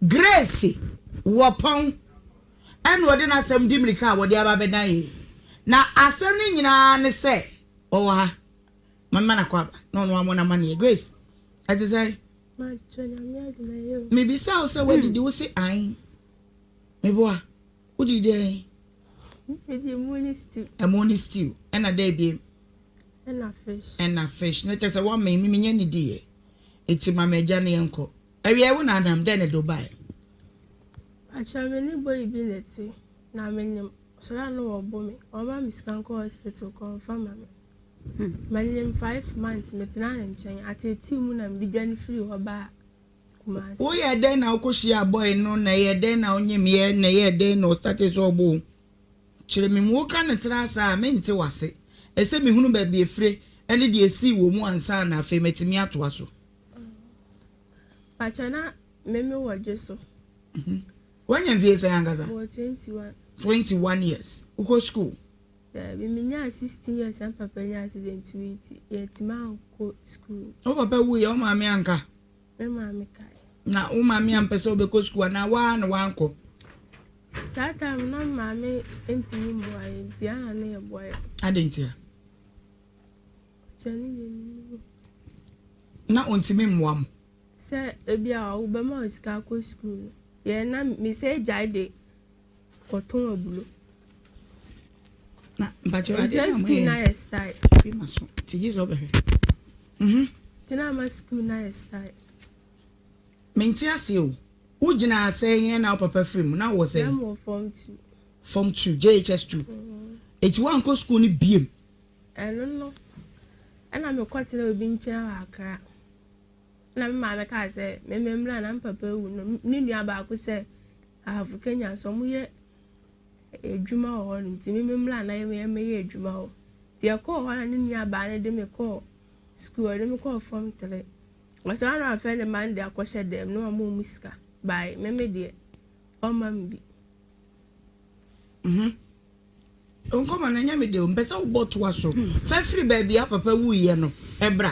Grace wɔ pɔn ɛna ɔde n'asɛm di mmirika a wɔde aba abɛdan yɛn. Na asɛm no nyinaa ne sɛ ɔwɔ ha. Mama no akɔ aba na ɔno amɔ n'amanneɛ. Grace, ɛte sɛn? Mebisa wo sɛ woadidi wo se ae. Meboa, wodidi dɛn? Medi ɛmo ne stew. Ɛmo ne stew. Ɛna dɛn biem? Ɛna fish. Ɛna fish. Na kyerɛ sɛ woamee me menya nnidiiɛ. Enti ma me agya no yɛnkɔ. Awiei wo na Adam, dɛn na ɛde wo baeɛ? Pakyɛ me ne boy bi na ɛte na menyem sɔre a na wɔbo me wɔma me sika nkɔ hospital kɔ ɔmfa ma me manyem 5 months metena ne nkyɛn ateetee mu na mede dwane firi hɔ baa Kumasi. Woyɛɛ dɛn na wokɔhyiaa boy no na ɛyɛɛ dɛn na wonyemyɛ na ɛyɛɛ dɛn na ɔstartee sɛ ɔbo wo? Kyerɛ me mu. Woka no tra saa a mente w'ase. Ɛsɛ mehunu baabi ɛfire ne deɛ ɛsii wɔ mu ansa na afei matumi atoa so. Pakyɛ na me me wɔ dwe so. Wanya mfie sɛn ankasa? Mewɔ 21. 21 years. Wokɔ school? Daabi, me nyaa 16 years na me papa nya accident wui nti yɛntumi ankɔ school. Wo papa wuiɛ wo maame anka? Me maame kae. Na wo maame ampɛ sɛ wobɛkɔ school anaa woaa na woankɔ? Saa time no na me maame ntumi mmoa yɛn nti yɛn na na yɛboa yɛn. Adɛn ntia? Na ɔntumi mmoa mo? Sɛ ebi a wobɛma wo sika akɔ sukuu no, yɛn na mesɛ gyae de kɔtɔn abulo. Na mpakyɛ ade na mo yɛ. na yɛ style. Fi ma so. Ti gye sɛ ɔbɛhwɛ. Mhm. Ti na ama sukuu na yɛ style. Mente ase o. Wo gyina sɛ yɛn na wo papa firi mu na wɔ sɛ. Na mo form 2. Form 2 JHS 2. Mm. Eti wankɔ sukuu no biem. Ɛno no, ɛna mekɔtenaa obi nkyɛn wɔ Accra. Ɛna me maame kaa sɛ me memmra na me papa awu no, ne nua baako sɛ Ahafo Kenya nso wɔyɛ adwuma wɔ hɔ nom nti me memmra na yɛmmɛyɛ adwuma hɔ. Nti yɛkɔɔ hɔ na ne nua baa no de me kɔɔ sukuu, ɔde me kɔɔ form 3. Ɔsɛ ɔno na ɔfrɛ ne mma no de akɔhyɛ dɛm na wama wɔn sika. Bae, me me deɛ, ɔmma me bi. Mhm. Nkɔmɔ no ɛnyɛ me de o, mpɛ sɛ wobɔ toa so. Fa firi baabi a papa wuiɛ no bra.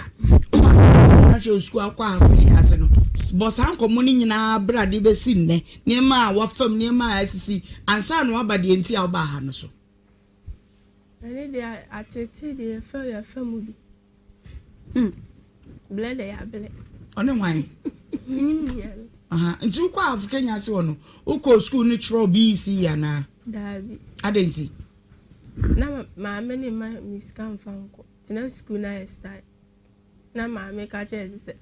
Ahwɛ sukuu akɔ afei ase no. Bɔ saa nkɔmɔ no nyinaa bra de bɛsi nnɛ. Nneɛma a wafam, nneɛma a asisi ansa na waba deɛ nti a wobaa ha no so. Ɛne deɛ atete deɛ yɛfa yɛfa mu bi. Hmm. Blɛ dɛ yɛablɛ. Ɔne hwan? Menim nua no. Aha, nti wokɔ Ahafo Kenya ase hɔ no, wokɔ sukuu no kyerɛw BECE anaa? Daabi. Adɛn nti? Na maame ne mma me sika mfa nkɔ. Nti na sukuu no ayɛ style. Na maame ka kyerɛ sɛ sɛ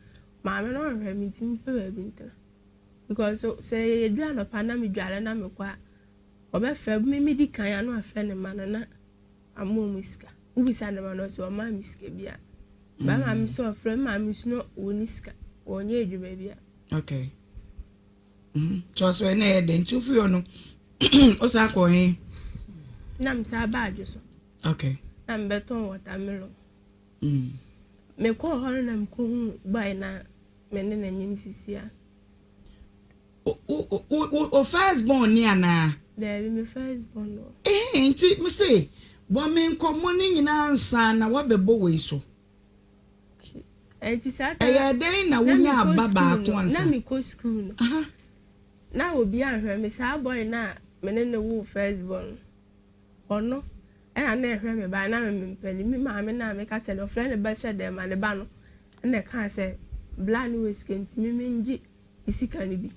maame no ɔnhwɛ me nti mepɛ baabi ntena. Because sɛ yɛdu anɔpa na medware na mekɔ a, ɔbɛfrɛ me medi kan a na wafrɛ ne mma no na Ama ɔmo sika. Wo bisa ne ma no ɔse ɔmaa me sika bia. Ba maame sɛ ɔfrɛ me maame nso na ɔni sika. Ɔnyɛ adwuma bia. Okay. Mm. To so ɛna ɛyɛ dɛn nti wofiri hɔ no wo saa kɔ he? Na me saa ba adwo so. Okay. Na me bɛtɔn watermelon. Mm. Me kɔɔ hɔ no na me kɔhu boy na me ne n'anim sisi a. Wo wo wo first born ni anaa? Daabi me first born wɔ. Ehe nti me se bɔ me nkɔmmɔ no nyinaa ansa na woabɛbɔ wei so. Okay. Nti saa ta Ɛyɛɛ dɛn na na wonyaa mekɔ ba school baako no ansa? na mekɔ school no Aha. na obi anhwɛ me saa boy no a me ne no woo first born no ɔno ɛna na ɛhwɛ me ba na me mempɛ no me maame no a meka sɛ ɔfrɛ ne ba hyɛ dɛm ma ne ba no ɛna ɛkaa sɛ bla no wɔ sika nti me mengye ne sika no bi.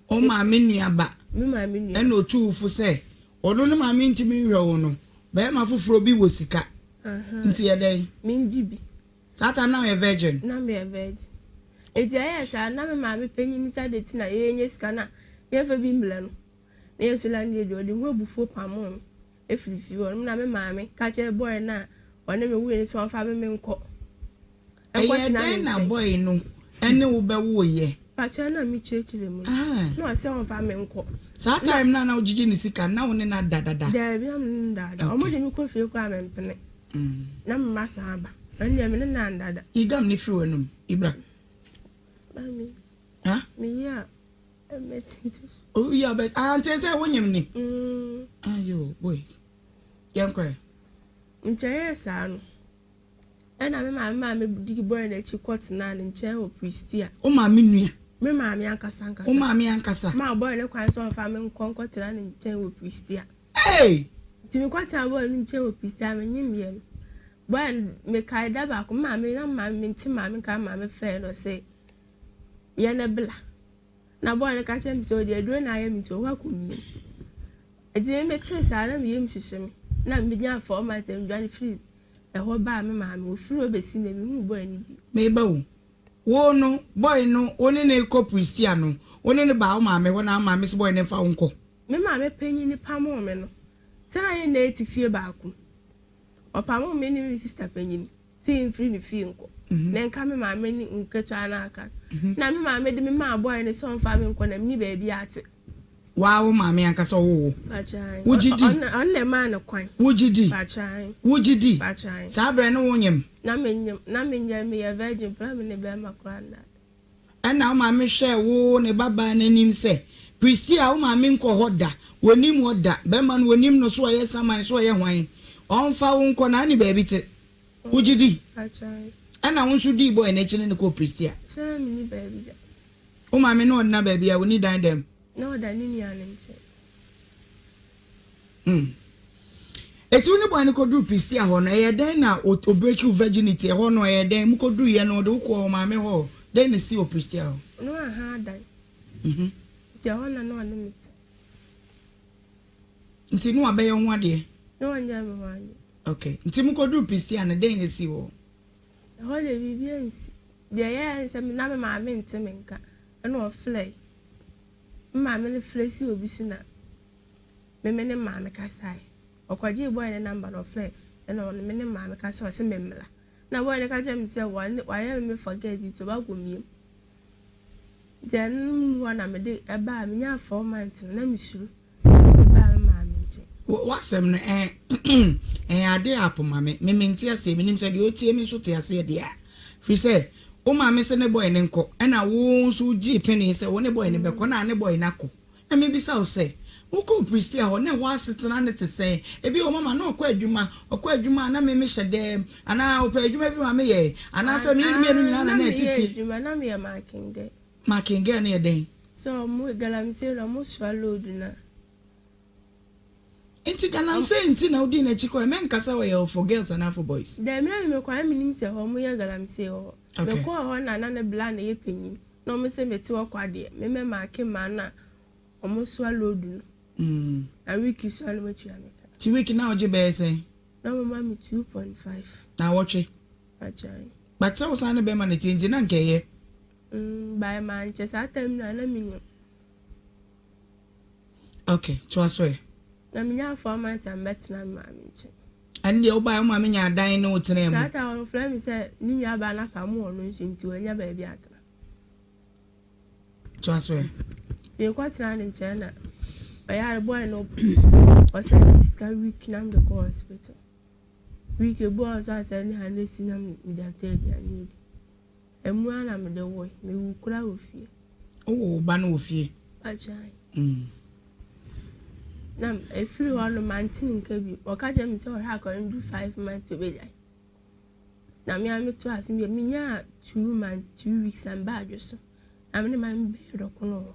Wo maame nua ba Me maame nua. na otuu wo fo sɛ ɔno ne maame ntumi nhwɛ wo no, barima foforɔ bi wɔ sika nti yɛ dɛn? Mengye bi. Saa time na woyɛ virgin? Na meyɛ virgin. Enti ɛyɛɛ saa na me maame panyin no sɛ adɛn nti na yɛnya sika no a yɛmfa bi mmrɛ no. Na yɛn nso landlady ɔde ho abufuo pamoo me. Efiri fie hɔ no na me maame ka kyerɛ boy no a ɔne me woe no sɛ ɔmfa me menkɔ Ɛyɛɛ nkɔtena ne dɛn na nkyɛn. boy no ne wo bɛwoeɛ? Pakyɛ na me kyerɛkyerɛ mu no na ɔsɛ ɔmfa me nkɔ. Saa time no a na wogyegye ne sika no na wo ne no ada dada? Daabi na me ne no nda da. Ɔmo de me kɔ fie koraa mempene. Na me ma san aba. Ɛno deɛ me ne no anda da. Yi gum no firi w'anum. Yi bra. Mami. Ha? Meyi a. Oh yeah, but ah, nti sɛ wonyim ni. Mm. Ayo, boy. Yɛn kɔ ɛ. Nti ɛyɛɛ saa no, ɛna me maame maa me dii bɔre n'akyi kɔtenaa ne nkyɛn wɔ Pristia. Wo maame nua? Me maame ankasa ankasa. Wo maame ankasa. Maa bɔɔ ne kwan sɛ ɔmfa me nkɔ nkɔtena ne nkyɛn wɔ Prestea. Hey! Nti mekɔtena bɔɔ no nkyɛn wɔ Prestea menyem yɛ no. Bɔɔ no mekae da baako me maame na maame mente maame nka maame frɛɛ no ɔse yɛ ne bla. Na bɔɔ no ka kyerɛ me sɛ ɔde aduro na ayɛ me nti ɔkɔ akɔmia mu. Nti me metee saa na me yam hyehye me na menyaa 4 months a medwane firi ɛhɔ baa me maame hɔ. Firi hɔ bɛsi nnɛ menhuu bɔɔ no bio. Meba o. Wo no, boy no, wo ne no rekɔ Prestea no, wo ne no baa wo maame hɔ na wo maame se boy no mfa wo nkɔ? Me maame panyin pamoo me no, sɛ na yɛn nyinaa te fie baako mu. Ɔpamoo me ne me sista panyin sɛ yɛmfiri ne fie nkɔ, na ɛnka me maame ne nketewa no a aka no. Na me maame de me maa boy no sɛ ɔmfa me nkɔ na menni baabi ate. Waa wo maame ankasa ɔwoo wo? Wogye di? Ɔno na ɛmaa no kwan. Wogye di? Wogye di? Saa berɛ no wonyem? Na menyem. Na menyɛ, meyɛ virgin koraa, me ne bɛrima koraa nna da. Ɛnna wo maame hwɛɛ wo ne babaa no anim sɛ, Priscilla, wo maame nkɔ hɔ da. Wɔnnim hɔ da. Bɛrima no, wɔnnim no, so ɔyɛ saman, so ɔyɛ hwan? Ɔmfa wo nkɔ na wonni baabi te. Wogye di? Ɛnna wo nso dii boy no akyi ne no kɔɔ Priscilla. Sɛ na menni baabi da. Wo maame ne ɔdena baabi a ɔnni dan dɛm? Na ɔda ne nua no nkyɛn. Hmm. Eti wo ne boy no kɔduru Pristia hɔ no, ɛyɛ dɛn na o o break wo virginity ɛhɔ no ɛyɛ dɛn? Mokɔduruiɛ no ɔde wo kɔɔ wo maame hɔ? Dɛn na ɛsii wɔ Pristia hɔ? Na waha adan. Mhm. Nti ɛhɔ na na ɔne me te. Nti na wabɛyɛ wo ho adeɛ? Na ɔnyɛɛ me ho adeɛ. Okay. Nti mokɔduru Pristia no, dɛn na ɛsii wɔ hɔ? Ɛhɔ deɛ biribi ansi. Deɛ ɛyɛeɛ ne sɛ na me maame nte me nka ɛna ɔfrɛe. Me maame no frɛ sii obi so na me me ne maame kasaeɛ. Ɔkɔgyee boy no number na ɔfrɛe ɛna ɔne me ne maame kasaeɛ ɔse me mmra. Na boy no ka kyerɛɛ me sɛ wayɛ me forget nti ɔba akɔmia mu. Nti ɛno mu hɔ na mede ɛbaa menyaa 4 months no na mesuro na mebaa me maame nkyɛn. W'asɛm no ɛɛ ɛyɛ ade a apo ma me. Me mente aseɛ. Menim sɛ deɛ ɔtie me nso te aseɛ deɛ a. Firi sɛ wo maame se ne boy no nkɔ ɛna wo nso wogyee penee sɛ wo ne boy no bɛkɔ na ne boy no akɔ. Na mebisa wo sɛ, wokɔɔ Prestea hɔ na ɛhɔ asetena no te sɛn? Ebia wo mama na ɔkɔ adwuma, ɔkɔ adwuma a na me mehyɛ dɛm anaa ɔpɛ adwuma bi ma meyɛe anaasɛ me ne no mmienu nyinaa na na Na ɛte meyɛ fie. adwuma, na meyɛ marking girl. Marking girl no yɛ dɛn? Sɛ ɔmo galamsey no ɔmo soa load no a. Nti galamsey nti na wodii n'akyi kɔe? Mɛnka sɛ ɔyɛ for girls anaa for boys? Daabi na me mekɔ a na menim sɛ hɔ ɔmo yɛ galamsey wɔ hɔ. Mekɔɔ hɔ na na ne bla no yɛ panyin na ɔmo se mete hɔ kwa deɛ me mɛ marke mmaa no a ɔmo soa load no. Na week so a na ɔmo atua me ka. Nti week na wogye bɛyɛ sɛn? Na ɔmo ma me 2.5. Naawɔtwe? Agyae. But sɛ wosan ne bɛrima na ɛteɛ nti na nka ɛyɛ. Mm, by mankyɛ saa time no a na menim. Ok, toa so ɛ. Na menyaa 4 months a mebɛtena me maame nkyɛn. Ɛno deɛ wobaeɛ wo maame nyaa dan ne wo tenaa mu. Saa time no ɔfrɛ me sɛ ne nuabaa no apamo ɔno nso nti wanya baabi atena. Toa so ɛ. Nti mekɔtenaa ne nkyɛn na ɔyare boy no ɔsɛn me sika week na mede kɔ hospital. Week ebi wɔ hɔ nso a sɛ ne 100 cedis na mede atɔ aduane adi. Ɛmu ara na mede woe. Mewu koraa wɔ fie. Wowoo wo ba no wɔ fie? Agyae. Na ɛfiri hɔ no mante ne nka bio. Ɔka kyerɛ me sɛ ɔhwɛ akwadaa no du 5 months ɔbɛgyae. Na me ara metoa so bio. Menyaa 2 months, 2 weeks na mebaa adwo so. Na me ne maame bɛyɛ dɔkono wɔ hɔ.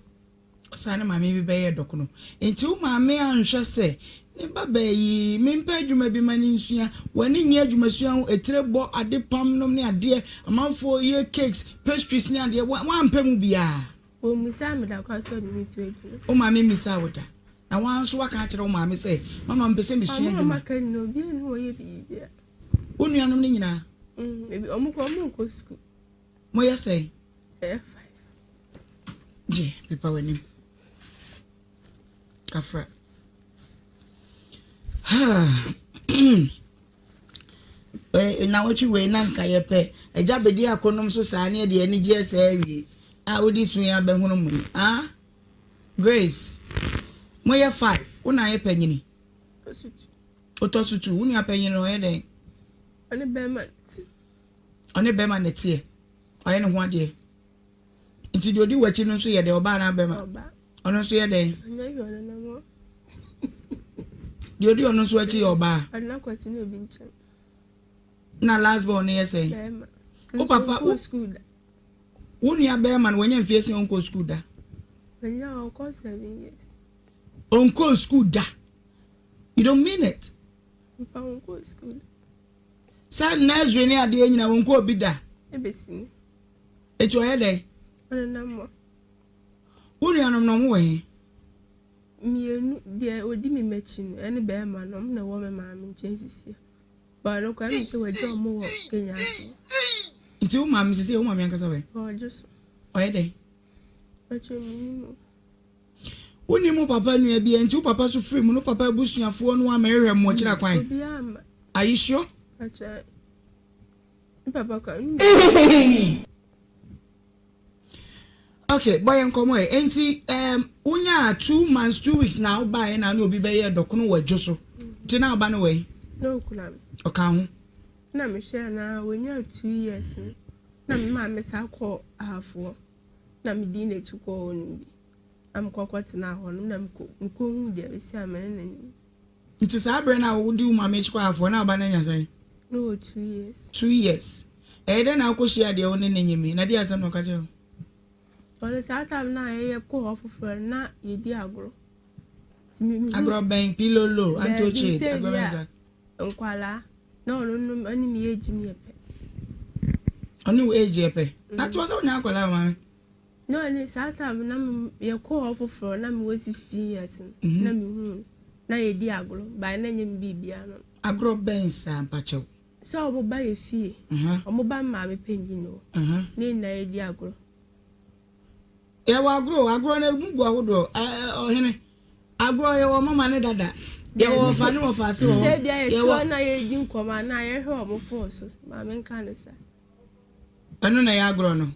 Ɔsan ne maame bi bɛyɛɛ dɔkono. Enti wo maame anhwɛ sɛ ne babaa yi, mempɛ adwuma bi ma no nsua. W'ani nnye adwumasua ho, etire bɔ, ade pam nom ne adeɛ, amanfoɔ yɛ cakes, pastries ne adeɛ, woampɛ mu biara. Ɔmmisaa me da koraa sɛ ɔde me to adwuma. Wo maame mmisaa wo da? Na wo ara nso woaka akyerɛ wo maame sɛ, Mama, mepɛ sɛ mesua Ɔmo a adwuma? maka nyinaa, obiara nni hɔ a ɔyɛ biribiara. Wo nuanom no nyinaa? Mm, ebi, ɔmo koraa ɔmo nkɔ sukuu. Moyɛ sɛn? Ɛyɛ five. Gye, pepa w'anim. Kafra. Na wɔtwe wei na nka yɛpɛ agya bɛdi akonom so saa ne ɛde anigyeɛ saa awie a wode su yi abɛhono mu yi. Ah, Grace, moyɛ five, wo na ayɛ panyini. Wotɔ so two, wo nua panyini no ɔyɛ dɛn? Ɔne bɛrima te. Ɔne bɛrima na ɛteɛ. Ɔyɛ ne ho adeɛ. Nti deɛ ɔdi w'akyi no nso yɛ dɛn? Ɔbaa anaa bɛrima? Ɔno nso yɛ dɛn? Deɛ ɔdi ɔno nso akyi yɛ ɔbaa. Na last born no yɛ sɛn? Wo papa wo. Wo nua bɛrima no wanya mfie sɛn ɔnkɔɔ sukuu da? Wanya ɔkɔ 7 years. Ɔnkɔɔ sukuu da. You don't mean it. Mpa ɔnkɔɔ sukuu da. Sɛ nursery ne adeɛ nyina ɔnkɔɔ bi da. Ebesi ni. Eti ɔyɛ dɛn? Ɔnenam hɔ. Wo nuanom no ɔmo wɔ he? Mmienu, deɛ odi me m'akyi no ɛne bɛrima no, ɔmo na ɛwɔ me maame nkyɛn sisi. Baano koraa mi sɛ wɔagya ɔmo wɔ Kenya so. Nti wo maame sisi, wo maame ankasa wɛ? Ɔgye so. Ɔyɛ dɛn? Ɔkyerɛ mi nim o. Wonni mu papa nua bi, nti wo papa so firi mu no, papa abusuafoɔ no ama ɛhwɛ mo ɔkyerɛ kwan? Obiara ama. Are you sure? Ɔkyerɛ me papa kwan. Okay, bɔ yɛn nkɔmɔ yɛ. Nti wonya 2 months 2 weeks na wobaeɛ na ne obi bɛyɛ dɔkono wɔ adwo so, nti na woba no wɔ yi? Na okura me. Ɔka ho. Na mehwɛ na wonya 2 years no na me maame sa kɔ Ahafoɔ, na medi n'akyi kɔɔ hɔ nom bi na mekɔkɔ tena hɔ nom na mekɔhu deɛ bɛsi a mene n'anim. Nti saa berɛ no a wode wo maame akyi kɔ Ahafoɔ na woba no anya sɛn? Na wɔ 2 years. 2 years. Ɛyɛ dɛn na wokɔhyia deɛ wo ne ne nyimi na deɛ asɛm na ɔka kyerɛ wo? Ɔno saa time na yɛyɛ kɔ hɔ foforɔ no na yɛdi agorɔ. Nti Agorɔ bɛn? Pilolo, antokye? Daabi, sɛ agorɔ bi bɛn a saa? Nkwalaa na ɔno nom ɛne me yɛ junior pɛ. Ɔne wo age yɛ pɛ na toɔ sɛ wonya akwadaa wɔ maame? Na ɔne saa time na me yɛkɔ hɔ foforɔ na mewɔ 16 years no na mehu no na yɛdi agorɔ baa na nyɛ me biribiara no. Agorɔ bɛn saa, mpakyɛw? Sɛ ɔmo ba yɛ fie, ɔmo ba maame panyin hɔ ne nyinaa yɛdi agorɔ. Yɛwɔ agorɔ o, agorɔ no emu gu ahodoɔ. Ɔhene agorɔ, yɛwɔ mama ne dada, yɛwɔ ɔfa ne wɔfa ase wɔ hɔ. Sɛ bia yɛte yɛwɔ hɔ na yɛdi nkɔmɔ anaa yɛhwɛ ɔmo phone so, maame nka ne sa. Ɛno na ɛyɛ agorɔ no?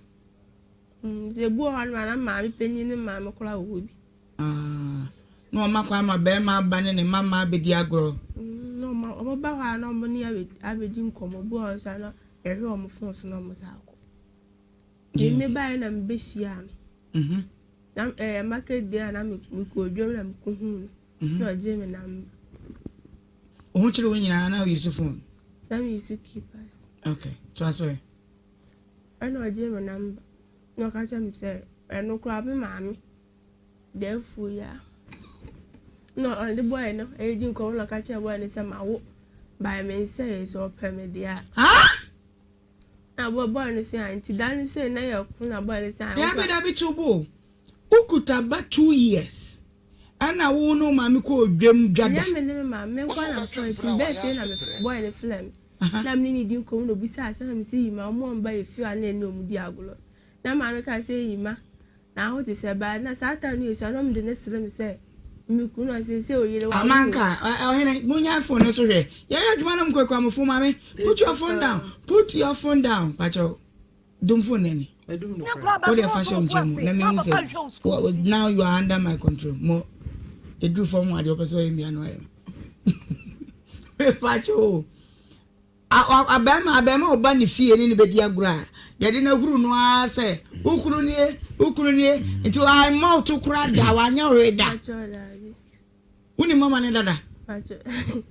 Sɛ ebi wɔ hɔ no a na maame panyin ne maame koraa wɔ hɔ bi. Ah, na ɔma kwan ma bɛrima aba ne ne mama abɛdi agorɔ? Na ɔmo ba hɔ a na ɔmo ne abɛdi nkɔmɔ, bi wɔ hɔ nso a na yɛhwɛ ɔmo phone so na ɔmo sa akɔ. Me baeɛ na mebɛhyia no. Na ɛyɛ market day a na mekɔ dwam na mekɔhuu no na ɔgyee me number. Wo ho kyerɛ wo nyinaa na woyi so phone? Na meyi so keypads. Okay, toa so ɛ. Ɛna ɔgyee me number na ɔka kyerɛ me sɛ ɛno koraa me maame dɛɛfuo yi a na ɔde boy no ɛyɛ nkɔmmɔ na ɔka kyerɛ boy no sɛ mawo by me nsa yi, sɛ ɔpɛ me deɛ a. Ha. Na boy no sɛ a nti da no sɛ na yɛ ko na boy no sɛ a. Dabi, dabi, to bo. Wokuta ba 2 years ɛna wo ne wo maame kɔ odwam dwada? Nyɛ me ne me maame, me nkɔ na mekɔ, nti bɛɛ fie na me boy no frɛ me na me ne ne di nkɔmmɔ na obisa asɛm na me sɛ yima ɔmo a ɔmo ba yɛ fie a na ɛne ɔmo di agorɔ na maame ka sɛ yima na aho te sɛ baa na saa time no yɛ sua na ɔmo de ne sere me sɛ me kunu na sɛ oyere wa. Amanka ɔhene, munya phone no so hwɛ, yɛyɛ adwuma no mu kurakura mo phone. Maame, put your phone down, put your phone down. Pakyɛw, dum phone n'ani. O de fa hyɛ wo nkyɛn mu na mehu sɛ now you are under my control. Mo eduru fam adeɛ ɔpɛ sɛ ɔyɛ mmea no ayɛ no. Pakyɛw o, abɛɛma abɛɛma ɔba ne fie ne ne bɛdi agorɔ a yɛde no ahuru no ara sɛ wo kunu nie, wo kunu nie, nti amma wo to koraa da, wanyɛ hwee da? Pakyɛw, daabi. Wonim mama ne dada? Pakyɛw.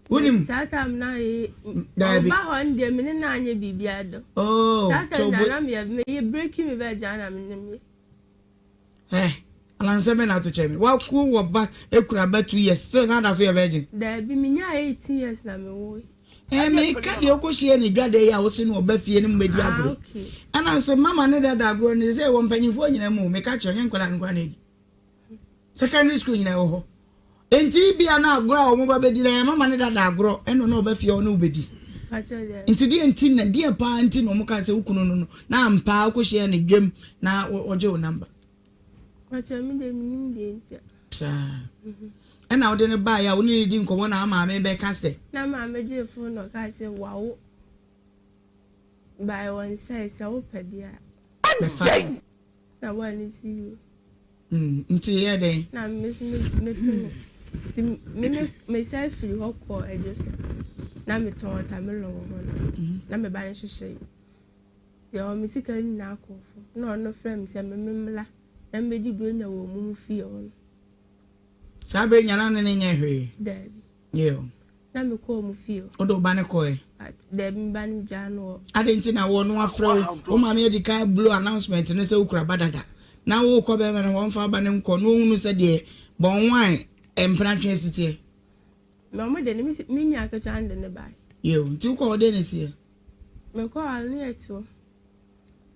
Wonim? Saa time na yɛ Daabi. ɔba hɔ no deɛ me ne na anyɛ biribiara do. Oh. Saa time so na na meyɛ meyɛ breaking me bɛgya na me ne me. Alansɛ bɛ na ato kyerɛ me wako wɔ ba ekura ba 2 years still na ada so yɛ virgin? Daabi, menya 18 years na me wo. Meka deɛ wokɔhyia ne dwa da yi a wose no ɔba fie no mu bɛdi Ah, agorɔ. Okay. Ɛna sɛ mama ne dada agorɔ no sɛ wɔ mpanyimfoɔ nyina mu o, meka kyerɛ nyɛ nkwadaa nkwa na adi secondary school nyina wɔ hɔ, enti bia na agorɔ a wɔn ba bɛdi na yɛ mama ne dada agorɔ ɛno na ɔba fie a ɔne wo bɛdi. Pakyɛw, daabi. Nti deɛ nti na deɛ paa nti na ɔmo ka sɛ wo kunu no na ampa wokɔhyia ne dwam na ɔgye wo number? Pakyɛw, me deɛ menim deɛ nti a. Saa ɛna wode no baeɛ a wo ne ne di nkɔmmɔ na maame bɛka sɛ? Na maame gye phone na ɔka sɛ wawo by wɔn nsa yi, sɛ wopɛ deɛ a bɛfa. Na wɔn ani so yi. Nti yɛ dɛn? Na me nso me mepene, nti me mesan firi hɔ kɔɔ adwo so na metɔn watermelon wɔ hɔ no na me ba no hyehyɛ deɛ ɔwɔ me sika nyinaa kɔɔ fam na ɔno frɛ me sɛ me mmla na mmɛdi buronya wɔ mu fie hɔ no. Saa bere nyana ne ne nyɛ hwee? Daabi. Yo. Na mekɔɔ wɔn fie hɔ. Wode wo ba no kɔɛ? Daabi, me ba no megyaa no hɔ. Adɛn nti na wɔ no wafrɛ wo, wo maame adi kan blow announcement no sɛ wokura ba dada, na wokɔ bɛrima no hɔ ɔmfa wo ba no nkɔ na ɔhunu sɛ deɛ bɔnwan mpena twe asi teɛ? Na wɔn de no, me nua ketewa no de no bae. Yeo, nti wokɔɔ hɔ dɛn na ɛsiiɛ? Mekɔɔ hɔ no, na yɛte hɔ.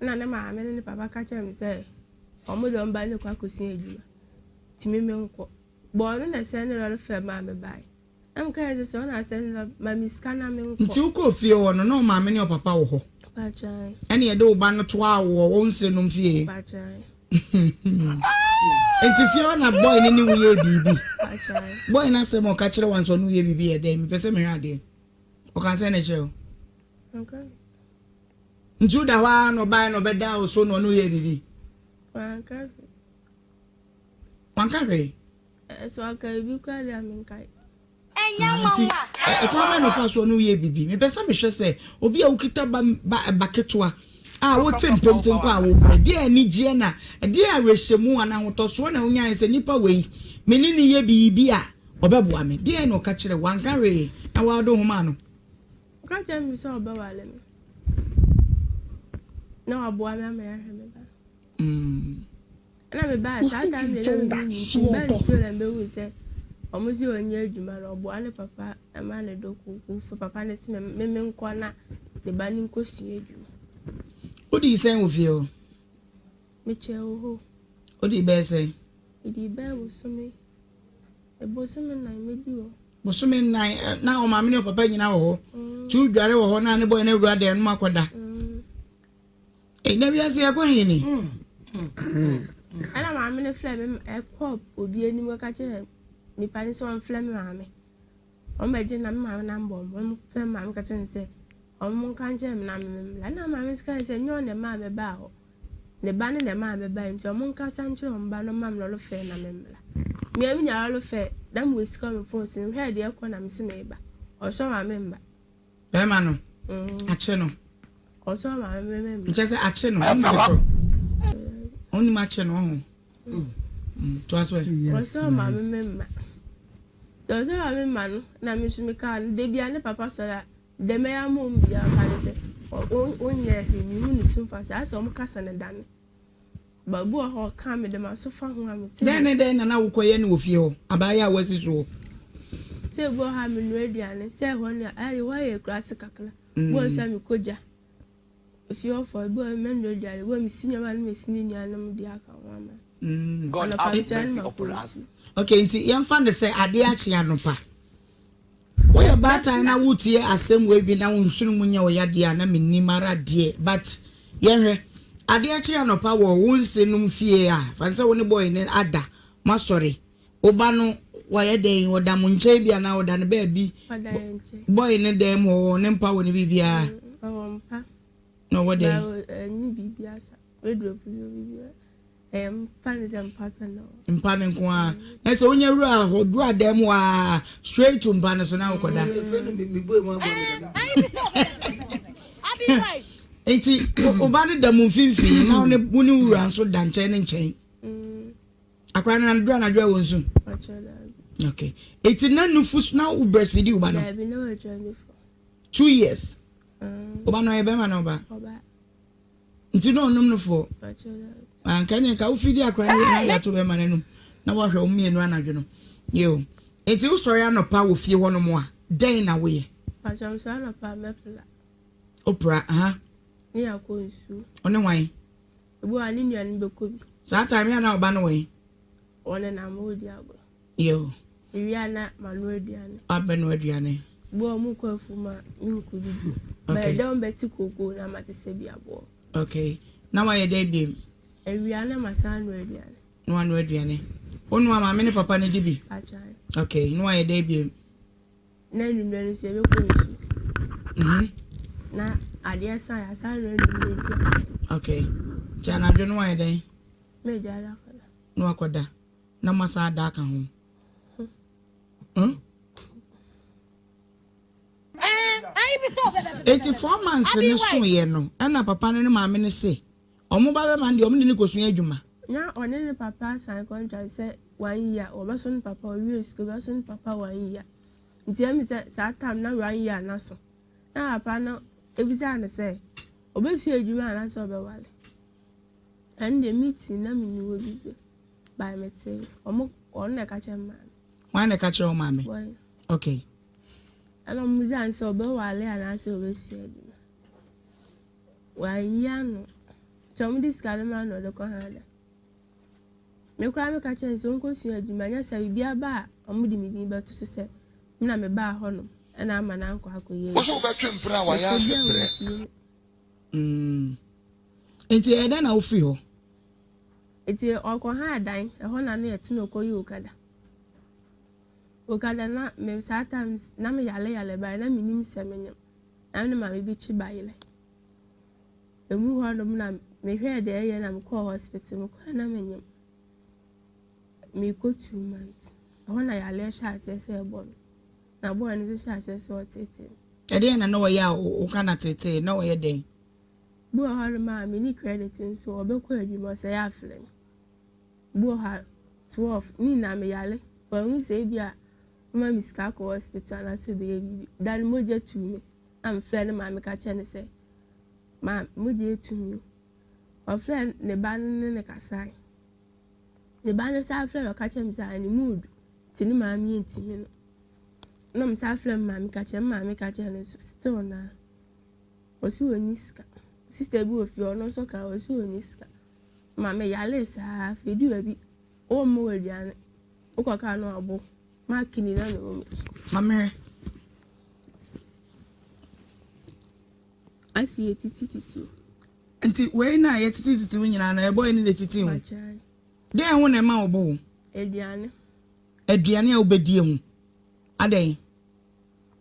Ɛnna ne maame ne ne papa ka kyerɛɛ me sɛ wɔn de wɔn ba no rekɔ akɔsua adwuma, nti me menkɔ. Bɔɔ no na ɛsɛn ne lɔre fɛ maa me bae. Na meka kyerɛɛ no sɛ sɛ ɔna asɛn ne lɔre, ma me sika na menkɔ. Nti wokɔɔ fie hɔ no, na wo maame ne ɔpapa wɔ hɔ? Mpakyɛw. Ɛnna yɛde wo ba no toaa wo wɔ wo nsenom fie? Mpakyɛw. Nti fie hɔ na boy no ne wo yɛɛ biribi? Mpakyɛw. Boy no asɛm a ɔka kyerɛ wo ansa ɔne wo yɛ biribi yɛ dɛn? Mepɛ sɛ mehwɛ adeɛ. Ɔkaa sɛn na ɛkyerɛ wo? Ɔnka. Nti woda hɔ ara na ɔbaeɛ na ɔbɛdaa wo so na ɔne wo yɛɛ biribi? Wanka hwee. Wanka hwee? Sɛ ɔka biribi koraa deɛ a menkae. Nti ɛkwan bɛn na ɔfaa so ɔne wo yɛɛ biribi? Mepɛ sɛ mehwɛ sɛ obi a wokita ba ba ba ketewa a wote mpenten kɔ a wobrɛ, deɛ anigyeɛ na ɛdeɛ awerɛhyɛmu anaa ahotɔsoɔ na wonyaeɛ sɛ nipa wei me ne no yɛ biribi a ɔbɛboa me? Deɛn na ɔka kyerɛɛ wo? Wanka hwee na woade wo ho maa no? Ɔka kyerɛɛ me sɛ ɔbɛware me na waboa me ama yɛahwɛ me ba. Ɛna mebaa saa time deɛ na menni nti mebaa ne fie na mebɛhuu sɛ ɔmo se ɔnyɛ adwuma na ɔboa ne papa ma ne dɔ kooko fɛ papa no se me menkɔ na ne ba no nkɔsua adwuma. Wodii sɛn wɔ fie hɔ? Mekyɛɛ wɔ hɔ. Wodii bɛyɛ sɛn? Medii bɛyɛ bosome bosome nnan medi hɔ. Bosome nnan na ɔmaame ne ɔpapa nyinaa wɔ hɔ? Nti wodware wɔ hɔ na ne bɔyɛ no awura dan no mu akɔda? Ei, na wiase yɛkɔ he ni? Ɛna maame no frɛ me ɛkɔ obi anim kɔka kyerɛ nipa no sɛ ɔmfrɛ me maame. Wɔn bɛgye na me maame namba wɔn. Wɔn frɛ me maame ka kyerɛ no sɛ wɔn nka nkyerɛ me na me mmra. Ɛna maame nso kae sɛ nyɛ ɔno na ɛmaa me baa hɔ. Ne ba no na ɛmaa me bae nti wɔn nkasa nkyerɛ wɔn ba no mma me lɔre fɛ na me mmra. Me a menya lɔre fɛ na mewɔ sika wɔ me phone so mehwɛɛ deɛ ɛkɔ na mese meba. Ɔsɔ maame mma. Bɛrima no, akye no. Ɔsɔ maame me me. Nkyɛ sɛ akye no, ɔnim ade korɔ. Ɔnim akye no, ɔho. Toa so ɛ. Ɔsɔ maame me mma. Sɛ ɔsɔ maame mma no, na me nso mekaa no, da bia ne papa sɔre a, dɛ mɛyɛ ama wɔn biara ɔka ne sɛ, wonyɛ hwee, mehu ne su mfa so, ayɛ sɛ wɔn kasa no dane. Baabi wɔ hɔ a ɔka a mede m'aso fa ho a mete. Dɛn ne dɛn na na wokɔyɛ no wɔ fie hɔ, abaayewa a woasi so hɔ? Sɛ ebi wɔ hɔ a menoa aduane, sɛ ɛhɔ no ɛhɔ yɛ akuraase kakra. Ebi wɔ hɔ nso a mekɔ gya. Efie hɔfoɔ ebi wɔ hɔ a mɛnoa aduane, ebi wɔ hɔ a mesi nneɛma na mesi ne nuanom de aka ho ama. God Anɔpa have mesɔre mercy na makɔ upon us. nsuo. Okay, nti yɛmfa no sɛ adeɛ akye anɔpa. Woyɛ baatan na wotie asɛm wei bi na wo nsono mu nyɛ wo ya deɛ a na mennim ara deɛ but yɛnhwɛ. Adeɛ kye anɔpa wɔ wo nsenom fie a, fa no sɛ wo ne boy no ada, moasɔre, wo ba no wayɛ dɛn, ɔda mo nkyɛn bi anaa ɔda ne baabi, Ɔda yɛn nkyɛn. boy no dan mu hɔ, ɔwɔ ne mpa wɔ ne biribiara? Ɔwɔ mpa. Na ɔwɔ dɛn? But ɛnni biribiara sa, wardrobe bi wɔ biribiara. Ɛyɛ mpa ne sɛ mpa pɛ na ɔwɔ. Mpa no nko ara. Na sɛ wonya wura hɔ du adan mu a straight to mpa no so na wokɔda. Nti wo ba no da mu mfimfini na wo ne wo ne wura nso da nkyɛn ne nkyɛn. Akora no anadwo anadwo a wɔn nsu. Okay. Eti na nufu na wo breastfeed wo ba no. 2 years. Wo ba no ɔyɛ bɛrima na ɔba. Nti na ɔnom nufoɔ. Anka ne nka wofidi akora no na de ato bɛrima n'anum na wahwɛ wɔn mmienu anadwo no. Yo. Nti wosɔre anɔpa wɔ fie hɔnom a, dɛn na woyɛ? Pastor mesɔre anɔpa a mɛpra. Wopra, aha. Ne yɛakɔ nsuo. Ɔne hwan? Ebi wɔ a ne nua no bɛkɔ bi. Saa time yɛ na ɔba no wɔ he? Wɔnenam wɔredi agorɔ. Yo. Mewie a na manoa aduane. Abɛnoa aduane. Bi wɔ hɔ mokɔ afuom a menkɔdidi. Okay. Bɛyɛ dɛ wɔbɛte kookoo na masesa bi aboɔ. Okay. Na wayɛ dɛn biom? Awia na masan anoa aduane. Na wanoa aduane. Wonoa maame ne papa no di bi? Akyan. Okay. Na wayɛ dɛn biom? Na anwummerɛ no nso yɛbɛkɔ nsu. Na adeɛ sa a yɛasan anoa anwummerɛ aduane. Okay. Nti anadwo no wayɛ dɛn? Na agya no akɔda. Na wakɔda. Na moasan ada aka ho. Hmm? Enti 4 months ne soeɛ no ɛna papa no ne maame no se ɔmo ba bɛma no deɛ ɔmo de ne kɔsua adwuma. Na ɔne ne papa sign contract sɛ one year wɔbɛso ne papa, ɔwie sukuu wɔbɛso ne papa one year. Nti ɛmi sɛ saa time na one year na so. Na papa no ebisaa no sɛ ɔbɛsua adwuma anaasɛ ɔbɛwale. Ɛno deɛ meeting na menni hɔ bi bio. By metee. Ɔmo ɔno na ɛka kyerɛ me maame. Hwan na ɛka kyerɛ wo maame? Boy no. Okay. Ɛna ɔmo bisaa no sɛ ɔbɛwale anaasɛ ɔbɛsua adwuma. Wanyi ano. Nti ɔmo de sika no maa no na ɔde kɔ ha da. Me koraa meka kyerɛɛ no sɛ ɔnkɔsua adwuma nyɛ saa biribi aba a wɔde me din bɛto so sɛ me na mebaa hɔnom na ama no ankɔ akɔyɛ Wo so adwuma. wobɛtwe mpena a wayɛ Mekɔ ase bi a brɛ. wɔntie me. Mm. Nti ɛyɛ dɛn na wofiri hɔ? Nti ɔkɔhaa dan, ɛhɔ na na yɛte na ɔkɔyɛ okada. Okada na me saa times na me yale yale baeɛ na mennim sɛ menyem. Na me ne maame bi kye bayerɛ. Emu hɔ nom na mehwɛɛ deɛ ɛyɛ na mekɔɔ hospital, mekɔɛ na menyem. Meekɔ 2 months. Ɛhɔ na yareɛ hyɛɛ aseɛ sɛ ɛbɔ me. Na boy no nso hyɛɛ aseɛ sɛ ɔteetee me. Ɛdeɛn na na ɔyɛ a woka no ateetee? Na ɔyɛ dɛn? Bi wɔ hɔnom a menni credit nso ɔbɛkɔ adwuma ɔsɛe afrɛ me. Bi wɔ hɔ a 12 ne nyinaa meyare. Wanhu sɛ ebi a ɔma me sika akɔ hospital anaasɛ ɔbɛyɛ biribi. Da no mogya tuu me na mefrɛɛ ne maame ka kyerɛɛ no sɛ ma mogya atu me o. Ɔfrɛɛ ne ba no ne no kasae. Ne ba no san frɛɛ no ɔka kyerɛɛ me sɛ ne mu redu nti ne maame antumi no. Na mesan frɛɛ me maame ka kyerɛɛ me maame ka kyerɛɛ no nso still naa ɔse ɔnni sika. Sister bi wɔ fie ɔno nso ka ɔse ɔnni sika. Ma meyaree saa afei du baabi ɔmma wo aduane wokɔka no abo makini na mewɔ m'akyi. Maame. Asi yɛ titititi o. Nti wei na yɛtitititi wo nyinaa na ɛbɔ yɛ ne na titi ho. Makyae. Dɛn ho na ɛma wo bo wo? Aduane. Aduane a wobɛdie ho. Adɛn?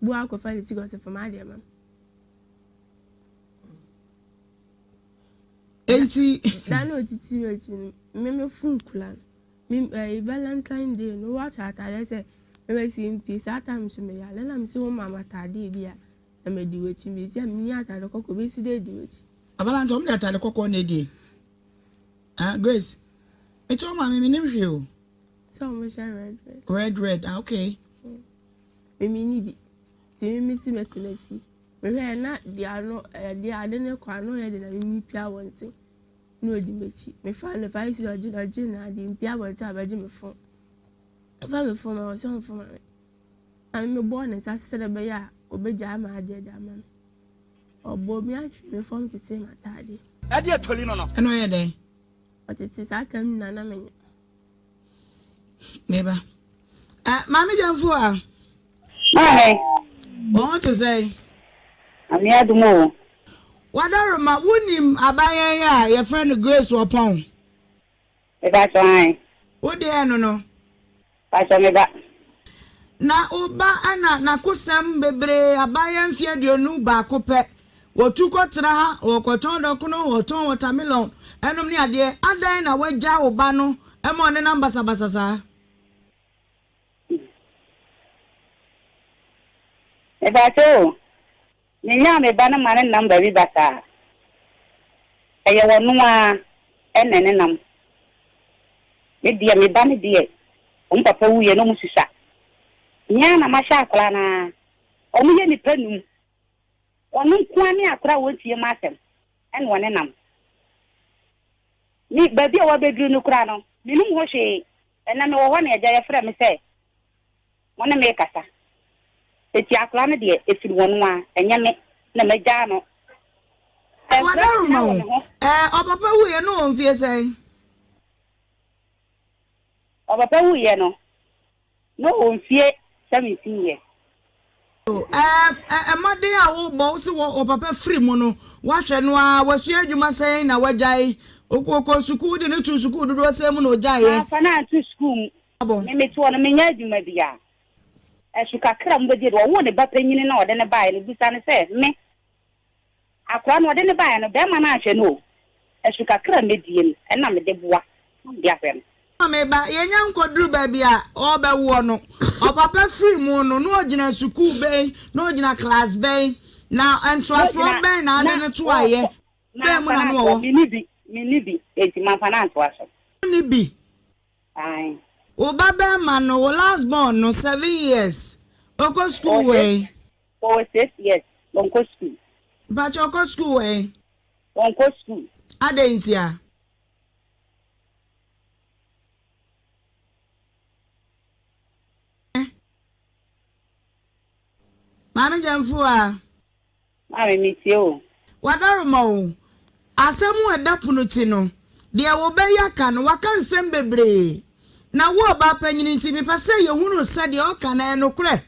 Bu akɔfa ne sika ɔsɛ fam adeɛ ma me. Enti. Da na otiti m'akyi no, me me fo nkura no. Me ɛyi Valentine day no wɔakyɛ ataadeɛ sɛ mɛmɛsi mpie saa time nso meyare na mesi wo maame ataadeɛ bi a na madi w'akyi mesi a menni ataade kɔkɔɔ bɛsi dɛ adi w'akyi. Valentine wɔn de ataade kɔkɔɔ na edie. Ah Grace, mete wo maame menim hwee o. Sɛ wɔn hyɛ red red. Red red ah okay. Me menni bi. Nti me me ti mɛtena fie. Mehwɛ na deɛ ano ɛdeɛ ade ne kɔ ano yɛ de na me mi pia abɔnten na odi m'akyi. Mefa no fa si ɔgye na ɔgye na ade mpia abɔnten a ɔbɛgye me phone. Ɔfa me phone ma ɔsɛ ɔmfa ma me. Na me mebɔɔ ne nsa ase sɛdeɛ ɛbɛyɛ a ɔbɛgyaa m'adeɛ de ama me. Ɔbɔɔ me atwe me fam tetee m'ataadeɛ. Ɛdeɛ toli no no. Ɛna ɔyɛ dɛn? Ɔtete saa tam nyinaa na menyɛ. Meba. Eh, Maame Gyamfo a. Maame. Wɔn ho te sɛn? Ame adom o. Wadaroma, wonim abayɛn yi a yɛfrɛ no Grace Ɔpɔn? Mepakyɛ ae. Wo deɛ no no? Pakyɛ me ba. Na wo ba na n'akosɛm bebree abayɛn mfe 21 pɛ. Wɔtu kɔtra ha, wɔkɔtɔn dɔkono, wɔtɔn watermelon, ɛnom ne adeɛ. Adɛn na woagya wo ba no ma ɔnenam basabasa saa? Mepakyɛ o, menyaa me ba no ma no nam baabi basaa. Ɛyɛ ɔno ara na ɛnenam. Me deɛ, me ba no deɛ, wɔn papa wuiɛ na wɔsusua. Me ara na mahyɛ akwadaa no ara. Wɔyɛ nnipa num. Ɔno nko ara ne akwadaa a ɔntie m'asɛm na ɔnenam. Me, baabi a wabɛduru no koraa no, mennim ho hwee. Ɛnnɛ mewɔ hɔ na agya yɛfrɛ me sɛ mo ne me rekasa. Enti akwadaa no deɛ, ɛfiri wɔn ara, ɛnyɛ me na magyaa no. Ɛmfra Wadaroma wɔ o, me ho. ɛɛ, ɔpapa wuiɛ no wɔ mfie sɛn? Ɔpapa wuiɛ no, na ɔwɔ mfie 17 years. Ɛɛ, mmɔden a wobɔ, wo se wɔ ɔpapa firi mu no, woahwɛ no ara, wasua adwuma sɛn na wagyae? Ɔkɔ sukuu, wode no too sukuu dodoɔ sɛn mu na ɔgyaeɛ? Mamfa no anto sukuu mu. Me metoɔ no, menyɛ adwuma biara. Ɛso kakra a mobɛgye de, ɔwoo ne ba panyini na ɔde no baeɛ no, bisa no sɛ, me, akwadaa no ɔde no baeɛ no, barima no anhwɛ no o. Ɛso kakra a mɛdie no, ɛna mede boa na mede ahwɛ no. Me ba, yɛnya nkɔduru baabi a ɔrebɛwoɔ no, ɔpapa firi mu no, na ɔgyina sukuu bɛn, na ɔgyina class bɛn, na ntoasoɔ bɛn na ade no toaeɛ, bɛn mu na na ɔwɔ? Menni bi, menni bi, enti mamfa no antoa so. Wonni bi? Ae. Wo ba bɛrima no, wo last born no, 7 years. Ɔkɔ sukuu wɛn? Ɔwɔ 6 years, ɔnkɔ sukuu. Mpakyɛ ɔkɔ sukuu wɛn? Ɔnkɔ sukuu. Adɛn ntia? Maame Gyamfua. Maame metie o. Wadaroma o, asɛm a ɛda pono ti no, deɛ wobɛyɛ aka no, waka nsɛm bebree. Na wo ɔbaa panyini nti, mepɛ sɛ yɛhunu sɛ deɛ ɔka no ɛyɛ nokorɛ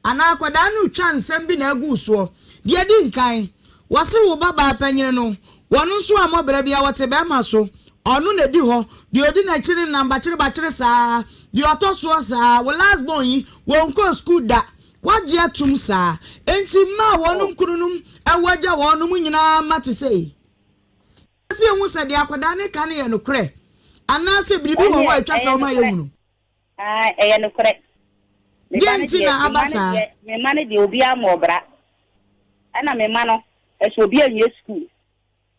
anaa akwadaa no retwa nsɛm bi na agu wo soɔ. Deɛ ɛdi nkan, wɔse wo ba baa panyini no, wɔno nso ammɔ bra biara, wɔte bɛrima so, ɔno na ɛdi hɔ, deɛ ɔdi n'akyi no nam bakyerebakyere saa, deɛ ɔtɔ soɔ saa, wo last born yi, wɔnkɔɔ sukuu da, Wɔagye atom saa. Enti mma a wɔnom kununom awu agya wɔnom nyinaa mma te sɛ eyi. Ɛsɛ sɛ yehu sɛ deɛ akwadaa no reka no yɛ nokorɛ anaasɛ biribi wɔ hɔ a Ɛnneɛ, ɛtwa sɛ ɛyɛ ɔma nokorɛ. yɛhunu. Aane, ɛyɛ nokorɛ. Me ba Deɛn no nti deɛ, na me aba mma no saa? deɛ, me mma no deɛ, obiara mmɔɔ bra. Ɛna me mma no, ɛso obiara nwie sukuu.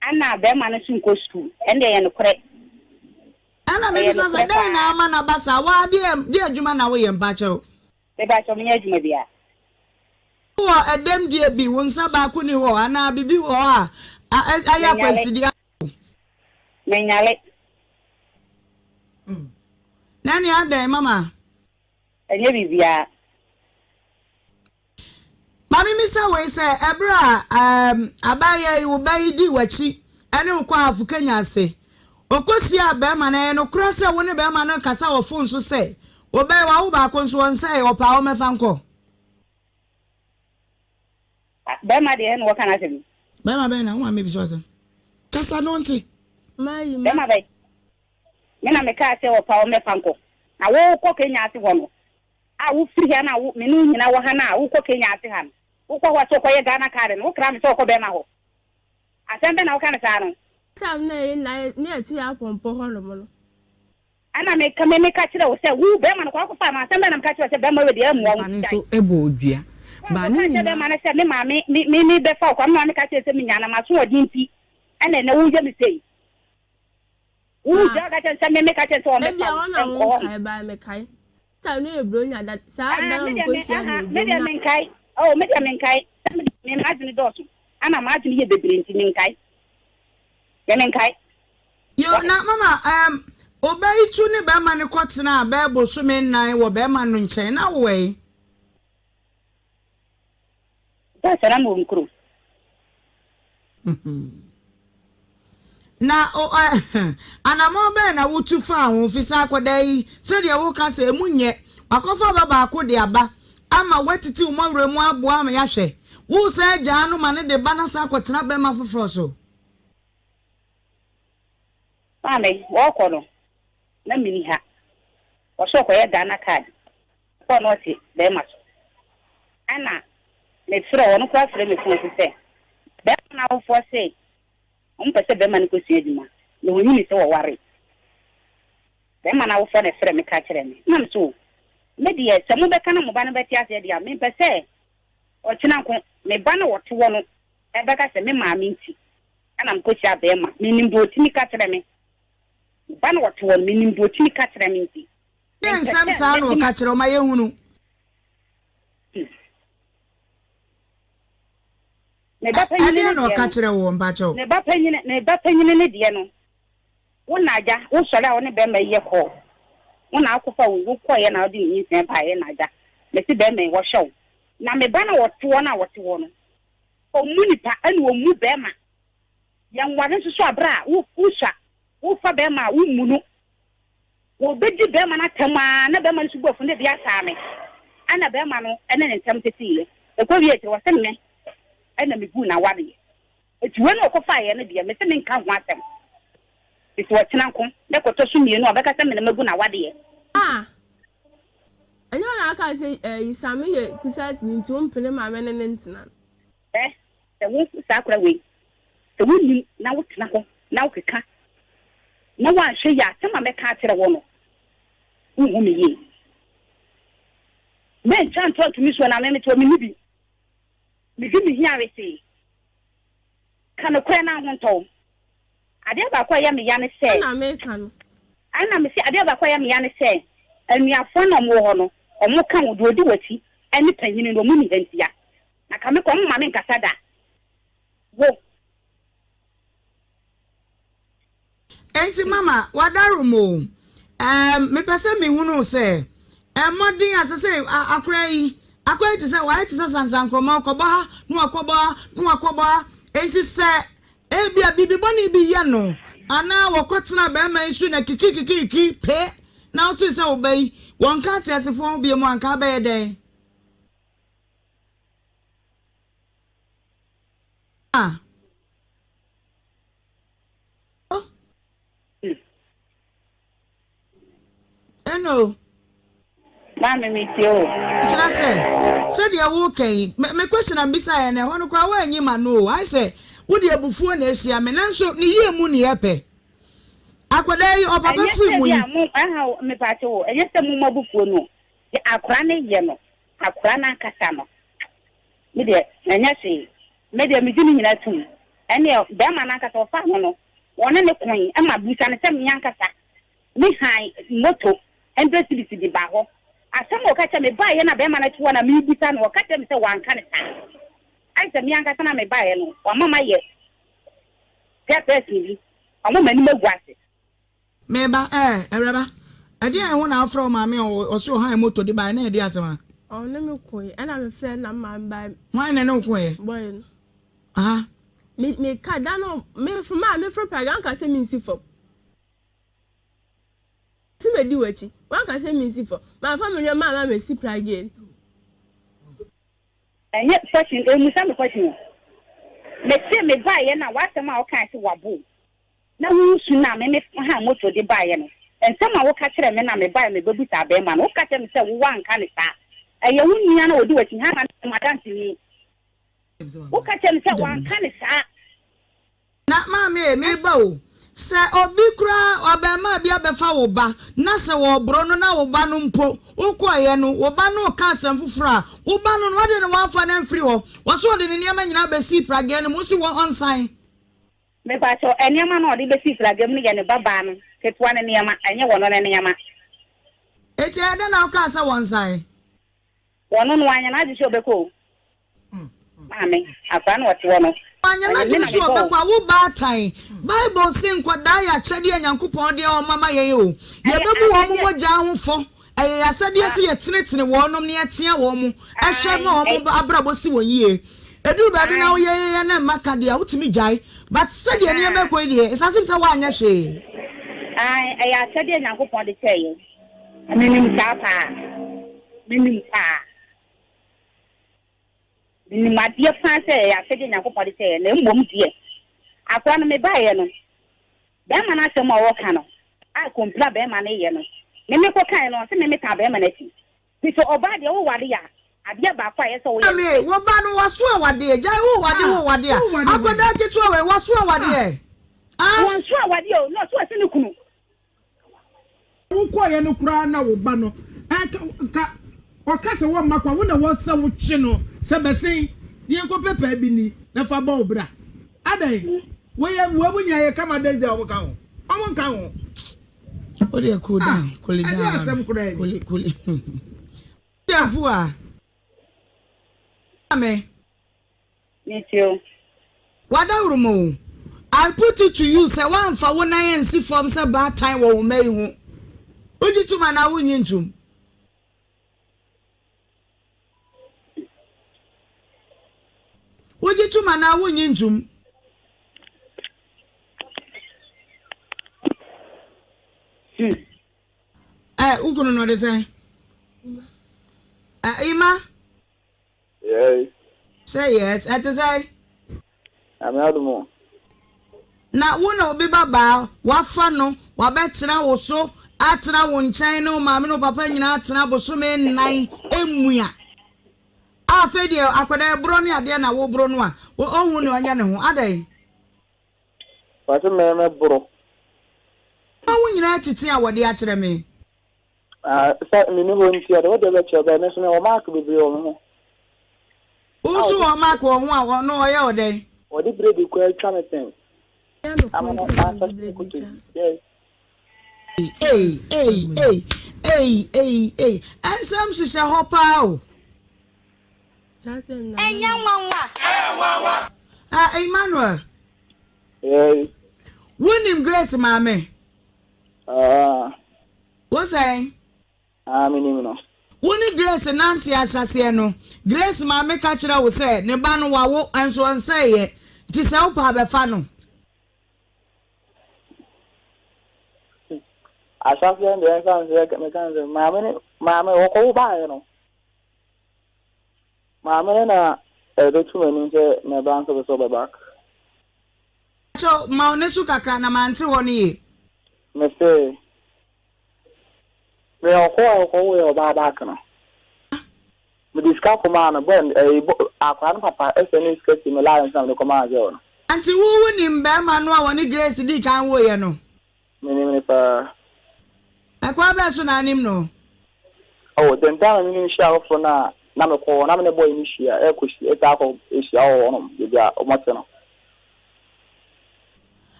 Ɛna barima no nso nkɔ sukuu. Ɛnneɛ ɛyɛ nokorɛ. Ɛna Ɛyɛ mebisa sɛ, nokorɛ dɛn na paa. ama no aba saa? Wo ara deɛ, deɛ adwuma na woyɛ mpakyɛw? Mepakyɛw, menyɛ adwuma biara. Wowɔ ɛdɛm deɛ bi, wo nsa baako nni hɔ anaa biribi wɔ hɔ a ayɛ Menyale. akwansideɛ ama wo? Menyale. Na ɛnneɛ adɛn, mama? Ɛnyɛ biribiara. Ma mimmisa wei sɛ, ɛberɛ a um, abaayewa yi, wo ba yi dii w'akyi ne wo kɔɔ Ahafo Kenya ase, ɔkɔhyiaa barima no, ɛyɛ nokorɛ sɛ wo ne barima no rekasa wɔ fon so sɛ, wo ba yi, wawo baako nso ɔnsɛee, ɔpɛ a ɔmmɛfa nkɔ? Barima deɛ ɛna wɔka n'asɛm yi. Barima bɛn na wo maame bisa wo asɛm? Kasa na ɔnte. Barima bɛn? Me na mekaa sɛ ɔpɛ a ɔmmɛfa nkɔ. Na wokɔ Kenya ase hɔ no, a wofiri ha no a wo me ne wo nyina wɔ ha no a wokɔ Kenya ase ha no, wokɔ hɔ a sɛ wokɔyɛ Ghana card no, wokra me sɛ wokɔ bɛrima hɔ. Asɛm bɛn na woka no saa no? Time na yɛn nyinaa na yɛte yɛn apɔmpɔ hɔnom no. Ɛna meka me meka kyerɛ wo sɛ wo bɛrima no kɔ akɔfa no, asɛm bɛn na meka kyerɛ wo sɛ bɛrima wei deɛ ammua wo Nipa no nti gyae. nso bɔɔ dua Wo baa ne ankɔka nkyerɛ nyinaa. bɛrima no sɛ me maame me me mebɛfa wo kwa, me maame ka kyerɛ sɛ menya na m'asoɔden nti ɛna ɛnɛ woyɛ me sei. Wo Ah. gya ka kyerɛ no sɛ me meka kyerɛ no sɛ ɔmmɛfa Ebia wo wɔn na nkɔ hɔ. wɔnkae but mekae. Time no yɛ Buronya da saa Ah, da na me deɛ mekɔ me, hyia no aha, wɔ me dwom deɛ na. menkae. Oh, me deɛ menkae. Sɛ me me m'adwene dɔɔso, ɛna m'adwene yɛ bebree nti menkae. Me menkae. Yo, Wate? na mama um, ɔbaa yi tu ne bɛrima no kɔtenaa bɛyɛ bosome nnan wɔ bɛrima no nkyɛn, na wowɔ he? Sɛ sɛ na mewɔ me kurom. Na anammɔn bɛn na wotu faa ho? Fi sɛ akwadaa yi, sɛdeɛ woka sɛ emu nyɛ, wakɔfa ba baako de aba ama woatiti wo mmɔwerɛ mu aboa ama yɛahwɛ. Woresan agyaa no ma no de ba no asan akɔtena bɛrima foforɔ so. Maame, wɔrekɔ no, na menni ha. Wɔsɛ ɔkɔyɛ Ghana card. Ɔkɔɔ na ɔte bɛrima so. Ɛna mefrɛ ɔno koraa frɛ me fon so sɛ bɛrima no awofoɔ se wɔn pɛ sɛ bɛrima no kɔsua adwuma na wɔnyini sɛ wɔware. Bɛrima no awofoɔ na ɛfrɛ me ka kyerɛ me. Na me so me deɛ sɛ mobɛka na mo ba no bɛte aseɛ deɛ a mempɛ sɛ ɔkyena nko me ba no wɔte hɔ no ɛbɛka sɛ me maame nti ɛna mekɔhyia bɛrima. Menim deɛ ɔtumi ka kyerɛ me. Me ba no wɔte hɔ no menim deɛ ɔtumi ka kyerɛ me nti Deɛ mempɛ nsɛm sɛ saa na mɛde ɔka ma kyerɛ wo ma yɛhunu. Me ba panyini Ɛdeɛn no na deɛ ɔka no, kyerɛ woɔ mpakyɛw? me ba panyini, me ba panyini no deɛ no, wo na agya, wo sɔre a wo ne bɛrima yi yɛ kɔɔ, wo na akɔfa wo, wo kɔeɛ na wode ne nyinsɛn baeɛ na agya, mese bɛrima yi wɔhwɛ wo. Na me ba no a ɔte hɔ no a ɔte hɔ no, ɔmmu nipa ɛna ɔmmu bɛrima. Yɛnware nso so a berɛ a wo, wosua, wofa bɛrima a wommu no. Wɔbɛdi barima no atɛm ara na barima no nso bo afu na ebi ataa me. Ɛnna barima no ne ne ntam teteeɛ. Ɛkɔwiee akyire, ɔse me na meguu n'awareɛ. Enti wei na ɔkɔfaeɛ no deɛ, mese menka ho asɛm. Mese ɔkyena nko na ɛkɔtɔ so mmienu a, ɔbɛka sɛ me na magu n'awadeɛ. Ah! Ɛnyɛ wo na aka sɛ ɛyi Same yɛ kusasini nti wompene ma me ne no ntena no? Hwɛ, sɛ wo, saa akora wei, sɛ wonnim na wotena hɔ na wokeka na woanhwɛ yie a, asɛm a mɛka akyerɛ wo no, wonhu me yie. Mentwa ntorɔ nto me suo na me mete hɔ, menni bi. Medi me hia wesee. Ka nokorɛ na ho ntɔ wo. Adeɛ baako a ɛyɛ me ya ne sɛ. Ɛna meka no. Ɛna mese adeɛ baako a ɛyɛ me ya ne sɛ, anuafoɔ no a wɔwɔ hɔ no, wɔka wo, deɛ ɔdi w'akyi. ne panyini no ɔmo nni ha ntia. Na ka mekɔ ɔmo mma me nkasa da. Wo. Enti mama wadarom o. Ɛɛm mepɛ sɛ mehunu sɛ mmɔden a sɛ sɛ akora yi akora yi te sɛ wayɛ te sɛ sansankrɔma ɔkɔbɔ ha na wakɔbɔ ha na wakɔbɔ ha enti sɛ ebia biribi bɔne bi yɛ no anaa wɔkɔtena bɛrima yi so na kikikikiki pe na wote sɛ wo ba yi wɔnka ateasefoɔ ho bio mu anka abɛyɛ dɛn? Ah. Ɛno. Maame mi tie o. Kyerɛ sɛ, sɛdeɛ woreka yi, me me question a mbisaeɛ no, ɛhɔ no koraa woanyi m'ano o. Ayɛ sɛ wode abufuo na ahyia me, nanso ne yie mu ne yɛpɛ. Akwadaa yi, ɔpapa Ɛnyɛ firi sɛ mu bi yi. a mo ɛha o, mepaakyɛw o, ɛnyɛ sɛ mo mo abufuo no o, deɛ akora no yɛ no, akora no ankasa no, Me deɛ, ɛnyɛ hwee. Me deɛ, megye ne nyinaa tom. Ɛnneɛ, barima no ankasa, ɔfaa no no, wɔne no koe ma bisa no sɛ, Me ankasa, me hann moto hundred cedis de baa hɔ. Asɛm a ɔka kyerɛɛ me baeɛ na barima no te hɔ na merebisa no, ɔka kyerɛɛ me sɛ wanka no saa. Ayɛ sɛ me ankasa na mebaeɛ no, wama mayɛ chairperson bi, wama m'anim agu ase. Me ba eh, awuraba, ɛdeɛn ho na wofrɛ wo maame a ɔse ɔhan moto de baeɛ na ɛde asɛm a? Ɔne me koe, ɛna me frɛ na me maame bae. Hwan na ɛne wo koeɛ? Boy no. Aha. Me me ka da no me fo maa me foro praga anka sɛ me nsi fam. Si me di w'akyi, wanka sɛ me nsi fam. Maa fa me nneɛma a maa me si praga no. Ɛnyɛ question, ɛmmusa me question o. Me se me baeɛ na w'asɛm a wokae se wabo wo. Na wo su no a me mehaa moto de baeɛ no, nsɛm a woka kyerɛɛ me no a mebaeɛ mebɛbisaa barima no, woka kyerɛɛ me sɛ wo woanka no saa. Ɛyɛ wo nua no a ɔdi w'akyi, Hana no yɛ m'adanseni. Woka kyerɛɛ me sɛ wanka no saa. Na maame e, meba o, sɛ obi koraa, abarimaa bi abɛfa wo ba, na sɛ wɔreboro no na wo ba no mpo, wokɔeɛ no, wo ba no reka asɛm foforɔ a, wo ba no no, adɛn na woamfa no amfiri hɔ? Wɔse ɔde ne nneɛma nyinaa bɛsii pragea no mu, wose wɔ ɔnsan. Mepakyɛw, nneɛma no a ɔde besi pragea mu no yɛ ne babaa no ketewa no nneɛma, ɛnyɛ wɔno no nneɛma. Enti ɛyɛ dɛn na wokaa sɛ wɔnsan? Wɔno no, wanyɛ n'adwene sɛ ɔbɛkɔ o. Maame, akwadaa no a ɔte hɔ no, Wanyɛ ɔyɛ me n'adwene na sɛ mebɔ o. ɔbɛkɔ a, wo baatan. Bible se nkwadaa yɛ akyɛdeɛ a Nyankopɔn de ɔma ma yɛn o. Ɛyɛ Yɛbɛbu wɔn akyɛdeɛ. mogya ho fɔ. Ɛyɛ yɛn asɛdeɛ sɛ yɛtenetene wɔnom na yɛtea wɔn, hwɛ ma wɔn abrabɔ si wɔn yie. Ɛduru baabi na woyɛ yɛ na mma ka deɛ a, wotumi gyae. But sɛdeɛ nneɛma rekɔ yi deɛ, it's as if sɛ woanyɛ hwee. Ae, ɛyɛ akyɛdeɛ a Nyankopɔn de kyɛɛ yɛn. Menim saa paa. Menim paa. Menim adeɛ paa sɛ ɛyɛ akyɛdeɛ a Nyankopɔn de kyɛɛ yɛn. Na mmom deɛ, akora no mebaeɛ no, Bɛɛma no asɛm a ɔɔka no a kompla bɛɛma no yɛ no me me kɔ kae no ɔse me me taa bɛɛma no akyi nti sɛ ɔbaa deɛ wo ware a adeɛ baako a ɛyɛ sɛ woyɛ ne Maame sɛ. wo ba no waso awadeɛ gyae wo wade wo wade a akwadaa ketewa wei waso awadeɛ ah. Wanso awadeɛ o na ɔse wasi ne kunu. Wokɔeɛ no koraa na wo ba no ɛka nka ɔka sɛ wɔmma kwa wo na wɔ sɛ wokye no sɛ bɛsen na yɛnkɔpɛ paa bi ni na fa bɔ wo bra adɛn woyɛ wɔn mu nyinaa yɛka Mother's Day a wɔn ka ho wɔn nka ho Wo deɛ cool ah down cool down ɛde asɛm koraa ni. cool cool Afua maame. Me too. W'adaworo o, I put it to you sɛ woamfa wo nan ansi fam sɛ baatan wɔ wo mma yi ho. Wogye tom anaa wonnye ntom? Wogye tom anaa wonnye ntom? Hmm. Ɛ, wo kunu no ɔde sɛn? Ɛ, Ima? Yes. Sɛ yes, ɛte sɛn? Nyame adom o. Na wo na obi ba baa, wafa no, wabɛtena wo so, atena wo nkyɛn ne wo maame ne wo papa nyinaa atena bosome nnan mmua. Afei deɛ akwadaa ɛborɔ ne adeɛ na woboro no a, ɔnhu nea ɔnyɛ ne ho. Adɛn? Wase mɛmɛ boro. Wo nyinaa tete a wɔde akyerɛ me. Ah, sɛ menni hɔ nti a, deɛ wode bɛkyerɛ bɛyɛ, me nso mewɔ mark bebree wɔ me ho. Wo nso wɔ mark wɔ ho a, ɔno ɔyɛ wo dɛn? Wɔde biredi koraa atwa me pɛn. Ama no asase me kotodwe. Yes. Ei, ei, ei, ei, ei, ei, nsɛm hyehyɛ hɔ paa o. Ɛnyɛ nwanwa. Ah, Emmanuel. Yes. Wonim Grace maame? Ah. Wo sɛn? Ah, menim no. Wo ne Grace nante ahyɛaseɛ no, Grace maame ka kyerɛɛ wo sɛ ne ba no wawo nso ɔnsɛeɛ, nti sɛ wopɛ a bɛfa no. Ahyɛaseɛ no deɛ ɛmfa no sɛ meka no sɛ maame ne maame wɔkɔwo baeɛ no maame no na ɛbɛtu m'anim sɛ ne ba nso pɛ sɛ ɔba back. Kyɛw, ma wo ne so kakra na mante hɔ no yie. Mese Me ɔkɔ a ɔkɔ wo yɛ ɔbaa back no. Me de sika kɔmaa no bɔ ɛyi bɔ akwadaa no papa ɛsɛ ne sika si me line so na me de kɔmaa girl no. Nti wo wo nim barima no a wɔne Grace dii kan woeɛ no? Me nim no paa. Ɛkwan bɛn so na anim no? Oh the time a me ne no hyia foforɔ no a na me kɔ hɔ na me ne boy no hyia ɛkɔ hyia ɛtaa kɔ hyia wɔ hɔ nom baabi a wɔn te no.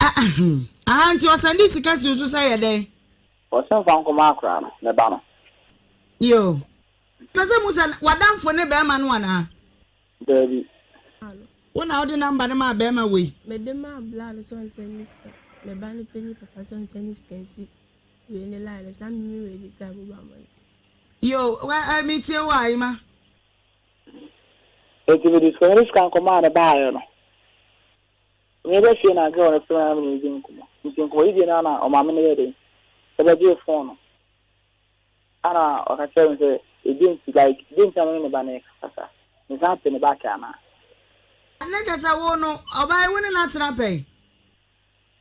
Aha nti ɔsɛnde sika si wo so sɛ yɛ dɛn? Ɔse mfa nkɔma akora no, ne ba no. Yoo. Mepɛ sɛ muhu sɛ w'adamfo ne bɛɛma no anaa? Daabi. Wo na wode number no maa bɛɛma wei? Mede maa bla no sɛ ɔnsɛnde sika, me ba no panyin papa sɛ ɔnsɛnde sika nsi wei ne line no so na me me register mobile money. Yoo, wɛ ɛ metie wo a, Emma. Enti mede sika mede sika nkɔmaa no baeɛ no, meba fie na girl no frɛ me na me ne no di nkɔmmɔ. Nti nkɔmmɔdidie no ara na ɔmaame no yɛɛ dɛn, ɛbɛgyee phone no. Ɛna ɔka kyerɛɛ me sɛ, ɛdeɛn nti, like deɛn nti na me ne ne ba no rekasa saa? Mesan pɛ ne back anaa? Na kyerɛ sɛ wo no, ɔbaa yi wo ne no atena pɛn?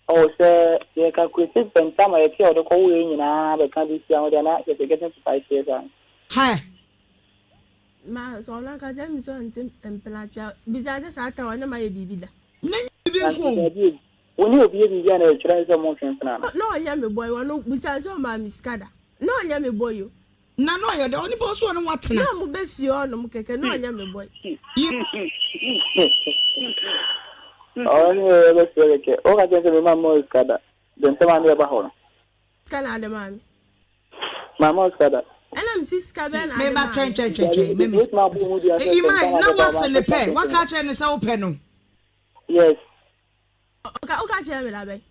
Oh sɛ yɛ calculate pɛ ntam a yɛte a ɔde kɔ wo yɛ nyinaa bɛka this year ho deɛ na kyerɛ sɛ getting to 5 years a. Hɛ! Ma sɛ ɔno ankasa nim sɛ ɔnte mpenatwe a, bisa sɛ saa time ɔne mayɛ biribi da. Na nyɛ biribi Na nko o. daabi o, wo ne obi yɛ biribi a na ɛkyerɛ sɛ montwe mpena no. Na ɔnyɛ me boy, ɔno bisa sɛ ɔmaa me sika da. Na ɔnyɛ me boy o. Na na ɔyɛ dɛ, onipa ɔso ɔne wo atena. Na ɔmo bɛ fie hɔ nom kɛkɛ, na ɔnyɛ me boy. Yi. Ɔno ne yɛ bɛ fie kɛkɛ, woka kyerɛ no sɛ mema mma wo sika da, de ntɛm a ne yɛba hɔ no. Sika na ade maa me. Mamma wo sika da. Ɛna me si sika bɛn na Me ade ba maa twɛn me. twɛn twɛn twɛn me me Imai na wase ne pɛ waka akyerɛ ne sɛ wopɛ no. Yes. Ɔka woka kyerɛ me da bɛn?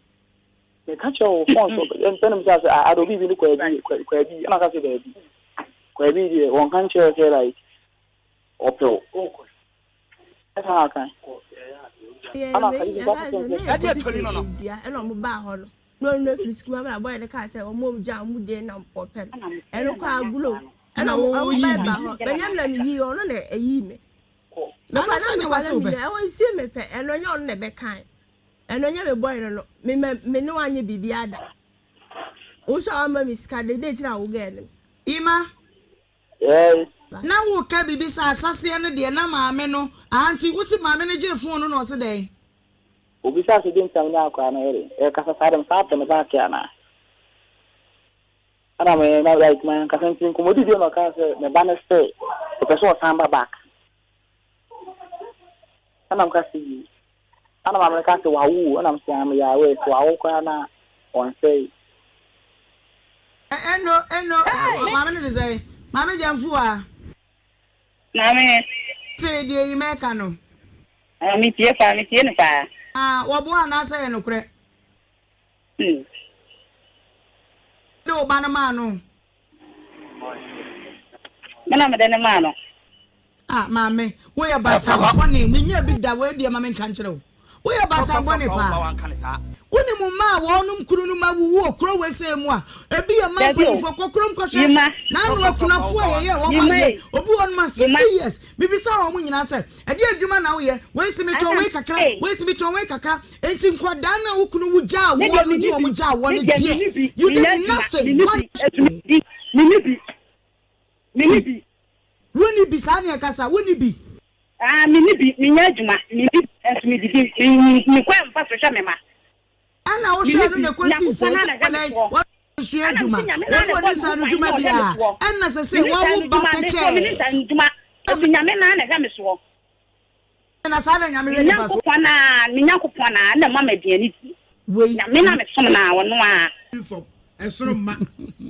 Meka kyerɛ wo phone so mpɛ no bisa sɛ ah ade obi bi ne kwaabi kwaabi ɛna ɔka sɛ daabi kwaabi deɛ wɔnka nkyerɛ sɛ like ɔpɛ wo ɛna aka Yɛ ɛna wei aka yɛ baa sɛ ne yɛ kɔtete dua ɛna ɔmo baa hɔ no na ɔno afiri sukuu abɛn abɔyɛ ne kaa sɛ ɔmo gya ɔmo deɛ na ɔpɛ no ɛno kɔ agulo ɛna ɔmo ɔmo baa ba hɔ bɛnyɛ na me yi ɔno na ɛyi me. Mekɔ na mekɔ na menya ɛwɔ nsie me pɛ ɛno nyɛ ɔno na ɛbɛkan ɛno nyɛ me boy no no me ma me ne wanyɛ biribi ada wo nso a wama me sika de de kyerɛ a wo gɛɛ no. Ima. Yes. Na wo ka biribi sɛ ahyɛseɛ no deɛ na maame no aha nti wo se maame no gyee phone no na ɔse dɛn. Obisaa sɛ dɛn nti na me ne akwadaa no yɛ dɛn ɛkasa saa de mesan pɛ ne back anaa. Ɛna me na like mankasa nti nkɔmmɔdi bio na ɔkaa sɛ me ba no sɛ ɔpɛ sɛ ɔsan ba back. Ɛna meka sɛ yie. Ɛna maame no kaa sɛ wawo o. Ɛna mesɛ ah meyɛ aware sɛ wawo koraa na ɔnsɛe. Ɛno ɛno maame no de sɛn? Maame Gyamfuaa. Maame. Te deɛ yi mɛka no. Ah metie paa metie no paa. Ah wɔboa anaasɛ ɛyɛ nokorɛ? Hmm. De wo ba no maa no. Me na mede no maa no. Ah maame, woyɛ baatan bɔne, menya bi da, wei deɛ ma menka nkyerɛ wo. Woyɛ baatan bɔne paa. Wonim mma a wɔnom kununom awuwu wɔ kuro wesee mu a, ebi yɛ mma mpanyinfoɔ, kɔ kurom kɔhwɛ. N'ano akunafoɔ a yɛyɛ wɔn adeɛ, obi wɔ nom a 60 years, mebisa wɔn nyinaa sɛ, ɛdeɛ adwuma na woyɛ? Wei si metɔn wei kakra, wei si metɔn wei kakra. Enti nkwadaa no a wo kunu wu gyaa woɔ no de wɔn gyaa woɔ no deɛ, you did nothing, one hwee. Menni bi. Wonni bi, saa ne ɛkasa, wonni bi. Ah, menni bi, menyɛ adwuma, menni bi, nso medidi, me kwan mfa so hwɛ me mma. Ɛna wohwɛɛ no na ɛkɔsii sɛ, sɛ nkwadaa yi, wɔnsua adwuma, wɔn wɔnni nsa ano dwuma biara, ɛna sɛ sɛ wɔwo ba tɛkyɛɛ. Ɛti Nyame naa na ɛhwɛ me soɔ. Na saa na Nyame hwɛ nipa so. Me Nyankopɔn naa, me Nyankopɔn naa na ɛma me aduane di. Wei. Nyame na mesom naa, ɔno aa. Fam, ɛsoro mma,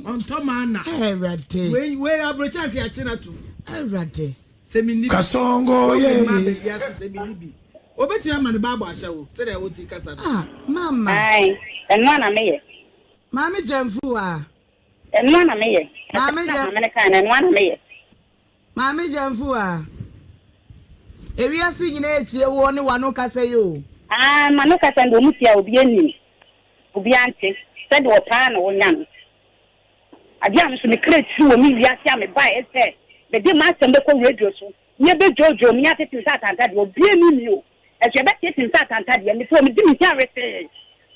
ɔntɔ maa na. Awurade. Wei, wei aburokyi anka yɛakye no atom. Awurade. Sɛ menni bi. Kasongo Wode yeah. mma aba wiase sɛ menni bi. Obetumi ama ne ba abɔ ahyɛ wo sɛdeɛ wosi kasa no. Ah mama. Ae, ɛno ara na meyɛ. Maame Gyamfuaa. Ɛno ara na meyɛ. Maame Asɛm no a Gyam. maame no kae no, ɛno ara na meyɛ. Maame Gyamfuaa. Ewiase nyinaa etie woɔ ne w'ano kasa yi o. Ae, m'ano kasa no deɛ wɔn tie a obiara nnim, obiara nte. Sɛdeɛ ɔpɛ ara na ɔnya no. Adeɛ a me nso me kra kyiri wɔ me wiase a mebaeɛ sɛ mede m'asɛm bɛkɔ radio so na yɛbɛdwoodwoo me atete me sɛ atanta deɛ, obiara nnim me o. Ɛso yɛbɛteete me sɛ atanta deɛ, mete hɔ medi me hia wesee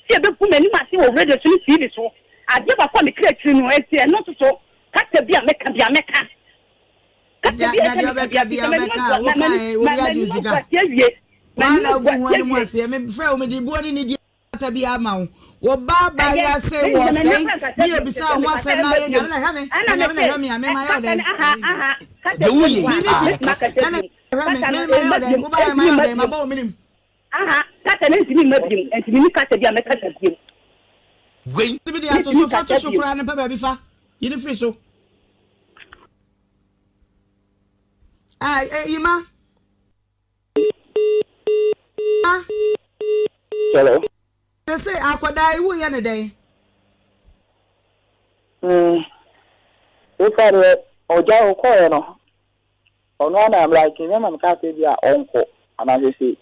sɛ yɛbɛgu m'anim ase wɔ radio so ne TV so. Adeɛ baako a me kra kyiri no, enti ɛno nso so, kasa bi a mɛka biara mɛka. Kasa bi a Na ɛsɛ deɛ meka ɔbɛka biara, biara firi sɛ m'anim ɔbɛka a agu, woka ɛ, obi agye m'anim wo agu sika. ase awie. Woa M'anim na agu wogu ho ase anim awie. aseɛ. Mefrɛ wo mede buo ne nidie Ata bi ama wo. Wo ba ba Ɛyɛ, ya se me wɔ deɛ manya sɛn kora nkasa ne bio, yɛ bisa kyerɛ sɛ ho mepɛ asɛm sɛ na ɛmba ayɛ biom. nyame na hwɛ me Ɛna na nyame na mese, hwɛ me a me ɛ, ma yɛ kasa ɔdɛn. no aha, aha, kasa Deɛ bio woyɛ ni hɔ yi, a, Mene ah, bi mɛtumi kasa. akasa ɛna biom. hwɛ me Kasa me no ma yɛ ɛmma ɔdɛn biom, wo ba yɛ ma ɛntumi yɛ mma ɔdɛn ma biom. bɔ wo menim. Aha, kasa no ntumi mma biom, ɛnti menni kasa bi a mɛkasa biom. Wei. Tumi de ato Mentumi so fa to nkasa so biom. koraa no pɛ baabi fa yi no firi so. Ah, eh, Ima. Ah. Hello. Sese akwadaa yi woyɛ ne dɛn? Mm. Wofa deɛ ɔgya ɔkɔɛ no ɔno ara na like me ma meka sɛ bi a ɔnkɔ anaasɛ sei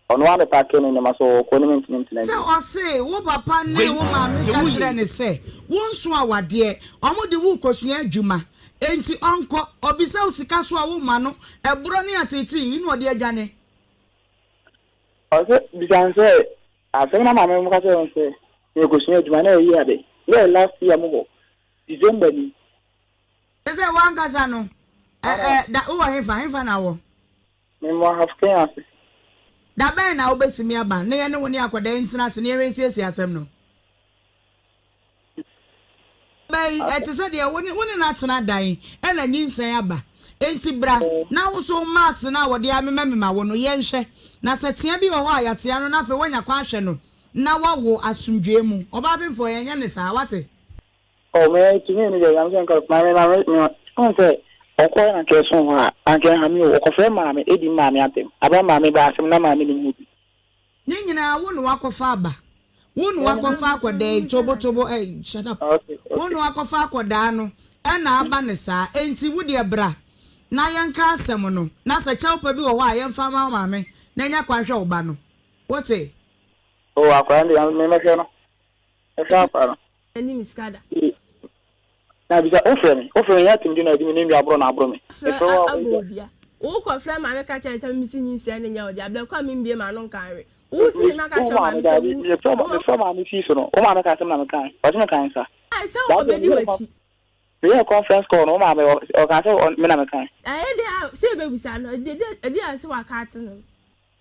ɔno ara na paake ne nneɛma so ɔkɔ ne mentumi ntena Sɛ bio. ɔse wo papa ne Wei wo maame deɛ ka woyɛ kyerɛɛ yi. no sɛ wonso awadeɛ, ɔmo de wo rekɔsua adwuma, enti ɔnkɔ, ɔbisa wo sika so a womma no, ɛborɔ ne ateetee yi na ɔde adwane. Ɔse bisa no sɛ asɛm na maame mo ka kyerɛ no sɛ merekɔsua adwuma na ɛyɛ ade na ɛyɛ last year mo hɔ December ni. Te sɛ w'ankasa no, ɛ ɛ da wowɔ hefa? Hefa na wɔ? Mewɔ Ahafo ase. Da bɛn na wobɛtumi aba na yɛne wo ne akwadaa yi ntena ase na yɛnhwɛ nsiesie asɛm no? Ɔbaa yi, ɛte sɛ deɛ wo ne wo ne no atena dan ɛna nyinsɛn aba. Enti bra na wo nso wo marks no a wɔde amemamema wo no, yɛnhwɛ. Na sɛ tea bi wɔ hɔ a, yɛatea no na afei woanya kwan ahwɛ no na woawo asomdwoeɛ mu. Ɔbaa benfoɔ, yɛnyɛ no saa, woate? Oh me to me no deɛ nyame sɛ nka maame maame me wohu sɛ ɔkɔɛ na nka ɛso hɔ a anka ɛha me o ɔkɔfrɛ maame ɛdi maame atɛm aba maame ba asɛm na maame nim ho bi. Ne nyinaa wo na wakɔfa aba. Wo na wakɔfa akɔdaa yi tobo tobo eh shut up. Okay Wo okay. na wakɔfa akɔdaa no ɛna aba ne saa enti wo deɛ bra na yɛnka asɛm no na sɛ kyɛw pa bi wɔ hɔ a yɛnfa ma wo maame na nya kwan hwɛ wo ba no wote. Oh akwadaa no deɛ me mɛhwɛ no mɛhwɛ akwadaa no. Ɛne me sika da. Na bisa wo frɛ me wo frɛ me nyɛ atemdi na ɛde me ne nua aborɔ na aboro me Frɛ mefrɛ wo a abɔ wogya. obia. Wo kɔ frɛ maame ka kyerɛ no sɛ me se nyinsɛn no nyɛ wo dea blɛ kɔ a me mbie m'ano nka nwe. Wo se me maka Wo kyerɛ maame maame sɛ daabi wo mefrɛ wo. mefrɛ maame fii so no wo maame ka asɛm na mekae ɔse meka nsa. Ae sɛ Saa deɛ ɔbɛdi meyɛɛ w'akyi. meyɛɛ conference call no wo maame ɔkaa sɛ me na mekae. Ɛyɛ dɛn a sɛ yɛbɛbisa no ɛdeɛ a sɛ waka ate no no.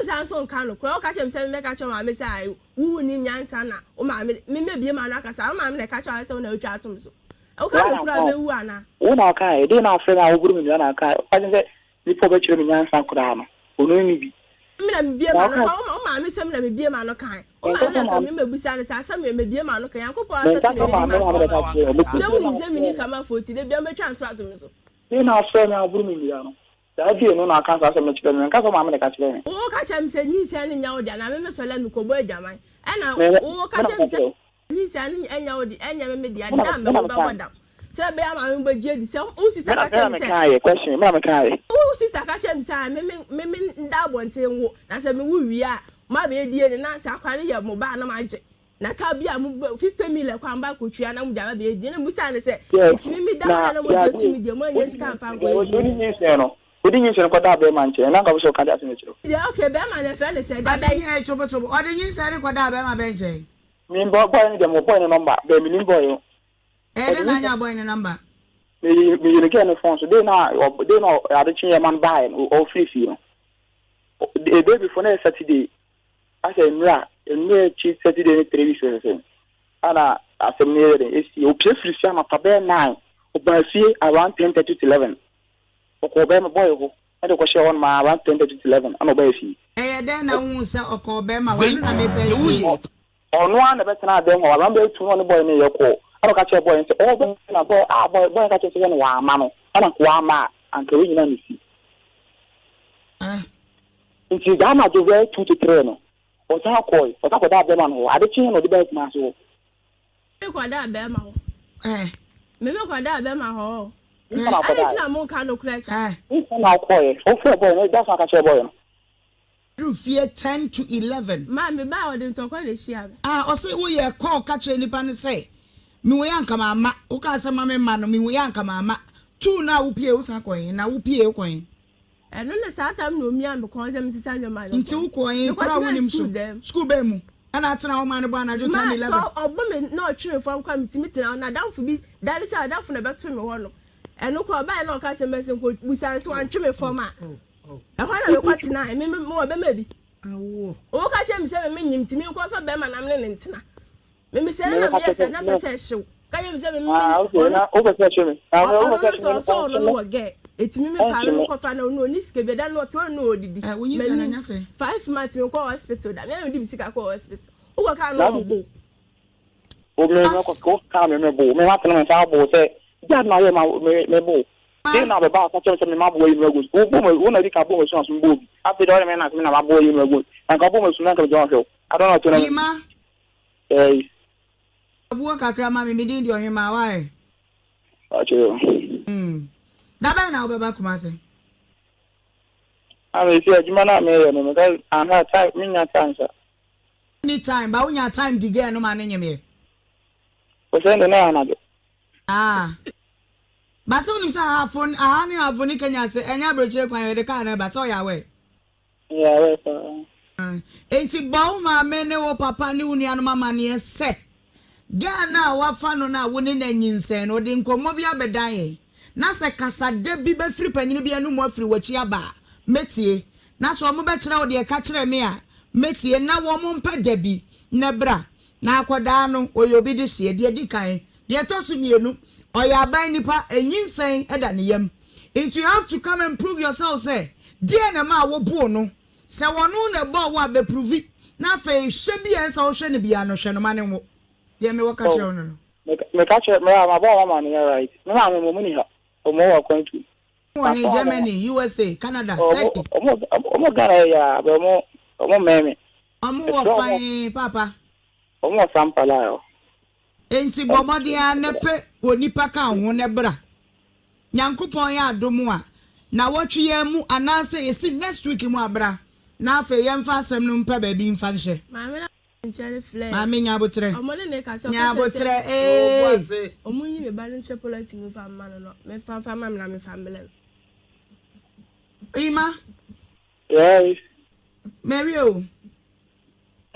Wosan nso nka nokorɛ. Woka kyerɛ me sɛ memmɛka kyerɛ wo maame sɛ ae, wo wonnim nyansa na wo maame, me mɛbue m'ano akasa, wo maame na ɛka kyerɛ wo sɛ wo na wotwa ato me so. Woka Woa na nokorɛ a wokae. mɛwu anaa? Wo na wokae. Ɛdeɛn na wofrɛ me a woboro me dua na wokae? Woka kyerɛ me sɛ nipa a ɔbɛkyerɛ me nyansa koraa no, ɔno nni bi. Me na mebue Na m'ano woka. ka, wo maame sɛ me na mebue m'ano kae. Wo Menka maame sɛ na nka maame. me mɛbisa no sɛ asɛm wei mebue m'ano kae. Nyankopɔn Menka ahwɛ so sɛ na ɛbɛdi maame na m'asɛm mebɛka ama me. kyerɛ wo. Sɛ Mese wonim na sɛ wofrɛ menni me. kamafoɔ nti, da biara mobɛtwa ntorɔ ato me so. Deɛn na wofrɛ me a woboro me dua no? Saa day no na ɔka saa asɛm no kyerɛɛ me, menka sɛ wo maame na ɛka kyerɛɛ me. Wo ka kyerɛ me sɛ nyinsɛn no nyɛ wo dea na me me sɔre a me kɔ bɔ adwaman ɛna Me, me wo ka na kyerɛ me meka sɛ kyerɛ wo. nyinsɛn no ɛnyɛ wo de ɛnyɛ me me dea Me na da a me mɛwo na bɛbɔ mekae. dam sɛ ɛbɛyɛ a maame no bɛgye adi sɛ wo Me sister na ka me kyerɛ na me sɛ mekaeɛ, question, me na mekaeɛ. wo sister ka kyerɛ me sɛ a me me me me nda abɔnten nwo na sɛ me wo wie a moabɛyɛ DNA na sɛ akwadaa no yɛ mo ba a na moagye. Na ka bi a mo bɛ 50 mil kwan ba kotwia na mo de aba bɛyɛ die na mo bisa no sɛ Yes, etumi mi da hɔ na na na mo deɛ yɛade tumi deɛ mo anya wodi sika nfa nyinsɛn nkɔ yɛ wodi die. nyinsɛn no wodi nyinsɛn no kɔdaa bɛrima nkyɛn na nka wo sɛ ɔka de asɛm akyerɛ wo. Deɛ okay bɛrima no yɛfrɛ no sɛ da Ɔde bɛn. nyi tobotobo ɔde nyinsɛn no kɔdaa bɛrima bɛn nkyɛn. Me bɔ boy no deɛ mewɔ boy no number bɛɛ menim boy no. Ɛyɛ Ɔde dɛn na nyinsɛn anya boy no number. meyi meyi no girl no phone so day no a ɔ day no a ade kyeeɛ ma no baeɛ no ɔfiri fie no a day before na ɛyɛ Saturday Asɛ nnura nnura akyi Saturday ne 3 weeks sɛsɛ ana asɛm no yɛ dɛn esi. Opie firi fie anɔpa bɛyɛ 9 ɔbaa fie around 10:30 to 11 ɔkɔɔ bɛrima boy hɔ ɛde kɔhyɛɛ hɔ nom around 10:30 to 11 ana ɔbaa fie. Ɛyɛ dɛn na wohuu sɛ ɔkɔɔ bɛrima hɔ? Wei Ɛno na mepɛ deɛ atie. woyɛ yi. Ɔno ara na ɛbɛtenaa dɛm hɔ around bɛyɛ 2 na ɔne boy no yɛ kɔɔ ɛna ɔka kyerɛɛ boy no sɛ ɔwɔ bɛrima na boy ah boy boy no ka kyerɛ sɛ yɛ no wamma no ɛna nka wamma a anka wei nyinaa mmesi. Nti saa anadwo bɛyɛ 2 to 3 no, ɔsan kɔe, ɔsan kɔdaa bɛrima no hɔ. Ade kyeeɛ na ɔde baa Kumasi hɔ. Me kɔdaa bɛrima hɔ. Eh. Me me kɔdaa bɛrima hɔ o. Nsa na Adɛn ɔkɔdaeɛ. nti na monka nokorɛ saa? Eh. Nsa na ɔkɔeɛ. Wofrɛ bɔɔl no, da so aka kyerɛ bɔɔl no. Duru fie 10 to 11. Maa me baa ɔde ntɔkwa na ehyiaa me. Ah ɔse wo yɛ call ka kyerɛ nipa no sɛ me hu yɛ anka mamma wo kaa sɛ ma me mma no me hu yɛ anka mamma two no a wo pie wo san kɔ he na wo pie wo kɔ he. Ɛno ne saa time na omia me kɔn sɛ me sesa nneɛma no Nti nkɔ. wo kɔ he Me kɔ koro a tenaa wonim so school dɛm. school bɛn mu ɛna atena hɔ maa no bɔ anadwo Ma ten sɛ 11. ɔbɔ me na ɔtwe me fam koraa me tumi tena hɔ nadamfo bi dane sɛ adamfo na ɛbɛto me hɔ no ɛno koraa ɔbaeɛ na ɔka sɛ mɛsɛ nkɔ busa no sɛ wantwe me fam a ɛhɔ na mekɔ tenae me me mewɔ bɛma bi woka kyerɛ me sɛ me menyim nti menkɔ mfa bɛrima na mene ne ntena me mesɛ no na meyɛ sɛ na pɛ sɛ ɛhyew ka kyerɛ me sɛ me me ɔno ɔno no sɛ ɔsɛ ɔno no wɔ gɛ ɛtumi me paa me mekɔfa na ɔno ɔni sika bi ɛda no ɔte ɔno na ɔdidi m'ani 5 months mekɔ hospital da me a mede me sika kɔ hospital wokɔ kaa no ɔbo O me me kɔ ko ka me me bo me ma tena me nsa abo sɛ gya na yɛ ma me me bo de na bɛba aka kyerɛ sɛ me ma bo ayi no agu wo bo me wo na di ka bo me so aso bo bi afei de ɔyɛ me na me na ma bo ayi no agu na nka bo me so na nka me gyina hwɛ o adɔn na ɔtena Ima. Eh. Abuo kakra ma me me din de Ɔhemaa why? Ɔkyerɛ. Da bɛn na wobɛba Kumasi? Ah, me si adwuma na meyɛ no, meka aha time, menya time sa. Any time, ba wonya time di girl no ma ne nyem yɛ. O sɛ ne na anadwo. Ah. Ba sɛ wonim sɛ ahafo aha ne ahafo ne Kenya sɛ ɛnyɛ aburokyire kwan yɛde car na ɛba sɛ ɔyɛ aware. Yɛ aware paa. Enti bɔ wo maame ne wo papa ne wo nuanom amanneɛ sɛ girl no a woafa no no a wo ne no anyinsɛn no, ɔde nkɔmmɔ bi abɛdan yɛn, na sɛ kasadɛ bi bɛfiri panin bi anom afiri w'akyi aba a, mɛtie. Na sɛ wɔbɛkyerɛ wo deɛ ka kyerɛ me a, mɛtie. Na wɔmpɛ da bi na bra. Na akwadaa no, ɔyɛ obi dehyeɛ, deɛ ɛdi kan. Deɛ ɛtɔ so mmienu, ɔyɛ aban nipa, nyinsɛn da ne yam. Nti you have to come and prove yourself sɛ, deɛn na ɛmaa woboo no? Sɛ ɔno na ɛbɔɔ wo a, bɛpruvi. Na afei hwɛ bi a ɛsɛ sɛ wohwɛ no biara no, hwɛ no ma no nwo. Deɛ mewɔ ka kyerɛ wo no no. Meka kyerɛ, me a mabɔ wɔn amaneɛ right. Me maame mo ni ha, ɔmo wɔ akwantu. Ɔmo wɔ he? Germany, USA, Canada, Turkey? Ɔmo ɔmo Ghana yɛ yaa, but ɔmo ɔmo mmɛn me. Ɔmo wɔ fan paapa. Ɔmo wɔ Sampala hɔ. Enti bɔ mmɔden ara na pɛ onipa ka wo ho na bra. Nyankopɔn yɛ adom a, nawɔtwe yi ara mu anaasɛ ɛsi next week mu a bra na afei yɛmfa asɛm no mpɛ baabi mfa nhyɛ. Maame no nkyɛn ne flɛ. Maame nya aboterɛ. Ɔmo ne ne kasa Nya ɔka kyerɛ sɛ. aboterɛ ee. Ɔmo nyi me ba no nkyerɛ polɔnti mi nfa mma no no me nfa nfa ma me na me nfa mbrɛ no. Ima. Yes. Mawie o.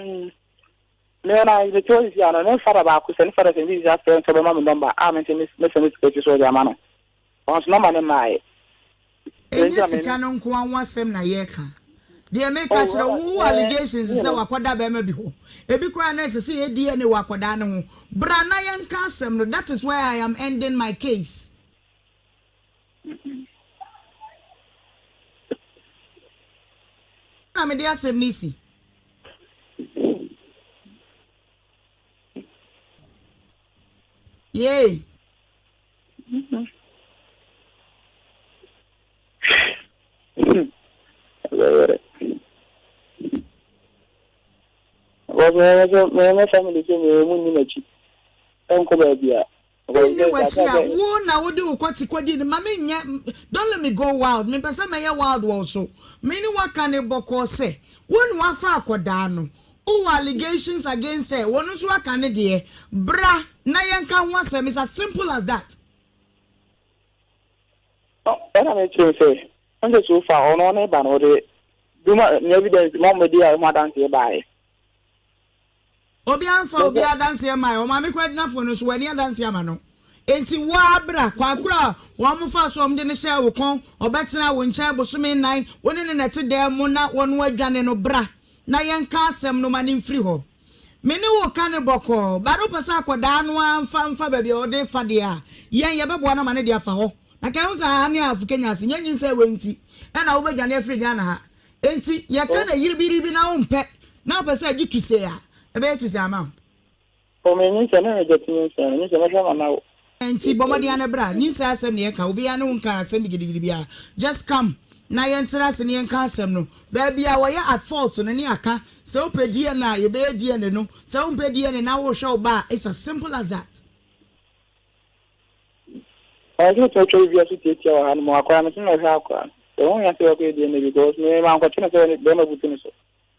Mm. Me na me te hɔ sisi ano ne fada baako sɛ ne fada sɛ ne sisi afrɛ nso ɔbɛma me nɔmba a me nso me sɛ ne sika akyi so ɔde ama no ɔno nso nɔmba ne mmaeɛ. Ɛnyɛ sika no nko ara ho asɛm na yɛreka. Deɛ meka kyerɛ wo, wo allegations sɛ wakɔda bɛrima bi hɔ. Ebi koraa na ɛsɛ sɛ yɛ DNA wɔ akwadaa no ho. Bra na yɛnka asɛm no. That is where I am ending my case. Na mede asɛm no si. Yay. Ɛbɛyɛ. Because me me me family sɛ me mu nni m'akyi. Ɛnkɔ baabi a. Nni w'akyi a, wo na wode wo kɔte kɔdi no. Ma menyɛ, don't let me go wild. Mempɛ sɛ mɛyɛ wild wɔ wo so. Me ne wo aka no bɔkɔɔ sɛ, wo na woafa akɔdaa no. Wowɔ allegations against her, wɔn nso aka ne deɛ. Bra na yɛnka ho asɛm. It's as simple as that. Ɛna mekyerɛ sɛ, ɔn sɛ so far ɔno ɔne ba no ɔde duma ne evidence ma ɔmo de a ɛho adanseɛ baeɛ. Obiara mfa obiara adanseɛ mmaeɛ. Ɔmaame koraa gyinafoɔ no nso wanni adanseɛ ama no. Enti wo ara bra. Kwan koro a wɔfaa so a wɔde no hyɛɛ wo kɔn, ɔbɛtenaa wo nkyɛn bosome nnan, wo ne no na ɛte dan mu na wɔn adwane no, bra na yɛnka asɛm no ma no mfiri hɔ. Me ne wo reka no bɔkɔɔ, but wopɛ sɛ akwadaa no ara mfa mfa baabi a ɔde refa deɛ a, yɛn yɛbɛboa no ama no de afa hɔ. Na kae ho sɛ ha ne Ahafo Kenya ase, nyɛ nyinsɛn wei nti na wobɛdwane afiri Ghana ha. Enti yɛka no yiribiribi na wompɛ, na wopɛ sɛ ɛgye tusee a, ɛbɛyɛ tusee ama wo. O me nyinsɛn, me reject nyinsɛn no, nyinsɛn mɛhwɛ ama no awo. Enti bɔ mmɔden ara na bra. Nyinsɛn asɛm na yɛka, obiara ne wo nka asɛm gidigidi biara. Just come. na yɛntena ase na yɛnka asɛm no. Baabi a wɔyɛ at fault no ne aka. Sɛ wopɛ DNA a, yɛbɛyɛ DNA no. Sɛ wompɛ DNA na wohwɛ wo ba a, it's as simple as that. Ɔyɛ sɛ ɔkyerɛkyerɛ biribi so tiatia wɔ ha no mu. Akwadaa no, sɛ na ɔhwɛ akwadaa no. Ɛho hia sɛ ɔkɔyɛ DNA because me mankɔkye no sɛ bɛrima butu ne so.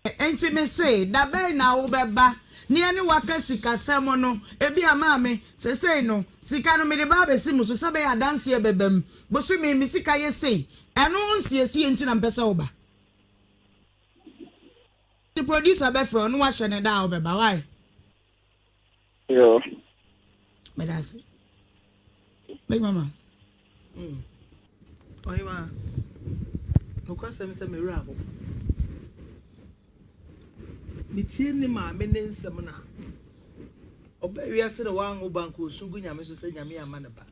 Enti mise, Da bɛn na wobɛba na yɛne wo aka sikasɛm no? Ebia maame, seesei no, sika no mede ba abɛsi mo so sɛ ɛbɛyɛ a adanseɛ bɛba mu. Bosome yi, me sika yɛ sei. Ɛno ho nsiesie nti na mepɛ sɛ woba. Nti producer bɛfrɛ wo na woahyɛ no da a wobɛba. Wai? Yoo. Meda ase. Big mama. Ɔhema, nokwasɛm sɛ me werɛ ahow. Metie ne maame ne nsɛm no a, ɔbaa wiase na wanwo ba nka osu gu Nyame so sɛ Nyame amma no ba.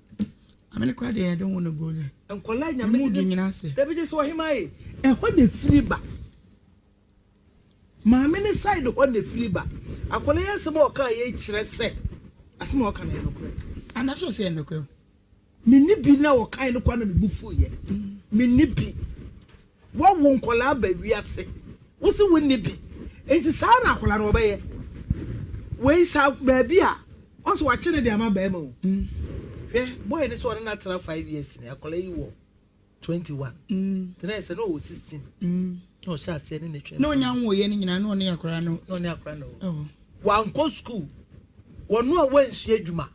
Maame no koraa deɛ I don't wanna go there. Nkwadaa Nyame de ne nyina ase. Dabi gye sɛ ɔhema ye, ɛhɔ na efiri ba. Maame no side hɔ na ɛfiri ba. Akwadaa yi asɛm a ɔkaa yei kyerɛ sɛ asɛm a ɔka no yɛ nokorɛ. Anaasɛ ɔsɛ yɛ nokorɛ o. Menni bi na ɔkae no koraa na me bo fuiɛ. Menni bi. Woawo nkwadaa aba wiase. Wo se wonni bi. Nti saa na akwadaa no ɔbɛyɛ. Wei saa baabi a ɔn sɛ wakye no de ama barima o. Hwɛ boy no sɛ ɔne no atena 5 years ni akwadaa yi wɔ 21 nti na yɛ sɛ na ɔwɔ 16 na ɔhyɛ aseɛ ne ne twɛn. Na ɔnya nwoeɛ no nyinaa na ɔne akwadaa no. Na ɔne akwadaa no wɔ. Wankɔ sukuu, wɔno a wansua adwuma,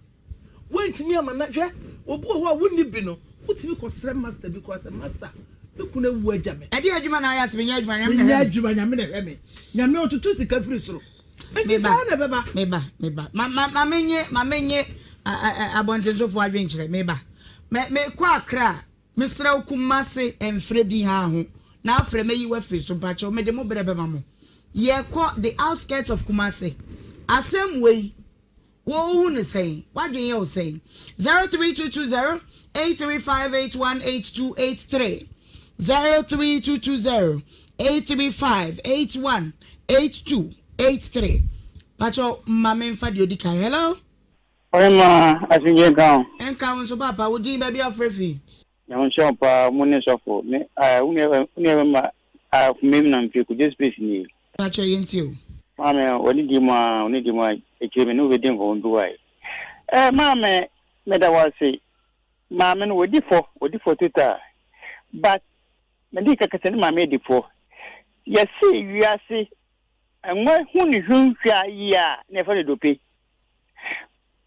wantumi ama na hwɛ obi wɔ hɔ a wonni bi no wotumi kɔsrɛ master bi koraa sɛ master me kunu awu agya me. Ɛdeɛ adwuma na ayɛ ase menyɛ adwuma nyame na ɛhwɛ me. Menyɛ adwuma nyame na ɛhwɛ me. Nyame ɔtoto sika firi soro. Nti saa na ɛbɛba. Meba meba ma ma ma menye ma menye abɔntensofoɔ adwenkyerɛ meba. Me mekɔ Accra mesrɛ wo Kumasi mfrɛ bi ha ho na afrɛ mɛyi wo afiri so mpakyɛw mede mo berɛ bɛma mo. Yɛkɔ the outskirts of Kumasi asɛm wei wo wohu no sɛn w'adwene yɛ wo sɛn 03220 835 818283 03220 835 818283 pakyɛw ma memfa deɛ odi kan hello. Ɔhemmaa, asomdwoe nka wo. Nka wo nso paapa, wo din, baabi a wofrɛ fi? Nyame nhyira wo paa mo ne sɔfo me ah wo nua wo nua bɛma ah fumem na mfiri kudwo space nie. Pakyɛ yɛntie o. Maame w'ani di mu aa w'ani di mu aa akyire me ne wo bɛdi nkɔmmɔ bi wai eh maame meda wo ase maame no wadi fɔ wadi fɔ total but mede kɛkɛsɛ ne maame adi fɔ yɛse wiase Ngua hu ne hwinhwa yie a na yɛfrɛ no dope.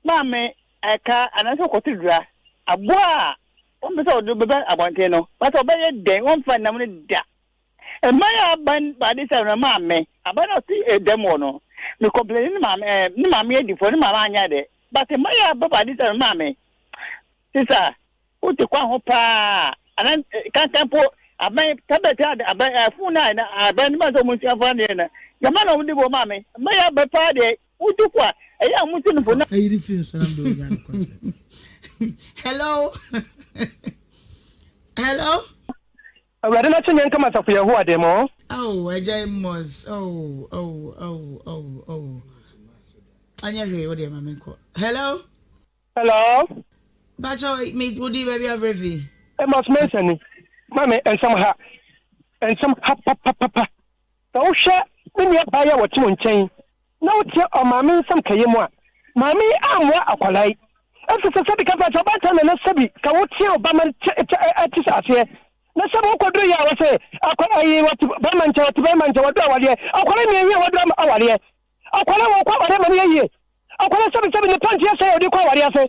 Maame ɛka anaasɛ ɔkɔto dura aboa a wɔmpɛ sɛ ɔde bɛba abɔnten no, but ɔbɛyɛ dɛn wɔmfa nnam no da. Mmaa a aban ade sɛ no maame, aban a ɔte dɛm wɔ no, me complain ne maame ɛɛ ne maame adifoɔ ne maame anyɛ ade, but mmaa a aba ade sɛ no maame, sisa Wote kwan ho paa ana kankan mpo aban tablet a aban phone a aban no ma sɛ wɔn nsua fa deɛ na gyama na wɔn de bɔ maame mma yɛ abɛ paa deɛ wotu fo a ɛyɛ a wɔn ti no fo na. Ayiri firi nso na mbɛ onya no concert. Hello hello. Awurade n'akyɛdeɛ nka m'asafo Yehowa de mo. Oh, Agya Amos, oh, oh, oh, oh, oh. Anyɛ hwee, wo deɛ ma menkɔ. Hello. Hello. Mpakyɛw me wo din baabi afrɛ fi. Amos Mensah ni. Maame nsɛm ha. Nsɛm ha papapapa. Sɛ wohwɛ me nua baa yi a wɔte wo nkyɛn na wotie ɔmaame nsɛm kɛyɛ mu a, maame yi ammoa akwadaa yi. Efisɛ sɛbi ka fa sɛ ɔbaatan na na sɛbi ka wotea wo ba ma no te te te sɛ aseɛ. Na sɛbi wokɔduru yɛ a wɔse akwa ayi wɔte bɛrima nkyɛn wɔte bɛrima nkyɛn wɔduru awadeɛ. Akwadaa mmienu a wɔduru awadeɛ. Akwadaa wɔkɔ awadeɛ ma no yɛ yie. Akwadaa sɛbisɛbi ne pant yɛ sɛn a ɔde kɔ awareɛ ase?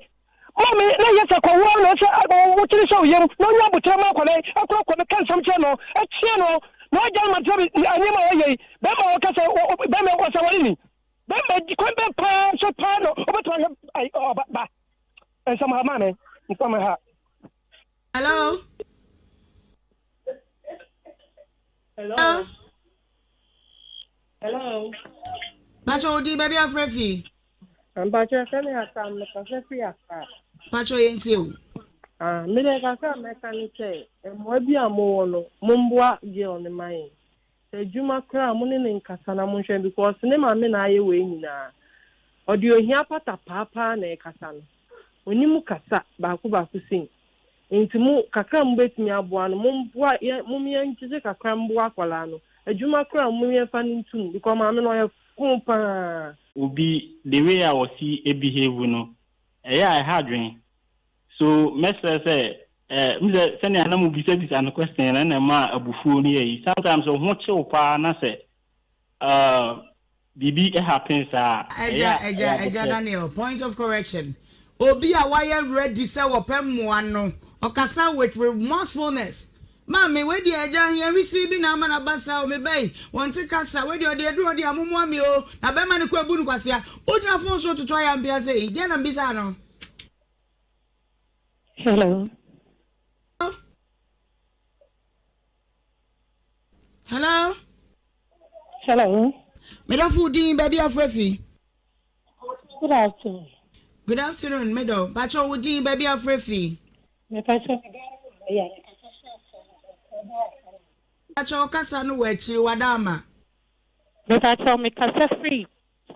Maame na yɛ sɛ kɔwoa na ɛsɛ wokyere hyɛ wo yam na ɔnya aboterɛ ma akwadaa yi ɛkɔ kɔ no ka nsɛm kyerɛ no ɛteɛ no na ɔgya no ma sɛbi nneɛma a ɔyɛ yi bɛrima a ɔka sɛ bɛrima ɔsɛ aware ni bɛrima kwan bɛn paa so paa na ɔbɛtumi ahwɛ ɔba ba nsɛm ha maame nsɛm ha. Hello. Hello. Hello. Pacho wo din baabi afrɛ fi. Mpacho ɛfɛ mi asam mi kasa fi Accra. Pacho yɛn tie o. Ah, mi de kasa a mɛka ne sɛ mmoa bi a mowɔ no momboa girl no ma yɛn. Sɛ adwuma koraa a mo ne no nkasa na monhwɛ because ne maame na ayɛ wei nyinaa. Ɔde ohia pata paapaa na ɛkasa no. Onim kasa baako baako sei. Nti mo kakra a mobɛtumi aboa no momboa yɛn mom yɛngyegye kakra mboa akwadaa no. Adwuma koraa mom yɛnfa no ntum because maame no ɔyɛ fon paa. Obi the way a ɔsi behave no ɛyɛ a ɛha adwene so mɛsrɛ sɛ eh m sɛ sɛnea na mo bisa bisa no question no ɛna ɛma abufuo no yɛ yi sometimes wo ho kyew paa na sɛ uh, biribi happen saa a ɛyɛ Agya a agya ɛyɛ agya abotire. Daniel point of correction obi a wayɛ ready sɛ wɔpɛ mmoa no ɔkasa with remorsefulness maame wei deɛ agya ahia wisi bi na ama no aba saa o me ba yi wɔnte kasa wei deɛ ɔde aduru ɔde amomoa me o na bɛrima no kɔ abu no kwasea wogyina phone so toto ayampea sɛ yi deɛ na mbisa no. Hello. Hello. Hello. Medɔfo wo din baabi afrɛ fi. Good afternoon. Good afternoon medɔ pakyɛ wo din baabi afrɛ fi. Mepakyɛ me din ne Maria mekasa firi Asɛm Pakyɛ wo kasa no wɔ akyiri wada ama. Mepakyɛ mekasa firi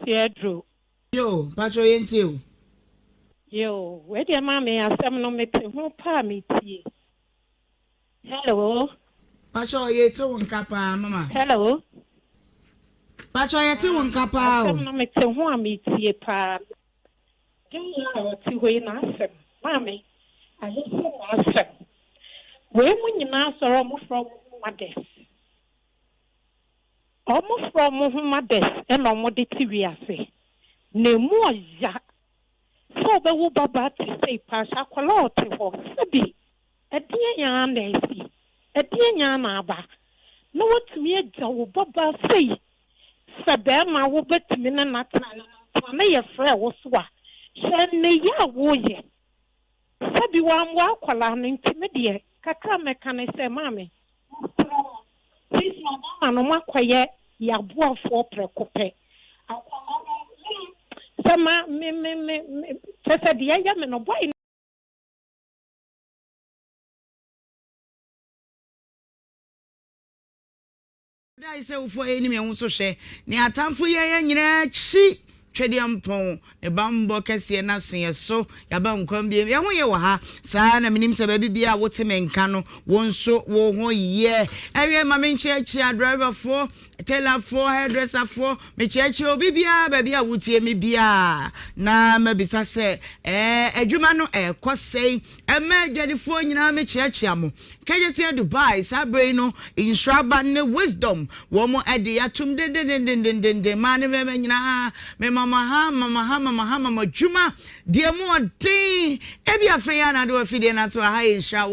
Siaduro. Yoo pakyɛ yɛntie wo. Yoo wei deɛ maame asɛm no mete ho paa metie. Hello. Pakyɛ yɛte wo nka paa mama. Hello. Pakyɛ yɛte wo nka paa o. Asɛm no mete ho a metie paa. Girl a ɔte hɔ yi n'asɛm maame ayɛ sɛ n'asɛm. Wei mu nyinaa sɔrɔ ɔmo frɛ ɔmo ho mothers. Ɔmo frɛ ɔmo ho mothers ɛna ɔmo de te wiase. Na emu ɔya sɛ ɔbɛwo babaa te sɛ paa hyɛ akwadaa a ɔte hɔ sɛbi ɛdeɛ yaa na esi ɛdeɛ yaa na aba na watumi agya wo babaa sei sɛ bɛrima wobɛtumi ne n'atena ne n'atena ne yɛ frɛ wo so a hwɛ ne yɛ a woyɛ sɛbi wammoa akwadaa no nti me deɛ kakra mɛka ne sɛ maame sisi ɔbɛma no moakɔyɛ yɛaboafoɔ prɛko pɛ akwadaa no sɛ ma me me me me kyɛ sɛ deɛ ɛyɛ me no boy. Dae sɛ wofoɔ yɛ nim yɛn ho so hwɛ ne atamfo yɛ yɛn nyinaa akyi twedeɛ mpɔn ne bammɔ kɛseɛ no aso yɛ so yɛaba nkwa bio yɛn ho yɛ wɔ ha saa na menim sɛ baabi biara a wote me nka no wo nso wo ho yɛ ɛwiɛ ma menkyeakyea driverfoɔ tailorfoɔ hairdresserfoɔ mekyerɛkyerɛ obi biara baabi a wotie me biara na mabisa sɛ ɛɛ adwuma no ɛrekɔ sɛn ɛma adwadifoɔ nyinaa mekyerɛkyerɛ mo Kɛgyɛseɛ Dubai saa berɛ yi no nhyiraba ne wisdom wɔn de atum dendendendendenden maa ne mmarima nyinaa me mama ha mama ha mama ha mama dwuma deɛ mu ɔden ebi afei a na ade wafidie no ato aha yɛ nhyira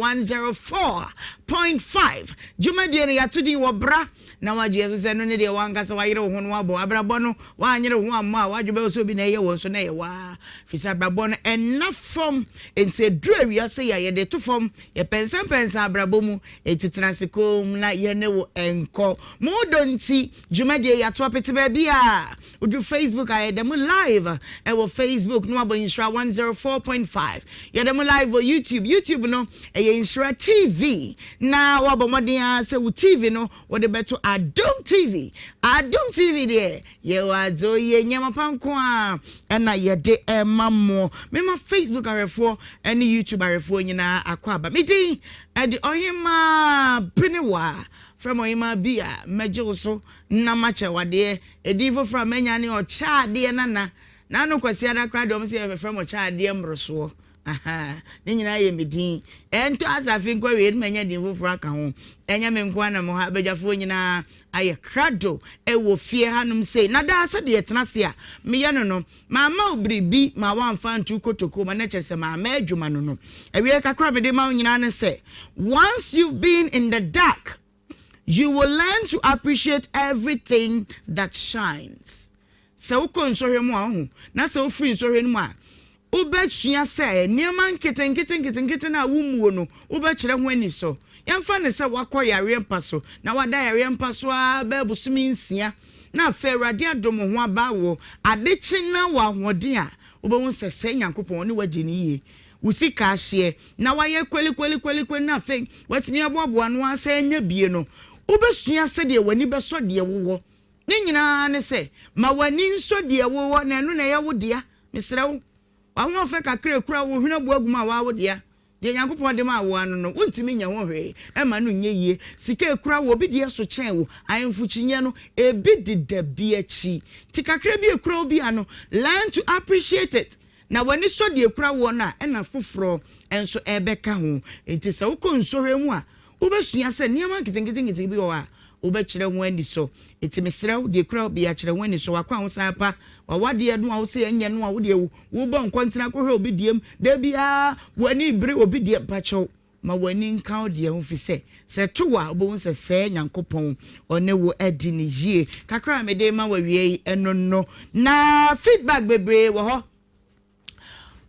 104.5 dwumadie no yɛato din wɔ bra na wagye ɛso sɛ no ne deɛ wankasa wayere wo ho no wabɔ abrabɔ no wanyere wo ho ammɔ a wadwe bɛwɔ sɛ obi na ɛyɛ wɔn so na ɛyɛ waa firi sɛ abrabɔ no ɛnna fam nti ɛduru awiase yɛ a yɛde to fam Yɛpɛnsɛmpɛnsɛn abrabɔ mu, enti tena ase komm na yɛne wo nkɔ. Mo dɔ nti, dwumadie yi ato apete baabi a. Wodu Facebook a, yɛda mu live wɔ Facebook na wabɔ Nhyira 104.5. Yɛda mu live wɔ YouTube. YouTube no, ɛyɛ Nhyira TV. Na wabɔ mmɔden ara sɛ wo TV no, wode bɛto Adom TV. Adom TV deɛ, Yɛwɔ adze oye nneɛma pa nko ara na yɛde rema mo. Mema Facebook ahwɛfoɔ ne YouTube ahwɛfoɔ nyinaa akwaaba. Me din de Ɔhemaa Benewa. Frɛ me Ɔhemaa bi a mɛgye wo so na makyɛ wo adeɛ. Edin foforɔ a manya ne Ɔkyɛadeɛ Nana. N'ano Kwasiada koraa deɛ wɔn sɛ yɛbɛfrɛ me Ɔkyɛadeɛ Mmorosoɔ. Ahaa, ne nyinaa yɛ me din. Ɛntɔ asafe nkɔ awiei no manya din foforɔ aka ho. Ɛnyɛ me nko ara na mewɔ ha, abadwafoɔ nyinaa ayɛ krado wɔ fie hanom sei. Na daa sɛdeɛ yɛtena ase a meyɛ no no, mamma wo biribi ma woamfa anto wo kotokuo mu a na kyerɛ sɛ mamma adwuma no no. Awiei kakra a mede ma wo nyinaa ne sɛ, once you've been in the dark, You will learn to appreciate everything that shines. Sɛ wokɔ nsɔhwɛ mu a, wohu, na sɛ wofiri nsɔhwɛ no mu a, wobɛsua sɛ nneɛma nketenkete nketenkete no a wommuo no, wobɛkyerɛ ho anisɔ. Yɛmfa no sɛ woakɔ yareɛ mpa so, na woada yareɛ mpa so ara bɛyɛ bosome nsia, na afei Awurade adom wo ho aba wo ade kye na wɔ ahoɔden a, wobɛhu sɛ sɛɛ Nyankopɔn ɔne wo agye no yie. Wo sika ahyeɛ na wayɛ kwelikwelikwelikweli na afei watumi aboaboa ano ara sɛ anya bie no, wobɛsua sɛdeɛ w'ani bɛsɔ deɛ wowɔ. Ne nyinaa ne sɛ, ma w'ani nsɔ deɛ wowɔ na ɛno na ɛyɛ wo dea. Mesrɛ wo, w'ahoɔfɛ kakra a ɛkura wo, wo hwene abu agu mu a, waa wo dea. Deɛ Nyankopɔn de maa wo ara no no, wontumi nyɛ ho hwee mma no nyɛ yie. Sika a ɛkura wo, obi deɛ so kyɛn wo. Ahemfo kyiniiɛ no, ebi deda bi akyi. Nti kakra bi a ɛkura wo biara no, learn to appreciate it. Na w'ani sɔ deɛ ɛkura woɔ no a, ɛna foforɔ nso rebɛka ho. Enti sɛ wokɔ nsɔhwɛ mu a, wobɛsua sɛ nneɛma nketenkete bi wɔ hɔ a, wobɛkyerɛ ho anisɔ. Enti mesrɛ wo, deɛ ɛkura wo biara, kyerɛ ho anisɔ. W'akwahosan pa, w'awadeɛ no a wose ɛnyɛ no a, wo deɛ wobɔ nkɔntene akɔhwɛ obi deɛ mu, da biara w'ani rebere obi deɛ, mpakyɛw, Ma w'ani nka wo deɛ ho, firi sɛ, sɛ ɛto wo a, wobɛhu sɛ sɛɛ Nyankopɔn ɔne wo adi no yie. Kakra a mede rema wo awia yi, ɛno no. Na feedback bebree wɔ hɔ.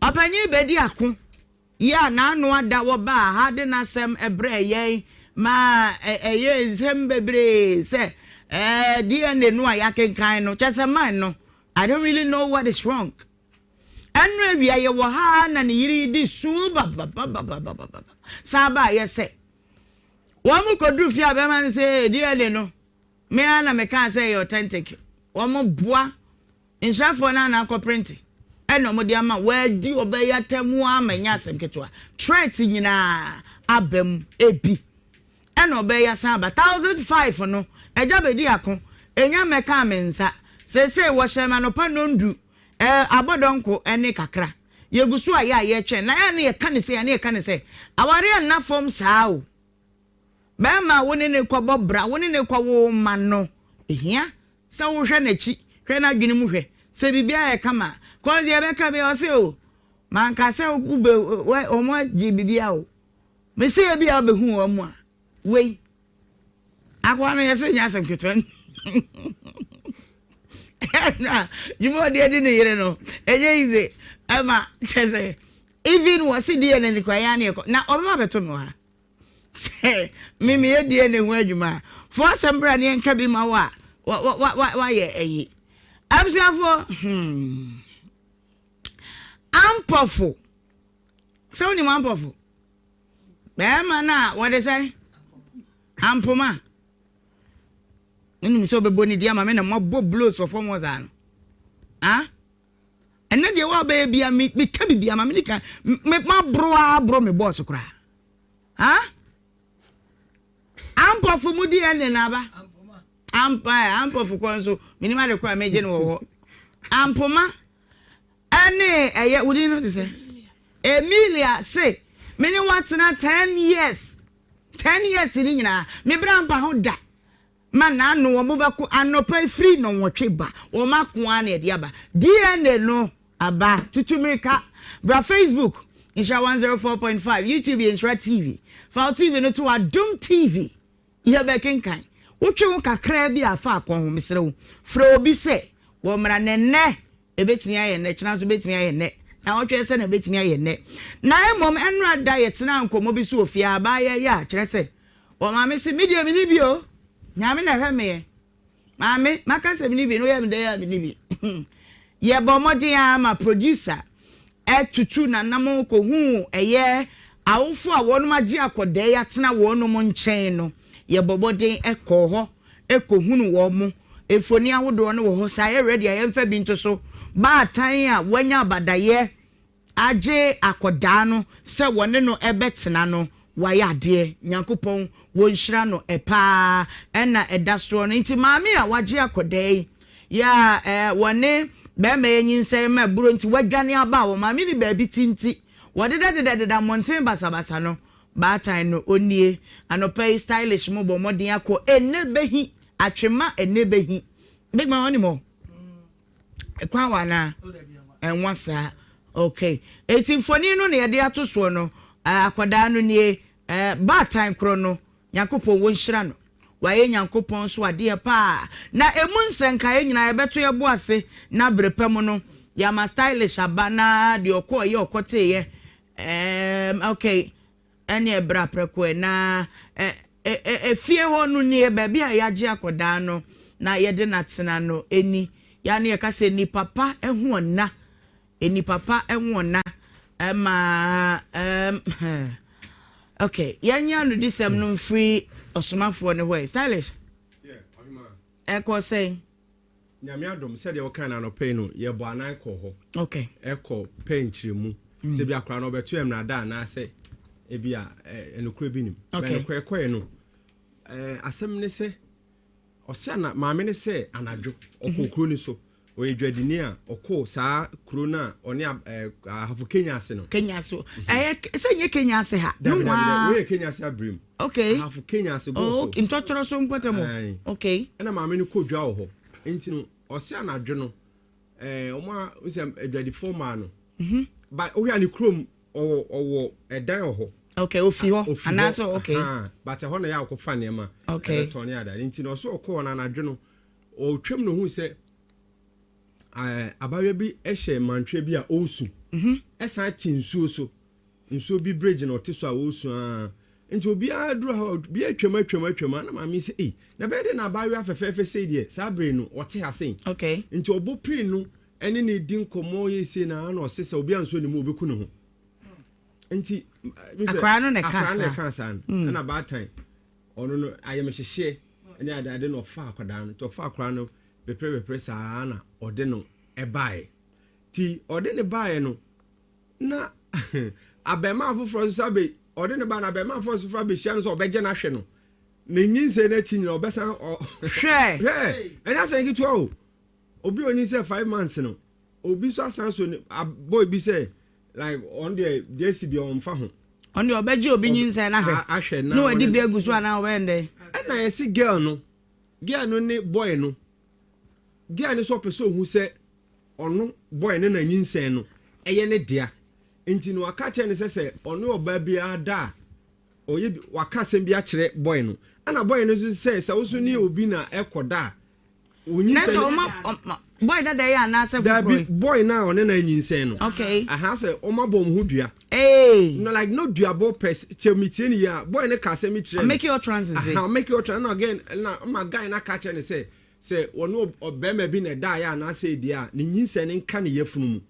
Ɔpanyin bɛdi ako yi a n'ano ada wɔbaa ha de n'asɛm brɛɛ yɛn ma ɛyɛɛ nsɛm bebree sɛ ɛɛ DNA no a yɛakenkan no, kyerɛ sɛ mine no, I don't really know what is wrong. Ɛno awia yɛwɔ ha ara na ne yere yi de su bababababababa san baeɛ sɛ wɔn kɔduru fie a bɛrima no sɛ DNA no me ara na mekaa sɛ ɛyɛ authentic wɔn boa nhyirafoɔ no ana akɔ printe ɛna wɔn de ama wɔadi ɔbɛyɛ atamu ama ɛnyɛ asɛm ketewa threat nyinaa aba mu ebi ɛna ɔbɛyɛ asan aba 1005 no ɛgya bɛdi ako ɛnya mmɛkaa me nsa seesei wɔhyɛ me anɔpa nondu Ɛɛ, abɔdɔnko ne kakra. Yɛgu so a yɛ a yɛretwɛn. Na ɛyɛ a na yɛka no sei a na yɛka no sɛ, awareɛ nna fam saa o. Barima a wo ne no rekɔbɔ bra, wo ne no rekɔwo mma no, ɛhia sɛ wohwɛ n'akyi, hwɛ n'adwene mu hwɛ sɛ biribiara yɛ kama a. Cause deɛ ɛbɛka biara ɔse o, manka sɛ wobɛ, wɔn agye biribiara o. Mese ebia wobɛhu wɔn a, wei. Akoa no yɛsɛ nyɛ asɛm ketewa ɛna dwuma ɔde adi ne yere no ɛnyɛ easy ɛma kyɛ sɛ even wɔ se DNA ne kura yɛn ne ɛkɔ na ɔbɛba abɛto me wɔ ha sɛ me meyɛ DNA ho adwuma a fo asɛm bra ne yɛnka bi ma wo a wayɛ ayi abusuafoɔ hmm ampɔfo sɛ wonim ampɔfo Bɛrima no a wɔde sɛn? Ampoma. Menim sɛ wobɛbɔ ne di ama me na moabɔ blows wɔ fam hɔ saa no. Ah? Ɛnɛ deɛ woabɛyɛ bia meka biribi ama me nika maboro a aboro me bɔɔso koraa. Ah? Ampɔfo mu DNA na aba. Ampa, ampɔfo kɔ nso menim ade kɔ a megye no wɔ hɔ. Ampoma. Ɛne ɛyɛ wo din no te sɛ Emilia se me ne wo atena 10 years 10 years ni nyinaa me bra mpa ho da ma n'ano wɔn bɛko anɔpa firi nnɔnwɔtwe ba wɔn ako ara na ɛde aba DNA no aba tutu mirika bra Facebook Nhyira 104.5 YouTube yɛ Nhyira TV fa wo TV no to Adom TV Yɛbɛkenkan. Wotwe ho kakraa bi a fa kɔ ho. Mesrɛ wo, frɛ obi sɛ wɔmmra na ɛnnɛ ɛbɛtumi ayɛ nnɛ, kyena nso bɛtumi ayɛ nnɛ, naawɔtwe ɛsɛ na ɛbɛtumi ayɛ nnɛ. Na mmom ɛnnora da yɛtenaa nkɔmmɔ bi so wɔ fie a abaayewa yi a kyerɛ sɛ ɔmaame se me deɛ menni bi o, Nyame na ɛhwɛ meɛ. Maame, maka sɛ menni bi no woyɛ me dɛn a menni bi. Yɛbɔɔ mmɔden ara ma producer tutu n'anamɔn kɔhuu ɛyɛ awofo a wɔnom agye akɔdaa yi atena wɔnom nkyɛn no. Yɛbɔ mmɔden kɔɔ hɔ kɔhunu wɔn. Mfoni ahodoɔ no wɔ hɔ, sɛ ayɛ ready a yɛmfa bi nto so. Baatan a wanya abadayɛ agye akɔdaa no sɛ wɔne no bɛtena no, wayɛ adeɛ, Nyankopɔn wɔnhyira no paa, ɛna ɛda soɔ no nti maame a wagye akɔdaa yi yɛ a ɛɛ wɔne bɛɛma yi anyinsɛn ma aburo nti wadwane aba a wɔn maame ni baabi ti nti wɔdeda deda deda mmɔnten basabasa no, baatan no ɔnie, anɔpa yi stylish mo bɔ mmɔden akɔ ɛnɛ bɛhi, atwema ɛnɛ bɛhi, big man ɔnim hɔ? Ɛkwan wɔ anaa? Ɛnwa saa. Okay. Eti mfoni no na yɛde ato soɔ no, akwadaa no nie, baatan korɔ no, Nyankopɔn wɔnhyira no. Wayɛ Nyankopɔn so adeɛ paa. Na emu nsɛnkaeɛ nyinaa yɛbɛto yɛbo ase na bere pa mu no, yɛama stylish aba na deɛ ɔkɔɔyɛ ɔkɔteeɛ. Ɛɛm, okay. Ɛneɛ bra prɛko ɛ na ɛ ɛ ɛ efie hɔ no nie, baabi a yɛagye akɔdaa no na yɛde no atena no ni. Yɛ a na yɛka sɛ nnipa pa ho ɔnna, nnipa pa ho ɔnna ɛma ɛm ok, yɛnyɛ anodisɛm no mfiri ɔsomafoɔ no hɔ ɛ. Stylish, ɛkɔ sɛn? Nyame adom, sɛdeɛ wokae no anɔpa yi no, yɛbɔ anan kɔɔ hɔ. Okay. Ɛkɔ pɛ nkyerɛmu. Sɛ bi akora no ɔbɛto yɛn mmara da anaasɛ. ebi a nokorɛ bi nim. Okay. But nokorɛ kɔɛ no, asɛm ne sɛ, ɔsɛ ana, maame ne sɛ anadwo, ɔkɔɔ mhm. kuro no so. Ɔyɛ dwadini a ɔkɔɔ saa kuro no a ɔne Ahafo Kenya ase no. Kenya ase. Ɛyɛ sɛ nyɛ Kenya ase ha. Dabi dabi dabi, wei yɛ Kenya ase abirim. Okay. Ahafo Kenya ase bɔɔ so. Okay, ntɔtɔrɔ so mpɔtam. Okay. Ɛna maame no kɔ dwa wɔ hɔ. Nti no, ɔsɛ anadwo no, Ɛɛ wɔn a sɛ adwadifoɔ maa no. Mhm. Ba wohwɛ a ne kurom ɔwɔ ɔwɔ ɛdan wɔ hɔ. Okay ofi hɔ anaasɛ okay. But ɛhɔ na yɛ akɔfa nneɛma. Okay. Ɛbɛtɔn ne adade nti na ɔso ɔkɔɔ na anadwo no ɔtwam na ohun sɛ ɛɛ abaayewa bi hyɛ mantwea bi a ɔresu. Mhm. Ɛsan te nsuo so. Nsuo bi bridge na ɔte so a ɔresu aa. Nti obiara duru hɔ a, obiara atwam atwam atwam a, na maame yi sɛ, ei, na ɛbɛyɛ dɛn na abaayewa fɛfɛɛfɛ sei deɛ, saa bere no, ɔte ha sei? Okay. Nti ɔbɔ piri no ne no redi nkɔmmɔ yɛ sei na na ɔse sɛ obiara nsɔ ne mu ɔbɛku ne ho. Nti, mi sɛ, Akwaraa no na ɛkaa akwaraa no na saa. ɛkaa saa no. Ɛna baatan, ɔno no, ayamhyehyeɛ ne adeade na ɔfaa akwadaa no. Nti ɔfaa akwadaa no beperebepere saa na ɔde no baeɛ. Nti ɔde no baeɛ no, Na abarimaa foforɔ nso abɛ ɔde ne ba na abarimaa foforɔ nso abɛhyia no sɛ ɔbɛgye no ahwɛ no ne nyinsɛn no akyi nyina ɔbɛsan ɔ Hwɛ! Hwɛ! Ɛnyɛ asɛm ketewa o. Obi a ɔnyinsɛn 5 months no, obi nso asan so ne boy bi sɛ like ɔno deɛ deɛ asi deɛ ɔmfa ho. Ɔno deɛ ɔbɛgye obi nyinsɛn no ahwɛ Ahwɛ na na wadi ɔne bi agu so anaa ɔbɛyɛ no dɛn? Ɛna yɛse girl no, girl no ne boy no, girl no nso ɔpɛ sɛ ɔhu sɛ ɔno boy no na nyinsɛn no yɛ ne dea nti no waka akyerɛ no sɛ sɛ ɔne ɔbaa biara da a ɔyɛ bi waka asɛm bi akyerɛ boy no ɛna boy no nso sɛ sɛ wo so ne obi na ɛkɔ da a wo Na nyinsɛn sɛ ɔma ɔma boy dada yi anaasɛ foforɔ Daabi yi? boy no a ɔne no anyinsɛn no Okay. aha sɛ ɔma bɔ ɔmo ho dua Ee. no like no duabɔ pɛs tiɛ mi tie ne yie a boy no ka asɛm bi kyerɛ no Ɔmake utterances bi. aha ɔmake utterance ɛna again ɛna ɔma guy no aka akyerɛ no sɛ Sɛ ɔne ɔbarima bi na ɛdaeɛ anaasɛ ɛdi a, ne nyinsɛn no nka ne yafunu mu.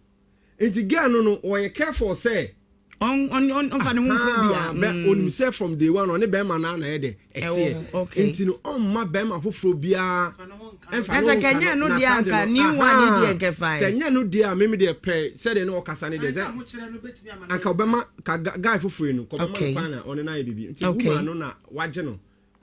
Nti girl no no, ɔyɛ careful sɛ. Ɔn ɔn ɔn ɔnfa ne ho nkɔ obi a. Ahaa, bɛ, ɔnim sɛ from day one ɔne barima no ara na ɛyɛ dɛ, Ɛwɔ ɛteɛ. hɔ, okay. Nti no, ɔmma barima foforɔ biara ɛmfa Na ne sɛ ho nka nka ɛnyɛ no, ɛno na deɛ saa a de nka no, new one yi deɛ ahaa, nka ɛfae. sɛ ɛnyɛ ɛno deɛ a, me me deɛ pɛ sɛdeɛ ne ɔkasa no deɛ, sɛ anka ɔbɛma, ka guy foforɔ yi no, nka ɔbɛma no Okay. kwan na ɔne no ayɛ biribi. Nti Okay. woman no na wagye no.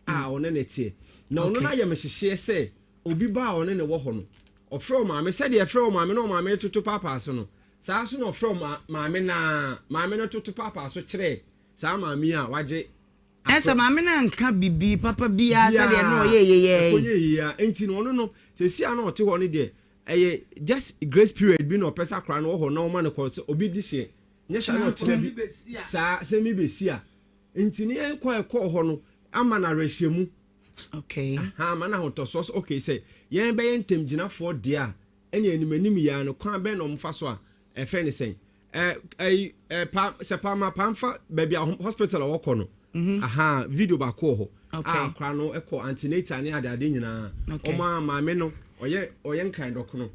a ɔne no teɛ. Na ɔno no ayɛ me hyehyeɛ sɛ obi ba a ɔne no wɔ hɔ no, ɔfrɛ ɔmaame sɛdeɛ ɛfrɛ ɔmaame na ɔmaame toto paapaa so no, saa ara nso na ɔfrɛ ɔma maame no ara, maame no toto paapaa so kyerɛ saa maame yi a wagye Ɛsɛ akora. maame no anka bibi papa biara sɛdeɛ na Biara, ɔyɛ yeyɛɛ ɛkɔyɛ yi. yie ara. Nti no ɔno no, seesei a na ɔte hɔ no deɛ, ɛyɛ just grace period bi na ɔpɛ sɛ akora no wɔ hɔ na ɔma no kɔ sɛ obi de hyeɛ, nyɛ saa na ɔkyena bi saa sɛ mi bɛsi a, Nti ne yɛn kɔ a ɛkɔɔ hɔ no ama no awerɛhyɛmu. Okay. Aha, ama no ahotɔsoɔ sɛ okay sɛ yɛn bɛyɛ ntɛmgyinafoɔ deɛ a, ɛne anim anim yi ara no kwan bɛn na wɔfa so a ɛfɛ ne sɛn? Ɛ ɛyi ɛ pa sɛ pa ma pa nfa baabi a hospital a wɔkɔ no. Aha, video baako wɔ hɔ. Okay. A akora no kɔ antenatal ne ade ade nyinaa. Okay. Wɔn a maame no ɔyɛ ɔyɛ nkran dɔkono.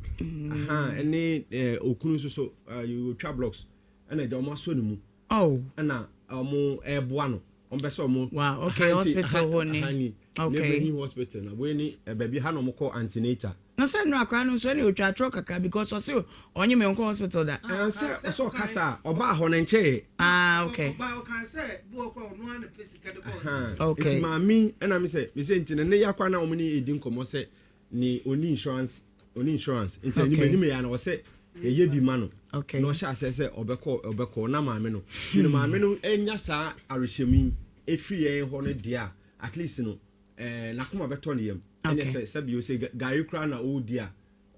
Aha, ɛne ɛ okunu nso so ɛ otwa blocks ɛna agya wɔn asɔ ne mu. Oh. Ɛna ɔmo ɛɛboa no ɔmo pɛ sɛ ɔmo. Wow okay aha nti hospital aha hɔ ni aha ni okay. Neighboring hospital na wei ni baabi ha na ɔmo kɔ antenatal. Na sɛ no akora no nso ɛna otwa atorɔ kakra because ɔse ɔnye me ɔnkɔ hospital da. Ɛɛ sɛ ɔsɛ ɔkasa a ɔbaa hɔ no nkyɛɛ. Ah okay. Ɔbaa ɔkaa sɛ bi wɔ kora ɔno ara na pɛ sika de kɔ hospital. Okay. Nti maame yi ɛna me sɛ me sɛ nti no ne yakora na ɔmo ne edi nkɔmɔ sɛ Ne ɔnni insurance ɔnni insurance nti anim anim yɛ na ɔsɛ yɛyɛ bi ma no na ɔhyɛ asɛ sɛ ɔbɛkɔ ɔbɛkɔ na maame no nti no maame no nya saa arehyɛmu yi efiri yɛn hɔ no deɛ a at least no ɛɛ n'akoma bɛtɔ ne yam ɛnyɛ sɛ sɛbi o sɛ gari koraa na ɔredi a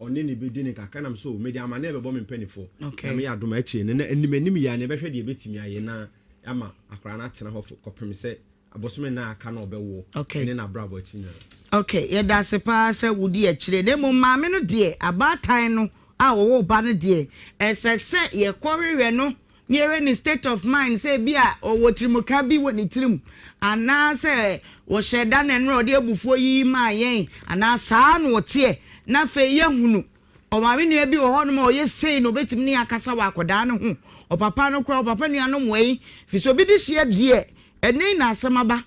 ɔne ne bɛdi ne kakra nam so mede amaneɛ bɛbɔ me mpanimfoɔ na meyɛ adom akyire no na anim anim yɛ a na ɛbɛhwɛ deɛ ɛbɛtumi ayɛ na ama akwaraa no atena hɔ kɔpem sɛ Abosome nnan a aka na ɔbɛwoɔ Okay. ne n'abrabɔ akyi nyinaa. Okay, yɛda ase paa sɛ wodi akyire. Na mmom maame no deɛ, abaatan no a ɔwɔ ba no deɛ, ɛsɛ sɛ yɛkɔhwehwɛ no na yɛhwɛ ne state of mind sɛ ebi a ɔwɔ tirimuka bi wɔ ne tirim anaasɛ wɔhyɛ da na nnora ɔde abufuo yiyi maa yɛn anaa saa na ɔteɛ na afei yɛahunu Ɔmaame nua bi wɔ hɔnom a ɔyɛ sei na ɔbɛtumi ne yɛn akasa wɔ akwadaa no ho. Ɔpapa no koraa, ɔpapa nuanom wɔ he? Firi sɛ obi de hyeɛ deɛ, ɛnnɛ yi na asɛm aba.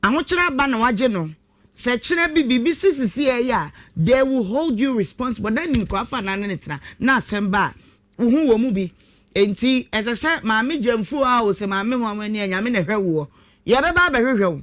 Ahokyerɛ aba na wagye no. Sɛ kyena bi biribi si sisiɛ yi a, they will hold you responsible. Na nim koraa fa na ne ne tena na asɛm ba a, wo ho wɔ mu bi. Enti ɛsɛ sɛ Maame Gyamfuo a o sɛ Maame Nwanwani a Nyame na ɛhwɛ woɔ, yɛbɛba abɛhwehwɛ wo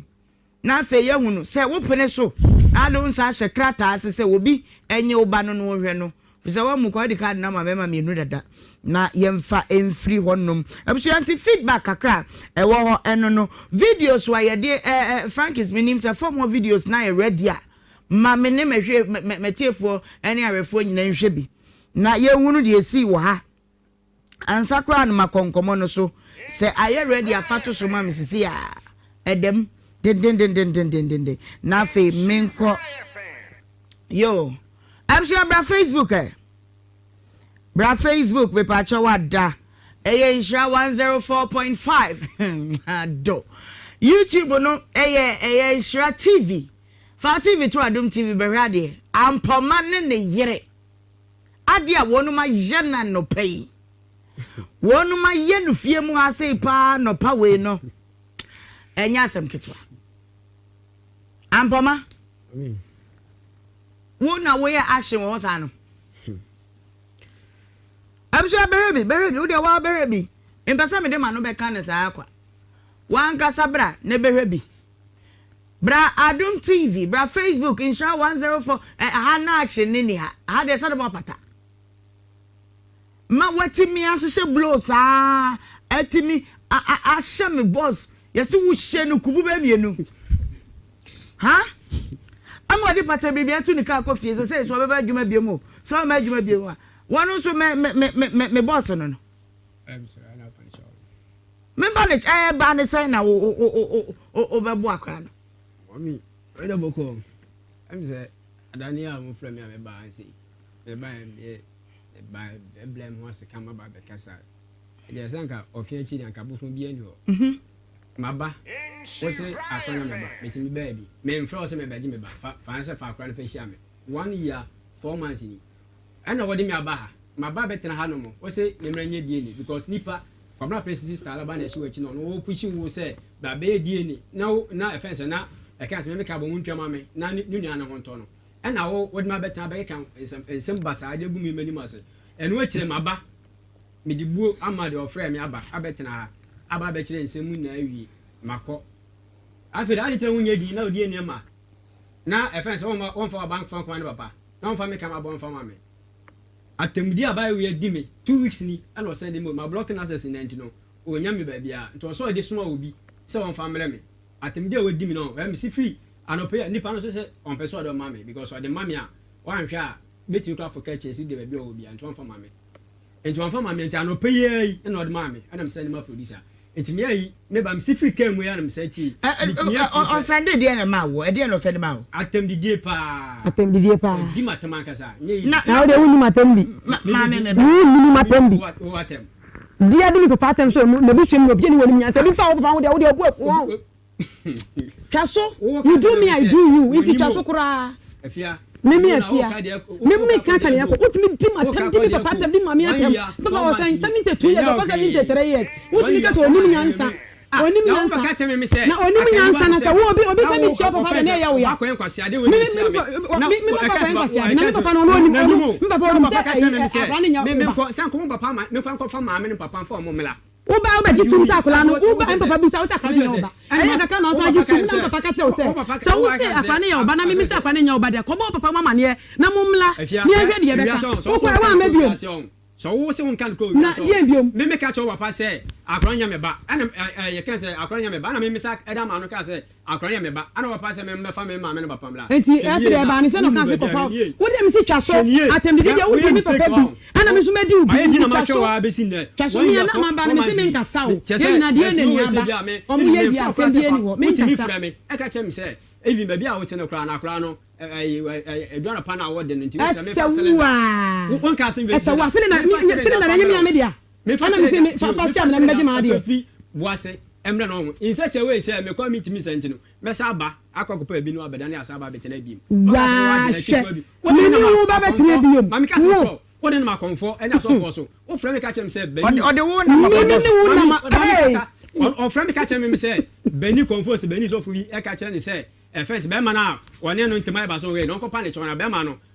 na afei yɛahunu sɛ wopene so na wode wo nsa ahyɛ krataa ase sɛ obi nye wo ba no na ɔnhwɛ no, ɛfiri sɛ woammu kwa, wode kaade no ama mmarima mmienu dada na yɛmfa mfiri hɔnom. Abusua nti feedback kakra a ɛwɔ hɔ ɛno no, videos a yɛde ɛ ɛ Frankis menim sɛ fam hɔ videos no ayɛ ready a, ma me ne mɛhwɛ mɛtiefoɔ ne ahwɛfoɔ nyinaa nhwɛ bi na yɛnhunu deɛ ɛsii wɔ ha. Ansa koraa no makɔ nkɔmɔ no so sɛ ayɛ ready a fa to so ma me sisi a ɛdɛm dendendendendendenden na afei menkɔ yoo abusua bra Facebook ɛ bra Facebook mepaakyɛw wada ɛyɛ nhyira 104.5 adɔ YouTube no ɛyɛ ɛyɛ nhyira TV fa TV to adom TV bɛhwɛ adeɛ ampɔma ne ne yere Adeɛ a wɔnom ayɛ no anɔpa yi, wɔnom ayɛ no fie mu ha sei paa anɔpa wei no, ɛnyɛ asɛm ketewa. Ampɔma, wo na woyɛ action wɔ hɔ saa no. Abusua bɛhwɛ bi, bɛhwɛ bi, wo deɛ waa bɛhwɛ bi. Mpɛ sɛ mede m'ano bɛka no saa kwa. W'ankasa bra na bɛhwɛ bi. Bra Adom TV, bra Facebook, Nhyira 104, eh, ha na action no nni ha. Ha deɛ sɛde moapata. Ma watumi ahyehyɛ blow saa, atumi ahyɛ me boss. Yɛse wohyɛ no kubu bɛyɛ mmienu. Ha? Ama ɔde pata biribi ato ne kaa kɔ fie sɛ sɛ so ɔbɛba adwuma biom o, sɛ ɔmma adwuma biom a. Wɔn nso me me me me me boss no no. Me ba ne kyɛ ɛba ne sɛn na wo wo wo wo wobɛbo akora no. Mami, wei de bɔkɔ. Ɛm sɛ adane a wɔfrɛ me a mebaa nse. Meba yɛ meba ɛblɛ me ho ase ka maba bɛkasa. Ɛgyɛ sɛ anka ɔfe akyi de anka bosom bi ani hɔ. Mhm. Maba. Wo se akora na meba. Metumi baa bi. Memfrɛ wo sɛ mebɛgye me ba. Fa fa sɛ fa akora no fa hyia me. One year, 4 months ni. Ɛna wɔde me aba ha. Maba abɛtena ha nom. Wo se memmra nyɛ DNA because nipa Kwabena Prince sister alaba na ɛhyɛ w'akyi na ɔno ɔrepushi wo sɛ bra bɛyɛ DNA na wo na ɛfɛn sɛ na ɛka sɛ me meka bɔ wo ntua ma me na ne nua no ho ntɔ no ɛna wo wode me abɛtena abɛkeka nsɛm nsɛm basaa de agu me m'anim ase. Ɛno akyire maba mede buo ama deɛ ɔfrɛɛ me aba abɛtena ha aba abɛkyerɛ nsɛm mu nyinaa awie makɔ. Afei de ade nti na wonyɛ din na wo DNA ma na ɛfɛn sɛ wɔmfa wɔmfa w'aba mfa nkɔma ne papa na wɔmfa me ka m'abɔ mfa ma me. Atemmude a Bible yi adi me 2 weeks ni ɛna ɔsɛn de me ma block n'access nyinaa nti no ɔnnya me baabiara nti ɔsɛ ɔde soma obi sɛ ɔmfa mmrɛ me. Atemmude a wadi me no ɛ mesi firi anɔpa yi a nipa no nso sɛ ɔmpɛ sɛ ɔde ɔma me because ɔde ma me a wanhwɛ a mɛtumi koraa afɔ kaa kyɛnse de baabi a ɔwɔ biara nti ɔmfa ma me. Nti ɔmfa ma me nti anɔpa yi ara yi ɛna ɔde maa me ɛna mesɛn de ma producer. Nti me ayi me ba mesi firi kaa mu yi ara na mesan tie metumi atie pɛ. Ɔsan de deɛn na ɛmaa woɔ? Ɛdeɛn na ɔsan de maa wo? Atɛmdidie paa. Atɛmdidie paa. Ɔdi m'atɛm ankasa nyɛ easy. Na wo deɛ wonnim atɛm di. Maame me ba. Wonnim atɛm di. Wo atɛm. Deɛ de me papa atɛm so n'abusua mu na obiara nni w'anim nyansa bi mfa wo papa ho deɛ wo deɛ wo bo afu wɔn. Twa so, you do me I do you, nti twa so koraa. Me me afia, me me ka ka nea ɛkɔ, wotumi di m'atɛm, di me papa atɛm, di maame atɛm, papa wɔ sɛn, 72 years, ɔkɔ 73 years, wotumi ka sɛ onim nyansa, onim nyansa, na onim nyansa na sɛ wo obi obi ka mi tia papa deɛ na ɛyɛ wo ya, me me me me me papa kɔyɛ nkwaseade, na me papa no ɔno onim ɔno, me papa onim sɛ ɛyi akwadaa no nyɛ wo ba. Wo ba wobɛgye tom sɛ akwadaa no wo ba mpapa bisa wo sɛ akwadaa no nyɛ wo ba ɛyɛ kakra na ɔsan gye tom na mpapa ka kyerɛ wo sɛ sɛ wo se akwadaa no yɛ wo ba na meme sɛ akwadaa no nyɛ wo ba deɛ kɔbɔ wo papa mu amaneɛ na mo mmla na yɛnhwɛ deɛ yɛbɛka wo kɔ ɛ woamma biom Sɛ wo se wo nka no kɔ na wiase deɛn biom. Me me ka kyerɛ wo papa sɛ akwadaa no nyɛ me ba ɛna ɛ yɛka sɛ akwadaa no nyɛ me ba ɛna me me sa ɛda m'ano kaa sɛ akwadaa no yɛ me ba ɛna wo papa sɛ me mmɛfa me maame ne papa mmra. Enti Hwɛ afei nie deɛ na ɛbaa ne sɛ na wo ɔkaa nu se baabi a kɔfa hwɛ nie wo deɛ mese twa so hwɛ nie atɛmdidi na deɛ wodie woyɛ me mistake papa bi wahu ɛna me nso mɛdi wo bi mayɛ din nti na twa mahwɛ so wo ara bɛsi nnɛ twa so one me year a na four maba four no mese months ni menkasa o kyɛ yɛn sɛ nyinaa deɛ there's na no ani way sɛ aba bi a me ɔmo even yɛ wie memfa asɛm koraa sɛ biara fa ni hɔ wotumi menkasa. frɛ me ɛka kyerɛ me sɛ even baabi a wote no koraa no akwadaa no aduane pa no a wɔde no nti wosɛ memfa Ɛsɛ wo cylinder a wonka asɛm wei ɛsɛ wo da a cylinder memfa cylinder cylinder fa na ɛnyɛ mmerɛ me a wo me dea memfa ɛna mese cylinder me fa tie fa memfa hyɛ me na mebɛgye cylinder m'adeɛ. ɛfa firi boase mmerɛ no ho in such a way sɛ mekɔ a mentumi nsa nti no mɛsa aba akɔ akɔpɛ abi no abɛdane asa aba abɛtena abiem ɔka sɛ Waa wɔ adwene hwɛ ketewa bi wode me ne ne nam wo ba bɛtena akɔmfɔ biom ma meka sɛ wo kyerɛ wo wode nam akɔmfɔ ɛne asɔfoɔ so wofrɛ me ka kyerɛ me sɛ Ɔde bani ɔde wo nam me me akɔmfɔ. ne wo nam mami a mami ee. kasa ɔfrɛ me ka kyerɛ me sɛ bani kɔmfɔ sɛ bani sɔfo bi ɛka kyerɛ ne sɛ ɛfɛn sɛ bɛrima no a ɔne no ntɛm ayɛ ba so wei na ɔnkɔpa ne kyɛw na bɛrima no.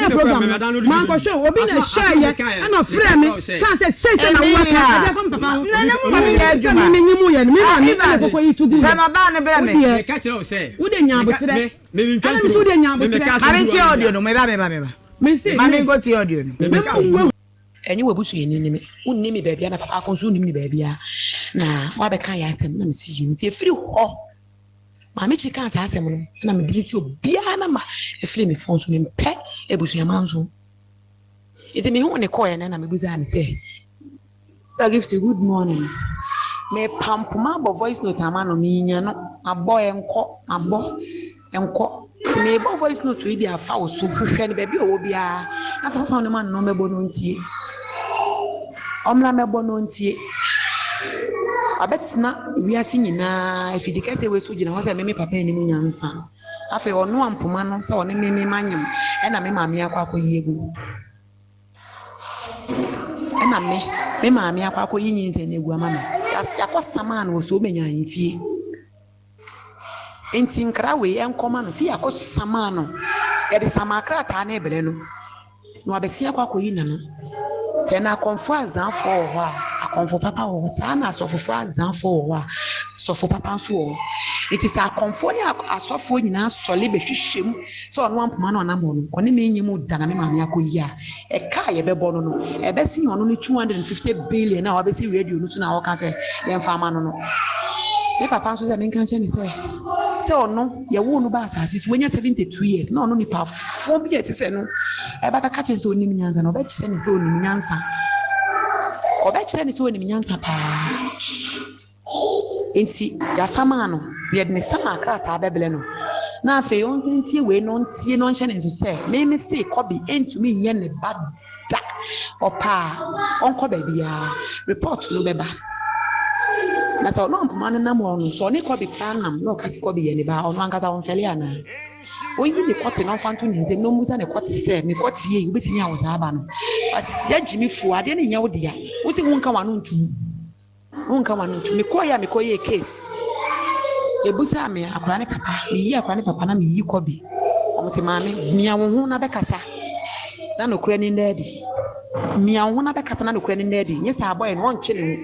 Yɛyɛ program no, mankɔhwɛ o, obi na ɛhyɛeɛ ɛna ɔfrɛɛ me kaa sɛ sei sɛ na wowɔ ka ɛde afa me papa ho sɛ me menye mu yɛ no, me maame ɛna kɔkɔ yi to gu yɛ. Wodeɛ, wode nya aboterɛ, ɛna me nso wodeɛ nya aboterɛ. Maame ntie audio no, meba meba meba. Maame nkɔ tie audio no. Mɛma wo ahu. Ɛnyɛ w'abusuani ne me, wonnim me baabiara na papa ko nso wonnim no baabiara na woabɛka yɛn asɛm na mese yie nti ɛfiri hɔ Maame Kyi kaa saa asɛm no na me delete obiara number ɛfiri me phone so mempɛ abusuaman nso nti mehuu ne kɔɛ no na mebusaa ne sɛ Sister Gifty good morning mepa mpoma abɔ voice note ama no menya no abɔ ɛnkɔ abɔ ɛnkɔ nti mebɔ voice note yi de afa wo so hwehwɛ no baabi a ɔwɔ biara na fa phone no ma no na ɔmmɛbɔ no ntie. Ɔmmra mmɛbɔ na ɔntie. Wabɛtena wiase nyinaa afidi kɛseɛ wei so gyina hɔ sɛ me me papa nnim nyansa. Afei ɔno ampoma no sɛ ɔne me me manyem ɛna me maame akɔ akɔyi agu. Ɛna me me maame akɔ akɔyi nyinsɛn no agu ama me. Yɛakɔ samaa no wɔ so menya ahemfie. Enti nkra wei ɛnkɔma no sɛ yɛakɔ samaa no. Yɛde samaa krataa no rebrɛ no. Na wabɛsen akɔ akɔyi n'ano. Sɛ na akɔmfoɔ azaafoɔ wɔ hɔ a, akɔmfo papa wɔ hɔ. Saa na asɔfofoɔ azaafoɔ wɔ hɔ a, asɔfo papa nso wɔ hɔ. Enti sɛ akɔmfoɔ ne asɔfoɔ nyinaa sɔre bɛhwehwɛ mu sɛ ɔno ampoma na ɔnam hɔ no, ɔne me nyɛ mu da na me maame akɔyi a, ɛka a yɛbɛbɔ no no, ɛbɛsen ɔno ne 250 billion a wabɛsi radio no so na ɔka sɛ yɛmfa ama no no. Me papa nso sɛ menka nkyerɛ no sɛ, sɛ ɔno yɛwoo no baa asase so, wanya 72 years, na ɔno nipa fo bi a ɛte sɛ no ɛba bɛka kyerɛ sɛ ɔnim nyansa no, ɔbɛkyerɛ no sɛ ɔnim nyansa. Ɔbɛkyerɛ no sɛ ɔnim nyansa paa. Enti yɛasamaa no, yɛde ne samaa krataa bɛbrɛ no, na afei ɔnsan ntie wei na ɔntie na ɔnhyɛ ne nso sɛ, me me se Kɔbe ntumi nyɛ ne ba da. Ɔpɛ a, ɔnkɔ baabiara. Report no bɛba. Na sɛ ɔno ampoma no nam hɔ no, sɛ ɔne Kɔbe koraa nam na ɔka sɛ Kɔbe yɛ ne ba a, ɔno ankasa ɔmfɛle anaa? Ɔnyi ne kɔte na ɔmfa nto ne nsam na ɔmmisa ne kɔte sɛ, Me kɔte ei, wobɛtumi awo saa ba no? Kwasia gyimifoɔ, adeɛ no nyɛ wo dea. Wo se wonka w'ano ntom. Wonka w'ano nto. Mekɔeɛ a mekɔyɛɛ case. Yɛbusaa me akwadaa ne papa. Meyii akwadaa ne papa na meyi kɔbi. Wɔn se maame mia wo ho na bɛkasa na nokorɛ no nna adi. Mia wo ho na bɛkasa na nokorɛ no nna adi. Nyɛ saa bɔyɛ no ɔnkye ne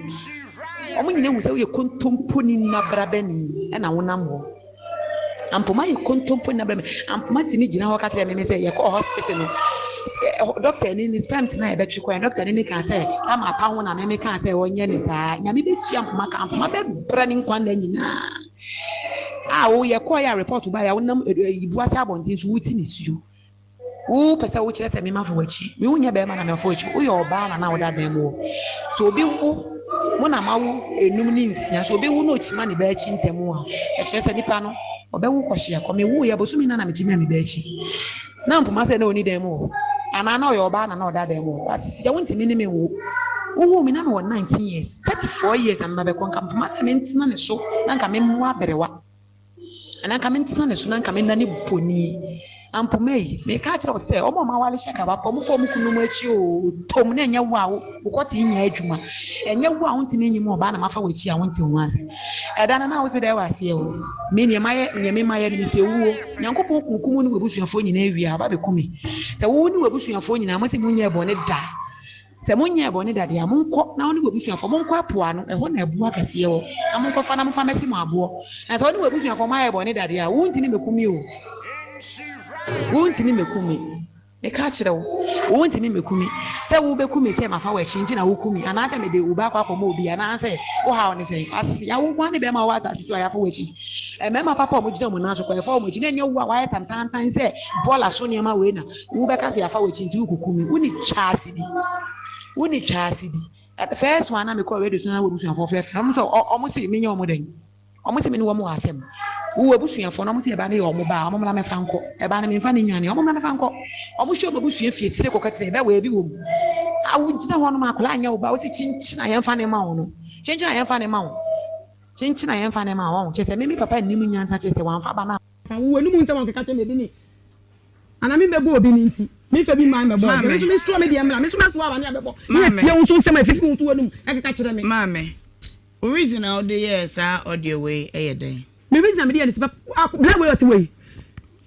ho. Wɔn nyinaa hu sɛ woyɛ kontomponi nabrabani ɛna wonam hɔ. Ampoma yɛ kontompo na brɛ me. Ampoma tumi gyina hɔ ka kyerɛ me me sɛ yɛkɔɔ hospital no doctor ni ne sperms na yɛbɛtwe kɔɛ doctor ni ne kaa sɛ ama apa ho na me me kaa sɛ ɔnyɛ ne saa. Nyame bɛtua ampoma ka ampoma bɛbrɛ ne nkwa nna nyinaa. A wo yɛkɔɔ yɛ a report ba yɛ a wonam ibu ase abɔnten so woti ne suo. Wo pɛ sɛ wo kyerɛ sɛ me ma fa w'akyi. Me wo nyɛ bɛɛma na me fa w'akyi. Wo yɛ ɔbaa na na wo da dan mu hɔ. Sɛ obi wo, mo na ma wo enum ne nsia. Sɛ obi wo na okyima ne ba akyi ntɛm a, ɛkyerɛ sɛ nipa no ɔbɛ wo kɔhye akɔ. Me wo yɛ bosome na na me kyima me ba akyi. Na mpoma sɛ na ɔni dan mu hɔ. Anaa na ɔyɛ ɔbaa na na ɔda dan mu hɔ. Wasia wo ntumi ne me nwo. Wo huu me na me wɔ 19 years, 34 years na me ba bɛkɔ. Nka mpoma sɛ me ntena ne so na nka me mmoa aberewa. Anaa anka mentena ne so na anka mennane boni. Ampoma yi, mereka akyerɛ wo sɛ, wɔn a wɔaware hyɛ kaba pa, wɔfa wɔn kununom akyi oo, tom na ɛnyɛ wo a wo kɔte nyɛ adwuma. Ɛnyɛ wo a wontumi nyi mu ɔbaa na mafa w'akyi a wonte ho ase. Ɛda no na wo se dɛ wɔ aseɛ o. Me neɛ mayɛ, neɛ me mayɛ no mesɛ wuo. Nyankopɔn kunkum wo ne w'abusuafoɔ nyinaa wie a, ɔba bɛku me. Sɛ wo ne w'abusuafoɔ nyinaa mose monyɛɛ bɔne da. Sɛ monyɛɛ bɔne da deɛ a, monkɔ na wo ne w'abusuafoɔ monkɔ ɛpo ano, ɛhɔ na ɛboɔ akɛseɛ wɔ, na monkɔfa na momfa mmɛse mo aboɔ. Na sɛ wo ne w'abusuafoɔ moayɛ bɔne da deɛ a, wontumi mmɛku me o. Wontumi mmɛku me. Meka akyerɛ wo, wontumi mmɛku me. Sɛ wobɛku me sɛ mafa w'akyi nti na woku me, anaasɛ mede wo ba akɔ akɔma obi, anaasɛ wo haw ne sɛn? Kwasea, wo nko ara ne bɛrima a ɔwɔ asase so a yɛafa w'akyi. Mmarima papa a wɔgyina wɔn nan so kɔ, yɛfa wɔn akyi, na ɛnyɛ wo a woayɛ tantaantan sɛ bɔɔla so nneɛma wei na Wo bɛka sɛ yafa w'akyi nti wokuku me. Wo ni twaase di. Wo ni twaase di. First one na me kɔ radio so na w'abusuafoɔ frɛfrɛ. Ɔmo sɛ ɔmo se menyɛ ɔmo dɛn? Ɔmo se me ne wɔn wɔ asɛm. Wo w'abusuafoɔ no ɔmo se ɛba no yɛ ɔmo ba a ɔmo mmra mɛfa nkɔ. Ɛba no memfa no nnwane. Ɔmo mmra mɛfa nkɔ. Ɔmo hyɛ ɔmo abusua fie tire kɔkɔ tene bɛ wɔ ebi wɔ mu. A wo gyina hɔ nom akwadaa nyɛ wo ba wo se kyinkyin a yɛmfa ne ma wo no. Kyinkyin a yɛmfa ne ma wo. Kyinkyin a yɛmfa ne ma wo. Kyerɛ sɛ me me papa nnim nyansa kyerɛ sɛ wamfa ba no a. Fa wo w'anomu nsɛm a ɔkeka kyerɛ me bi ni, anaa me mmɛbɔ obi no nti, memfa bi mmae mmɛbɔ wo. Me nso mesoa me deɛ mmra, me nso mɛsoa aba ne abɛbɔ, ne atie wo nso nsɛm a ɛfifi wo nso w'anomu ɛkeka kyerɛ me. Maame, wo reason a wode yɛɛ saa audio wei yɛ dɛn? Me reason a mede yɛɛ ne sɛ, papa, bra wei a ɔte hɔ yi,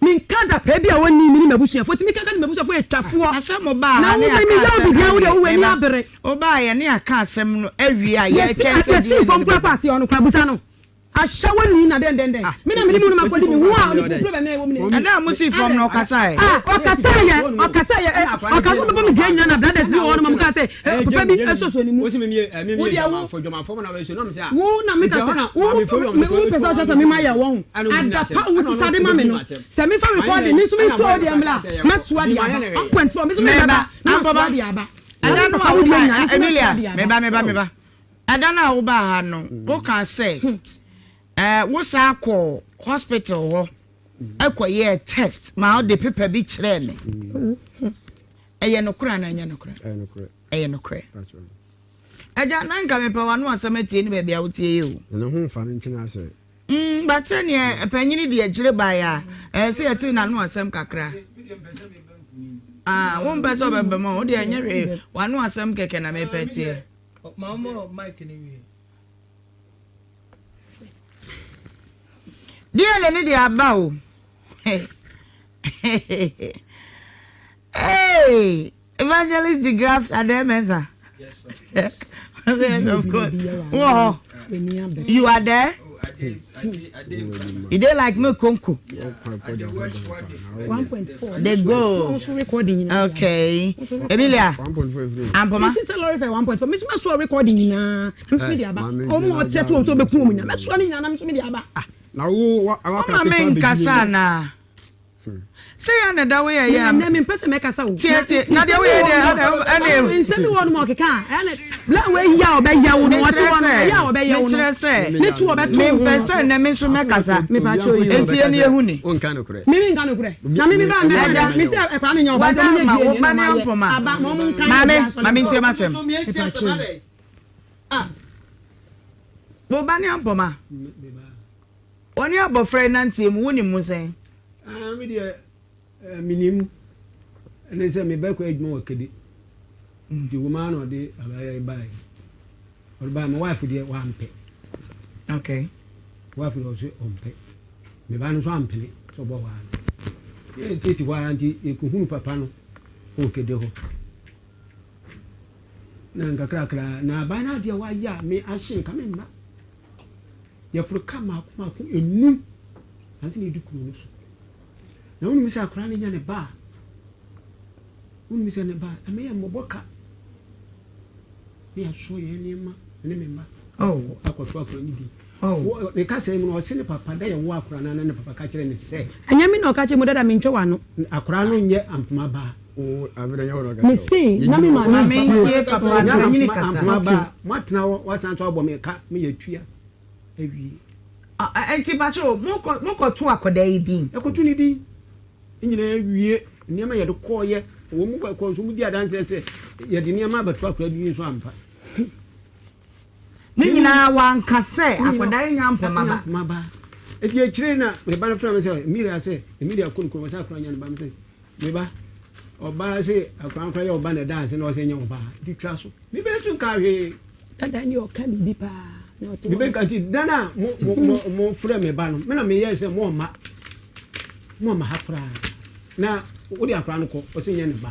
menka adapaa bi a ɔnni me ne m'abusuafoɔ, nti meka ka ne m'abusuafoɔ yɛ twafoɔ, Na sɛ mo baa na ha wo ne me aka meyɛ asɛm obi no deɛ wo deɛ awie, wo w'ani meba, abere. wo baa yɛ ne aka asɛm no awie a Yɛsi yɛretwɛn sɛ yɛsii DNA fam no koraa bɛba. kɔ aseɛ ɔno koraa busa no. Ahyɛwani na dɛn dɛn dɛn. Me na mene mu no makɔdi me ho a onipa problem na ɛwɔ mu ne. Ɛda a mo sii fam no ɔkasaɛ. Ah ɔkasaeɛ ɔkasaeɛ ɛ ɔka sɛ ɔbɛbɔ me dua nyina na brothers bi wɔ hɔ nom a ɔmo kaa sɛ ɛ papa bi ɛsɔsɔ ne mu. Wo deɛ wo wo na meka sɛ wo wo pɛ sɛ ɔkyerɛ sɛ me ma yɛ wɔ ho adapa wo sisa de ma me no sɛ me fa recording me nso me nsoa wo deɛ mmra mɛsoa de aba ɔnkwanti me nso me bɛba na masoa de aba. Ɛda no a wo ba Emilia meba meba meba. Ɛda no a wobaa ha no, wokaa sɛ wosan kɔɔ hospital hɔ kɔyɛɛ test ma wode paper bi kyerɛɛ me. Ɛyɛ nokorɛ anaa ɛnyɛ nokorɛ? Ɛyɛ nokorɛ. Agya, na nka mepɛ w'ano asɛm atie ne baabi a wotie yi o. Ne ho mfa no nkyene asɛ. Mm, but sɛdeɛ panyini de akyire baeɛ a, ɛyɛ sɛ yɛte n'ano asɛm kakra. Ah, wompɛ sɛ ɔbɛba mu a, wo deɛ ɛnyɛ hwee, w'ano asɛm kɛkɛ na mepɛ teɛ. Deɛ ne deɛ aba o. Hey! Evangelist de Graft Adair Mensah. Yes, of course. yes, of course. Wɔ hɔ. You are there? Oh, I did, I did, I did. You dey like me konko. Yeah, I did watch what the, 1.4. The goal. Okay. Emilia. Ampoma. Mesi sɛ lɔri fɛ 1.4. Mesi ma sɔ recording nyinaa. Mesi mi di aba. Ɔmo ɔtɛ to ɔmo sɛ ɔbɛ kun ɔmo nyinaa. Mɛ sɔ ne nyinaa na mesi mi di aba. Ah, na wo wa wa ka me nkasa na. Sɛ yɛ na da wo yɛ yɛ a. Nɛ mempɛ sɛ mɛkasa o. Tie tie na deɛ woyɛ deɛ ɛna ɛna. Nsɛm bi wɔ nom ɔkeka a ɛna bla wo eyi a ɔbɛyɛ wo no ɔte hɔ no ɛyɛ a ɔbɛyɛ wo no ne tu ɔbɛto wo ho. Mempɛ sɛ nɛ me nso mɛkasa. Mepa kyɛw yi o. Enti yɛ ne yɛhu ni. Me me nka nokorɛ na me me ba mɛka dɛ me sɛ ɛkora no nyɛ ɔba nti ɔmo nyɛ DNA na ɔmo ayɛ aba ma ɔmo nka Maame ma mentie m'asɛm. Mepa kyɛw yi. Wo ba ne ampɔma. Wɔne abɔfra yi nanteɛ mu, wonim mu sɛn? Ah, me deɛ eh, menim ne sɛ mebɛkɔ adwuma wɔ Kede. Nti wom ara na ɔde abayewa yi baeɛ. Ɔde baeɛ, me wife deɛ wampɛ. Okay. Wife deɛ ɔse ɔmpɛ. Me ba no nso ampene sɛ ɔbɔwaa no. Yɛtete hɔ ara nti yɛkɔhunu papa no wɔ Kede hɔ. Na nkakrakra na aban no adeɛ wayɛ a me ahye nka me mma. Yɛforo ka mmaako mmaako nnum ansa na yɛdu kuro no so. Na wonim sɛ akwadaa no nya ne ba a, wonim sɛ ne ba a, ɛmɛ yɛ mmɔbɔ ka. Ne yɛasoɔ yɛn nneɛma ne me mma oh. akɔto akwadaa no din. Oh. Ne kasa yi mu no, ɔse ne papa da yɛwo akwadaa no na ne papa ka kyerɛ ne sɛ. Ɛnyɛ me na ɔka kyerɛ mu dada mentwa w'ano. Akwadaa no nyɛ ampoma baa. Mese na me maame ntie papa panyini kasa. Ampoma baa, moatena hɔ, wasan nso abɔ me ka, meyɛ tua awie. Nti pakyɛ mokɔ mokɔto akwadaa yi din. Yɛkɔto ne din. Ne nyinaa wie, nneɛma yɛde kɔɔyɛ, wɔn mu kɔ nso wɔdi adanseɛ sɛ yɛde nneɛma abɛto akwadaa bi nso ampa. Ne nyinaa wanka sɛ akwadaa yi nya mpoma ba. Mpoma ba. Eti akyire na me ba no frɛ me sɛ Emilia sɛ Emilia kɔ ne kurom sɛ akwadaa nya ne ba me sɛ me ba ɔbaa se akwadaa no koraa yɛ ɔba na ɛda ase na ɔsɛ nyɛ ɔbaa de twa so me bɛ nso nka hwee. Dada ni ɔka biribi paa na ɔte hɔ. Me bɛ nka nti dan a mo mo mo mo frɛ me ba no me na me yɛ sɛ mo ɔma mo ɔma ha koraa na wode akwadaa no kɔ ɔsɛ nyɛ ne ba.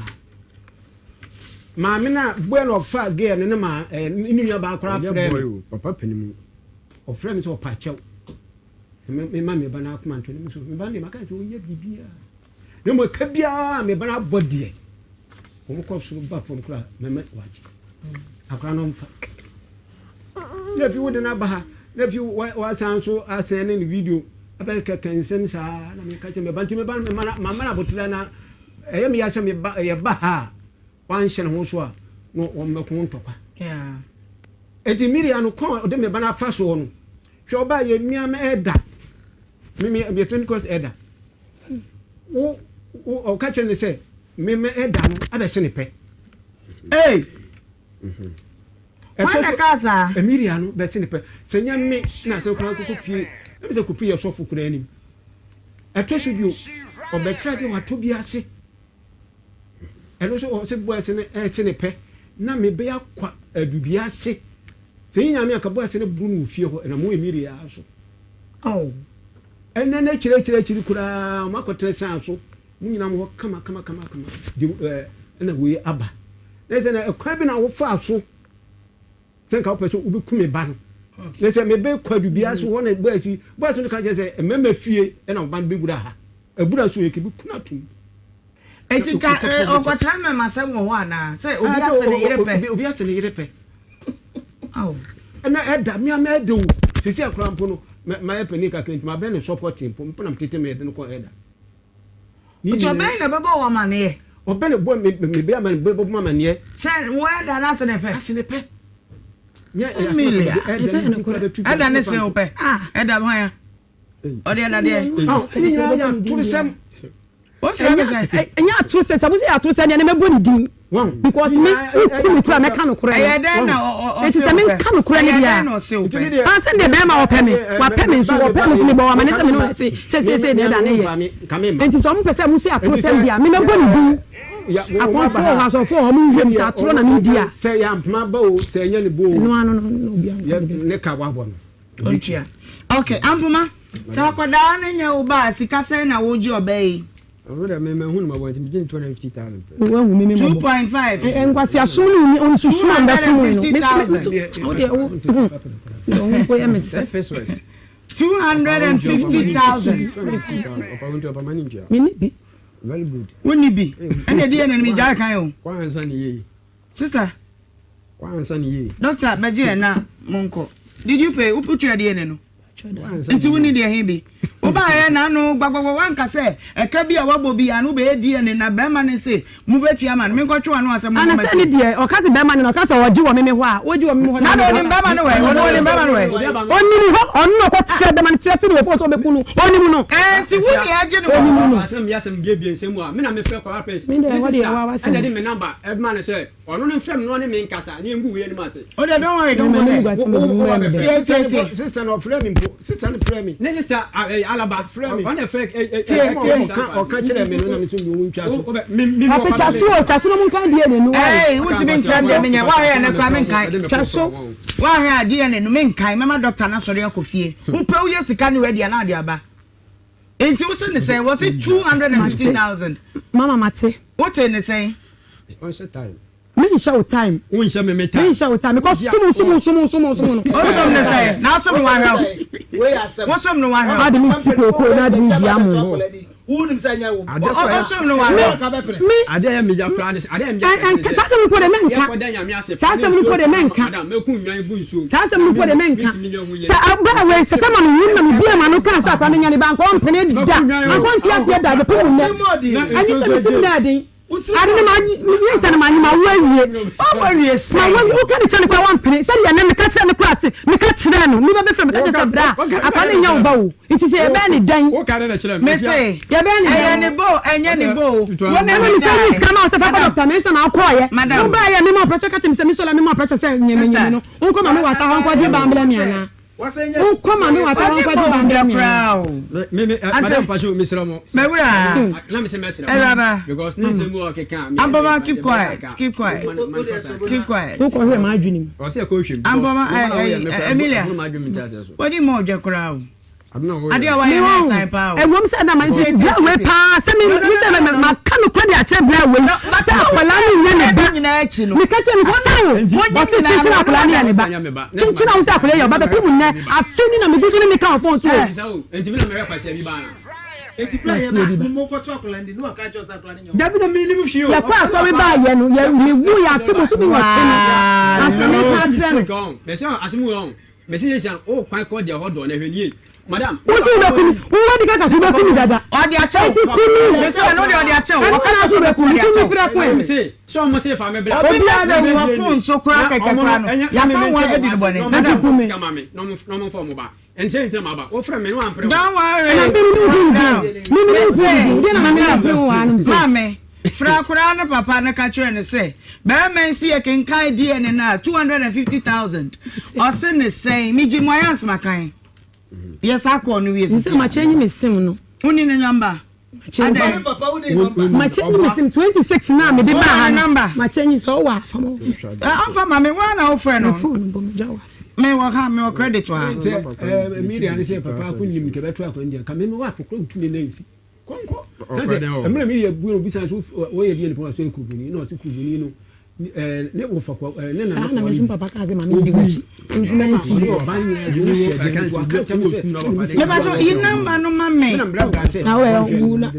Maame no a boy no ɔfa girl no ne ma eh, ne nua baa koraa Ɛnyɛ frɛ boy me. o, papa panin mu. Ɔfrɛ me sɛ ɔpa kyɛw. Me me ma me ba no akoma nto ne me so. Me ba no deɛ maka sɛ ɔnyɛ biribiara. Na mmom ɛka biara a me ba no abɔ deɛ, wɔn kɔ soro ba fam koraa mɛma wagye. Akora no mfa. Na fi wode no aba ha, na fi wasan so asɛn ne ne video abɛkɛkɛ nsɛm saa na meka kyerɛ me ba nti me ba no mama no aboterɛ na Ɛyɛ me ya sɛ me ba yɛba ha a wanhyɛ ne ho so a na wɔmmɛko ntɔkwa. Enti Miria no kɔn a ɔde me ba no afa soɔ no, hwɛ ɔbaa yɛ mia me ɛda me me yɛ Pentecost ɛda wo wo ɔka kyerɛ ne sɛ me me ɛda no abɛse ne pɛ. Ee. Ɛtɔ Hwan na so ɛkaa saa? Emilia no bɛse ne pɛ sɛ nyɛ me na asɛm koraa kɔkɔ pie ɛmi sɛ kɔpie yɛ sɔfo koraa anim. Ɛtɔ so bio, ɔbɛkyerɛ adeɛ wɔ atɔ bi ase. Ɛno nso ɔse boys no ɛse ne pɛ na mebɛyɛ akɔ adu bi ase. Sɛ nyɛ nyame anka boys no boro no wɔ fie hɔ ɛna mo Emilia so. Oh. Ɛnɛ no akyiri akyiri akyiri koraa wɔn akɔtena san so. Mo nyinaa mo hɔ kama kama kama kama de ɛɛ ɛna wei aba. Na sɛ na ɛkwan bi na wofaa so sɛ nka wopɛ sɛ wobɛku me ba no. Na sɛ mebɛkɔ adubia so hɔ na boys boys no ka kyerɛ sɛ mmarima fie ɛna wo ba no bɛwura ha. Abura nso yɛ kɛbɛku no atom. Eti ka ɔkɔkyerɛ mmarima asɛm wɔ hɔ anaa? Sɛ obi ase ne yere pɛ. Obi ase ne yere pɛ. Ɛna ɛda me ama ɛda o. Sisi akora mpo no mayɛ panin kakra nti mabɛn ne support mpo mpo na metete me yɛde no kɔ ɛda. Nti ɔbɛn na ɛbɛbɔ wo amaneɛ? Ɔbɛn na ɛbɔ me me bɛ ama bɛ bɔ amaneɛ. Sɛ wo ɛda no ase ne pɛ. Ase ne pɛ. Nyɛ Emilia. ɛda ne ti kura bɛtu. Ɛda ne se wo pɛ. Ɛda hwan ya? Ɔde ɛda deɛ. Ne nyinaa yɛ atoresɛm. Ɛnyɛ atorosɛm sɛ mo sɛ yɛ atorosɛm deɛ ne mɛbɔ ne din. Because me woku me kura mɛka nokorɛ no. Nti sɛ menka nokorɛ no deɛ a, ansa deɛ bɛrima ɔpɛ me, wapɛ me nso, ɔpɛ me nso mebɔ wɔ amane sɛ me ne wo te sɛ seesei deɛ ɛda ne yɛ. Nti sɛ ɔmo pɛ sɛ mo si atorosɛm deɛ a, me mɛbɔ ne din. Akɔmfoɔ wɔ hɔ, asɔfoɔ wɔ hɔ, ɔmo nhwɛ mu sɛ atorɔ na medi a. Sɛ yɛ ampema ba o, sɛ ɛnyɛ ne bo o, Ɛno ano no na obi anka ne bi. Ne ka wabɔ no. Ɔntua. Ok, Ampoma, sɛ akwadaa no nyɛ wo ba a, sika sɛn na wogye ɔbaa yi? Ɔno deɛ me mahu no mmɔbɔ nti megye no 250,000 pɛ. Wahu me me mmɔbɔ. 2.5. Nkwaseasom ne nsusu a mbɛko mu no. Me nso me nso wo deɛ wo deɛ wo mpo yɛ me sɛ. Pesos. 250,000. Me ni bi. Very good. Wo ni bi. Ɛna ɛdi yɛ na mi gya kan o. Kwan ansa ne yie. Sister. Kwan ansa ne yie. Doctor bɛgye yɛ na mo nkɔ. Did you pay? Wotua DNA no? Nti wonni deɛ he bi? Wobaeɛ na ano gbagbagba woanka sɛ ɛka bi a woabɔ bi ano wobɛyɛ DNA na bɛrima no se mobɛtua ama no menkɔtwe w'ano asɛm Ana sɛ ne deɛ ɔka se bɛrima no na ɔka sɛ ɔgye wɔ meme hɔ a wogye wɔ meme hɔ na ɔnim bɛrima no wɛ ɔno ɔnim bɛrima no wɛ ɔnim hɔ ɔno na ɔkɔ kyerɛ bɛrima no kyerɛ te ne wɔ fo sɛ ɔbɛku no ɔnim no Ɛnti wo nea agye no wɔ ɔnim no Asɛm yɛ asɛm biebie nsɛm mu a me na mefrɛ kɔla prince Me deɛ ne ɛhɔ deɛ sister ɛwɔ awasɛm. ɛna ɛde me number ɛma no sɛ Ɔno no mfrɛ me na ɔne me nkasa na yɛngu wei anim ase. O deɛ don't worry don't go there. Tie tie tie. Sister no ɔfrɛ me mpo. Sister no frɛ me. Ne sister Alaba. Ɔfrɛ me. Ɔna frɛ. Tie tie. Ɔka ɔka kyerɛ me no na me nso mi wo ntwa so. Papi twa so o twa so na mo nkan DNA no wai. Ɛɛ wotumi nkyerɛ deɛ menyɛ wahwɛ yɛ ne kora menkan. Twa so. Wahwɛ a DNA no menkan mɛma doctor no asɔre akɔ fie. Wopɛ woyɛ sika ne ready a na ade aba. Nti wose ne sɛn? Wɔse 250,000. Mama mate. Wote ne sɛn? Ɔnhyɛ time. Me nhyɛ wo time. Wo nhyɛ me me time. Me nhyɛ wo time. Because sumu sumu sumu sumu sumu no. Wosom ne sɛn? Na wosom no wahwɛ wo. Wosom no wahwɛ wo. Ade me ti kooko na ade me dua mo. Wosom no wahwɛ wo. Me. Ade yɛ me ya koraa ne sɛ ade yɛ me ya koraa ne sɛ. Saa asɛm no po de mɛnka. Yɛkɔda Nyame ase. Saa asɛm no po de mɛnka. Madam mɛku nnwan gu nsuom. Saa asɛm no po de mɛnka. Sɛ abere a wei September no wim na mebue m'ano kaa sɛ akwadaa no nya ne ba anka ɔmpene da, anka ɔnte aseɛ da bɛpem nnɛ. Ɛnye sɛ me tirim na ɛden. Ade no ma nyinsɛn no manyi mawo awie. Mawo awie woka de kyerɛ no koraa wampene sɛdeɛ ɛnɛ meka kyerɛ no koraa se meka kyerɛɛ no nipa bɛfrɛ meka kyerɛ sɛ bra akwadaa no nyɛ wo ba o nti sɛ yɛbɛyɛ ne dɛn. Mese Yɛbɛyɛ ne dɛn. Ɛyɛ ne ba o ɛnyɛ ne ba o. Wo ne Ɛna ne mesɛ yi dae. sika ma wo sɛ fa kɔ dɔkta Mensah na wokɔɔyɛ. Wobaeɛ mema wo pressure ka kyerɛ me sɛ mesɔre a mema wo pressure sɛ nyɛ me nyɛ me no. Wonkɔ Maame Wata hɔ nkɔgye ban brɛ me anaa? Wonkɔ Maame Wata hɔ nkɔgye ban brɛ me anaa? Mewura. Awuraba. Ampoma keep quiet keep quiet keep quiet. Wokɔhwɛ m'adwene mu. Ampoma Emilia. Wadi ma ɔdwɛ koraa o. Adeɛ a wayɛ no yɛ tan paa o. Ɛwom sɛ na mansi bla wei paa sɛ me me sɛ me maka nokorɛ de akyerɛ bla wei sɛ akwadaa no nyɛ ne ba. Meka kyerɛ no sɛ fine ɔse kyekyere akwadaa no yɛ ne ba. Kyekyere a wo sɛ akwadaa yɛ ɔba bɛpem nnɛ afe ni na megu so ne ne ka wɔ phone so o. Yɛkɔ asɔre baayɛ no yɛ mewu yɛ afe bosome nwɔtwe no ansa meka akyerɛ no. Mese yɛ sian o kwan kɔ deɛ hɔ dɔ na hwɛ nie madam. Wo se wobɛku me wo wadi kaka so wobɛku me dada Ɔde akyɛ wo enti ku me Mese ɔno deɛ ɔde akyɛ wo ɛno Ɔka na sɛ so wobɛku wobɛku me ɔde ku akyɛ me wo prɛko ɛ. Mese sɛ ɔmo se fa me bra Obi bɛ sɛ wɔ phone so koraa kɛkɛ koraa no yafa wɔn adi no bɔne Enti ku me. Sika ma me na ɔmo nfa ɔmo ba ɛnkyɛ nti na maba wo frɛ me na wampere wo. Don't worry Ɛna me me ne wo calm down di me me ne wo Mese di deɛ na ma me madam mpere wo anom sɛ. Maame frɛ akoraa no papa no ka kyerɛ no sɛ barima yi se yɛkenkan DNA no a 250,000 ɔse ne sɛn megye mu ayɛ ansema kan yɛ saa kɔɔ no wie sisi Nsɛ ma change me sim no. Wonni ne number adɛn Ma change me sim 26 na mede baa ha no ma change sɛ ɔwɔ afa ma. Ɔmfa ma me woa na wofrɛ no. Me phone bɔ me gya wɔ ase. Me wɔ ha me wɔ credit wɔ ha. Sɛ media ne sɛ papa ako nim kɛ bɛto akwan deɛ nka me mewɔ afokoro ntumi na nsi kɔnkɔ sɛ mmerɛ mi yɛ bu obi san so wɔyɛ deɛ nipa so yɛ kurubuni na ɔse kurubuni no ne wofa kɔ ne nana kɔ ne papa kaa sɛ maame di w'akyi nso na nti mepa so yi namba no ma me na wɔyɛ wu na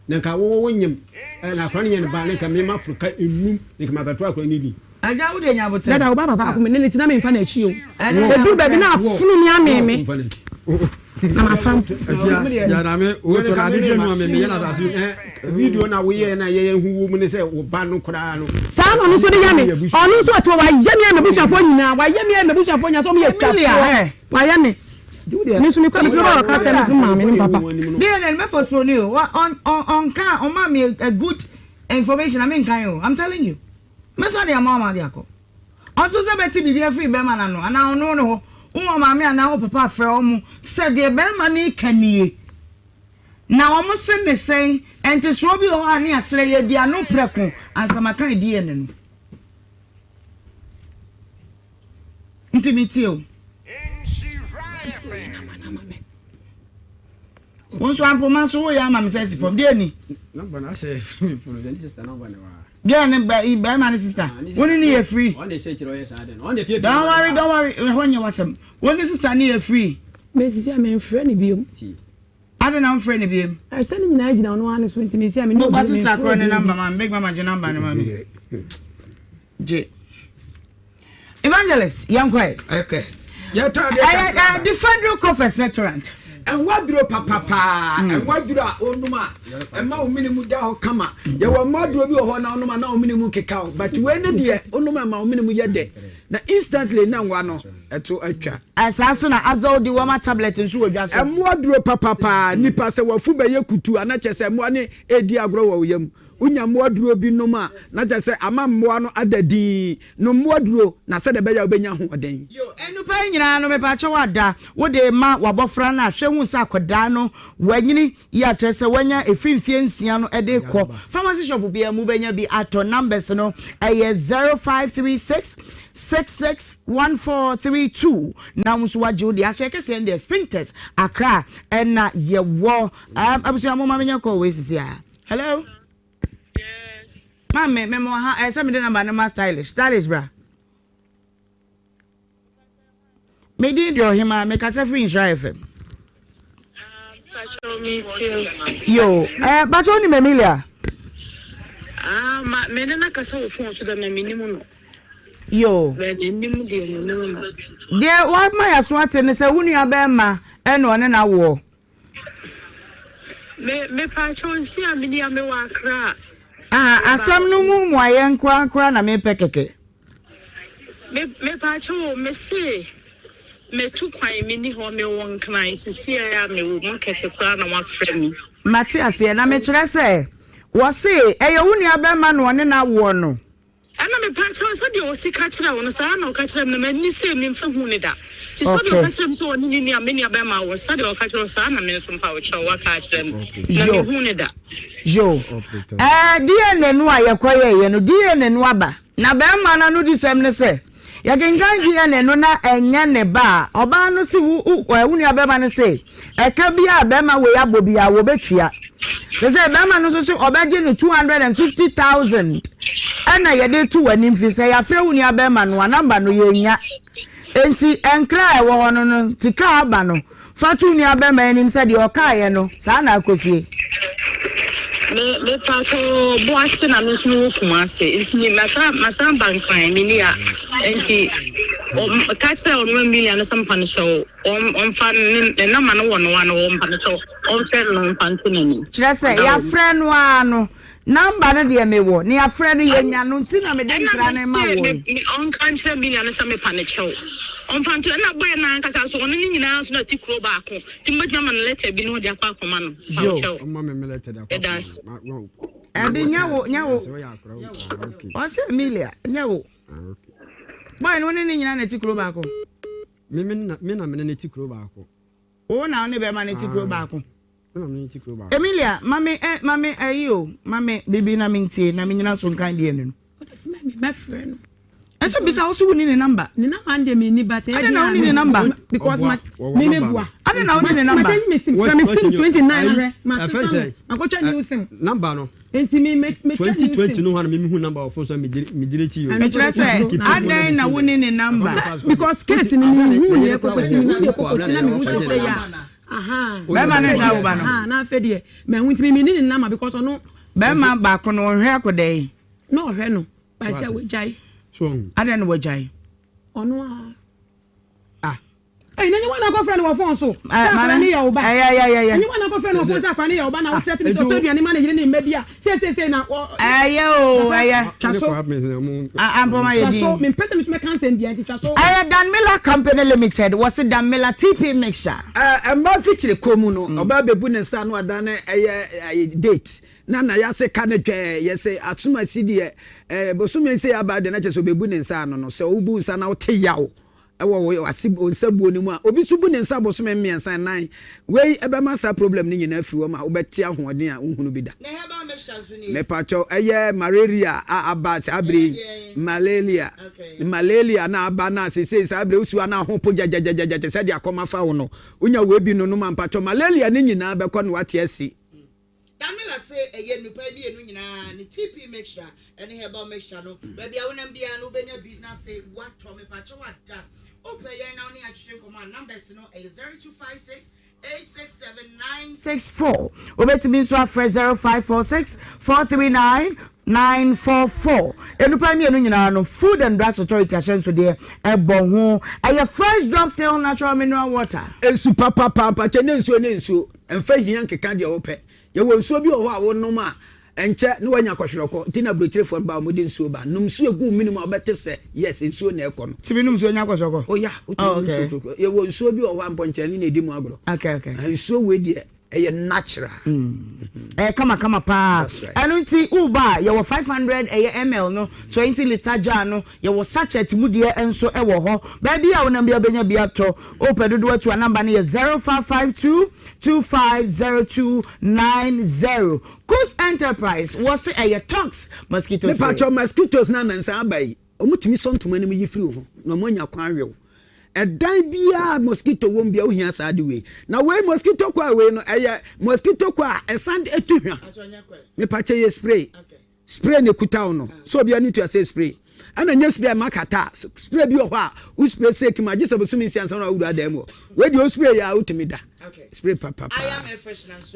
na nka wo wo nyem na akora no yɛ ne ba na nka mema foro ka enum na nka mabɛto akora no din. Agya wo deɛ nya aboterɛ. Dada wo ba papa ako me ne ne ti na me nfa n'akyi o. Edu baabi na afono mi amee me na ma fam. Afia ya na me wo to na ade dwa me me yɛ na asase. Video na wo yɛ na yɛ yɛ hu wo mu ne sɛ wo ba no koraa no. Saa na ɔno nso de yɛ me. Ɔno nso ɔte hɔ wayɛ me ayɛ m'abusuafoɔ nyinaa wayɛ me ayɛ m'abusuafoɔ nyinaa sɛ ɔmo yɛ twafoɔ wayɛ me. Me nso mekɔ me fie ɔka kyerɛ me so maame ne papa. DNA no mɛ postpone o. Ɔnka ɔma me a good information a menkan o. I'm telling you. Mɛsan de ama wo ama wode akɔ. Ɔnto sɛ bɛte biribi afiri bɛrima no ano anaa ɔno ne hɔ. Wo maame anaa wo papa frɛ wɔn sɛ deɛ bɛrima no reka nie. Na wɔn se ne sɛn? Ntesoɔ bi wɔ hɔ a ne yɛasrɛ yɛadi ano prɛko ansa makan DNA no. Nti metie o. Wo nso ampoma nso woyɛ ama me sɛ asi fam. Deɛ ni? Girl ne bɛrima ne sister. Wo ne ne yɛ free. Don't worry, don't worry. Ɛhɔ nyɛ w'asɛm. Wo ne sister ne yɛ free. Mesisi a memfrɛ no biom. Adɛn na womfrɛ no biom? Ɛsɛ ne nyinaa gyina ɔno ara ne so nti mesi a me ne obi Boba sister memfrɛ korɔ ne obi number bi. ma me. Big mama gye number no ma me. Gye. Evangelist, yɛnkɔ ɛ. Okay. Yɛtɔ adeɛ Ɛyɛ kakra ba. the Federal Cough Expectorant. Ɛnwa duro papapaa. Ɛnwa duro a onom a ɛma wo mene mu da hɔ kama. Yɛwɔ mmoa duro bi wɔ hɔ na onom a na wo mene mu keka wo. But wei ne deɛ onom a ɛma wo mene mu yɛ dɛ. Na instantly na nwa no ɛto atwa. Saa nso na Azol Dewormer Tablet nso wɔ dwa so. Mmoa duro papapaa. Nipa sɛ wafu bɛyɛ kutu a na kyerɛ sɛ mmoa no redi agorɔ wɔ wo yam. Wonya mmoa duro bi nom a na kyerɛ sɛ ama mmoa no ada dinn. Nom mmoa duro na sɛdeɛ ɛbɛyɛ a wobɛnya ahoɔden. Yo, nnupa yi nyinaa no mepakyɛw ada wode ma w'abɔfra no a, hwɛ hu sɛ akwadaa no wanyini yie a kyerɛ sɛ wanya ɛfiri mfeɛ nsia no de rekɔ. Pharmacy shop biara mu wobɛnya bi atɔ. Numbers no ɛyɛ 0536 66 1432 na wo nso wagye wo deɛ. Asoɛ kɛseɛ no deɛ Spintex Accra ɛna yɛwɔ. Um, abusua mo ma menyɛ call wei sisi a. Hello? Maame, mema ha, ɛsɛ sɛ mede number no ma stylish. Stylish bra. Me din de Ɔhemaa, mekasa firi Nhyira FM. Yo, eh, bakyɛ wonim Emilia? Ah, ma, me ne no akasa wɔ phone so dɛ na menim no. Yo. Menim deɛ menim no. Deɛ wama yɛaso ate ne sɛ wo nua bɛrima ɛna ɔne no awoɔ. Me mepaakyɛw nsi a mini a mewɔ Accra. Ah asɛm no mu mmuaeɛ nkorankora na mepɛ kɛkɛ. Me mepaakyɛw o mese matu kwan meni hɔ mewɔ Nkran sisiɛ a mewɔ market koraa na wafrɛ me. Mate aseɛ na mekyerɛ sɛ wɔse ɛyɛ wo nua bɛrima na ɔne no awoɔ no. Ɛna mepa kyɛw sɛdeɛ ɔsi ka kyerɛɛ wo no saa ara na ɔka kyerɛɛ me na m'ani sɛ memfa hu no da nti sɛdeɛ ɔka kyerɛɛ me sɛ ɔne ne nua me nua bɛrima wɔ sɛdeɛ ɔka kyerɛ wo saa na me nso mpa wo kyɛw waka akyerɛ me na Yo. mehu no da. Yo. Ɛɛ DNA no a yɛkɔyɛeɛ no DNA no aba na bɛrima no anodisɛm ne sɛ yɛkenkan DNA no na ɛnyɛ ne ba a ɔbaa no se wo wo ɛɛ wo nua bɛrima no se Ɛka biara a bɛrima wei abɔ biara wɔbɛtua. Te sɛ bɛrima no nso se ɔbɛgye no 250,000 ɛna yɛde to w'anim fi sɛ yɛafrɛ wo nua bɛrima no a namba no yɛnnya. Enti nkra a ɛwɔ hɔ no no sika a aba no fa to wo nua bɛrima anim sɛ deɛ ɔkaeɛ no saa na akɔsie. Me me paatɔ Boase na me nso mewɔ Kumase nti masa masan ba Nkran me ni ha nti ka kyerɛ ɔno Emilia no sɛ mpa no kyɛw. Ɔmfa ne ne nɔma no wɔ no ano ɔmpa no kyɛw ɔmfrɛ no na ɔmfa nto n'anim. Kyerɛ sɛ yɛafrɛ no ara no number no deɛ mewɔ na yɛafrɛ no yɛnya no nti na mede nkra no rema woɔ yi. Ɛna mese ɔnka nkyerɛ Milia no sɛ mepa no kyɛw ɔmfa nto ɛna boy no ankasa nso ɔne ne nyinaa nso na ɛte kuro baako nti mobɛtumi ama no letter bi na ɔde akɔ akɔma no pa wo kyɛw. Yɛda ase. Ɛbi nyɛ wo nyɛ wo ɔsɛ Emilia nyɛ wo boy no wo ne ne nyinaa na ɛte kuro baako. Me me na me na me ne no te kuro baako. Wo na wo ne bɛrima no te kuro Ah, baako. me na me ne no te kuro baako. Emilia, ma me eh, ma me ayi o, ma me biribi na mentie na menyina so nkan deɛ no no. Ɔde sɛ mɛ mɛfrɛ no. Ɛsɛ bisa wo so wonni ne number. Ne number no deɛ menni but ɛyɛ Adɛn na wonni ne number? Because ma me me bua. Adɛn na wonni ne number? Ma change me sim. Frɛ me sim 29 hwɛ. Ma sesa no. Makɔtwa new sim. Number no. Nti me me me twa new sim. 2020 no hɔ na me mehu number wɔ phone so a me delete yi o. Mekyerɛ sɛ adɛn na wonni ne number? Because case no me hu ne ɛkɔkɔsi me hu ne ɛkɔkɔsi na me hu sɛ sɛ ya. Bɛrima no nhwɛ awoba no. Na afei deɛ mɛ hu nti me me ni ne number because ɔno. Bɛrima baako no ɔnhwɛ akɔda yi. Na ɔhwɛ no by sɛ wagyae. Adɛn na wagyae? Ɔno a. Ah. Ɛyi na nye wɔn na akɔfrɛ no wɔ fon so sɛ akwadaa no yɛ wo ba. Ɛnyɛ wɔn na akɔfrɛ no wɔ fon sɛ akwadaa no yɛ wo ba na wokyerɛ tene sɛ ɔtɔ aduane ma ne yere ne mma bi a seeseesei na ɔ. Ɛyɛ o ɛyɛ. Twa so. Ampɔma yɛ Twa din. so mempɛ sɛ me nso mɛka nsɛm biara nti twa so. Ɛyɛ Dan Miller Company Limited wɔse Dan Miller TP Mixture. Mmaa mfikyire kɔ mu no, ɔbaa bɛbu ne nsa ano adane ɛyɛ date na na yɛase ka no twɛɛ yɛse asomasi deɛ bosome sei aba deɛ na kyerɛ sɛ ɔbɛbu ne nsa ano no sɛ wobu nsa na wote yaw wɔ wo ase wo nsa buo no mu a, obi nso bu ne nsa bosome mmiɛnsa, nnan. Wei ɛbɛma saa problem no nyinaa afiri hɔ ma wobɛte ahoɔden a wonhunu bi da. Mepakyɛw, ɛyɛ malaria a aba saa bere yi, malaria, malaria na aba na seesei saa bere wosi hɔ a na ho po gyagyagyagya te sɛ deɛ akɔm afa wo no. Wonya wei bi nonom a, mpakyɛw malaria no nyinaa bɛkɔ na wate asi. Damila se ɛyɛ nnupa yi mmienu nyinaa, ne TP mixture ne herbal mixture no, baabi a wonam biara no wobɛnya bi na afei woatɔ. Mepakyɛw ada, wopɛ yɛn na wo ne yɛn atwetwe nkɔmmɔ a, numbers no ɛyɛ 0256 867 964. Wobɛtumi nso afrɛ 0546 439 944. Nnupa yi mmienu nyinaa no, Food and Drugs Authority ahyɛnsodeɛ ɛbɔ ho. Ɛyɛ Fresh Drop Still Natural Mineral Water. Nsu papapa mpakyɛ ne nsuo ne nsuo mfa hia nkeka deɛ wopɛ yɛwɔ nsuo bi wɔ hɔ a wonom a ɛnkyɛ ne wanya kɔhwerɛkɔ nti na aburokyerefoɔ no ba a wɔde nsuo ba nom nsuo egu wo mene mu a wobɛte sɛ yes nsuo na ɛkɔ no. Tumi nom nsuo nya kɔhwerɛkɔ? Oh yeah wotumi nom nsuo kurokuro yɛwɔ nsuo bi wɔ hɔ a mpɔnkyerɛne na ɛdi mu agorɔ nsuo wei deɛ Ɛyɛ natural. Ɛyɛ kama kama paa. Ɛno nti woba a yɛwɔ 500 ɛyɛ ml no 20 litre jar no yɛwɔ sachet mu deɛ nso ɛwɔ hɔ. Baabi a wonam biara wobɛnya bi atɔ. Wopɛ dodoɔ atu a number no yɛ 0552 250290. Kus Enterprise wɔse ɛyɛ Tox mosquito spray. Mepakyɛw mosquitoes no anansa aba yi Wɔtumi sɔ ntoma no mu yi firi wo ho na wɔanya kwan awe wo. Ɛdan biara a mosquito wɔ mu biara wohia saa ade wei. Na wei mosquito coil wei no ɛyɛ mosquito coil a ɛsan tu hwa. Mepakyɛ yɛ spray. Spray na ekuta wo no. Sɛ obiara ne tua sɛ spray. Ɛna nyɛ spray a ɛma kata. Spray bi wɔ hɔ a wo spray sɛ kim agye sɛ bosome nsia ansa na wawura dan mu hɔ. Wei deɛ wo spray yɛ a wotumi da. Spray papapaa.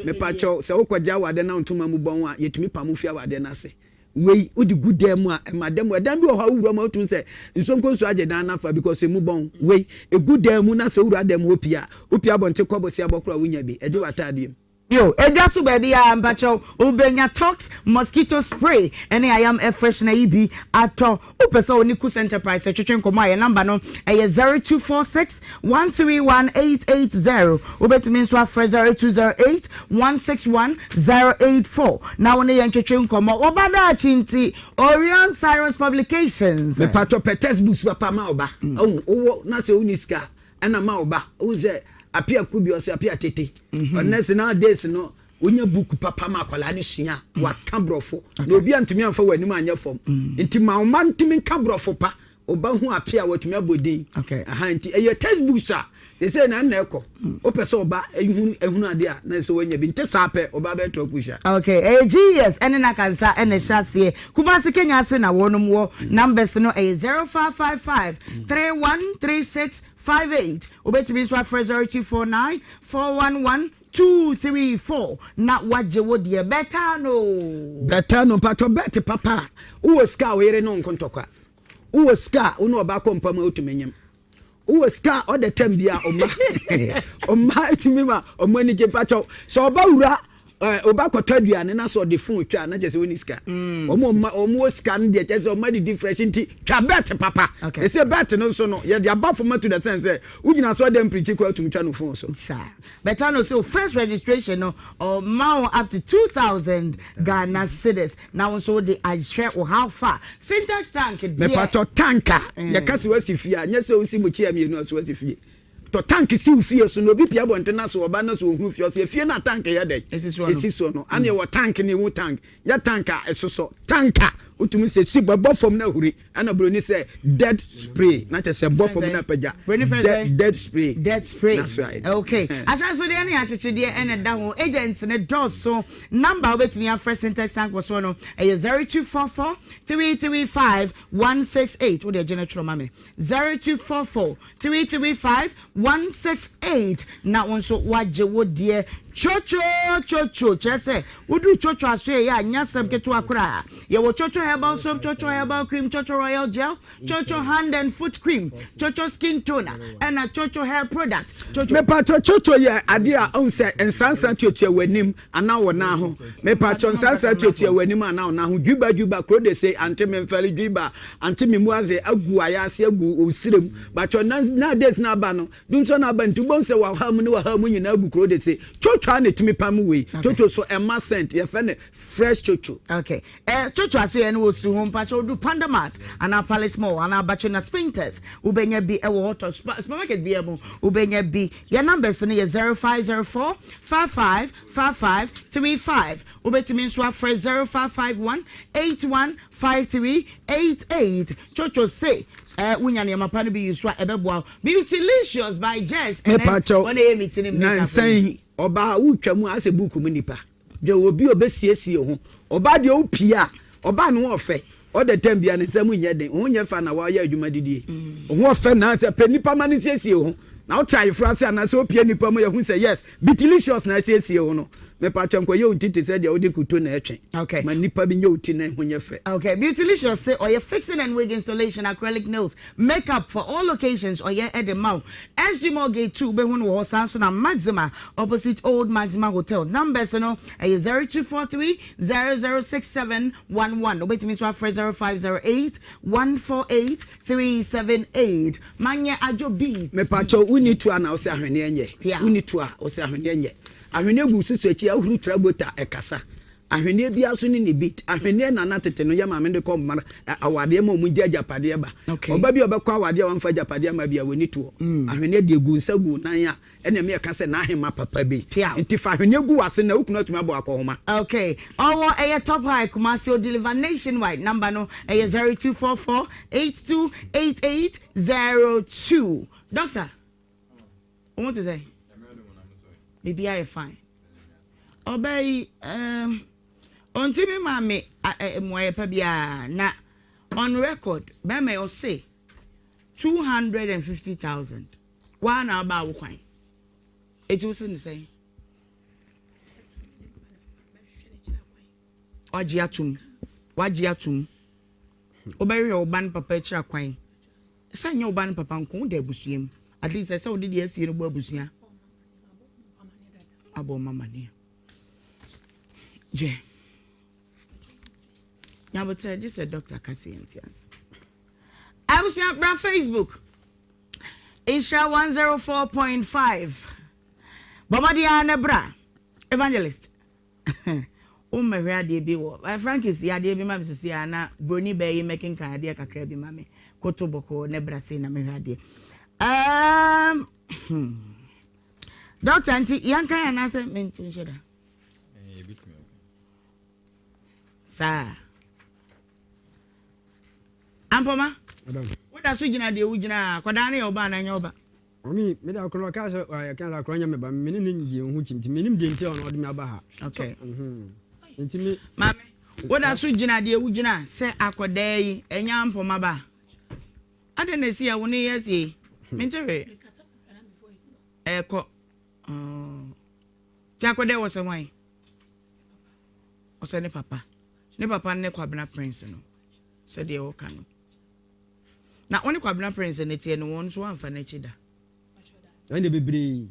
Mepakyɛw sɛ wokɔgye awadeɛ na wo ntoma mu bɔn a yɛtumi pam wo fi awadeɛ no ase. Wei wode gu dan mu a ɛma dan mu ɛdan bi wɔ hɔ a wowura mu a wotumi sɛ nsonkonso agye dan no afa because emu bɔn. Wei egu dan mu na sɛ wowura dan mu hɔ pii a wopue abɔnten kɔ bosea bɔ koraa a wonya bi ɛgye w'ataadeɛ mu. Yo, edwa so baabi a mpakyɛw wobenya Tox mosquito spray ne ayam air freshener yi bi atɔ. Wopɛ sɛ wo ne Kus Enterprise twetwe nkɔmmɔ a, yɛn number no ɛyɛ 0246 131 880. Wobɛtumi nso afrɛ 0208 161 084 na wo ne yɛn twetwe nkɔmmɔ. Wɔba daakye nti, Orion Cyrus Publications. Mepatwɔ pɛ text books papa ma wo ba ohu wowɔ na sɛ wonni sika a ɛna ma wo ba wohu sɛ apia kubi ɔsɛ apia tete ɔnɛ sɛ nowadays no Wonya book papa ma akwadaa no sua a, waka borɔfo. Na obi antumi amfa w'anim anyɛ fam. Nti ma wo mma ntumi nka borɔfo pa. Wo ba hu ape a, watumi abɔ din. Aha, nti ɛyɛ textbooks a seesei na ɛna ɛkɔ. Wopɛ sɛ wo ba ehunu ehunu adeɛ a, na ɛsɛ wanya bi. Nte saa pɛ, wo ba bɛyɛ trɔkusha. Okay, ɛyɛ GES ɛne Nakansa ɛna ɛhyɛ aseɛ. Kumasi Kenya ase na wɔnom wɔ. Numbers no ɛyɛ 0555 3136 58. Wobɛtumi nso afrɛ 0249 411 2 3 4 na wagye wo deɛ bɛtaa no oo. Bɛtaa no mpakyɛw bet papa a wowɔ sika a wo yere ne wo nko ntɔkwa wowɔ sika a wo ne ɔbaa kɔ mpa mu a wotumi nyem wowɔ sika a ɔda tam bia ɔma ɔma etumi ma ɔmo ani gye mpakyɛw sɛ ɔba wura ɛɛ ɔba kɔtɔ aduane na sɛ ɔde phone twa na kyerɛ sɛ wɔni sika ɔmo ɔma ɔmo wɔ sika no deɛ kyerɛ sɛ ɔmo adidi fresh nti twa bet papa ɛsɛ bet no nso no yɛde aba fam ato the sense sɛ wogyina so ɔdɛ mpirikyi kɔ atumi twa no phone so. Saa. Bɛta no sɛ first registration no ɔma wo up to 2000 Ghana cedis na wo nso wode ahwɛ wo how far syntax tank deɛ. Mepatɔ tank a yɛka sɛ wasi fie a nyɛ sɛ wosi mukyia mmienu a so wasi fie. Tɔ tank si wo fie so na obi pie abɔnten na so ɔba na so ohunu fie ɔsɛ efie no a tank yɛ dɛn esi soɔ no ana ɛwɔ tank ne ehu tank nyɛ tank a ɛsosɔ tank a wotumi sɛ si bɛbɔ fam na ahuri Ɛna broni sɛ dead spray na kyɛ sɛ bɔ fam na pagya. Broni fɛ sɛ dead spray. Dead spray. That's right. Okay. Ahyɛnsodeɛ ne akyekyedeɛ ɛna ɛda ho. Agents ne dɔɔso. Number a wobɛtumi afrɛ Syntex tank wɔ soɔ no ɛyɛ 0244 335 168. Wode agye no twerɛ ma me. 0244 335 168 na wo nso woagye wo deɛ. Chocho chocho kyerɛ sɛ woduru chocho asoɛeɛ a nyɛ asɛm ketewa koraa. Yɛwɔ chocho herbal soap, chocho herbal cream, chocho royal gel, chocho hand and foot cream, chocho skin toner ɛna chocho hair product. Chocho. Mepakyɛ chocho yɛ adeɛ a ɔhu sɛ nsansa tuatua w'anim anaa wo nan ho. Mepakyɛ nsansa tuatua w'anim anaa wo nan ho. Dwiba dwiba kuro de se ante memfɛre dwiba ante memu adze agu ayaase agu wo serem. Bakyɛ nowadays na aba no Dumsɔ no aba nti wobɛhu sɛ waha mu ne waha mu nyinaa gu kuro de se twotwo a na ɛtumi pam wei. Twotwo so ɛma scent yɛfrɛ no fresh twotwo. Ok eh twotwo ase yɛ no wɔ su ho mpakyɛ wodu Panda Mart anaa Palace Mall anaa Bachena Spintex wobɛnya bi ɛwɔ hɔ tɔ supermarket biara mu wobɛnya bi yɛ numbers no yɛ 0504 55 55 35 wobɛtumi nso afrɛ 0551 81 53 88 Twotwo se Eh wonya nneɛma pa no bi use a ɛbɛboa wo. Beautylicious by Jess ɛnɛ Mepakyɛw, wɔn na ɛyɛ me ti ne me makeup nansa yi. yi ɔbaa wotwa mu a asɛ book mu nipa. Dwɛ obi a ɔbɛsiesie ho. Ɔbaa deɛ wopie a, ɔbaa ne ho ɔfɛ. All the time bia ne nsa mu nyɛ den. Wo ho nyɛ fɛ na wayɛ adwuma didie. Wo ho ɔfɛ na sɛ pɛ nipa ma no nsiesie ho. Na wote ayeforɔ ase anaasɛ wopie nipa mu yɛhu sɛ yes, Beautylicious na asiesie ho no. Mepakyɛw nkɔyɛ wo ti te sɛ deɛ wode nkuto na ɛtwe. Okay. Ma nipa bi nyɛ wo ti na ɛho nyɛ fɛ. Okay, Beautylicious se ɔyɛ fixing and wig installation, acrylic nails, makeup for all occasions ɔyɛ de ma wo. SG Mall Gate 2 wobɛhu no wɔ hɔ saa nso na Maxima opposite Old Maxima Hotel. Numbers no ɛyɛ 0243 006711 wobɛtumi nso afrɛ 0508 148 378. Manyɛ adwo beat. Mepakyɛw wonni tu a na wose ahweneɛ nyɛ? Wonni tu a wose ahweneɛ nyɛ? Ahweneɛ gu wo susu akyi a wohuru tra gota ɛkasa. Ahweneɛ biara nso ne ne beat. Ahweneɛ na na tete no yɛ maame de kɔ mma awadeɛ ma wɔn gye agyapadeɛ ba. Ɔba bi a ɔbɛkɔ awadeɛ a wamfa agyapadeɛ amma bi a wɔnni toɔ. Ahweneɛ deɛ gu nsa gu nan a ɛna ɛma yɛka sɛ n'ahemma papa bi. Nti fa ahweneɛ gu w'ase na wo kunu atumi abɔ akɔhoma. Okay ɔwɔ ɛyɛ top high Kumasi o deliver nationwide number no ɛyɛ 0244 82 88 02 doctor. Wo ho te sɛn? Biribiara yɛ fine. Ɔbaa yi, um, ɔntumi maa me mmuaeɛ pa biara na on record bɛrima yi ɔse 250,000 waa na ɔbaa wo kwan. Eti wo se ne sɛn? Wagye atum. Wagye atum. Wobɛhwehwɛ wo ba no papa akyira kwan. Sɛ ɛnyɛ wo ba no papa nko, woda abusua mu. At least ɛsɛ sɛ wode deɛ asie no bɔ abusua. Abɔ ɔma amaneɛ. Gye. Nyabotrɛ gye sɛ doctor ka sɛ yɛnte ase. Abusua bra Facebook. Nhyira 104.5. Bɔ mmɔden ara na bra. Evangelist. Wo mmɛhwɛ adeɛ bi wɔ eh, Frankis yɛ adeɛ bi ma me sisi a na broni bɛɛ yi mmɛkenkan adeɛ kakra bi ma me koto bɔkɔɔ ne bra sei na mehwɛ adeɛ. Um, hmm. Doctor nti yɛnkan anaasɛ mento nhyɛ da? Saa. Ampɔma, woda so gyina deɛ wogyina a, akwadaa no yɛ wo ba anaa ɛnyɛ wo ba? Mami, me de akɔnɔ ɔka sɛ ɔka sɛ akɔnɔ nyɛ me ba, me ne ne ngye ho kyim, nti menim deɛ nti a ɔno ɔde me aba ha. Okay. So, mhm. Nti me. Maame, woda so gyina deɛ wogyina sɛ akɔdaa yi ɛnyɛ ampɔma ba? Adɛn na ɛsi a wo ne yɛ asie yi? Mente hwee. Ɛkɔ. Nti akɔdaa wɔ sɛ hwan? Ɔsɛ ne papa. Ne papa ne Kwabena Prince no. Sɛdeɛ wɔka no. Na wo ne Kwabena Prince no teɛ no wɔn nso woamfa no akyi da. Ɛnde bebree.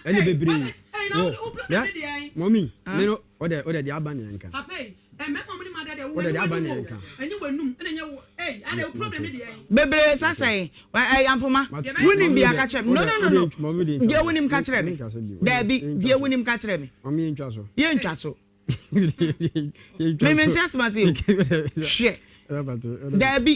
Ɛnde bebree. Wɔ ya mɔmi ne no ɔdɛ ɔdɛ de aba ne nka. Ɔdɛ de aba ne nka. Bebree sasɛn ɛyɛ ampoma wunim bia ka kyerɛ me no no no no deɛ wunim ka kyerɛ me daabi deɛ wunim ka kyerɛ me yɛntwa so. Me mente asɛm ase o. Hwɛ. Daabi.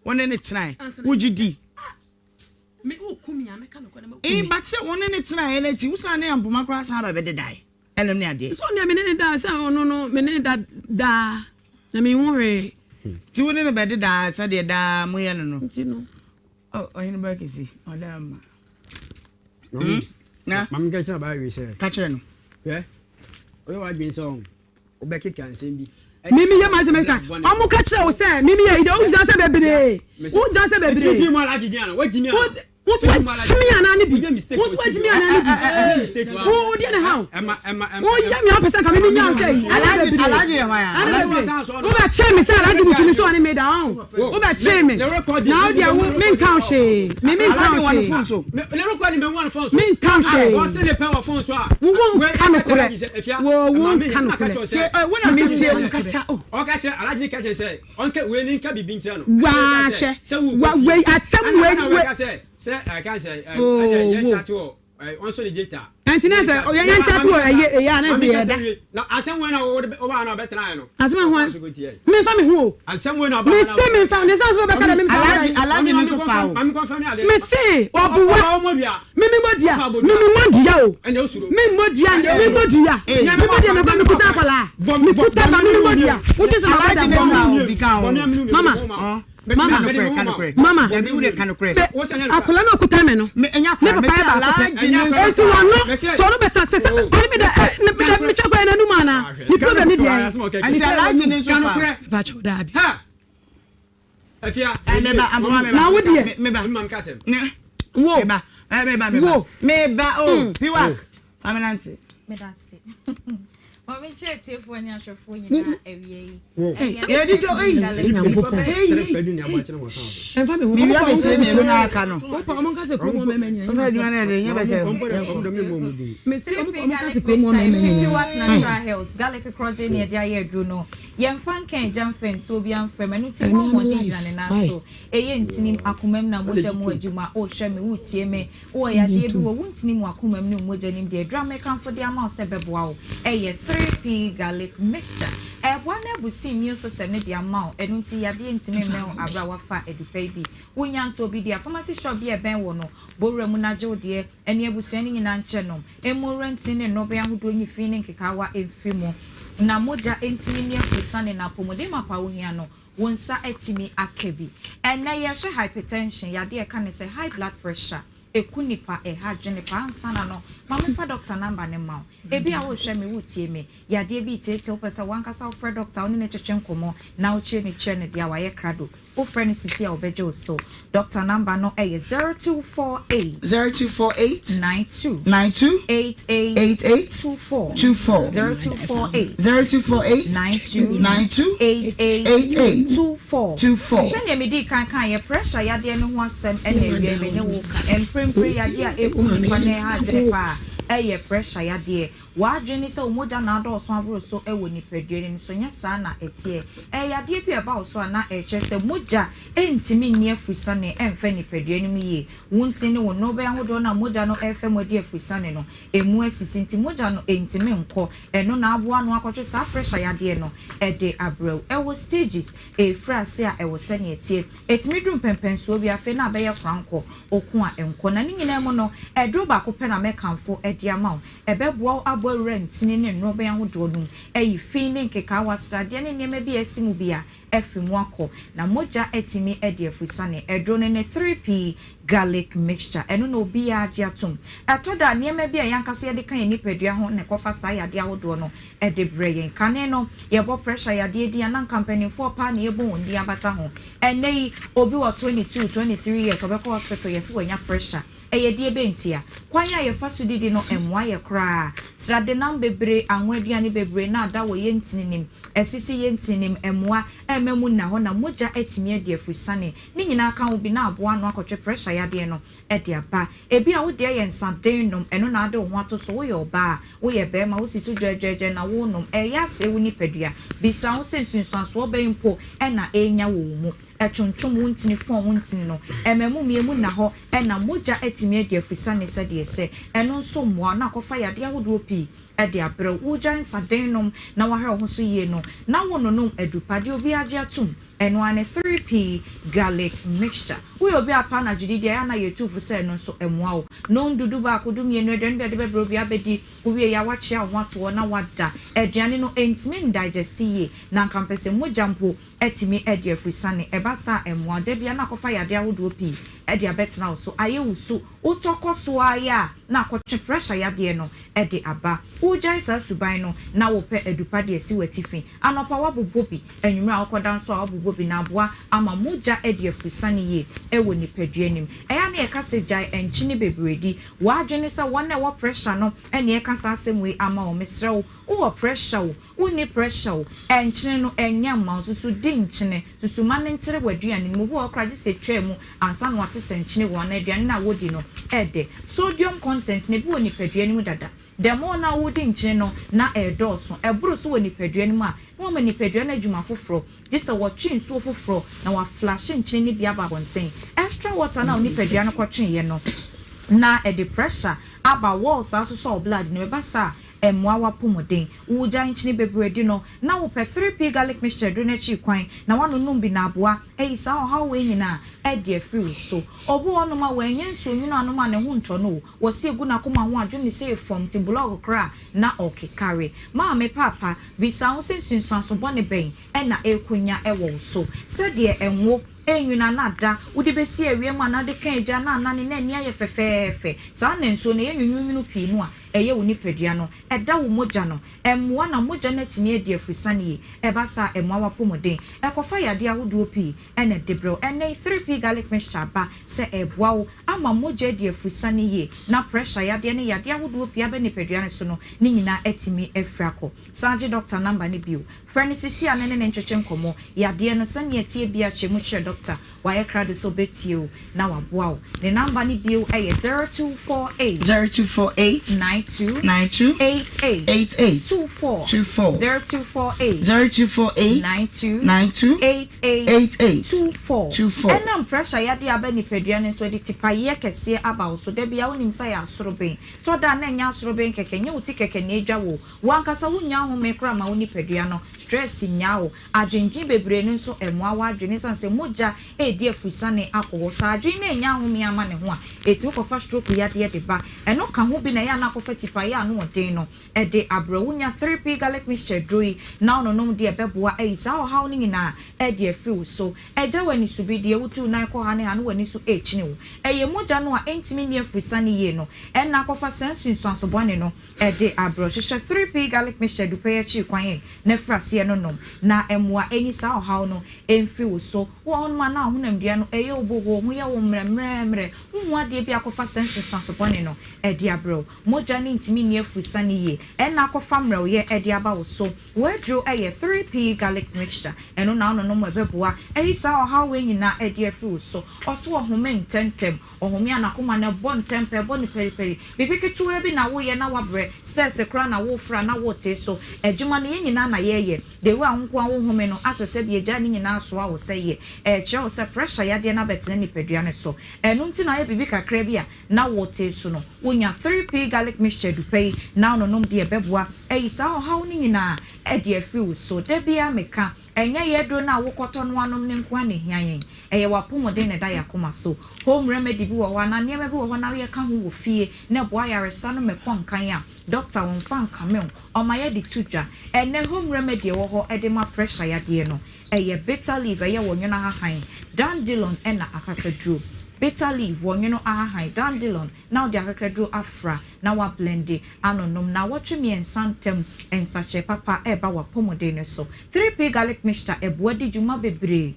Wo ne ne tenae. Wogye di. But sɛ wo ne ne tenaeɛ no akyi, wosan ne ampoma koraa san ba bɛdedae. Ɛnom ne adeɛ. Sɛ ɔno deɛ me ne ne da sɛ ɔno no me ne ne da daa na me nhu hwee. Nti wo ne no bɛde daa sɛdeɛ daa moyɛ no no. Nti no. Oh, ɔhene ba kɛsi ɔda ma. Hmm? Na. Maame ka kyerɛ abaa wei sɛ. Ka kyerɛ no. Hwɛ, woyɛ w'adwene sɛ ɔn, wobɛkeka nsɛm bi. Mimi yɛ maa sɛ mɛka ɔmo ka kyerɛ wo sɛ mimi yɛ yi deɛ wogyina sɛ bebree wogyina sɛ bebree wotu akyimi anaa ne bi wotu akyimi anaa ne bi wo deɛ ne ha o woyɛ mi a wopɛ sɛ nka mimi nya wo sɛ yi ɛna bebree ɛna bebree wobɛkyee me sɛ alagye mutumi sɛ ɔne me da ɔn wobɛkyee me na wo deɛ wo menka wo hwee me menka wo hwee menka wo hwee wo wo nka nokorɛ wo wo nka nokorɛ Waa hwɛ wa wei asɛm wei wei oo wo. Ɛnti na sɛ yɛn yɛn kyate wɔ ɛyɛ ɛyɛ a na sɛ yɛ da. Asɛm ɛho mi nfa mi ho o. Mi se mi nfa ne nsa so bɛka dɛ mi nfa ho. Alaji ni nso fa o. Mi se ɔbuwa mi mi mɔ dua mi mi mɔ dua o. Mi mɔ dua mi mɔ dua mi mɔ dua mi kɔ mi kuta akwadaa mi kuta ba mi mi mɔ dua. Wotu sɛ ma bɛ da bɔ. Mama. Mama, mama, bɛ akwadaa na okuta mi no, ne papa yɛ baako pɛ. Esi wɔn no, sɛ ɔno bɛ ta sɛ sɛ ɔno mi dɛ ɛ ne mi dɛ mi twɛ kɔ yɛ n'anum ana, ne problem ne deɛ. Nti alaji ne nso fa. Bàtchɛ daabi. Na wo deɛ. Wo. Wo. Meba o, piwak. Maame Nante. Meda ase. Maame nkyerɛ atiefoɔ ne ahwɛfoɔ nyinaa awia yi. Yɛdi dɔ eyi. Ɛnfa mi ho. Mi wia mi tie mi na aka no. Wopa ɔmo nka sɛ kurom ɔmɛmɛ nyina. Ɔsɛ adwuma no yɛ de nyɛ bɛtɛ. Mesi ɔmo nka sɛ kurom ɔmɛmɛ nyina. Piwak Natural Health garlic korɔgye ne yɛde ayɛ aduro no. Yɛmfa nka agya mfa nsuo bi amfra mu. Ɛno nti mo ahoɔden gyina ne nan so. Ɛyɛ ntinim, akomam na mogya mu adwuma. Wohwɛ me, wotie me. Wowɔ yadeɛ bi wɔ wo ntini mu, akoma mu ne wo mogya nim deɛ, aduro a mekamfo de ama wo sɛ ɛbɛboa wo yɛ 3P Garlic Mixture. Ɛreboa na abusti immune system no de ama wo, ɛno nti yadeɛ ntumi mmɛn wo aberɛ a woafa adupa yi bi. Wonya ntɔɔ bi deɛ a, pharmacy shop bi a ɛbɛn wo no, bɔ wura mu na gye wo deɛ ne abusua no nyinaa nkyɛ nom. Mmu nwura ntini ne nnɔbae ahodoɔ nyi fi ne nkekaawa mfiri mu na mogya ntumi nni afurusane na apɔmuden mapa a wohia no Wo nsa atumi aka bi. Ɛnnɛ yɛrehwɛ hypertension, yadeɛ a ɛka ne sɛ high blood pressure, ɛku nipa, ɛha adwene paa. Ansa na no, ma memfa doctor number no mma wo. Ebia worehwɛ me, woretie me, yadeɛ bi reteetee wo, wopɛ sɛ w'ankasa wofrɛ doctor, wo ne no twetwe nkɔmmɔ na wokyerɛ no kyerɛ no deɛ wayɛ krado. Wofrɛ no sisi a ɔbɛgye wo so. Doctor number no yɛ 0248. 0248. 92. 92. 88. 88. 24. 24. 0248. 0248. 92. 92. 88. 88. 24. 24. Sɛnea medii kan kaeɛ, pressure yadeɛ no ho asɛm na awia me ne wo ka. Mprempren yadeɛ a ɛku nnipa na ɛha adwene paa yɛ pressure yadeɛ. W'adwene ne sɛ wo mogya na adɔɔso aboro so wɔ nipadua no mu, so nyɛ saa na ɛteɛ? Ɛyɛ yadeɛ bi a ɛba wo so a na ɛkyerɛ sɛ mogya ntumi nni afurusane mfa nipadua no mu yie. Wo ntini ne wo nnurubɛn ahodoɔ no a mogya no refa mu adi afurusane no, ɛmu asisi nti mogya no ntumi nkɔ. Ɛno na aboa ano akɔtwe saa pressure yadeɛ no de abrɛ wo. Ɛwɔ stages, ɛrefiri ase a ɛwɔ sɛdeɛ ɛteɛ. Ɛtumi duru mpɛnpɛnsoɔ bi afei na abɛyɛ korankɔ, ɔko a ɛnkɔ. Na ne nyinaa mu no, aduro baako pɛ na mɛkamfo de ama wo. Ɛbɛboa wo abɔ awura ntini ne nnorobɛn ahodoɔ no mu, ayi fi ne nkekaawa, sradeɛ ne nneɛma bi a asi mu bi a afiri mu akɔ, na mogya atumi adi afusane. Aduro no ne 3P Garlic Mixture. Ɛno na obiara gye atom. Ɛtɔ da a, nneɛma bi a yɛn ankasa yɛde ka yɛn nipadua ho na ɛkɔfa saa yadeɛ ahodoɔ no de brɛ yɛn. Kane no, yɛbɔ pressure yadeɛ din a, na anka mpanimfoɔ paa na yɛbɔ wɔn din abata ho. Ɛnnɛ yi, obi wɔ 22, 23 years, ɔbɛkɔ hospital, yɛse wanya pressure. Ɛyɛ deɛ bɛn ntia? Kwan a yɛfa so didi no mmoa yɛ koraa. Sradenam bebree, anwa aduane bebree na ada wɔ yɛn ntininim, asisi yɛn ntininim, mmoa mma mu nna hɔ na mogya atumi adi afurusane. Ne nyinaa ka ho bi na aboa ano akɔtwe pressure yadeɛ no de aba. Ebia wo deɛ yɛ nsa den nom, ɛno na wode wo ho ato so, woyɛ ɔbaa, woyɛ barima, wosi so dwɛɛdwɛɛdwɛɛ na worenom, ɛreyɛ asɛe wo nipadua. Bisa wo ho sɛ nsunsuansoɔ bɛn mpo na ɛrenya wɔ wo mu. Ɛtwontwom wo ntini, fɔn wo ntini no, ɛma mu mmiemu nna hɔ na mogya atumi adi afusane sɛdeɛ ɛsɛ. Ɛno nso mmoa wo na akɔfa yadeɛ ahodoɔ pii de abrɛ wo. Wogyae nsaden nom na woahwɛ wo ho so yie no, na wononom adupa deɛ obiara gye atom. Ɛno ara ne 3P Garlic Mixture. Woyɛ obi a pa anadwo didi a, ɛyɛ a na yɛtu fo sɛ ɛno nso mmoa wo. Nom du, dubaako, dumienu, aduane bi a ɛde bɛbrɛ obiara bɛdi. Wowie a, woakyea wo ho ato hɔ na woada. Aduane no, ɛntumi ndigest yie, na anka mpɛ sɛ mogya mpo atumi adi afiri sane. Ɛba saa a, ɛmmoa wo. Da biara na akɔfa yadeɛ ahodoɔ pii de abɛtena wo so, ayɛ wo su. Wotɔ kɔ so ara yɛ a, na akɔtwe pressure yadeɛ no de aba. Wogyae saa suban no na wopɛ adupa de asi w'atifi. Anɔpa woabobɔ bi, anwummerɛ a wokɔda nso a woabobɔ bi na aboa ama mogya adi afurusane yie wɔ nipadua no mu. Ɛyɛ a na yɛka sɛ gyae nkyene bebree di. W'adwene ne sɛ wɔn a ɛwɔ pressure no na yɛka saa asɛm wei ama wɔn. Mesrɛ wo, wowɔ pressure o, wonni pressure o, nkyene no ɛnyɛ mma wo. Susu di nkyene, susu ma no ntere w'aduane no mu. Obi wɔ hɔ koraa gye sɛ ɛtwaa mu ansa na wate sɛ nkyene wɔ anaa aduane no a wodi no ɛdɛ. Sodium content no ebi wɔ nipadua no mu dada. The more no a wodi nkyene no na ɛredɔɔso. Ɛboro so wɔ nipadua no mu a, na wama nipadua no adwuma foforɔ. Gye sɛ wɔtwe nsuo foforɔ na wɔaflashe nkyene no bi aba abɔnten. Extra water no a wo nipadua no kɔtweeɛ no na ɛde pressure aba walls a asosɔ wo blood no mu. Ɛba saa a, ɛmmoa w'apɔmuden. Wogyae nkyene bebree di no na wopɛ 3P garlic mixture aduro no akyiri kwan na woanonom bi na aboa ayi saa ɔhaw wei nyinaa adi afiri wo so. Obi wɔ hɔnom a wannya nsuo nwunu anom a ne ho ntɔ no o, wɔse egu n'akoma ho adwo ne sɛ fam nti blɔg koraa na ɔkekare. Maame, paapa, bisa wo sɛ nsunsuanso bɔne bɛn na ɛrekonya wɔ wo so? Sɛdeɛ ngo nwunu anaa da wode bɛsi awia mu anaa wode ka agya na anane na ani ayɛ fɛfɛɛfɛ, saa na nsuo no ɛyɛ nwununwunu pii no a ɛyɛ wo nipadua no, ɛda wo mogya no, ɛmmoa na mogya no atumi adi afurusane yie, ɛba saa a ɛmmoa w'apɔmuden, ɛkɔfa yadeɛ ahodoɔ pii na ɛde brɛ wo. Ɛnnɛ yi 3P Garlic Mixture aba sɛ ɛreboa wo ama mogya adi afurusane yie na pressure yadeɛ ne yadeɛ ahodoɔ pii aba nipadua no so no ne nyinaa atumi afiri akɔ. San gye dɔkta number no bio. Frɛ no sisi a na ne no ntwetwe nkɔmmɔ. Yadeɛ no sɛnea ɛteɛ biara kyerɛ mu kyerɛ dɔkta. Wayɛ krado sɛ ɔbɛtie wo na waboa wo. Ne number no bio yɛ 0248. 0248. 92. 92. 88. 88. 24. 24. 0248. 0248. 92. 92. 88. 88. 24. 24. Ɛnam pressure yadeɛ a aba nipadua no nso ɛde tipayeɛ kɛseɛ aba wo so. Da biara wonim sɛ ɛyɛ asoroben. Tɔ da a na ɛnyɛ asoroben kɛkɛ, ɛnyɛ wo ti kɛkɛ na ɛdwa wo o. Wo ankasa wunnya ahome koraa ma wo nipadua no, stress nnya wo, adwendwen bebree no nso mmoa w'adwene esiane sɛ mogya redi afurusane akɔ hɔ. Sɛ adwene no annya ahome amma ne ho a, etumi kɔfa stroke yadeɛ de ba. Ɛno ka ho bi na ɛyɛ a na akɔfa tipaeɛ a ano ɔden no de abrɛ wo. Wonya 3P Garlic Mixture aduro yi na wononom deɛ ɛbɛboa ayi saa ɔhaw no nyinaa de afiri wo so. Agya w'anisobi, deɛ wotu wo nan kɔ ha ne ha na w'ani so rekyini wo. Ɛyɛ mogya no a ɛntumi nni afurusane yie no na akɔfa saa nsunsuanso bɔne no de abrɛ. Hwehwɛ 3P Garlic Mixture dupɛ yi akyiri kwan ɛ na firi aseɛ no nom na mmoa ɛnyi saa ɔhaw no mfiri wo so. Wowɔ hɔnom a na wo honamdua no ɛyɛ wo bohoo, ho yɛ wo mmerɛmmerɛmmerɛ, wonhu adeɛ bi a akɔfa saa nsunsuanso bɔne no de abrɛ wo. Mogya no ntumi nni afurusane yie ɛna akɔfa mmerɛwyɛ de aba wo so. W'aduro yɛ 3P Garlic Mixture, ɛno na wononom a ɛbɛboa ayi saa ɔhaw wei nyinaa de afiri wo so. Ɔso ɔhome ntɛntɛm, Ɔhome a n'akoma no bɔ ntɛmpɛ, ɛbɔ no paripari. Biribi ketewaa bi na woyɛ na woabrɛ, stairs koraa na woreforo a na woretee so. Adwuma no, yɛn nyinaa na yɛreyɛ. The way a wo nko ara wohome no, asɛ sɛ deɛ agyae ne nyinaa asoa wo sɛ yɛ. Ɛrekyerɛ wo sɛ pressure yadeɛ no abɛtena nipadua no so. Ɛno nti na ayɛ biribi kakra bi a na woretee so no. Wonya 3P garlic mixture dupɛ yi na wononom deɛ ɛbɛboa ayi saa ɔhaw no nyinaa de afiri wo so. Da biara meka, ɛnyɛ yɛn aduro no a wokɔtɔ no anom no nko ara na ɛhia yɛn. Ɛyɛ w'apɔmuden na ɛda yɛn akoma so. Home remedy bi wɔ hɔ anaa nneɛma bi wɔ hɔ na woyɛ ka ho wɔ fie na ɛboa ayaresa no ma ɛkɔ nkan a, dɔkta wɔmfa nkame wo, ɔma yɛde to dwa. Ɛnnɛ home remedy a ɛwɔ hɔ de ma pressure yadeɛ no, ɛyɛ bitter leaf, ɛyɛ wɔnwono ahahan, dandelion ɛna akakaduro. Bitter leaf, wɔnwono ahahan, dandelion na wode akakaduro afra na woablende anonom naawɔtwe mmiɛnsa ntam, nsakyeraɛ papa ɛreba w'apɔmuden no so. 3P garlic mixture ɛboa di dwuma bebree.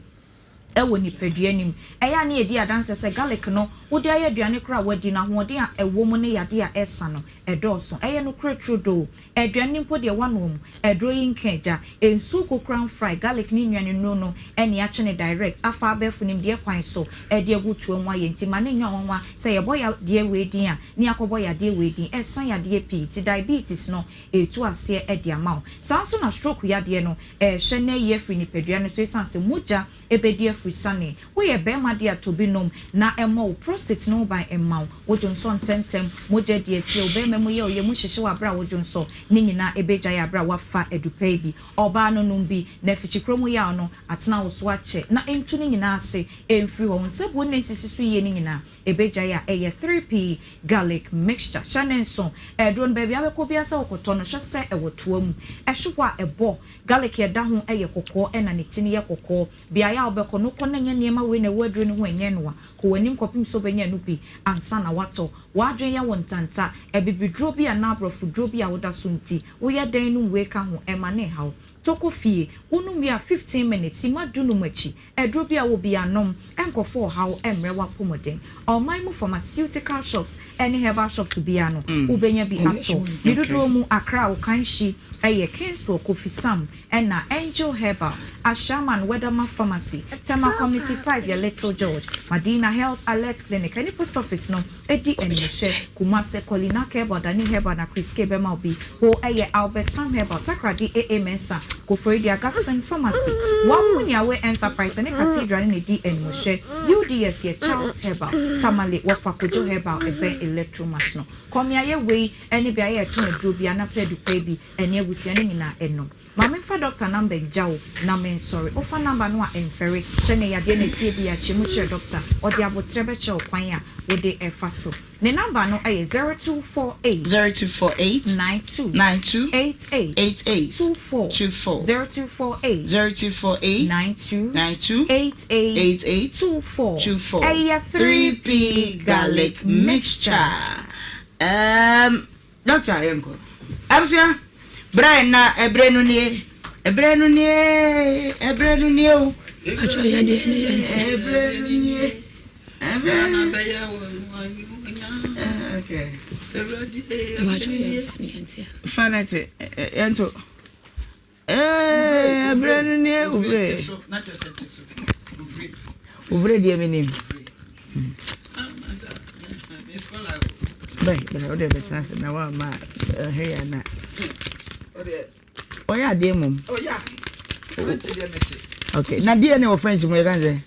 wɔ nipadua no mu. Ɛyɛ a na yɛdi adanseɛ sɛ garlic no wode ayɛ aduane koraa a woadi no, ahoɔden a ɛwɔ mu ne yadeɛ a ɛsa no, ɛdɔɔso. Ɛyɛ nokorɛ turodoo. Aduane no mpo deɛ woanoa mu, aduro yi nka agya. Nsuo kokoram fry garlic ne nnuane nnuro no ne yɛatwe no direct afa abɛɛfo nimdeɛ kwan so de agu toa mu ayɛ nti ma no nyɛ nwanwa sɛ yɛbɔ yadeɛ wei din a ne yɛakɔbɔ yadeɛ wei din. Ɛsa yadeɛ pii nti diabetes no ɛretu aseɛ de ama wo. Saa nso na stroke yadeɛ no Ɛrehwɛ na ayi afiri nipadua no so esiane sɛ mogya bɛdi afiri sane. Woyɛ barima deɛ a, tɔ bi nom na ɛmmɔ wo prostate no ho ban mma wo. Wo dwonsɔ ntɛmntɛm, mogya di akyire, wo barima mu yɛ wo ya mu hyehye wo aberɛ a wodwonsɔ, ne nyinaa ɛbɛgyae aberɛ a woafa adupɛe bi. Ɔbaa no nom bi na afikyikuro mu yaw no atena wo so akyɛ na ɛntu ne nyinaa ase mfiri hɔ. Wo nsabuo nna nsisi so yie no nyinaa Ebegyae a ɛyɛ 3P garlic mixture. Hyɛ ne nso. Aduro no baabi a wobɛkɔ biara sɛ wokɔtɔ no, hwɛ sɛ ɛwɔ toa mu. Ɛhye hɔ a ɛbɔ. Garlic a ɛda ho yɛ kɔkɔɔ ɛna ne ti no yɛ kɔkɔɔ. Beaeɛ a wobɛkɔ no. Ɛno kɔ na ɛnyɛ nneɛma wei na ɛwɔ aduro no ho a ɛnyɛ no a, kɔ w'anim kɔpem sɛ wobɛnya ɛno bi ansa na woatɔ. W'adwene yɛ wo ntanta, abibiduro bi anaa aborɔfoduro bi a woda so nti, woyɛ dɛn nom wei ka ho, ɛmma no nhaw. Tɔ kɔ fie, wonom wie a 15 minutes, simma dunum akyi, aduro bi a wɔ biara nom, ɛnkɔfa ɔhaw mmrɛ w'apɔmuden. Ɔman mu pharmaceutical shops ne herbal shops biara no, wobɛnya bi atɔ. Ne dodoɔ mu, Accra, Okanschi, ɛyɛ Kingswell, Kofi Sam, ɛna Angel Herbal, Ashaiman, Wedama Pharmacy, Tema Community 5 yɛ Little George, Madina Health Alert Clinic ɛne Post Office no di animhwɛ, Kumase, Kolinak Herbal, Dani Herbal na Chris K bɛma wo bi, Ho ɛyɛ Albert Sam Herbal, Takoradi AA Mensah, Koforidua Gapson Pharmacy, Wamunyawe Enterprise ɛne Cathedral no na ɛdi animhwɛ, UDS yɛ Charles Herbal, Tamale, Wɔfa Kojo Herbal ɛbɛn Electromat no. Kɔ mmeaeɛ wei ɛne beaeɛ a yɛtɔn aduro bi anaa pɛ adupɛ bi ɛne abusua no nyinaa nom. Ma memfa dɔkta number ngya wo na mensɔre. Wofa number no a ɛmfɛre. Sɛnea yadeɛ no ɛteɛ biara, kyerɛ mu kyerɛ dɔkta. Ɔde aboterɛ bɛkyerɛ wo kwan a wode fa so. Ne number no yɛ 0248. 0248. 92. 92. 88. 88. 24. 24. 0248. 0248. 92. 92. 88. 88. 24. 24. Ɛyɛ 3P garlic mixture. Um, Doctor yɛnkɔ. Abusua, Brian na ɛbrɛ no nie. Ɛbrɛ no nie. Ɛbrɛ no nie o. Atwa yɛ deɛ ne yɛn ti. Ɛbrɛ no nie. Ɛbrɛ no nie. Okay. Atwa yɛ fa ne yɛn ti. Fa ne ti yɛn to. Ee, ɛberɛ no nie obrɛ. Obrɛ deɛ menim. Bɛn, bɛn, wode bɛtena ase na woamma ɛhɛ yɛ na. Ɔyɛ adeɛ mmom. Okay, na deɛ ne wɔ French mu yɛka sɛ?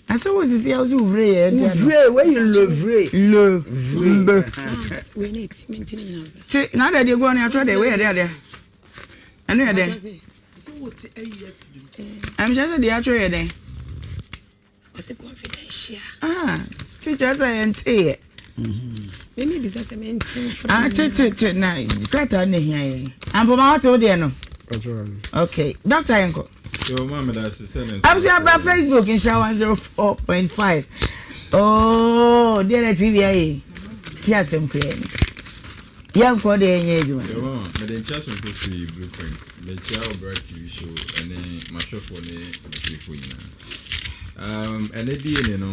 Asɛ wo sisi a wo si wuvire yɛ ɛnti ano. Wuvire wei yɛ levire. Le le. Ti na adɛ deɛ gu ɔno atwerɛ deɛ wei yɛ deɛ adeɛ. Ɛno yɛ dɛ. Ɛmhyɛ sɛ deɛ atwerɛ yɛ dɛn. Ɔsɛ confidential. Ah, ti kyerɛ sɛ yɛn te yɛ. Mímí bisa sɛ mi nti nfra. Ah, te te te na krataa na ehia yɛn. Ampoma wate wo deɛ no. Okay, doctor yɛn kɔ. Yo, maame da ase sɛ ne nso. Abusua ba Facebook nhyira 104.5. Oh, deɛ na TV ayɛ. Ti asɛm kura ni. Yɛnkɔ deɛ ɛnyɛ adwuma. Yo mama, mede nkyia sononko firi Blueprint. Mekyia Ɔbra TV show ɛne m'ahwɛfoɔ ne m'atiefoɔ nyinaa. Um, ɛnɛ DNA no,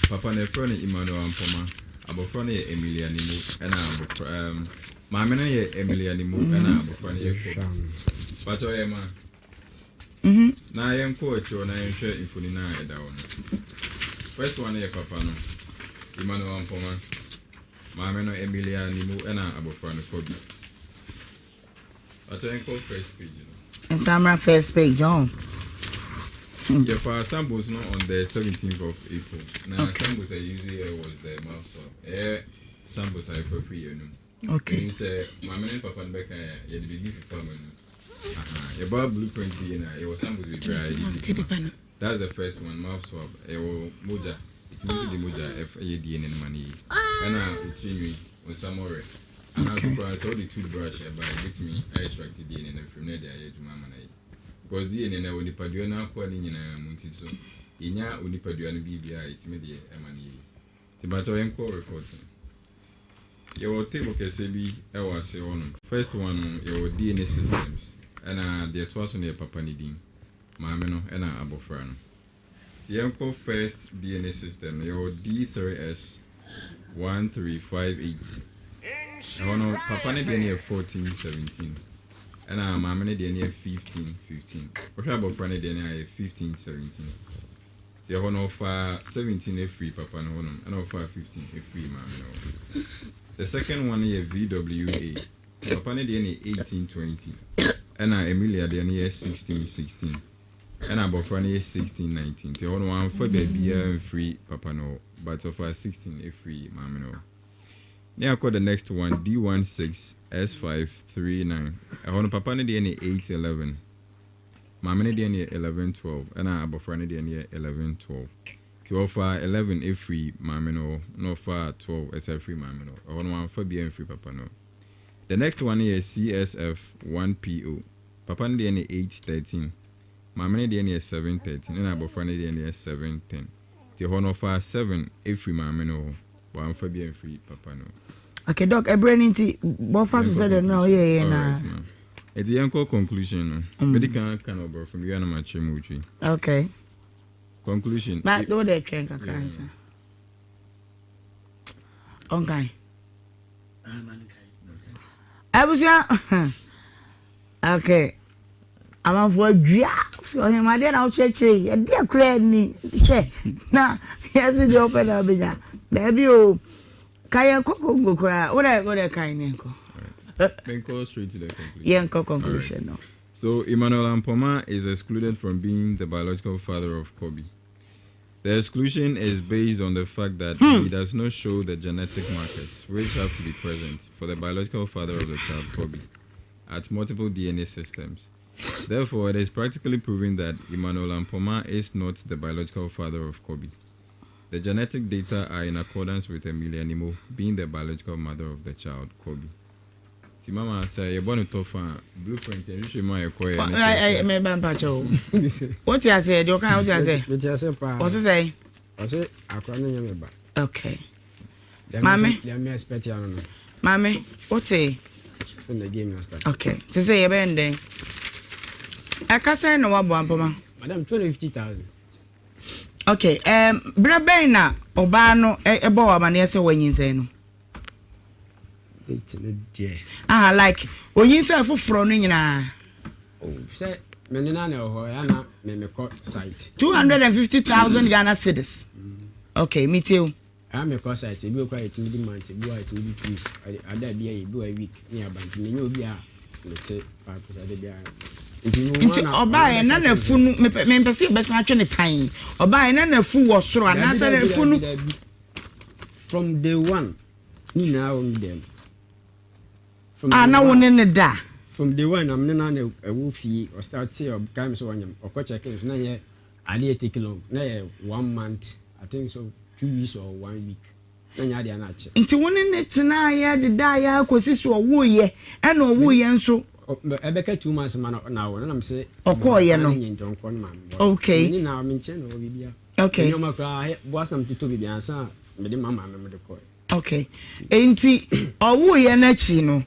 papa no yɛfrɛ no Emmanuel Ampoma, abɔfra no yɛ Emilia Nimo, ɛna abɔfra, um, maame no yɛ Emilia Nimo, ɛna abɔfra no yɛ Kobe. Pakyɛ ɔyɛ ma? Na yɛnkɔ akyire hɔ na yɛnhwɛ mfoni no a ɛda hɔ no. First one no yɛ papa no, Emmanuel Ampoma. Maame no Emilia Nimo ɛna abɔfra no Kobe. Pakyɛ yɛnkɔ first page no. Nsan mmra first page ɔn. Yɛfaa samples no on the 17th of April. Na okay. samples a use here was the mouth swab. Ɛyɛ samples a yɛfa firi yɛn anum. Okay. Ɛnim sɛ maame ne papa no bɛka yɛ yɛde biribi fefa mo anum. Yɛba blueprint bi na yɛwɔ samples bebree a yɛde di dwuma. That's the first one, mouth swab. Ɛwɔ mogya. Ɛtumi nso de mogya ɛyɛ DNA no ma no yie. Ɛna wo tiri nwi, wo nsa mɔwerɛ. Anaa nso koraa sɛ wode toothbrush ɛba a, ɛbɛtumi a extract DNA no afiri mu na ɛde ayɛ adwuma ama no ayie. Because DNA no ɛwɔ nipadua no akoa no nyinaa mu nti so yɛnya onipadua no biribiara a ɛtumi de yɛ ɛma no yie. Nti mpakyɛw yɛnkɔ report no. Yɛwɔ table kɛseɛ bi wɔ aseɛ hɔ nom. First one no yɛwɔ DNA systems ɛna deɛ ɛtoa so no yɛ papa no din, maame no ɛna abɔfra no. Nti yɛnkɔ first DNA system no yɛwɔ D3S 1358 ɛhɔ no papa no deɛ no yɛ 1417 ɛna maame no deɛ no yɛ 1515. Wohwɛ abɔfra no deɛ no a ɛyɛ 1517. Ntsi ɛhɔ no ɔfaa 17 firii papa no hɔ nom ɛna ɔfaa 15 firii maame no hɔ. The second one no yɛ VWA. Papa no deɛ no yɛ 1820 ɛna Emilia deɛ no yɛ 1616 ɛna abɔfra no yɛ 1619. Nti ɛhɔ no wamfa baabiara amfiri papa no hɔ but ɔfaa 16 firii maame no hɔ. Ne akɔ the next one D16S539. Ɛhɔ no papa no deɛ no yɛ 811. Maame no deɛ no yɛ 11, 12 ɛna abɔfra no deɛ no yɛ 11, 12. Nti ɔfaa 11 firii maame no hɔ na ɔfaa 12 ɛsan firii maame no hɔ. Ɛhɔ no wamfa biara amfiri papa no hɔ. The next one yɛ CSF 1 PO. Papa no deɛ ne 8 13. Maame no deɛ no yɛ 7 13 ɛna abɔfra no deɛ no yɛ 7 10. Nti ɛhɔ no ɔfaa 7 firi maame no hɔ, wamfa bi amfiri papa no hɔ. Okay doc, ɛberɛ no nti bɔ fa so sɛdeɛ no a woyɛeɛ no ara. Alright ma. Nti yɛnkɔ conclusion no. Mɛdi kan aka no wɔ borɔfo, mewie a na makyerɛ mu wɔ Twi. Okay. Conclusion. Ma wo deɛ twɛn kakra ansa. Ɔnkan. Abusua okay. Amanfoɔ adwia ɔhema deɛ na wokyerɛkyerɛ yi ɛdeɛ koraa ni hwɛ na yɛse deɛ wopɛ na wobɛnya daabi o ka yɛnkɔ kongo koraa wodɛ wodɛ kan ne nkɔ Menkɔ straight to the conclusion. Yɛnkɔ conclusion no. So Emmanuel Ampoma is excluded from being the biological father of Kobe. The exclusion is based on the fact that hmm. he does not show the genetic markers which have to be present for the biological father of the child, Kobe, at multiple DNA systems. Therefore, it is practically proven that Emmanuel Ampoma is not the biological father of Kobe. The genetic data are in accordance with Emilia Nimo being the biological mother of the child, Kobe. Nti mama sɛ yɛbɔ no tɔfa a, blueprint yɛhwehwɛ mu a yɛkɔeɛ no kyerɛ sɛ. Meba mpakyɛ o. Wote aseɛ deɛ ɔka wote aseɛ? Mete aseɛ paa. Ɔse sɛn? Ɔse akora no nyɛ me ba. Okay. Maame. Deɛ me expect ano no. Maame, wote? From the game na start. Okay. Sese yɛbɛyɛ no dɛn? Ɛka sɛn na waboa mpoma? Madam, 250,000. Okay. Um, berɛ bɛn na ɔbaa no ɛbɔ wɔ amaneɛ sɛ wanyinsɛn no? Date no deɛ. Aha like onyinsɛn foforɔ no nyinaa. Oh, sɛ me ne na na ɛwɔ hɔ ɛyɛ na me mekɔ site. 250,000 Ghana cedis. Mm. Okay, me too. Ɛyɛ me kɔ site ebi okura yɛtumi di month ebi wɔ yɛtumi di 2 weeks ada bi yɛ ebi wɔ week ne aba nti menye obi a mete faako sɛ de biara. Nti ɔbaeɛ na n'afu no mepɛ sɛ yɛbɛsan atwe ne tan ɔbaeɛ na n'afu wɔ soro anaasɛ n'afu no. From day one ne nyinaa wɔ me dɛm. From ah, na wo ne ne da? From day one na me ne na na ɛwɔ fie ɔstarte ɔkae me sɛ ɔnyem ɔkɔ check nso na yɛ adeɛ take long na yɛ one month I think so 2 weeks or one week na nyɛ adeɛ na akyɛ. Nti wo ne ne tenaeɛ dedaeɛ ara kɔsi so ɔwoeɛ ɛna ɔwoeɛ nso. Ɛbɛka 2 months ma na ɔwo na nam sɛ. Ɔkɔɔyɛ no. Okay. Me ne na me nkyɛn na ɔwɔ biribiara. Okay. Nneɛma koraa boas na metotɔ biribi ansa a mede ma maame mede kɔe. Okay. Enti ɔwoeɛ no akyi no,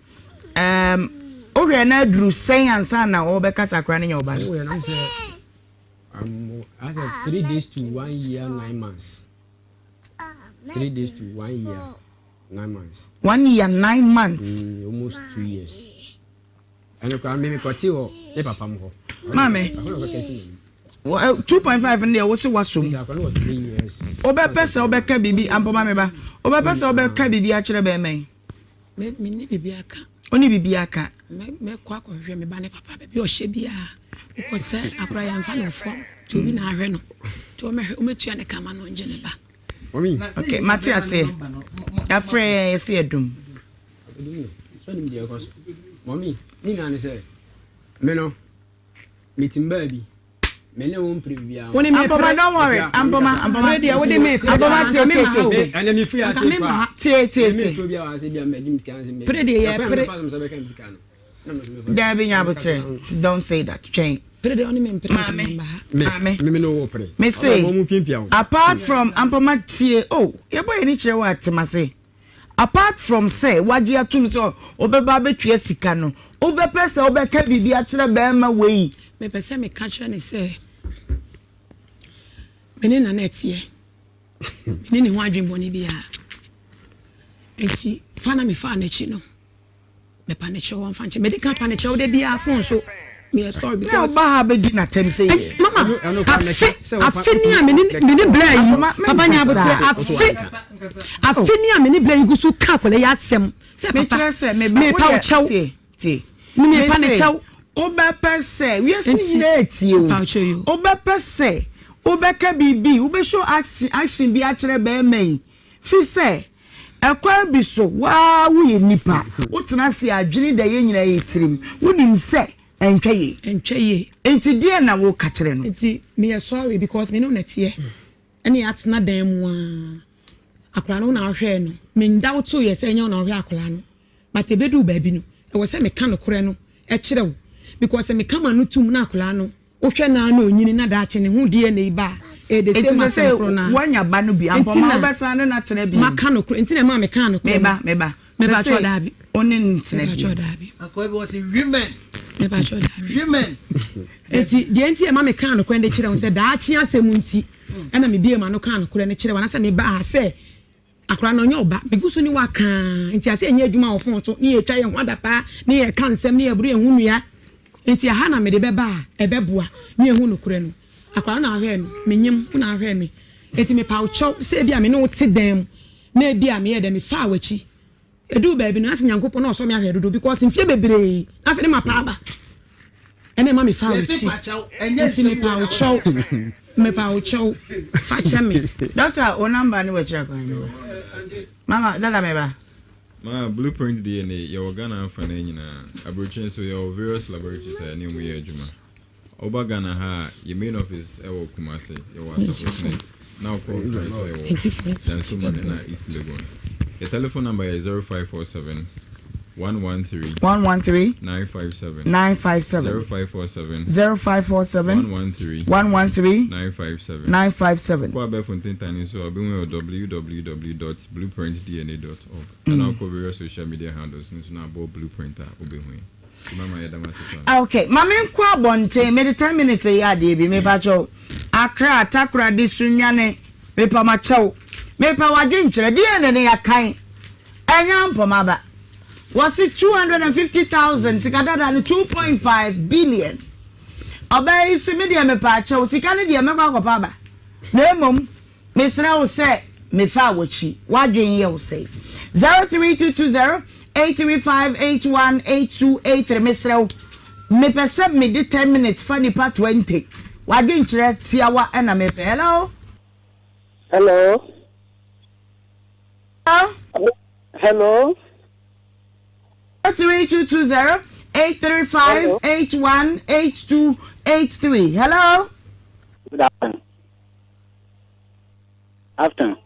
um, wohwɛ no aduru sɛn ansa na ɔbɛkasa koraa no nyɛ ɔba no? Ɔwoeɛ no sɛ asɛ 3 days to 1 year 9 months. 3 days to 1 year 9 months. 1 year 9 months. Almost 2 years. Ɛno koraa me mekɔte wɔ ne papa mu hɔ. Maame, 2.5 no deɛ wo se wasom. Wobɛpɛ sɛ wobɛka biribi ampɔ ma me ba. Wobɛpɛ sɛ wobɛka biribi akyerɛ bɛrima yi. Menni biribi aka. Wonni biribi aka. Mɛkɔ akɔhwehwɛ me ba ne papa baabi a ɔhyɛ biara. Because sɛ akora yɛmfa no fam nti obi na ahwɛ no. Nti wɔmɛtua ne ka ma no ngye ne ba. Okay, mate aseɛ. Yɛafrɛ yɛn yɛsɛ yɛdum. Sɛ ɔnim deɛ ɛkɔ so. Mɔmi, ne nyinaa ne sɛ, me no, metim baabi, me ne wo mpere biribiara ho. Ampoma, don't worry. Ampoma, Ampoma. Pere deɛ wode me pere. Ampoma, tie, tie, tie, tie. Ɛnna me firi ase kɔ a. Tie, tie, tie. Pere deɛ yɛ pere. Dabi nya abotrɛ. Don't say that. Twɛn. Pere deɛ ɔne me mpere. Maame, maame. Me ne wo pere. Me se, apart from Ampoma tie, oh, yɛbɔ yɛn ani kyerɛ wo a, te m'ase. Apart from sɛ wagye atom sɛ ɔbɛba abɛtua sika no, wobɛpɛ sɛ wobɛka biribi akyerɛ barima wei? Mepɛ sɛ meka kyerɛ no sɛ me ne Nana teɛ. Menni ne ho adwemmɔne biara. Enti fa na mefaa n'akyi no. Mepa ne kyɛw ɔmfa nkyɛ. Mede ka pa ne kyɛw da biara phone so. Meyɛ sorry because. Na ɔba ha bɛdi n'atɛm sɛ yɛ. Mama afe afe ni a mene mene bla yi papa nya abotrɛ afe afe ni a mene bla yi gu so ka akwadaa yi asɛm sɛ papa mepa wo kyɛw tie mepa ne kyɛw. Wobɛpɛ sɛ wiase nyinaa tie o wobɛpɛ sɛ wobɛka biribi wobɛshow action action bi akyerɛ bɛrima yi fi sɛ Ɛkwan bi so, wo ara woyɛ nipa, wotena ase a adwene da yɛn nyinaa yɛn tirim. Wonim sɛ ɛntwa yie. Ɛntwa yie. Enti deɛn na woreka kyerɛ no? Nti meyɛ sorry because me ne wo na ɛteɛ. Ɛne yɛatena dan mu ara. Akwadaa no wo na wohwɛɛ no. Me doubt yɛ sɛ ɛnyɛ wo na wohwɛ akwadaa no. But ɛbɛduu baabi no. Ɛwɔ sɛ meka nokorɛ no kyerɛ wo because sɛ meka m'ano tum na akwadaa no wohwɛ no ara na ɔnyini na daakye ne ho DNA ba a, ɛyɛ the Enti same sɛ asɛm sɛ korɔ no ara. woanya ba no bi Nti ampɔma na wobɛsan ne no atena bio? maka nokorɛ, nti na ɛmaa mekaa nokorɛ no. Meba, meba. Sɛ Mepakyɛw sɛ daabi. wo ne no ntena bio. Mepakyɛw daabi. Akoa bi ɔse women. Mepakyɛw daabi. Women. Nti deɛ nti a ɛma mekaa nokorɛ no de kyerɛ wo sɛ daakye asɛm nti ɛna mebue m'ano kaa nokorɛ no kyerɛ wo anaasɛ mebaa ha sɛ Akwadaa no ɔnyɛ ɔba, megu so ne wo aka ara nti ase ɛnyɛ adwuma wɔ fon so ne yɛtwa yɛn ho adapaa ne yɛka nsɛm ne yɛboro yɛn ho nnua nti ɛha na mede bɛba a ɛbɛboa ne yɛhu nokorɛ no. Akwadaa no na ahwɛɛ no, menyem wo na ahwɛɛ me nti mepa wo kyɛw sɛ ebia me ne wo te dan mu na ebia meyɛɛ dɛn mefaa w'akyi. Ɛduu baabi no na sɛ Nyankopɔn na ɔsɔ me ahwɛ dodo because mfie bebree na afei ne mapa aba ɛna ɛma mefaa w'akyi nti mepa wo kyɛw mepa wo kyɛw fa kyɛ me. Doctor wo number ne wakyira kwan me ba mama dada me ba. Ma blueprint DNA yɛwɔ Ghana afanan nyinaa aburokyire nso yɛwɔ various laboratories a yɛne wɔn yɛ adwuma. Woba Ghana ha a, yɛ main office wɔ Kumasi, yɛwɔ Asafo Cement, na wokɔ Nkran nso a yɛwɔ Dansoman ɛna East Legon. Yɛ telephone number yɛ 0547 113 113 957 957 0547 0547 113 113 957 957. Wokɔ abɛɛfo ntentan no nso a, wobɛhu yɛ wɔ www dot blueprintdna dot org ɛna wokɔ various social media handles no nso na abɔ blueprint a wobɛhu yɛn. Ok ma me nkɔ abɔnten mede ten minutes yɛ adeɛ bi mepa kyɛw Accra Takoradi Sunyani mepa ma kyɛw mepa wadwenkyerɛ deɛ ne ne yɛakan ɛnyɛ ampɔm aba wɔse 250,000 sika dada no 2.5 billion ɔbaa yi se me deɛ mepa kyɛw sika no deɛ mɛkɔ akɔpa aba na mmom Mesrɛ wo sɛ mefaa w'akyi, w'adwene yɛ wo sɛn? 03220 83581 8283 Mesrɛ wo, mepɛ sɛ mede 10 minutes fa nnipa 20. W'adwenkyerɛ tiawa na mepɛ. Hello? Hello? Hello? Hello? 03220 835 818283 Hello? Good afternoon. Afternoon.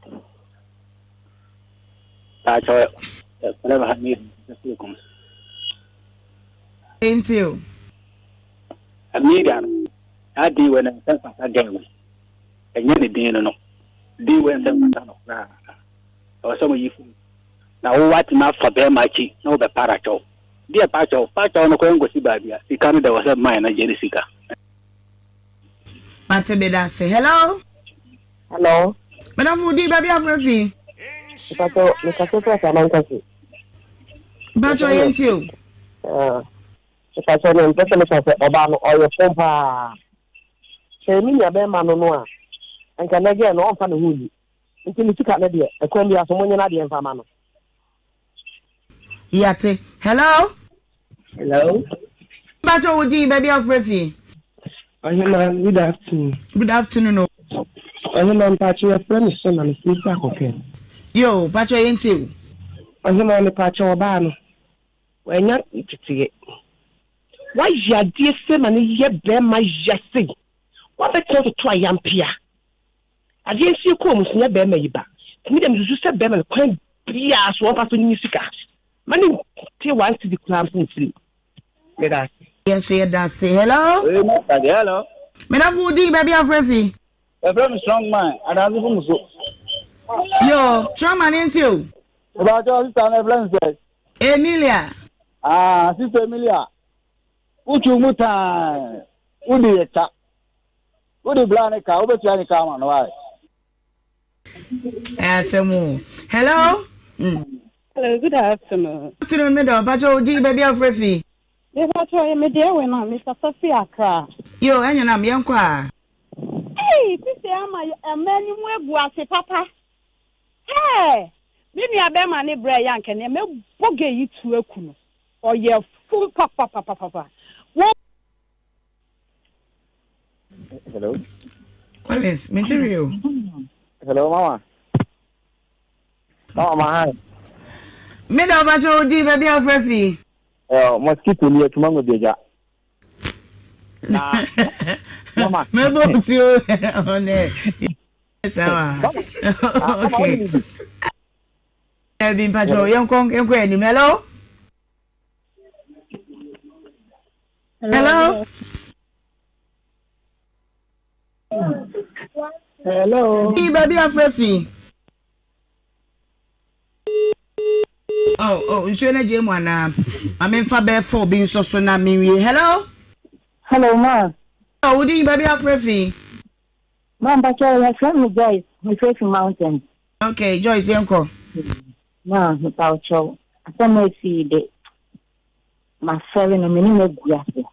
Pakyɛ ɛfrɛ ha mi ɛfiri kum. Nti o. Amelia no saa din wei no nsɛ mfata gɛn wei ɛnyɛ ne din no no din wei nsɛ mfata no koraa ɛwɔ sɛ mo yi firi na wo watumi afa bɛrima akyi na wobɛ para kyɛw deɛ pa kyɛw pa kyɛw no kɔ nkosi baabi a sika no deɛ wɔ sɛ man no gye ne sika. Mate medase. Hello. Hello. Madamfo wo din baabi afrɛ fi. Mpatsɔ mekasa firi Asamankɛse. Mpatsɔ yɛn ti o. Ah, mpatsɔ ne mpɛ sɛ meka sɛ ɔbaa no ɔyɛ fon paa. Sɛ me nua bɛrima no no a, nka nɛ gɛɛ no ɔmfa ne ho nni. Nti ne sika no deɛ, ɛkwan biara so monye n'adeɛ mfa ma no. Yate. Hello. Hello. Mpatsɔ wo din baabi a wofrɛ fi. Ɔhema good afternoon. Good afternoon o. Ɔhema mpatsɔ yɛfrɛ me Sona me firi fi akɔkɛn. Yo mpatsɔ yɛn ti o. Ɔhema mepatsɔ ɔbaa no wanya nteteɛ wayɛ adeɛ sei ma no yɛ bɛɛma ya sei wabɛtena toto ayampea. Adeɛ nso yɛ kɔɔ mu nso nyɛ bɛɛma yi ba nti me deɛ me susu sɛ bɛɛma no kwan biaa so ɔmfa so nyi sika ma no nte one cedi koraa mpo mfiri mu meda ase. Yɛn nso yɛda ase. Hello. Hello. Medafo wo din baabi afrɛ fi. Yɛfrɛ me strong man adanse fo mu so. Yo, strong man yɛn ti o. Ìbàjọ́ sísá náà ẹ̀fọ́ nsẹ̀. Emilia. Ah, sísá Emilia. Wotwi mu taa, wodi yɛ ka. Wode bra ne ka, wobɛtua ne ka ama no why? Asɛm o. Hello. Mm. Hello, good afternoon. Good afternoon, me dɔ. Mpakyɛ wo din baabi afrɛ fi. Mepakyɛ ɔyɛ me deɛ wɛ no a mekasa fi Accra. Yo, ɛnyɛ nam yɛnkɔ a. Hey, sisi ama ɛma anim agu ase papa. Hey, me nua bɛrima ne brɛ yɛ anka nea mɛbɔ gay yi tu aku no. Ɔyɛ fom papapapapa. Wo Hello. Collins, me ntiri o. Hello, mama. Mama, ma hi. Me da ọba kyerɛ odi baabi a ɔfrɛ fi. Eh, mosquito ni atuma ngo bi agya. Na mama. Mebo ti o one. Sawa. Okay. Ebi mpacho yɛnkɔ yɛnkɔ anim. Hello. Hello. Hello. Yi baabi afrɛ fi. Oh, oh, nsuo no agye mu anaa? Ma memfa bɛɛ fɔ bi nso so na menwie. Hello. Hello, ma. Oh, wodi yi baabi afrɛ fi. Ma mpakyɛ yɛfrɛ me Joyce, mefrɛ fi mountain. Okay, Joyce yɛnkɔ. Ma mepa wo kyɛw, asɛm a esi yi de, masɔre no, me ne no agu ase.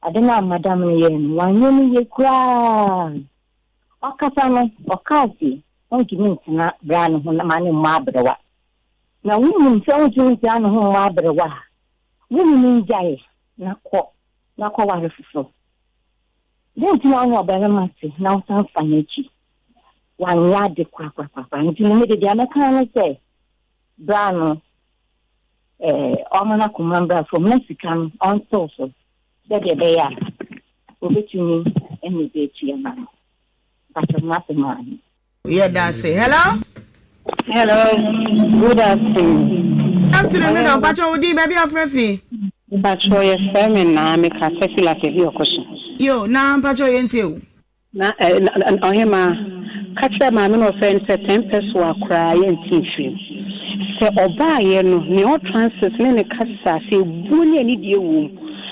Ade no a madam no yɛe no, wanyɛ no yie koraa. Ɔkasa no, ɔkaa se ɔntumi ntena bra no ho ma no mmɔ aberewa. Na wonim sɛ wontumi ntena ne ho mmɔ aberewa a, wo ne no ngyae na kɔ na kɔware foforo. Dɛn nti na wo ne ɔbarima te na wosan fa n'akyi? Wanyɛ ade korakorakorakora. Nti no, me de deɛ mɛka ara ne sɛ, bra no, eh, ɔmma n'akoma mbra fam na sika no ɔntew so sɛdeɛ ɛbɛyɛ a obetumi anya bi atua ma no. Mpakyɛw m'asɛm ara ni. Yɛda ase. Hello. Hello, good afternoon. Good afternoon, me dɔ. Mpakyɛw wo din, baabi a wofrɛ fi? Mpakyɛw yɛfrɛ me Naa, mekasa fi Lasɛbi Ɔkɔso. Yo, Naa mpakyɛw yɛntie wo. Na ɛ, na, ɔhemaa, ka kyerɛ maame no a ɔfrɛɛ no sɛ tɛmpɛsoa koraa yɛnte mfiri mu. Sɛ ɔbaeɛ no, ne utterances ne ne kasa, sɛ ebuo ne anidie wɔ mu,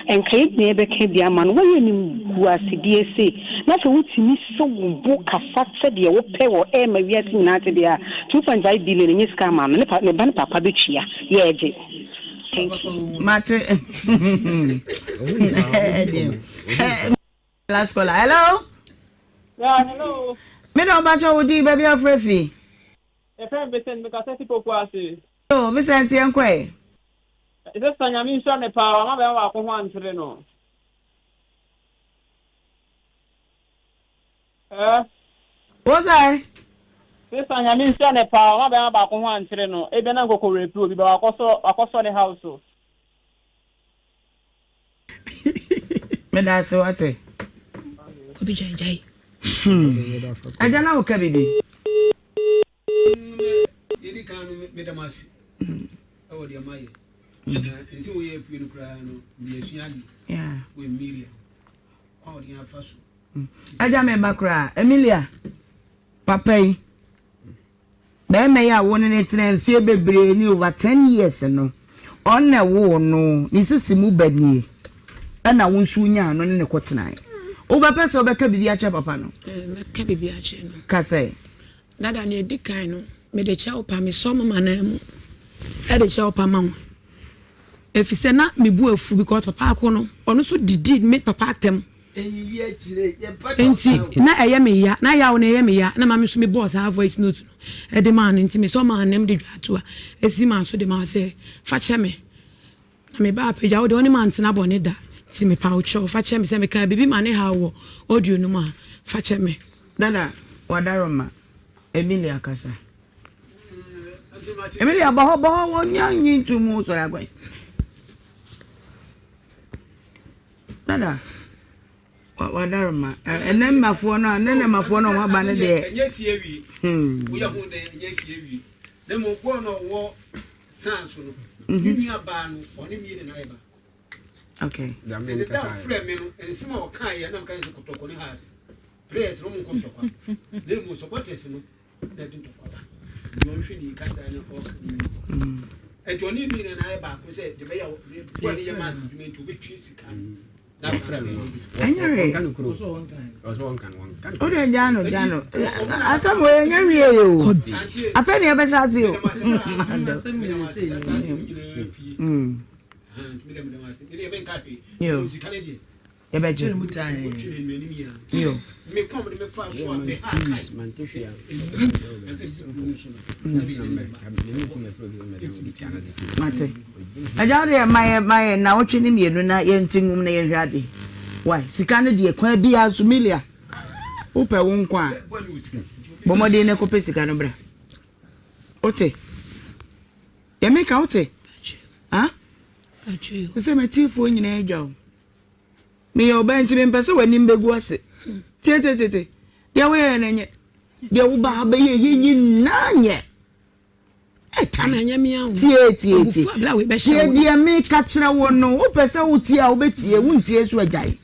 nka yɛn nyinaa yɛbɛka bi ama no. Woayɛ animguasedeɛ sei, na afei wotumi sɔ wo bo kasa sɛdeɛ wopɛ wɔ air ma wiase nyinaa te deɛ a, 2.5 billion ɛnyɛ sika ama no, ne pa, ne ba ne papa bɛtua. Yɛregye. Thank you. Mate. Ɛdeɛ. Last caller. Hello. Yeah, hello. Me na ɔba kyɛ wo din baabi afrɛ fi. Yɛfrɛ me Vincent mekasa fi Poku ase. Oh, Vincent yɛn kɔ ɛ. Sister Nyame nhyira ne paa wama bɛma baako ho ankyere no. Eh. Wo sɛ? Sister Nyame nhyira ne paa wama bɛma baako ho ankyere no. Ebia na nkɔkɔ rape obi ba wakɔsɔ wakɔsɔ ne house so. Meda ase wate. Obi gyae gyae. Hmm. Agya na woka biribi. Yɛdi kan no meda mo ase ɛwɔ deɛ moayɛ na nsi woyɛ apue no koraa no meyɛ sua adeɛ wɔ Emilia kwan ɔde afa so. Agya meba koraa Emilia papa yi. Barima yi a wo ne no tena mfeɛ bebree ni, over ten years no, ɔno na ɛwoo no, ne sisi mu ba nie, ɛna wo nso wonyaa no ne no kɔtenaeɛ. Wobɛpɛ sɛ wobɛka biribi akyerɛ papa no? Eh, mɛka biribi akyerɛ no. Ka sɛ. Dada, nea ɛdi kan no, mede kyɛw pa, mesɔ moma nan mu de kyɛw pa ma wo. Efisɛ na me bo afu because papa ako no, ɔno nso didi me papa atɛm. Nti na ɛyɛ me ya, na yaw no ɛyɛ me ya, na ma me nso me bɔɔ saa voice note no ɛde maa no, nti me sɔ maa nam de dwa ato a esi maa so de maa sɛ fa kyɛ me. Na me ba apagya wo de ɔne ma ntena bɔne da, nti me pa wo kyɛw fa kyɛ me sɛ me kaa biribi ma ne haw wɔ audio no mu a, fa kyɛ me. Dada, wadaroma, Emilia kasa. Emilia bɔ hɔ bɔ hɔ wɔ nya nyi ntu mu sɔre agwan. Dada wadaroma ɛnɛ mmafoɔ no a ɛnɛ nɛ mmafoɔ no a wɔn aba no deɛ. Ɛnyɛ si awie. Woyɛ ho dɛ ɛnyɛ si awie. Na mmom bɔɔl no ɔwɔ san so no. Ne nua baa no ɔne mie ne n'ayɛ baako. Okay. Sɛ da frɛ me no nsɛm a ɔka yɛ na meka sɛ kɔtɔkɔ ne has players no mu nkɔ ntɔkwa. Na mmom supporters no na ɛde ntɔkwa ba. Deɛ ɔnhwɛ ne kasa no ɔka ne mu. Ɛnti ɔne mi na n'ayɛ baako sɛ deɛ bɛyɛ bɔɔl no yɛ mass adwuma nti obɛtwi sika no. Ɛnyɛ hwee. O de gya no gya no. Asɛm wɔ ɛnyɛ hwee yɛ o. Afei ne yɛbɛhyɛ ase o. Yo. Yɛbɛgye. Yo. Mate. Agya wo deɛ ma yɛ ma yɛ nnawɔtwe ne mmienu na yɛnte ngum na yɛnhwɛ adeɛ. Why? Sika no deɛ kwan biara so milia. Wopɛ wo nkwa a bɔ mmɔden na kɔpɛ sika no bra. Wote? Deɛ meka wote? Ha? Sɛ matiefoɔ nyinaa adwa o. Meyɛ ɔbaa nti mempɛ sɛ w'anim bɛgu ase. Tietetete. Deɛ woyɛɛ no nyɛ. Deɛ woba ha bɛyɛ yɛ nyinaa nyɛ. Ɛtan. Tie tie tie. Tie deɛ meka kyerɛ wo no. Wopɛ sɛ wotie a wobɛtie, wontie so agyae.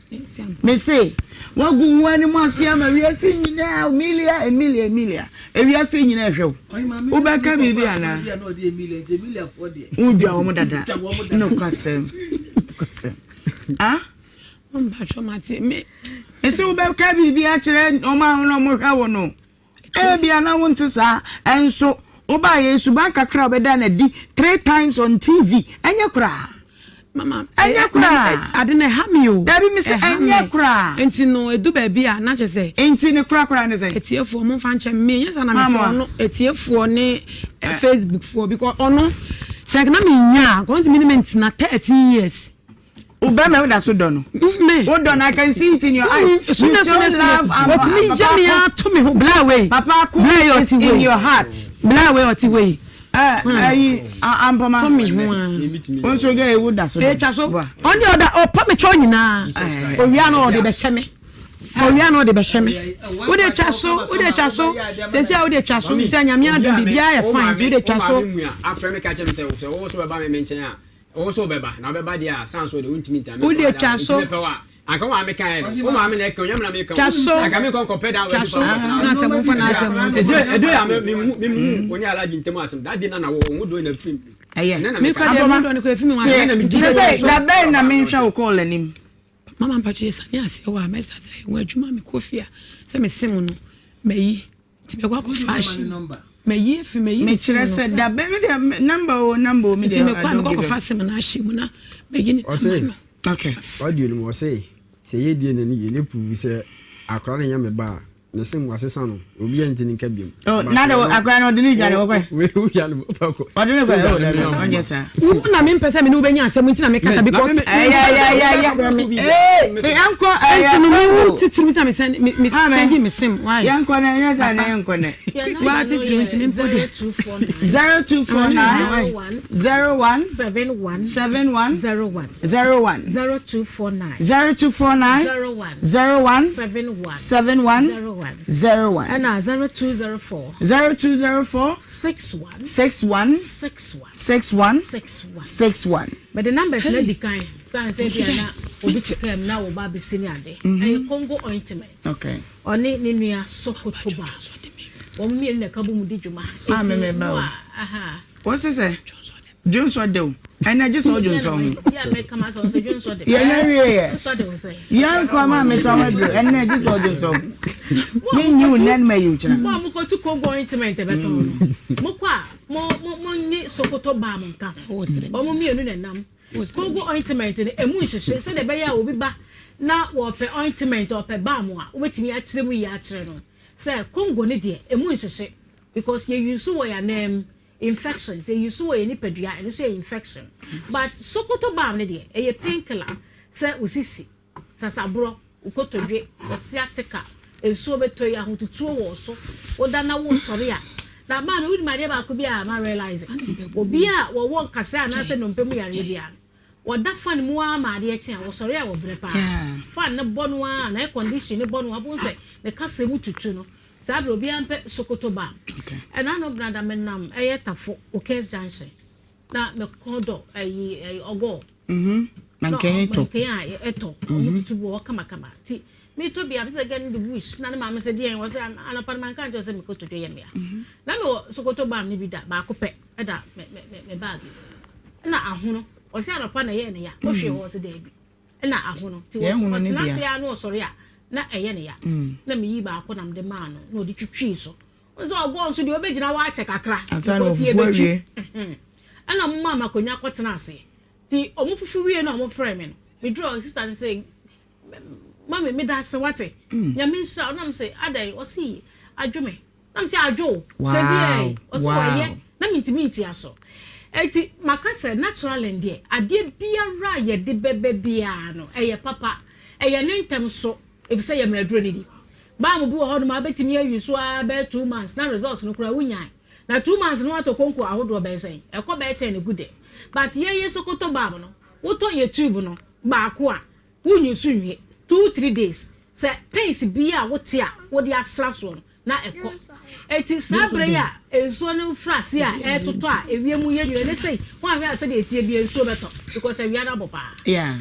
Mese, wagu wo anim ase ama wiase nyinaa, Emilia, Emilia, Emilia. Ewiase nyinaa ɛhwɛ wo. Wobɛka biribi anaa? Wodwa wɔn dada. Nokwasɛm. Nokwasɛm. Ah? Mese wobɛka biribi akyerɛ wɔn a wɔhwɛ wo no. Ebia na wonte saa, nso wobaeɛ yi suban kakra a wobɛda no adi three times on TV, ɛnyɛ koraa. Mama, ɛnyɛ koraa. Ade no ɛha me o. Dabi me sɛ ɛnyɛ koraa. Nti no edu baabi a na kyerɛ sɛ. Nti ne koraa koraa ne sɛn? Atiefoɔ mo nfa nkyɛn me nyɛ saa na mefrɛ ɔno atiefoɔ ne Facebook foɔ because ɔno sɛ na me nya a nka ɔntumi ne me ntena 13 years. Wo bɛrima wo da so dɔ no. Wo dɔ no I can see it in your eyes. You still love am Otumi yɛ me ato me ho bla wei. Papa ko is in your heart. Bla wei ɔte wei. Ayi ampɔma. To me ho a. Wo nso gɛ wo da so dɔ. Etwa so. Ɔne ɔda ɔpa me kyɛw nyinaa. Owia no ɔde bɛhyɛ me. Owia no ɔde bɛhyɛ me. Wo de twa so, wo de twa so. Sɛsi a wo de twa so. Sɛ nyame adom biribiara yɛ fine nti wo de twa so. Afrɛ me ka kyerɛ me sɛ sɛ wo so bɛba me me nkyɛn a Wo nso wobɛba, na wobɛba deɛ a, san so deɛ, wontumi ntra. Wo deɛ twa so. Nti mepɛ wo a, anka wo maame kaeɛ no, wo maame na ɛka o, nyɛ me na meka o. Twa so. Anka menkɔ nkɔpɛ da Twa so. Na asɛm momfa n'asɛm nkɔ. Ɛdeɛ ɛdeɛ a me me mu me mu wo ne Alhaji ntam asɛm, that day na na wo wo ho dɔ na firi mu. Ɛyɛ. Ɛnɛ na Me meka. kura deɛ mo dɔ no kura efi mi ho Tie, ase. Nti sɛ sɛ da bɛn na menhwɛ wo call anim? Mama mpakyɛ yɛ sane aseɛ hɔ a mɛ start ayɛ ho adwuma mekɔ fie a sɛ me se mo no mayi. Nti mɛkɔ akɔfa ahye mayi afi mayi ne Mekyerɛ sɛ da bɛn me deɛ number o number o me Nti deɛ mekɔ I a don't mekɔ give a. akɔfa asɛm no ahyɛ mu na mayi ne Ɔse, number no. Okay. Audio no mu ɔse, sɛ yɛ DNA no yie na prove sɛ akora no nyɛ me ba a, ne se wasesa no, obiara nti ne nka biom. Oh, But na de ɔno, akora no ɔde ne dwane wo, wɔkɔ. wo, wo dwane wo kɔ. Ɔde ne kɔ, Wo oh, dwane dabi, me ama. ɔnyɛ saa. Wo na mempɛ sɛ me ne wo bɛnya asɛm nti na mekasa Me, na because me, me, Ɛyɛ, ɛyɛ, ɛyɛ, ɛyɛ. Ee, yɛnkɔ, ɛyɛ, Nti no me wo Congo. titiri nti na me send me me Maame, change me sim why? Yɛnkɔ nɛ, ɛnyɛ saa na yɛnkɔ nɛ. Waa titiri nti me mpo de. 0249 01 71 71 01 01 0249 0249 01 01 71 71 01 01 ɛna 0204 0204 61 61 61 61 61 61. Mede numbers no adi kan sane sɛ ebia na obi te kaa mu na wɔba abɛsi ne ade. Ɛyɛ Congo ointment. Okay. Ɔne ne nua Sokoto ba. Wɔn mmienu na ɛka bɔ mu di dwuma. Maame me ba o. Wọ́n sẹ sẹ dwonsɔ de o ɛnna gye sɛ ɔdwonsɔ ho. Yɛn nyɛ wie yɛ. Yɛn nkɔ maame tɔ ama duro ɛnna gye sɛ ɔdwonsɔ ho. Mi nyi wo nɛ ma yi wo kyerɛ. Mo a mo kɔ tu Congo ointment bɛtɔn no. Mo kɔ a mo mo mo nye Sokoto ba mo nka. Wɔn mmienu na ɛnam. Congo ointment no emu nhyehye sɛdeɛ ɛbɛyɛ a obi ba na wɔpɛ ointment ɔpɛ balm a wobɛtumi akyerɛ mu yie akyerɛ no sɛ Congo no deɛ emu nhyehye because yɛ use wɔ yɛn anan mu infections yɛ use wɔ yɛn nipadua ɛno nso yɛ infection but Sokoto balm no deɛ ɛyɛ pain killer sɛ wo sisi Sasaborɔ, wo kotodwe, wo sciatica, nsuo bɛtɔ yi, ahotutuo wɔ wo so, woda na wosɔre a. Na maame, wonim adeɛ baako bi a ma realise? Obi a wɔwɔ nkasɛɛ anaasɛ nnompe mu yareɛ biara no, wɔda fan mu ara ma adeɛ kye a, wɔsɔre a wɔbrɛ paa. Fan no bɔ no ara, na air condition no bɔ no ara, wobɛhu sɛ ne kasɛɛ mu tutu no. Saa berɛ obiara mpɛ Sokoto balm. Ɛna ano benada menam ɛyɛ Tafo, Okes Junction. Na me kɔn dɔ ɛyi ɛyi ɔgɔ. Mhm. Mankɛn tɔ. Mankɛn a ɛtɔ. Ɔmo tutu bu hɔ kama kama. Ti mi tɔ bi a mi sɛ gɛn de bush na ne maame sɛ deɛn wɔ sɛ anɔpa no manka nkyɛn sɛ me kotodwe yɛ mea. Na me wɔ sokoto bam ne bi da baako pɛ ɛda me me me me bag mu. Ɛna ahono ɔsɛ anɔpa na ɛyɛ ne ya. Ɔhwɛ hɔ ɔsɛ daabi. Ɛna ahono ti wɔ ɔtena ase a na ɔsɔre a na ɛyɛ ne ya. Na me yi baako na me de maa no na ɔde twitwii so. Nso ɔgɔɔ nso deɛ ɔbɛgyina hɔ akyɛ kakra because yɛbɛtwi. Ɛna ɔmo maa me akonnwa kɔtena ase. Nti ɔmo fufu wie na ɔmo frɛ me no, meduru hɔ sista no sɛ mami meda ase wate. Mm. Nyame nhyira wo. Na me sɛ adɛn? Ɔse adwo me. Na me sɛ adwo wo. Sɛsi ɛ ɔse ɔyɛ na mentumi ntia so. Eti maka sɛ naturally deɛ adeɛ biara a yɛde bɛbɛ biara no ɛyɛ papa. Ɛyɛ ne ntɛm so efisɛ yɛ mmerɛ aduro no di. Balm bi wɔ hɔnom a wobɛtumi ayi so ara bɛyɛ 2 months na results no koraa wonyae. Na 2 months no woatɔ konko ahodoɔ bɛyɛ sɛn? Ɛkɔ bɛyɛ 10 gu dɛm. But yɛn yɛ Sokoto balm no, wotɔ yɛ tube no baako a, wonyi so nwie. 2, 3 days. Sɛ pains biara a wote a wode asra soɔ no, na ɛkɔ. Eti saa berɛ yi a nsuo no firi ase a ɛretotɔ a ewiem yɛ nwunu ɛne sɛ woanhwɛ a sɛdeɛ ɛteɛ biara nsuo bɛtɔ because awia no abɔ paa. Yeah.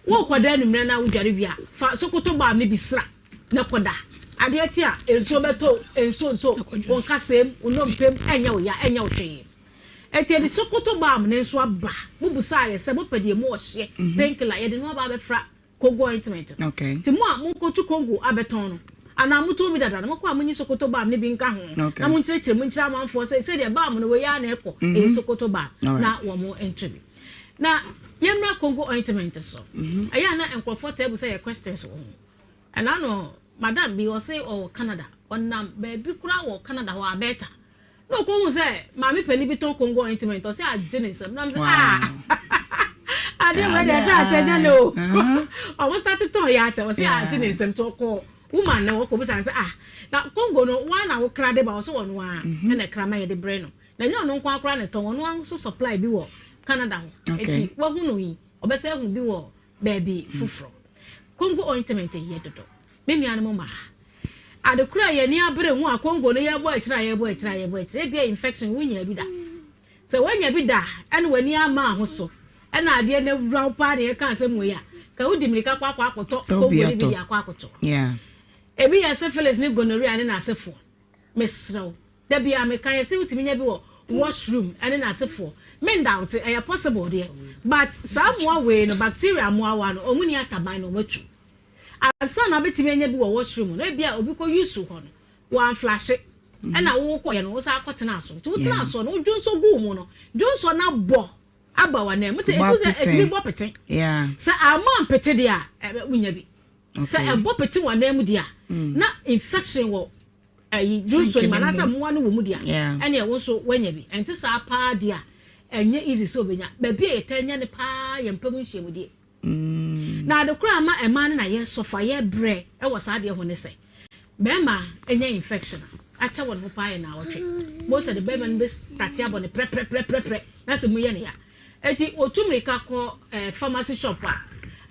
Worekɔda anwummerɛ na wodware wie a, fa Sokoto balm no bi sra na kɔda. Adeɛ kye a nsuo bɛtɔ o, nsuo ntɔ o, wo nkasɛɛ mu, wo nnompe mu, ɛnyɛ wo ya, ɛnyɛ wo hwee. Eti yɛde Sokoto balm no nso aba. Mobusaa yɛ sɛ mopɛ deɛ emu ɔhyeɛ, painkiller, yɛde no aba abɛfra Congo ointment no. Okay. Nti mo a mokotu Congo abɛtɔn no, anaa motɔn bi dada no, mokɔ a monyi Sokoto balm no bi nka ho, Okay. na monkyerɛkyerɛ mu nkyerɛ amanfoɔ sɛ sɛdeɛ balm no wei ara na ɛkɔ, Mm -hmm. ɛyɛ Sokoto balm, Alright. na wɔn nto bi. Na yɛmmra Congo ointment so. Mm -hmm. Ɛyɛ a na nkurɔfoɔ taa bu sɛ yɛ questions wɔ ho. Ɛna no, madam bi ɔse ɔwɔ Canada, ɔnam baabi koraa wɔ Canada hɔ, Alberta. Na ɔkɔhu sɛ maame panin bi tɔn Congo ointment, ɔsɛ agye ne nsam. Na mesɛ, ah, adeɛ wei deɛ sɛ akyɛ nyɛ ne o. Ɔmo start tɔn yɛ akyɛ, ɔsɛ agye ne nsam. Nti ɔkɔ woman no ɔkɔ bisa sɛ, ah, na Congo no woa na wokra de ba? Ɔsɛ ɔno ara ɛna ɛkra ma yɛde brɛ no. Na ɛnyɛ ɔno nko ara koraa na ɛtɔn, ɔno ara nso supply bi wɔ Canada hɔ. Nti wahu no yi, ɔbɛsɛ ahu bi wɔ baabi foforɔ. Congo ointment yɛ dodo. Me nuanom mmaa, ade koro a yɛn ani abere ho a Congo no yɛbɔ akyire a yɛbɔ akyire a yɛbɔ akyire, ebia infection wonyaa bi da. Sɛ woanya bi da a, ɛna w'ani amma ho so, ɛna adeɛ no awura wo paa na yɛka asɛm wei a, ka wodi mmirika kɔ akɔ akɔtɔ Congo no bi de akɔ akɔtɔ. Ebi yɛ syphilis ne gonorrhea ne n'asefoɔ. Mesrɛ wo, da biara meka yɛse wotumi nya bi wɔ washroom ne n'asefoɔ. Me ndawte, ɛyɛ possible deɛ, but saa mmoa wei no, bacteria mmoawa no, wɔn nni ataban na wɔatu. Ansa na wobɛtumi anya bi wɔ washroom no, ebia obi kɔ use hɔ no, wamflashe, ɛna wokɔeɛ no, wosan kɔtenaa so. Nti wotenaa soɔ no, wodwonsɔ guu mu no, dwonsɔ no abɔ aba w'anan mu. Nti ɛtumi sɛ ɛtumi bɔ pete. Sɛ ammɔ ampete deɛ a, wonya bi. Sɛ ɛbɔ pete w'anan mu deɛ a, na infection wɔ ɛyi dwonsɔ no mu anaasɛ mmoa no wɔ mu deɛ a, ɛneɛ wo nso woanya bi. Ɛnte saa paa deɛ a, ɛnyɛ easy sɛ wobɛnya. Baabi a yɛtaa nya no paa yɛ mpa mu nhyiamudie. Na ade koro a ama mmaa no na yɛ sɔfa yɛ brɛ wɔ saa adeɛ ho ne sɛ, bɛrima nya infection a, akyɛ wɔ ne ho paa yɛ naawɔtwe. Bohu sɛ de bɛrima no bɛ starte abɔ no prɛprɛprɛprɛ na sɛ mu yɛ ne ya. Eti otu mirika kɔ eh, pharmacy shop a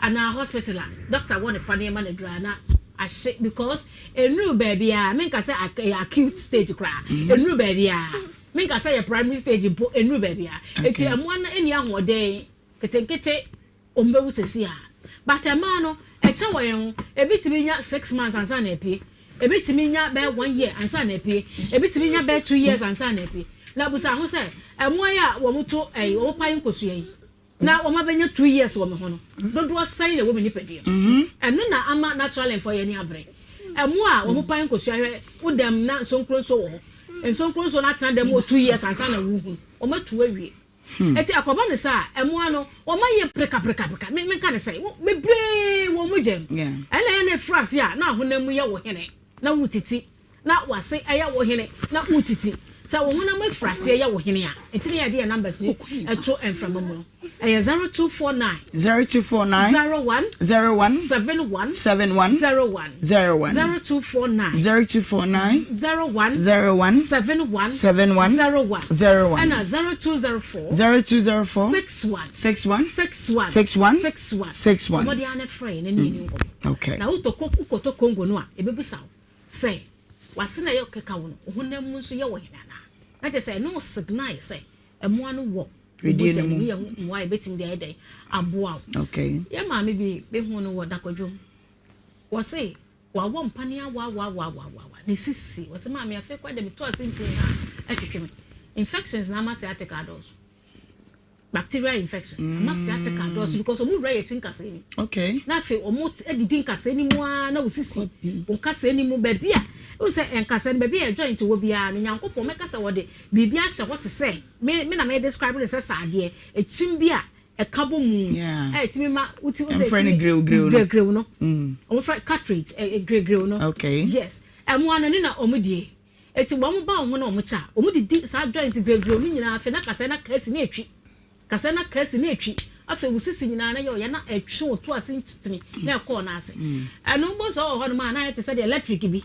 anaa hospital a, doctor wɔ ne paneɛ ma no aduru a na ahye because enuru baabi a menka sɛ ɛyɛ acute stage koraa, enuru baabi a menka sɛ yɛ primary stage mpo, enuru baabi a. Eti ɛmoa no nni ahoɔden. Nketenkete wɔn bɛwu sɛsi a but mmaa no ɛkyɛ wɔ yɛn ho ebi tumi nya six months ansa na apue ebi tumi nya bɛyɛ one year ansa na apue ebi tumi nya bɛyɛ two years ansa na apue na busa ho sɛ mmoa yi a wɔn to ɛyi wɔn pae nkosua yi na wɔn abɛnya two years wɔ me ho no dodoɔ sɛn na ɛwɔ me nipadua mu ɛno na ama natural mfɔ yɛn ani abere mmoa a wɔn pae nkosua hwɛ wo dɛm na nsonkronso wɔ hɔ nsonkronso no atena dɛm wɔ two years ansa na wuhu wɔn atu awie. Enti ɛkɔba no saa a, mmoa no, wɔayɛ prekaprekapreka, me, menka no sɛn, wo, bebree wɔ mogya mu. Ɛnna ɛyɛ na ɛfiri ase a, na honam mu yɛ wo hene, na wotiti, na w'ase yɛ wo hene, na wotiti. Sɛ wo honam afiri aseɛ yɛ wo hene a, enti na yɛde yɛn numbers no to mframa mu no. Ɛyɛ 0249. 0249. 01. 01. 71. 71. 01. 01. 0249. 0249. 01. 01. 71. 71. 01. 01. Ɛna 0204. 0204. 61. 61. 61. 61. 61. 61. Ɔmɔde ara na frɛ yɛn na ne yɛn ni nkɔmɔ. Okay. Na wotɔ wokɔtɔ Congo no a, ebebusa wo sɛ w'ase na ɛyɛ keka wo no, wo honam mu nso yɛ wo hene anaa? Na kyerɛ sɛ ɛno signal sɛ mmoa no wɔ Wedeɛ mogya no no mu. mu yɛ ho mmoa a yɛbɛtumi de ayɛ dɛn aboa wo. Okay. Yɛn maame bi mehu no wɔ Dakwadwom. Wɔse wawɔ mpaneɛ awaawaawaawa ne sisi. Wɔse maame afei koraa deɛ metu ase nti nyinaa ɛtwetwe me. Infections na ama sciatica adɔɔso. Bacterial infections ama sciatica adɔɔso because wɔn wura yɛ akyi nkasɛɛ ni. Okay. Na afei wɔn adidi nkasɛɛ ni mu ara na wo sisi wo nkasɛɛ ni mu baabi a wohu sɛ nkasɛɛ no baabi a joint wɔ biara no Nyankopɔn mɛka sɛ wɔde biribi ahyɛ hɔ te sɛ me me na me describe no sɛ saadeɛ ekyim bi a ɛka bɔ mu a ɛtumi ma woti wo sɛ ɛtumi grew no wɔn fɛ cartridge grew no okay yes ɛmo ano ne na wɔn die eti wɔn ba wɔn ho na wɔn kyɛ a wɔn didi saa joint grew no nyinaa afei na kasɛɛ na kasi na etwi kasɛɛ na kasi na etwi afei wosisi nyinaa na yɛ ɔyɛ na ɛtwe wɔ to ase ntini na ɛkɔɔ n'ase ɛno bɔ sɛ ɔwɔ hɔ nom a na ayɛ te sɛ deɛ electric bi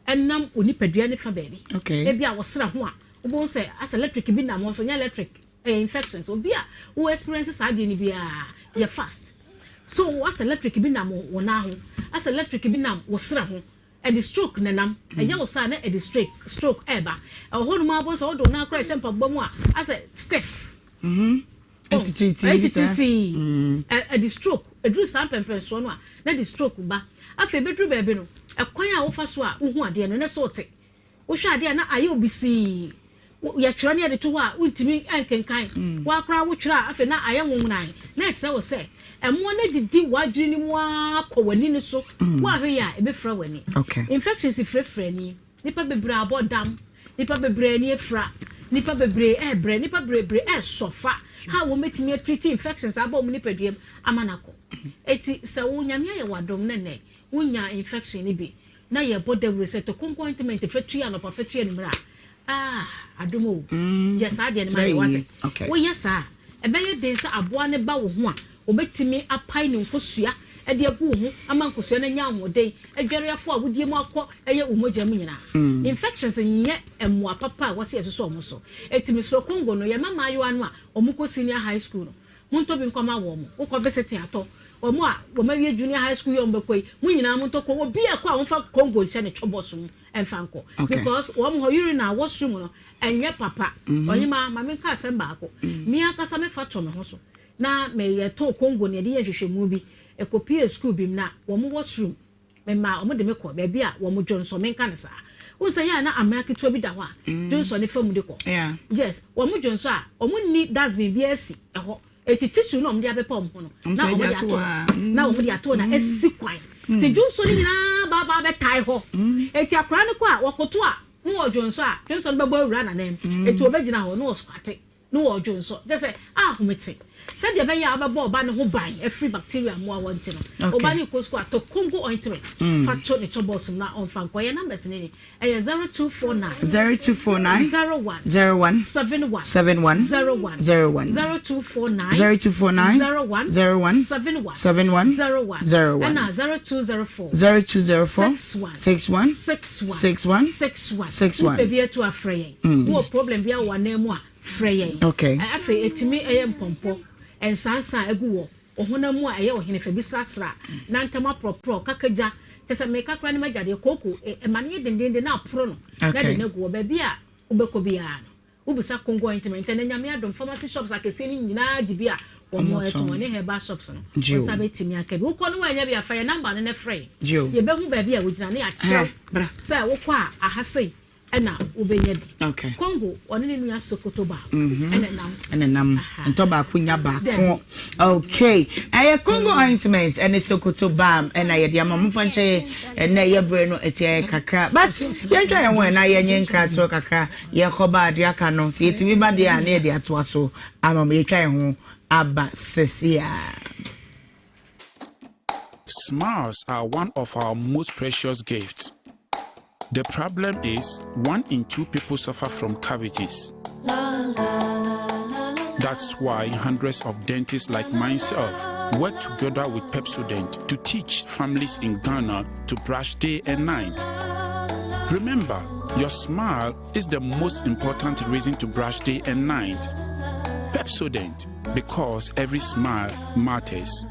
ɛnam wo nipadua no fa baabi. Okay. Ebi a wɔsrɛ ho a, wobɛhu sɛ asɛ electric bi nam hɔ so, nyɛ electric, ɛyɛ infections. Obi a wo experience saa adeɛ no biara, yɛ fast. So asɛ electric bi nam wo nan ho, asɛ electric bi nam wo serɛ ho. Ɛde stroke na ɛnam. Ɛyɛ wo saa na ɛde strake, stroke ɛreba. Ɛwɔ hɔ nom ara wobɛhu sɛ wode wo nan koraa ɛhyɛ mpaboa mu a, asɛ stiff. Ɛtitiritii bi saa. Ɛtitiritii. Ɛde stroke. Ɛduru saa mpɛmpɛnsoɔ no a, na ɛde stroke ba. Afei ɛbɛduru baabi no, ɛkwan a wofa so a wohu adeɛ no, na ɛsɛ wote. Wohwɛ adeɛ a na ayɛ wo bisii. Yɛtwerɛ na yɛde to hɔ a, wontumi nkenkan. Wo ara koraa wotwerɛ a, afei na ayɛ nwonwonae. Na ɛkyerɛ wo sɛ mmoa no adidi w'adwene no mu ara kɔ w'ani no so. Woanhwɛ yie a, ɛbɛfira w'ani. Infections firafira ani. Nnipa bebree abɔ dam. Nnipa bebree ani afira. Nnipa bebree rebrɛ. Nnipa bebree resɔfa a wɔbɛtumi atreat infections a aba wɔn nipadua mu ama no akɔ. Enti sɛ wo Nyame ayɛ wo adom na nnɛ wonyaa infection no bi, na yɛbɔ dawuro sɛ tɔ konko ointment fa tua anɔpa fa tua anwummerɛ a, ah, adom o. Yɛ saa adeɛ no ma yɛ, wate? Woyɛ saa a, ɛbɛyɛ den sɛ aboa no ba wo ho a, ɔbɛtumi apae ne nkosua de agu wo ho ama nkosua no anya ahoɔden adware afo a wodie mu akɔ ɛyɛ wo mogya mu nyinaa. Infections nyɛ mmoa papa a wɔse yɛsosɔ wɔn so. Enti mesrɛ Congo no, yɛma mmaayewa no a wɔkɔ senior high school no, Montɔ bi nkɔma wɔn. Wokɔ visiting atɔ. Wɔn a wɔn awie junior high school yi a wɔn bɛkɔ yi, mo nyinaa montɔ kɔ. Obi a ɛkɔ a wɔmfa Congo nhyɛ ne twɔbɔs mu mfa nkɔ. Because wɔn hɔ urinal washroom no ɛnyɛ papa. Ɔhemaa, ma menka asɛm baako. Me ankasa mefa to me ho so. Na me yɛtɔɔ Congo na yɛde yɛɛ nhwehwɛmu bi. Ɛkɔpuee school bi mu na wɔn washroom Memaa wɔde me kɔ baabi a wɔn dwonsɔ, menka no saa. Wohu sɛ yɛ a na amena ketewa bi da hɔ a dwonsɔ no fa mu de kɔ. Yes, wɔn dwonsɔ a, wɔn nni dustbin biara si ɛhɔ. Eti tissue na wɔn de abɛpa wɔn ho no, na wɔn de ato hɔ. Na wɔn de ato hɔ na asi kwan. Ti dwonsɔ no nyinaa ba ba bɛtae hɔ. Eti akwadaa no kɔ a, wɔkoto a, na wɔdwonsɔ a, dwonsɔ no bɛbɔ awura n'anan mu. Eti wɔbɛgyina hɔ na wɔsquate. Ne wɔ dwonsɔ, kyerɛ sɛ ahomete. Sɛdeɛ ɛbɛyɛ a wobɛbɔ wo ba no ho ban afiri bacteria mmoawa nti no, wo ba no rekɔ sukuu a, tɔ Congo ointment fa to ne tɔbɔs mu na ɔmfa nkɔ. Yɛn numbers no ni, ɛyɛ 0249 0249 01 01 71 71 01 01 0249 0249 01 01 71 71 01 01 ɛna 0204 0204 61 61 61 61 61. 61. Wopɛ bi atu a frɛ yɛn. Wowɔ problem biara wɔ w'anan mu a, Frɛ yɛn. Okay. Afei etumi yɛ mpɔmpɔ, nsansa a egu wɔ ɔhonam mu a ɛyɛ ɔhenefa bi srasra, nantam aporɔporɔ, kakagya, kyerɛ sɛ meka koraa ne m'agya deɛ, kooko, ɛma no yɛ dendeenden na aporo no na de no agu hɔ. Baabi a wobɛkɔ biara no, wobisa Congo ointment. Ɛnnɛ Nyame adom, pharmacy shops akɛseɛ no nyinaa gye bi a wɔtɔn, ɛne herbal shops no, wo nsa bɛtumi aka bi. Wokɔ no woannya bi a, fa yɛn number no na frɛ yɛn. Yɛbɛhu baabi a wogyina na yɛakyerɛ wo sɛ wokɔ a aha sei ɛna wobɛnya bi. Okay. Congo ɔne ne nua Sokoto baako mhm. ɛna nam. Ɛna nam. Ntɔ baako nya baako. Okay. Ɛyɛ Congo ointment ɛne Sokoto balm ɛna yɛde ama mo fa nkyɛn ɛnɛ yɛ bere no ɛti ɛyɛ kakra. But yɛntwa yɛn ho ɛna yɛnyɛ nkratoɔ kakra yɛkɔ ba adeɛ aka no sɛ yɛtumi ba deɛ a na yɛde atoa so ama mo yɛtwa yɛn ho aba sɛsia. Smiles are one of our most precious gifts. The problem is, one in two people suffer from cavities. That's why hundreds of dentists like myself work together with Pepsodent to teach families in Ghana to brush day and night. Remember, your smile is the most important reason to brush day and night. Pepsodent, because every smile matters.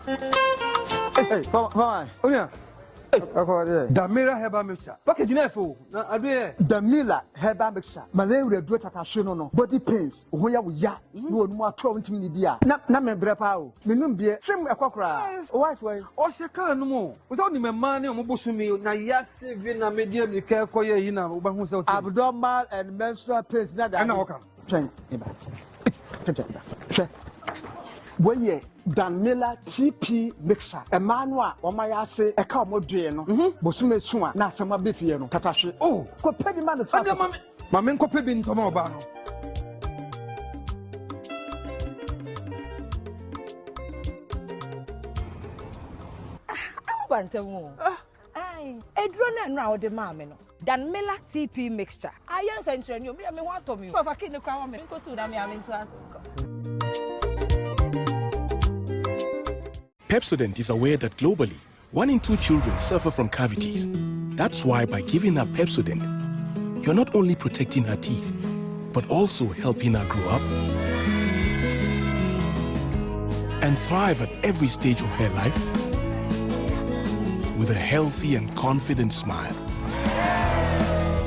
Hey, Papa, Onya. Damila herbal mixture. Package na ɛfɛ Na ade yɛ. Damila herbal mixture. Malaria duro tatahwe no no. Body pains. Ho yɛ wo ya. Na wɔn mu ato a wontumi nidi a. Na na me brɛ paa o. Me num bie. Kyem ɛkɔ koraa. Wife wɔ yi. Ɔhyɛ kaa no mu o. Wo sɛ wonim mmaa ne wɔn bosome na yase bi na medi amirika kɔ yɛ yi na wobɛhu sɛ wote. Abdominal and menstrual pains na dade. Ɛna wɔka no. Twɛn me ba. Twɛn ba. Hwɛ. Wei yɛ Dan Miller TP mixer. Mmaa no a wɔn ayɛ ase ɛka wɔn doe no. Mhm. Bosome so a na asɛm abɛ fie no. Tatahwe. Oh. Kɔpɛ bi ma no fa. Ɛdeɛ ma me. Ma me nkɔpɛ bi ntɔma ɔbaa no. Ah, ba ntɛm o. Ah. Ae, aduro no ɛno a wode maa me no, Dan Miller TP mixture. Ayɛ nsɛnkyerɛnne o, me deɛ me ho atɔ me o. Fa key no koraa ma me, menkɔ sukuu na me a mentoa so nkɔ. Pepsodent is aware that globally, one in two children suffer from cavities. That's why by giving her Pepsodent, you're not only protecting her teeth, but also helping her grow up and thrive at every stage of her life. with a healthy and confident smile.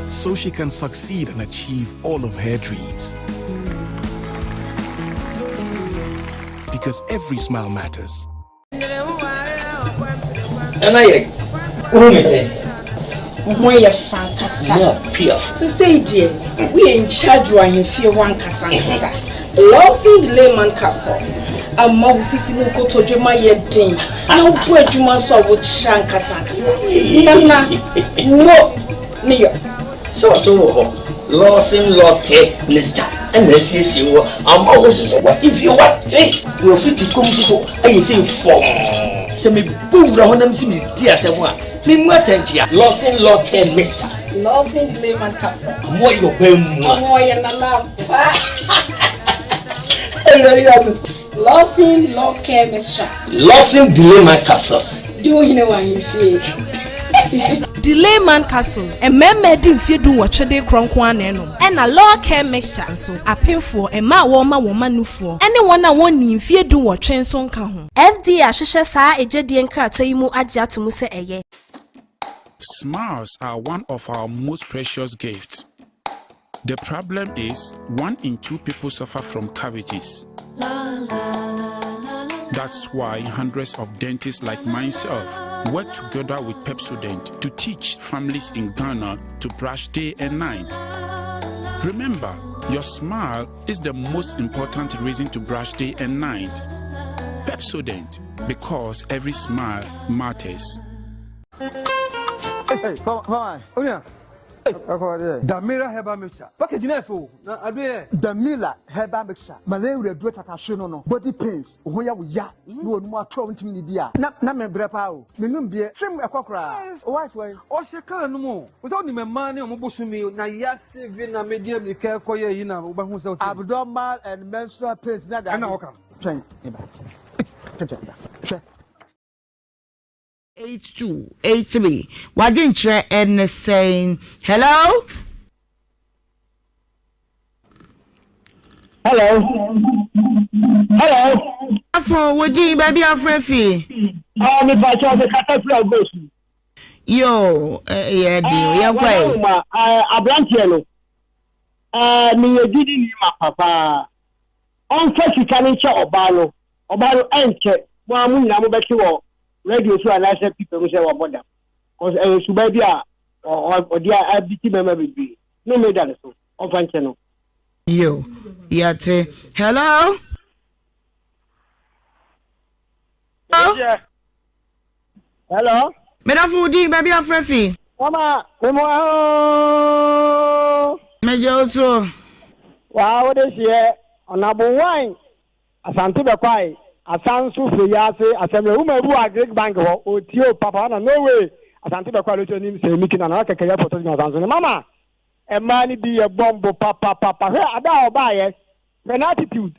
So she can succeed and achieve all of her dreams. Because every smile matters. Nana yɛ wohu me sɛ. Wo ho yɛ fa ankasa. Mo pia. Sesei deɛ woyɛ in charge wɔ ahemfie hɔ ankasa ankasa. Lawson Delayman capsules ama wo sisi ne wo kotodwe ma yɛ den na wobɔ adwuma nso a wokyerɛ ankasa ankasa. Nana wo ne yɔ. Sɛ ɔso wɔ hɔ Lawson Lɔkɛ mixture ɛna asiesie wɔ ama wo soso wahemfie wate wɔ fiti kom soso ayɛ sɛ fɔm sɛ mebɔ wura hɔ nam sɛ medi asɛm a memu atɛnkyea Lawson Lɔkɛ mixture. Lawson Delayman capsule. Ɔmo yɛ ɔbɛn mu a. Ɔmo yɛ nana pa. Lawson Law Care Mixture. Lawson Delayman Capsules. Di wo hene wɔ ahemfie. Delayman Capsules, Mmarima adi mfeɛ dunwɔtwe de rekorɔ nko ara na ɛnom. Ɛna Law Care Mixture nso, apemfoɔ, mmaa a wɔrema wɔn mma nufoɔ, ne wɔn a wɔnnii mfeɛ dunwɔtwe nso nka ho. FDA ahwehwɛ saa egyedie nkratoɔ yi mu agye ato mu sɛ ɛyɛ. Smiles are one of our most precious gifts. The problem is, one in two people suffer from cavities. That's why hundreds of dentists like myself work together with Pepsodent to teach families in Ghana to brush day and night. Remember, your smile is the most important reason to brush day and night. Pepsodent, because every smile matters. Hey, come on. Oh, yeah. Damila herbal mixture. Package na ɛfɛ o. Na ado yɛ. Damila herbal mixture. Malaria duro tatahwe no no. Body pains. Wo ho yɛ wo ya. Na wɔn ato a wontumi nidi a. Na na me brɛ paa o. Me num bie. Kyem ɛkɔ koraa. Wo wife wɔ he? Ɔhyɛ kaa no mu o. Wo sɛ wonim mmaa ne wɔn bosome na yase vi na medi amirika kɔ yɛ yi na wobɛhu sɛ wote. Abdominal and menstrual pains na ade. Ɛna wɔka no. Twɛn. Meba. Twɛn twɛn. Hwɛ. 8283 W'adwenkyerɛ ne sɛn? Hello? Hello. Hello. Afo, wo din, baabi afrɛ fi? Ah, me pa kyɛw, me kasa firi Agosu. Yo, yɛ den o, yɛn kɔ yi. Ma, abranteɛ no, meyɛ gyidi ni ma papa. Ɔmfa sika no nkyɛ ɔbaa no, ɔbaa no ɛnkyɛ mo ara mo nyinaa mobɛte wɔ radio so anaasɛ pipa mu sɛ wabɔ dam cause ɛyɛ suban bi a ɔde abiti mmarima bebree no meda ne so ɔmfa nkyɛ no. Yo, yɛte. Hello? Hello? Medafo wo din, baabi afrɛ fi? Mama, me mo ahoo. Megye wo so. Waa wo de hyeɛ, Ɔnabo wine, Asante bɛkwae, Asan nso firi wiase asɛm yɛ Woman bi wɔ Agric bank hɔ, ɔtie o papa na no way, Asante bɛkwae lotto nim sɛ Miki na Nana kɛkɛ yɛ pɔtɔ gyina asan so ne Mama, mmaa no bi yɛ bɔmbo papapapa hwɛ ada a ɔbaayɛ, hwɛ n'attitude,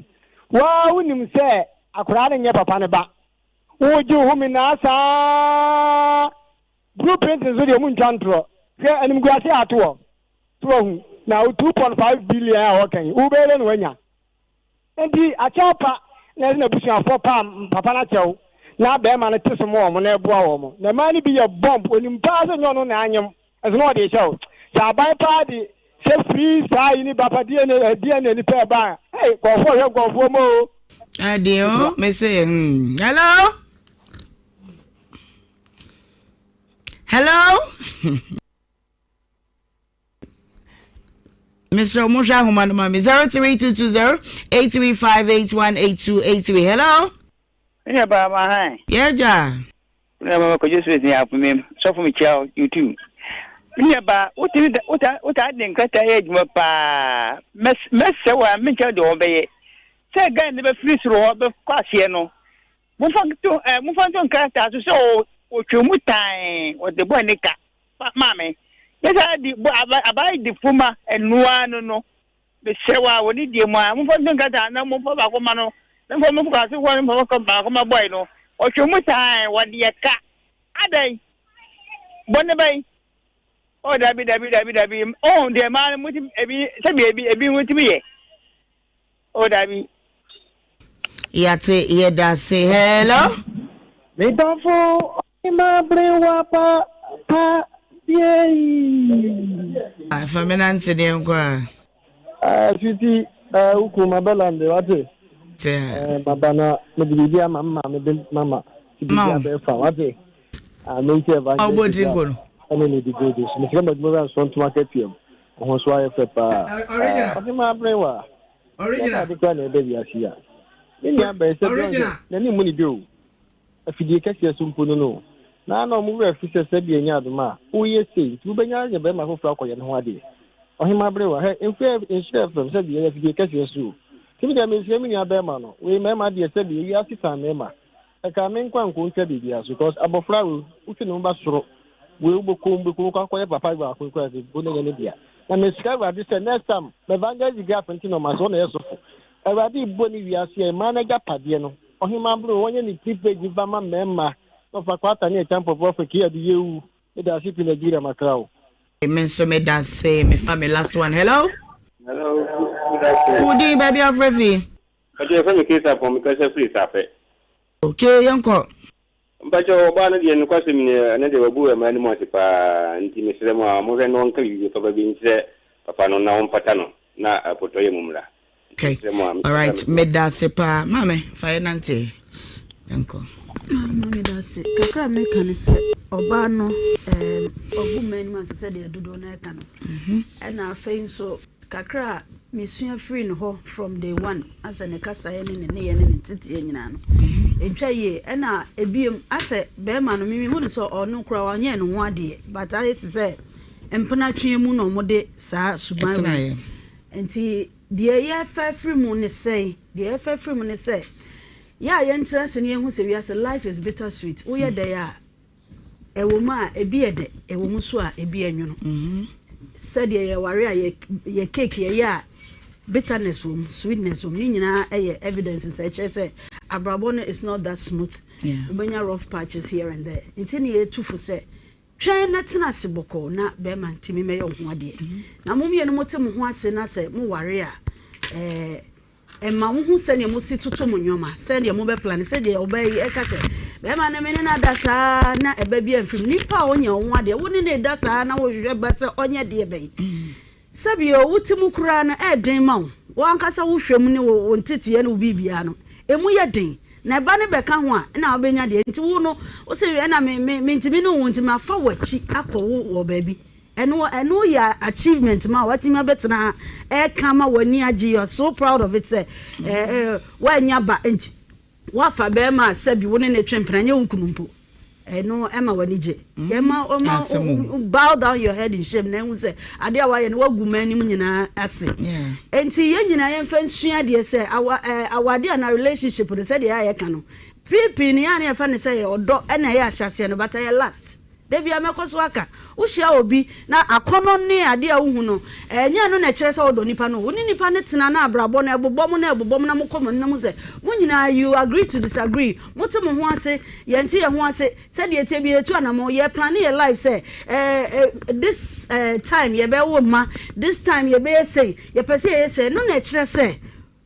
waa wonim sɛ akoraa no nyɛ papa no ba, wogye wo ho minaa saa. Blue print nso deɛ ɔmo ntwa ntorɔ. Hwɛ animguase a ato hɔ. So wahu? Na wo 2.5 billion a wɔka yi, wobɛyɛ dɛn na wanya? Enti akyɛw pa na ɛsɛ n'abusuafoɔ pa papa no akyɛw na bɛɛma no te so ma wɔn na ɛboa wɔn. Na mmaa no bi yɛ bomb, onim paa sɛ nyɛ ɔno na anyem, nso na ɔde rehyɛ wo. Sɛ aban paa de sɛ free saa yi ne ba pa DNA, DNA nipa ɛba a, hey, nkurɔfoɔ hwɛ nkurɔfoɔ mu o. Ɛdeɛ o, me se, hmm. Hello? Hello? Mr. Omusha ahoma no ma me 03220 835818283. Hello? Nea ba ma han. Yeah, ja. Nea ba kɔgye so esi afomem. Sɔfo me kyia you too. Nea ba wotumi wota wota de nkrataa yɛ adwuma paa. Mɛsɛ wa menkyɛ de wɔn bɛyɛ. Sɛ guy ne bɛfiri soro hɔ bɛkɔ aseɛ no. Momfa nto ɛ, momfa nto nkrataa so sɛ ɔ, ɔtwa mu tann, ɔde bɔ ne ka ma, maa me. Nyɛ saa di, bɔ, aba, abae di fuma, ɛnoa no no. Mesrɛ wo a, wɔ ne die mu a, momfa nto nkrataa na momfa baako ma no, na momfa momfa baako hɔ, na momfa baako ma bɔe no. Ɔtwa mu tann, wɔde yɛ ka. Adɛn? Bɔne bɛn? Oh, dabi, dabi, dabi, dabi. Oh, deɛ maa no, motumi, ebi, sɛbi ebi, ebi motumi yɛ. Oh dabi. Yate yɛdase hello. Me dɔfo. Maberewa pa pa yei. Fa me nante deɛ nkɔ a. Eh, sweetie, eh, wo kunu mabɛ lande, wate? Eh, maba na mede biribi ama me maame de mama. Ti biribi abɛɛ fa, wate? Ah, menti evangelist. Ɔbɔ tiri nko no. Ɛne ne di gold so. Mesrɛ ma adwuma wura nso ntoma akatua mu. Wo ho so ayɛ fɛ paa. Original. Ɔde ma aberewa. Original. Yɛba ade koraa na ɛbɛ wiase yi a. Me nua bɛn sɛ Original. N'ani mmu ne bi o. Afidie kɛseɛ so mpo no no. Na na wɔn werɛ afi sɛ sɛdeɛ ɛnyɛ adom a, woreyɛ sei nti wobɛnya ayɛ barima foforɔ akɔyɛ ne ho adeɛ. Ɔhemaa Berewa, hɛ, mfiri nhyira fam sɛdeɛ ɛyɛ afidie kɛseɛ so o. Nti me deɛ mesrɛ me nua barima no, wei mmarima deɛ sɛdeɛ ewiase tan mmarima. Ɛkaa me nko a nka ɔntwa biribiara so because abɔfra wei wotwe ne ho ba soro wei wobɛkɔ mu bɛkɔ mu kɔ akɔyɛ papa baako koraa sɛ mpo na ɛnyɛ ne dea. Na mesrɛ Awurade sɛ next time Evangelist Graf nti na ɔma sɛ ɔna yɛ sɔfo. Awurade rebɔ ne wiase a mmaa no agyapadeɛ no Ɔhemaa bere wɔnyɛ ne prepaid mfa ma mmarima na ɔfa kwata ne ɛkyɛ mpɔfoɔ fɛ kii ade yewu meda ase pii Nigeria makra wo. Me nso meda ase mefa me last one hello. Hello good afternoon. Wo din baabi afrɛ fi. Mpakyɛ yɛfrɛ me Kesa pɔn mekasa firi Safɛ. Ok yɛnkɔ. Mpakyɛ ɔbaa no deɛ nokwasɛm ni ɛno deɛ wabu ɛmaa no mu ase paa nti mesrɛ mo a monhwɛ na ɔnka biribi papa bi nkyerɛ papa no na ɔmpata no na apotɔyɛ mu mmra. Okay. Alright, medase paa. Maame, fa yɛ nante. Nkɔ. Maame medase. Kakra a meka ne sɛ ɔbaa no ɔbu mmaa anim ase sɛdeɛ dodoɔ no ɛka no. Mhm. Ɛna afei nso kakra a mesua firi ne hɔ from day one asɛ ne kasaeɛ ne ne nneyɛɛ ne ne nteteɛ nyinaa no mhm. ɛntwa yie. Ɛna ebiem asɛ bɛrima no mimi hu ne sɛ ɔno koraa ɔnyɛɛ ne ho adeɛ but ayɛ te sɛ mpena tweɛ mu na wɔde saa suban wei. Nti deɛ yɛfa firi mu ne sɛn? Deɛ yɛfa firi mu ne sɛ, yɛ a yɛntena ase na yɛhu sɛ wiase life is bitter sweet. Woyɛ dɛ a, ɛwɔ mu a ebi yɛ dɛ, ɛwɔ mu nso a ebi yɛ nwono. Sɛdeɛ yɛware a yɛ yɛ cake yɛyɛ a bitterness wɔ mu, sweetness wɔ mu. Ne nyinaa yɛ evidence sɛ ɛkyerɛ sɛ abrabɔ no is not that smooth. Wobɛnya rough patches here and there. Nti ne yɛtu fo sɛ Twɛn na tena ase bɔkɔɔ na bɛrima ntumi mmɛyɛ wo ho adeɛ. Na mo mmienu mote mo ho ase na sɛ moware a, ɛɛ, ɛma wohu sɛdeɛ mosi toto mo nneɛma, sɛdeɛ mobɛplane, sɛdeɛ ɔbaa yi ɛka sɛ, bɛrima no me ne no ada saa na ɛba bi amfiri mu. Nipa a ɔnyɛ wo ho adeɛ, wo ne no reda saa na wohwehwɛ ba sɛ ɔnyɛ deɛ bɛn? Sɛbi o, wo ti mu koraa no, ɛyɛ den ma wo. Wo ankasa wo hwɛ mu ne wo nteteɛ ne wo biribiara no, ɛmu yɛ den. Na ɛba no bɛka ho a, ɛna wobɛnya deɛ. Nti wo no, wo se ɛna me, me, mentumi ne wo nti mafa w'akyi akɔ wo wɔ baabi. Ɛno, ɛno yɛ achievement ma wo. Woatumi abɛtena ha ɛreka ama w'ani agye, you are so proud of it sɛ, ɛɛ, ɛɛ, woannya ba nti. Woafa barima a sɛbi wo ne no retwe mpena, ɛnyɛ wo kunu mpo. Ɛno ɛma w'ani gye. Ɛma ɔma wo bow down your head in shame na ehu sɛ adeɛ a woayɛ no woagu m'anim nyinaa ase. Enti yɛn nyinaa yɛmfa nsua adeɛ sɛ awa ɛɛ awadeɛ anaa relationship no sɛdeɛ ɛyɛ a yɛka no pii pii no yɛn a na yɛfa no sɛ ɛyɛ ɔdɔ ɛna ɛyɛ ahyɛaseɛ no but ɛyɛ last. Da biara mɛkɔ so aka. Wohyia obi, na akɔnnɔ ne ade a wuhu no, ɛnyɛ ɛno na ɛkyerɛ sɛ wodɔ nipa no. Wo ne nipa no tena na abrabɔ no, ɛbobɔ mo na ɛbobɔ mo na mokɔ mo anim na muhu sɛ mo nyinaa you agree to disagree. Mote mo ho ase, yɛnte yɛn ho ase. Sɛdeɛ ɛteɛ biara yɛtu anammɔn. Yɛplane yɛn life sɛ eh, this eh, time yɛbɛwo mma, this time yɛbɛyɛ sei, yɛpɛ sɛ yɛyɛ sei. Ɛno na ɛkyerɛ sɛ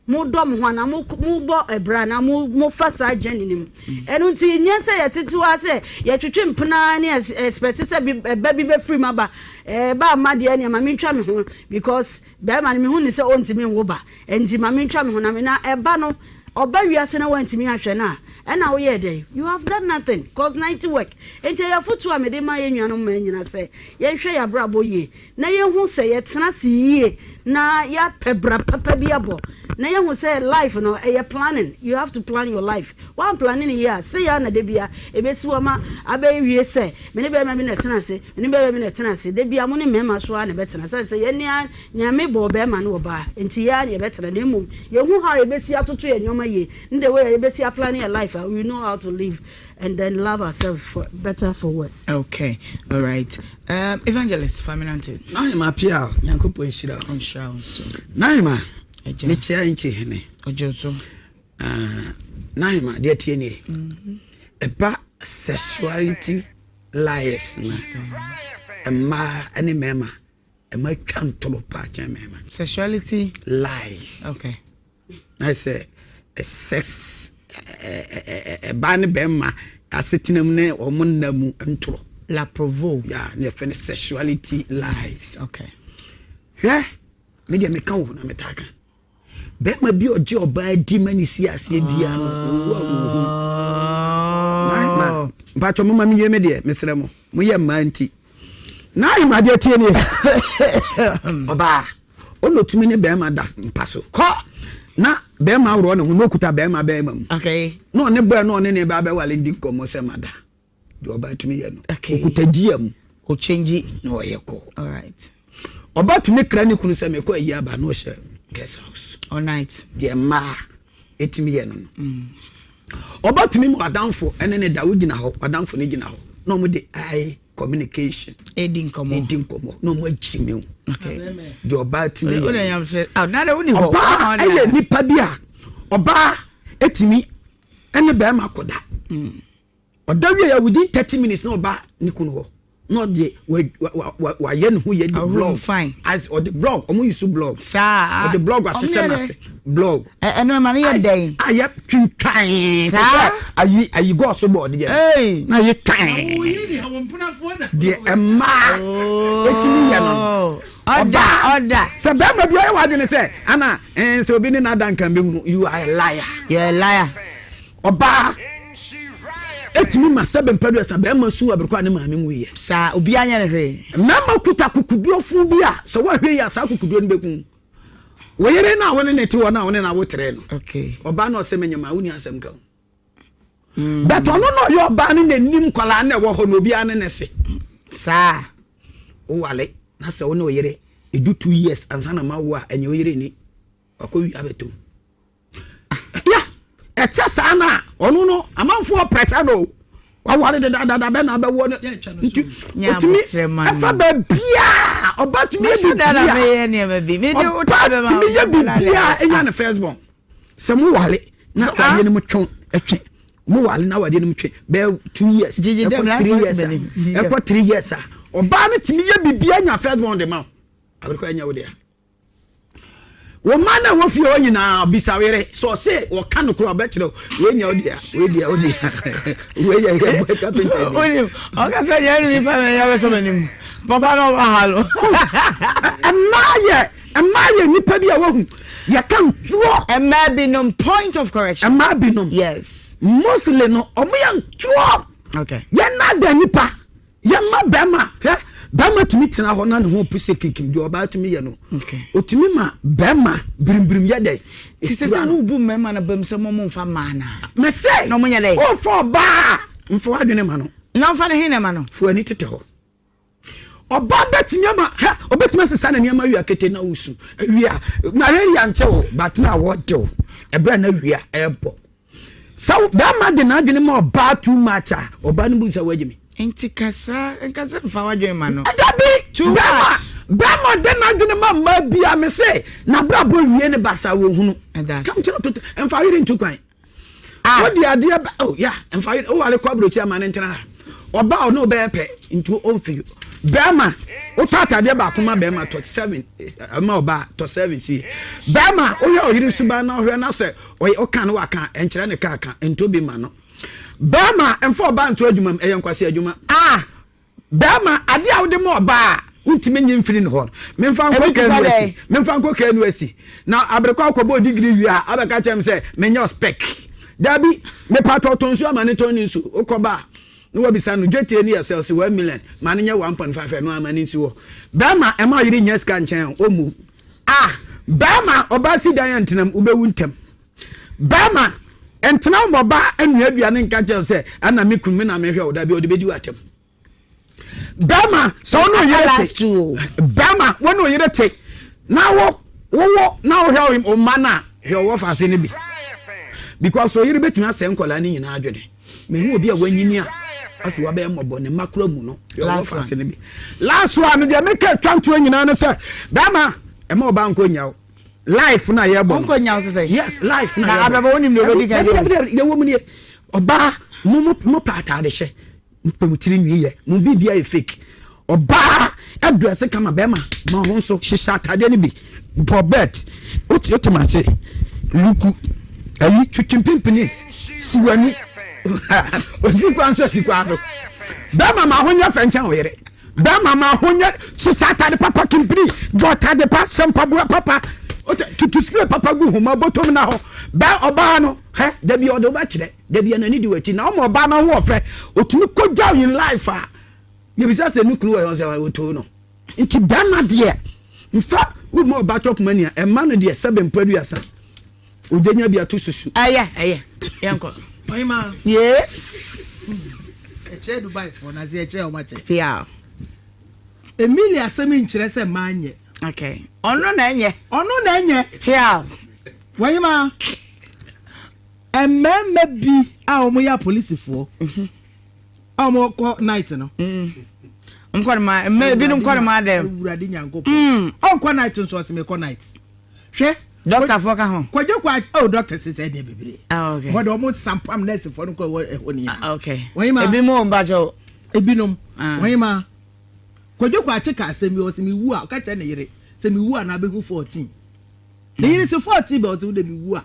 Modɔ mo ho anaa mo mobɔ bra anaa mo mofa saa journey no mu. Ɛno nti nyɛ sɛ yɛtete hɔ ara sɛ yɛtwetwe mpena ara ne expect sɛ bi ɛba bi bɛfiri mu aba. Ɛba amma deɛ ɛneɛ ma mentwa me ho because barima no mehu no sɛ ɔntumi nwo ba nti ma mentwa me ho na me na ɛba no ɔba wiase na woantumi anhwɛ no a ɛna woyɛɛ dɛn? You have done nothing cause night work. Nti ɛyɛ afotuo a mede ma yɛn nuanom mmaa nyinaa sɛ yɛnhwɛ yɛn abrabɔ yie na yɛhu sɛ yɛtena ase yie na yɛapɛ bra papa bi abɔ na yɛhu sɛ life no ɛyɛ planning, you have to plan your life, woamplane no yie a sei ara na da biara ɛbɛsi hɔ ma abɛwie sɛ me ne barima bi na ɛtena ase, me ne barima bi na ɛtena ase, da biara mo ne mmarima so ara na ɛbɛtena sane sɛ yɛn ara Nyame bɔɔ barima ne ɔbaa nti yɛn ara na yɛbɛtena na mmom yɛhu how yɛbɛsi atoto yɛn nneɛma yie ne the way a yɛbɛsi aplane yɛn life a we know how to live and then love ourselves for better for worse. Okay alright um, evangelist fa me nante. Nahima Appiah Nyankopɔn nhyira wo. Ɔnhyira wo nso. Nahima mekyia nkye hene. Ɔgye so. Uh, Nahima deɛ tie nie. Mm-hmm. Ɛba sexuality liars na mmaa ne mmarima ɛma twa ntoro paa kyɛn mmarima. Sexuality lies. Okay. Na sɛ sex ɛbaa ne bɛrima. asetena mu ne wɔn nna mu ntorɔ. La provo. Yeah, ne yɛfrɛ no sexuality lies. Okay. Hwɛ, me deɛ meka wo na metaa ka. Bɛrima bi ɔgye ɔbaa di ma ne si aseɛ biara no, ɔwu a ɔhu. Ma, mpakyɛ mo ma menwie me deɛ, mesrɛ mo, moyɛ mmaa nti. Na ahemadeɛ tie nie. Ɔbaa, ɔna ɔtumi ne bɛrima da mpa so. Kɔ! Na bɛrima aworɔ ne ho na ɔkuta bɛrima bɛrima mu. Okay. Na ɔne bɔɛ na ɔne ne ba bɛwale di nkɔmmɔ sɛ mada. Deɛ ɔbaa tumi yɛ no. Okay. Ɔkuta gia mu. Ɔkyɛngyi. Na ɔyɛ kɔ. All right. Ɔbaa tumi kra ne kunu sɛ mekɔ ayi aba na ɔhyɛ guest house. All night. Deɛ mmaa ɛtumi yɛ no no. Ɔbaa tumi ma wadamfo ɛne ne da wogyina hɔ, wadamfo no gyina hɔ na wɔn de eye communication. Edi nkɔmɔ. Edi nkɔmɔ na wɔn akyi mi o. Deɛ ɔbaa tumi yɛ no. Ɔbaa ɛyɛ nipa bi a ɔbaa ɛtumi ɛne bɛrima kɔda. Mm. Ɔda wie ya within 30 minutes na ɔba ne kunu hɔ na ɔde wayɛ ne ho yɛ de blog as ɔde blog ɔmo yi so blog saa ɔde blog ahyehyɛ n'ase blog. Ɛno ɛma no yɛ dɛn. Ayɛ twintwan saa ayi ayi gɔɔso bɔɔd deɛ na ayɛ twan deɛ ɛmaa etimi yɛ no ɔbaa sɛ bɛrima bi ɔyɛ w'adwene sɛ ana ɛn sɛ obi ne n'ada nkan bɛ hunu you are a liar. You are a liar. Ɔbaa etumi ma sɛbɛ mpɛduasa bɛrima su abirikɔ a ne maame nwu yɛ. Saa obiara nyɛ ne hwee. Mmarima kuta kokoduo fun bi a sɛ wɔahwɛ yi a saa kokoduo no bɛku wo yere no a wo ne ne te hɔ no a wo ne no awo tere no. Ɔbaa no ɔsɛ menyɛ ma wonni asɛm ka ho. Mm. But ɔno na ɔyɛ ɔbaa no n'anim nkwadaa na ɛwɔ hɔ na obiara ne ne se. Saa. Wowale na sɛ wo ne wo yere edu 2 years ansa na ma wo a ɛnyɛ wo yere ni wakɔ wi abɛtom. Ya ɛkyɛ saa na ɔno no amanfoɔ pressure no waware dedadada bɛ na abɛwɔ no nti otumi ɛfa baabiaa ɔba tumi yɛ biribiaa ɔba tumi yɛ biribiaa ɛnya ne first born sɛ mo wale na wadeɛ no mu twɛn ɛtwe mo wale na wadeɛ no mu twe bɛɛ 2 years ɛkɔ 3 years a ɛkɔ 3 years a ɔbaa no tumi yɛ biribiaa nya first born de ma wo abirikɔ ɛnyɛ wo dea. Wo mma no a ɛwɔ fie hɔ nyinaa, bisa wo yere sɛ ɔse wɔka nokorɛ a, ɔbɛkyerɛ wo. Wei nyɛ wo dea, wei deɛ wo dea. Wei yɛ yɛ bɔ kapenta ni. Wonim, ɔka sɛ deɛ ɛne nipa na ɛyɛ bɛtɔ m'anim. Papa na ɔba ha no. Mmaa yɛ, mmaa yɛ nipa bi a wahu, yɛka ntorɔ. Mmaa binom, point of correction. Mmaa binom. Yes. Mostly no, wɔn yɛ ntorɔ. Okay. Yɛn na da nipa. Yɛma bɛrima, hwɛ, bɛrima tumi tena hɔ na ne ho po sɛ kinkim, deɛ ɔbaa tumi yɛ no, ɔtumi ma bɛrima birimbirim yɛ dɛ. Ti sɛ sɛ wobu mmarima no bam sɛ mo mo nfa mmaa na. Mese, na ɔmo nyɛ dɛ. Wofa ɔbaa mfa w'adwene ma no. Na ɔmfa ne he na ma no. Fo ani tetɛ hɔ. Ɔbaa bɛtumi ama, hɛ, ɔbɛtumi asesa ne nneɛma awia kete na wosu. Awia, malaria nkyɛ wo, but na awɔ de wo. Ɛberɛ a na awia ɛrebɔ. Sɛ bɛrima de n'adwene ma ɔbaa too much a, ɔbaa no bu sɛ wagye me. Nti kasa nkasa nfa w'adwene ma no. Dabi, Too bɛrima much. bɛrima de n'adwene ma mmaa bia me se n'abrabɔ wie ne basa wɔ hunu. Kam kyerɛ toto mfa yere ntu kwan. Ah. Wode adeɛ ba oh ya mfa yere woware kɔ aburokyi ama ne ntena ha. Ɔbaa ɔne ɔbɛyɛ pɛ nti ɔmfi bɛrima wotɔ atadeɛ baako ma bɛrima tɔ seven ma ɔbaa tɔ seven si bɛrima wohwɛ ɔyere suban na ɔhwɛ na sɛ Ɔyɛ ɔka no waka ɛnkyerɛ ne kaa ka ntɔ bi ma no. Bɛɛma mfa ɔbaa nto adwuma mu ɛyɛ nkwasi adwuma. Ah! Bɛɛma adeɛ a wode ma ɔbaa a wontumi nyi mfiri ne hɔ no memfa nkɔ KNUST memfa nkɔ KNUST na aberekɔ akɔbɔ degree wie a abɛka kyerɛ me sɛ menyɛ spec. Dabi mepatɔ tɔ nsuo ama ne tɔn ne nsuo wokɔba a na wabisa no dwetie no yɛ sɛ ɔse 1 million ma no nyɛ 1.5 ɛno ama ne nsi hɔ. Bɛɛma ɛma ɔyere nya sika nkyɛn ɔmmu. A Barima, ɔbaa si dan a ntena mu, wobɛwu ntɛm. Barima, ntena wo ma ɔbaa nnua aduane nka nkyerɛ wo sɛ, ɛna me kunu, me na mehwɛ wo, dabi, ɔde bɛdi wo atɛm. Barima, sɛ wo ne wo yere te, barima, wo ne wo yere te, na wo, wowo, na wohwɛ wo mma no a, hwɛ ɔwɔ faase no bi. Because wo yere bɛtumi asɛe nkwadaa no nyinaa adwene. Mehu obi a wanyini a afei wabɛyɛ mmɔbɔ ne mma kora mu no yɛwɔ faase no bi. Last one no deɛ meka atwa ntoɔ nyinaa no sɛ bɛrima ɛma ɔbaa nkɔ nya wo life na yɛbɔ no. Yes, life na yɛbɔ. Na abrabɔ wonim deɛ obɛdi kan yɛ. Yɛwɔ mu nie ɔbaa mo mo mo pɛ ataade hyɛ mo pɛ mo tiri nwi yɛ mo biribi ayɛ fake ɔbaa ɛdrɛse kama bɛrima ma ho nso hyehyɛ ataadeɛ no bi bɔ bɛt wote wote ma ase luku ayi twitwi mpimpinis si w'ani. Osi kwan so si kwan so. Bɛrima ma ho nyɛ fɛ nkyɛn wo yere. Bɛrima ma ho nyɛ sesa atade papa kimpiri bɔ atade pa sɛ mpaboa papa tutu spray papa gu homa bɔtɔm na hɔ. Bɛ ɔbaa no hɛ dabi ɔde wobɛkyerɛ dabi n'ani di w'akyi na ɔma ɔbaa no ho ɔfɛ otumi kɔgya in life a yɛbisa sɛ ne kunu wɔ yɛ sɛ ɔtoo no. Nti bɛrima deɛ nfa woma ɔba top money a ɛma no deɛ sɛbɛ mpo aduasa. Odenya bi ato susu. Ɛyɛ ɛyɛ yɛnkɔ. Ɔhema. Yes. Ɛkyerɛ Dubai foɔ na sɛ ɛkyerɛ wɔn akyɛ. Pia. Emilia asɛm nkyerɛ sɛ mmaa nyɛ. Okay. Ɔno na ɛnyɛ. Ɔno na ɛnyɛ. Pia. Wɔhema. Mmarima bi a wɔn yɛ apolisifoɔ. Mhm. A wɔn kɔ night no. Mm. Nkɔ ne ma mma ebinom kɔ ne ma dɛm. Awurade Nyankopɔn. Mm. Ɔnkɔ night nso ɔsɛ mekɔ night. Hwɛ. Doctor foɔ ka ho. Kwadwo kwa oh doctor sisi ɛdeɛ bebree. Ah okay. Hɔ de ɔmo sampam nurse foɔ no kɔ ɛwɔ ɛhɔ ni. Ah okay. Wɔn yi ma. Ebi mu mpakyɛ o. Ebinom. Ah. Wɔn yi ma. Kwadwo kwa akye ka asɛm bi ɔsɛ mi wu a ɔka kyerɛ ne yere sɛ mi wu a na abɛhu 14. Ne yere sɛ 14 bɛ ɔsɛ wo de mi wu a.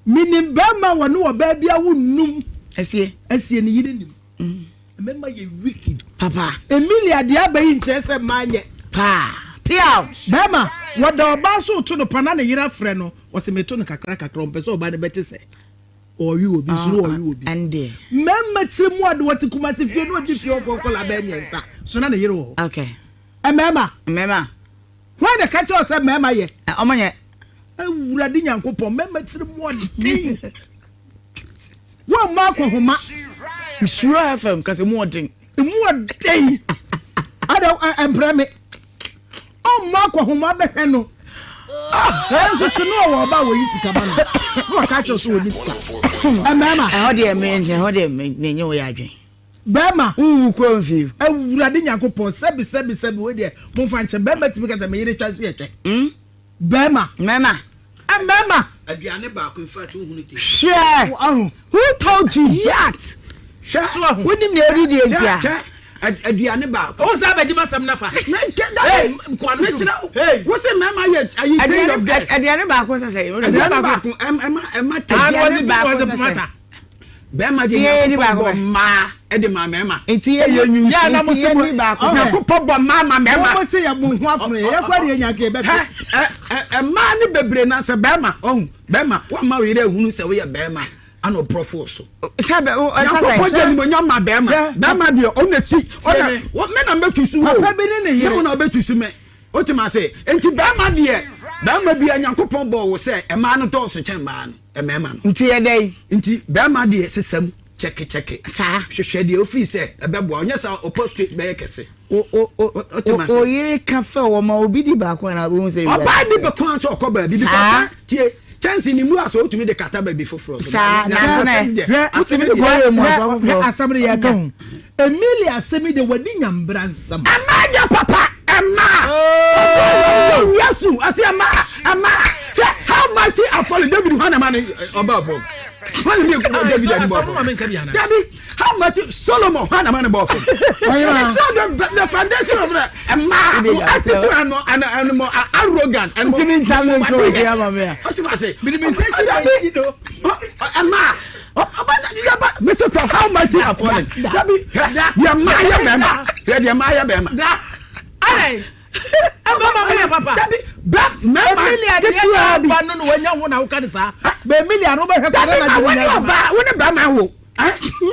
Minim bɛrima wɔ ne ɔbaa bi awo num. Asie. Asie ne yere nim. Mmarima yɛ wicked. Papa. Emilia deɛ aba yi nkyerɛ sɛ mmaa nyɛ. Paa. Piaw. Bɛrima, wɔda ɔbaa so reto no pa na ne yere afrɛ no, ɔse meto no kakra kakra, ɔmpɛ sɛ ɔbaa no bɛte sɛ ɔrewe obi, nso na ɔrewe obi. Ɛndeɛ. Mmarima tiri mu ade, wɔte Kumasi fie na ɔdi fie hɔ nkɔla bɛyɛ mmiɛnsa, so na ne yere wɔ hɔ. Okay. Mmarima. Mmarima. Hwan na ɛka kyerɛ wo sɛ mmarima yɛ? Ɔmo nyɛ. Awurade Nyankopɔn, mmarima tiri mu ɔden. Wɔmmɔ akɔhoma. Nhyira FM kasa mu ɔden. Emu ɔden. Ada ɛmprɛ me. Ɔmmɔ akɔhoma bɛhwɛ no. Ɛnso so no ɔwɔ ɔba a wɔyi sika ma no. Na ɔka kyerɛ so wɔni sika. Mmarima. Ɛhɔ deɛ me ɛhɔ deɛ me me nye wo yɛ adwen. Bɛrima. Wowu kɔ mfie. Awurade Nyankopɔn sɛbi sɛbi sɛbi wei deɛ momfa nkyɛ bɛrima tumi ka sɛ me yere twa nso yɛ twɛ. Bɛrima. Mmarima. Mmarima. Aduane baako in fact wohunu te. Hwɛ! Who told you that? Hwɛ. Wonim nea ɛdi deɛ ntia. Hwɛ aduane baako. O sɛ abɛgye ma sɛm nafa. Mekyerɛ wo sɛ mmarima yɛ ayi change of dress. Aduane baako sɛ sɛ. Aduane baako ɛma ɛma tɛ. Aduane baako sɛ sɛ. Bɛrima de Nyankopɔn bɔ mmaa de ma mmarima. Nti yɛ yɛ nti yɛ ni baako. Nyankopɔn bɔ mmaa ma mmarima. Wɔn se yɛ mo ho afono yɛ yɛ kɔ de yɛ nyanka yɛ bɛ fi. Mmaa ne bebree na sɛ bɛrima ɔhu bɛrima wɔn ma yɛrɛ ehunu sɛ woyɛ bɛrima ana ɔbrɔfo so. Nyankopɔn de animonyam ma bɛrima bɛrima deɛ ɔna si ɔna mɛ na mbɛ tusu wo mɛ na ɔbɛ tusu mɛ o ti ma se nti bɛrima deɛ bɛrima bi a Nyankopɔn bɔ wo sɛ mmaa no dɔɔso kyɛn mmaa no. Mmarima no. Nti yɛ dɛn? Nti barima deɛ sesa mu kyɛkekyɛke. Saa. Hwehwɛ deɛ ofii sɛ ɛbɛboa wo, nyɛ saa ɔpɔ straight bɛyɛ kɛse. Wo wo wo wo yere ka fɛ wɔ ma obi di baako anaa ohu sɛ. Ɔbaa ni bɛ kwan sɛ ɔkɔ baabi bi Saa. Tie kyɛnse ne mu a sɛ otumi de kata baabi foforɔ so. Saa na asɛm ɛ. Hwɛ wotumi de kɔ yɛ mu afa foforɔ. Hwɛ asɛm no yɛ ka ho. Emilia asɛm yi de wadi nyambra nsɛm. Ɛmaa nyɛ papa ɛmaa. Oh! Yesu ɔsi ɛmaa ɛmaa. Hwɛ how mighty are fallen David hwan na ɛma ne ɔbaa fam. Hwan na mi David ani bɔɔ fam. Dabi how mighty Solomon hwan na ɛma ne bɔɔ fam. It's not the the foundation of the ɛmaa mo attitude and and and mo arrogant and mo. Ntumi ntam ne nso ɔsi ama mi a. Ɔtí ma se. Bidimi sɛ kyi na yi do. Ɛmaa. Mr. For how much you are falling? Dabi, deɛ mmaa yɛ bɛrima. Hwɛ deɛ mmaa yɛ bɛrima. Mmarima mo yɛ papa. Dabi, bɛ mmarima Emilia deɛ ketewa bi. aba no na wanya ho na woka ne saa. Bɛ Emilia no wobɛhwɛ Dabi na wo ne ɔbaa, wo ne bɛrima wo.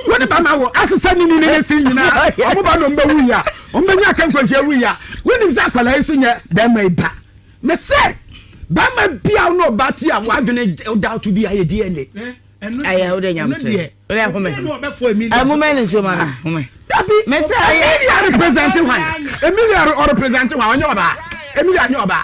Wo ne bɛrima wo asesa ne ni ne ne se nyinaa. Ɔmo ba na ɔmo bɛ wu ya. Ɔmo bɛ nya akankwanhyia wu ya. Wonim sɛ akwadaa yi so nyɛ bɛrima yi ba. Mese bɛrima bia wo ne ɔbaa ti a wadwene doubt bi ayɛ DNA. Ɛyɛ wo de nyamsɛ. Wo de home. Ɛmumɛ ne nsuo ma no home. Dabi. Mese ɛyɛ. Emilia represent hwan? Emilia ɔ represent hwan? Ɔnyɛ ɔbaa. Emilia nyɛ ɔbaa.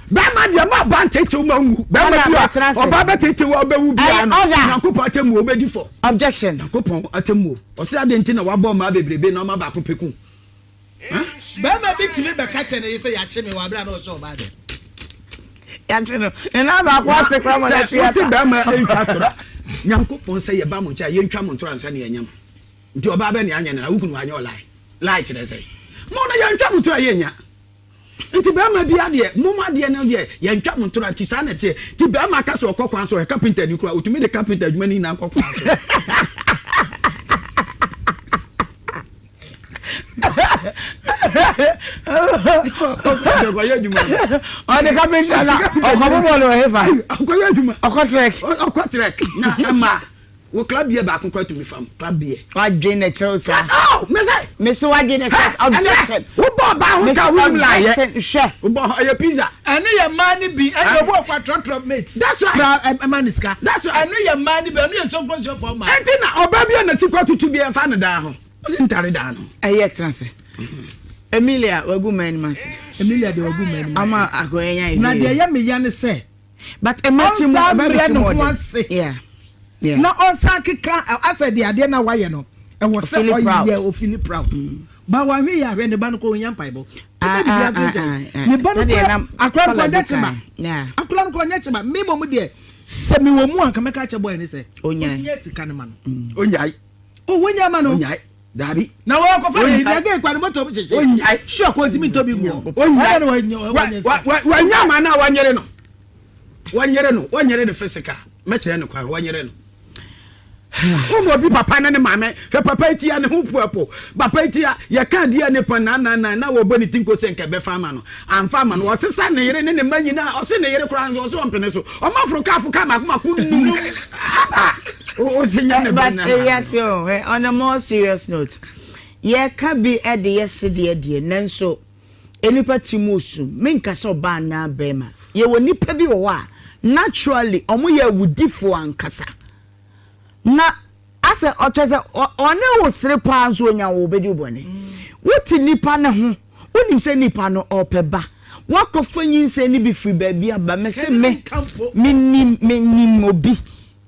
Bɛrima deɛ ma ɔbaa ntetew ma nwu. Bɛrima bi a ɔbaa bɛtetew a ɔbɛwu biara no. Nyankopɔn atemmuo ɔbɛdi fɔ. Objection. Nyankopɔn atemmuo. Ɔsɛ adeɛ nti na wabɔ mmaa bebrebe na ɔma baako pɛ ku. Barima bi tumi bɛka kyerɛ ne yere sɛ yɛakye me wɔ abere a na ɔhyɛ ɔbaa dɛm. Yɛakye no. Ne nan baako ase koraa ma no Sɛ afi wose ata. barima ntwa torɔ a, Nyankopɔn sɛ yɛba mo nkyɛn a yɛntwa mo ntorɔ ansa na yɛanya mo. Nti ɔbaa bɛ nea anyɛ no na wo kunu wanyɛ wo lie. Lie kyerɛ sɛn? Mo no yɛntwa mo torɔ a yɛnnya. Nti bɛrima bi adeɛ mom adeɛ no deɛ yɛntwa mo ntora nti saa na ɛteɛ. Nti bɛrima ka sɛ ɔkɔ kwan so ɔyɛ kapenta ni koraa ɔtumi de kapenta adwuma no nyinaa kɔ kwan so. Ɔkɔyɛ adwuma no. Ɔde kapenta na ɔkɔbobɔ no wɔ hefa? Ɔkɔyɛ adwuma. Ɔkɔ trek. Ɔkɔ trek na ɛma Wo club beer baako koraa tumi fam club beer. Wadwen na kyerɛw saa. Oh, mese. Mese wadwen na kyerɛw objection. Wo bɔ ɔbaa ho ka wo nim la yɛ. Hwɛ. Wo bɔ ɛyɛ pizza. Ɛno yɛ mmaa no bi ɛna obi wɔ kɔ atrɔtrɔ mate. That's right. Kura ɛma ne sika. That's right. Ɛno yɛ mmaa no bi ɛno yɛ nsonkronsuafoɔ mmaa. Ɛnti na ɔbaa bi a n'akyi kɔ tutu bi ɛnfa ne dan ho. Ɔde ntare dan no. Ɛyɛ tena ase. Emilia wagu mmaa anim ase. Emilia de wagu mmaa anim ase. Ama akɔyɛ nya Na deɛ ɛyɛ me ya ne sɛ. But ɛma ti mu Ɔnsan ɛba mbrɛ ti ne mu ho ɔden. ase Yeah. Yeah. na ɔnsan keka asɛ deɛ adeɛ no a wayɛ no ɛwɔ sɛ Ɔfili proud. ɔyɛ ɔfili proud ba wahwɛ yɛ ahwɛ ne ba no kɔ ɔnya mpaebɔ Ah, ɛsɛ biribi ah, ato ah, nkyɛn ah, ah. ne ba no Sɛdeɛ kora na akora no kɔ Paula ɔnyɛ di kyema kan. Yeah. akora no kɔ ɔnyɛ kyema me mmom deɛ sɛ mewɔ mu a nka mɛka akyɛ bɔyɛ ne sɛ Onyae. ɔnyɛ sika no ma no Onyae. o wonya ma no Onyae. Daabi. na wɔkɔfa ne Onyae. ɛgɛ ekwa ne bɔtɔ mu kyekyɛ Onyae. sure kɔ ntumi ntɔ bi gu hɔ Onyae. Ɛna na wanya wanya sika Wanya ama no a wanyere no. Wɔnyere no, wɔnyere no physical. Mɛkyerɛ no kwan, wɔnyere no. Woma obi papa ne ne maame, hwɛ papa yi tia ne ho puapo. Papa yi tia, yɛka DNA pa na na na na wɔbɔ ne ti nko sɛ nka ɛbɛfa ama no. Amfa ama no. Ɔsesa ne yere ne ne mma nyinaa. Ɔse ne yere koraa nso ɔse ɔmpene so. Ɔma foro kaa fo kaa mako mako num. Aba! Ɔse nya ne ba But nya maame. ewiase o, eh, on a more serious note, yɛka bi de yɛ sedeɛ deɛ, nanso Nnipa ti mu osu, menka sɛ ɔbaa anaa barima. Yɛwɔ nnipa bi wɔ hɔ a, naturally wɔyɛ awudifoɔ ankasa. Na asɛ ɔkyɛ sɛ ɔne wo sere paa nso onya wo obɛdi wo bɔne. Wote nnipa no ho, wonim sɛ nnipa no ɔɔpɛ ba. Woakɔfa nyinsɛn no bi firi baabi aba. Mese me, menim, menim obi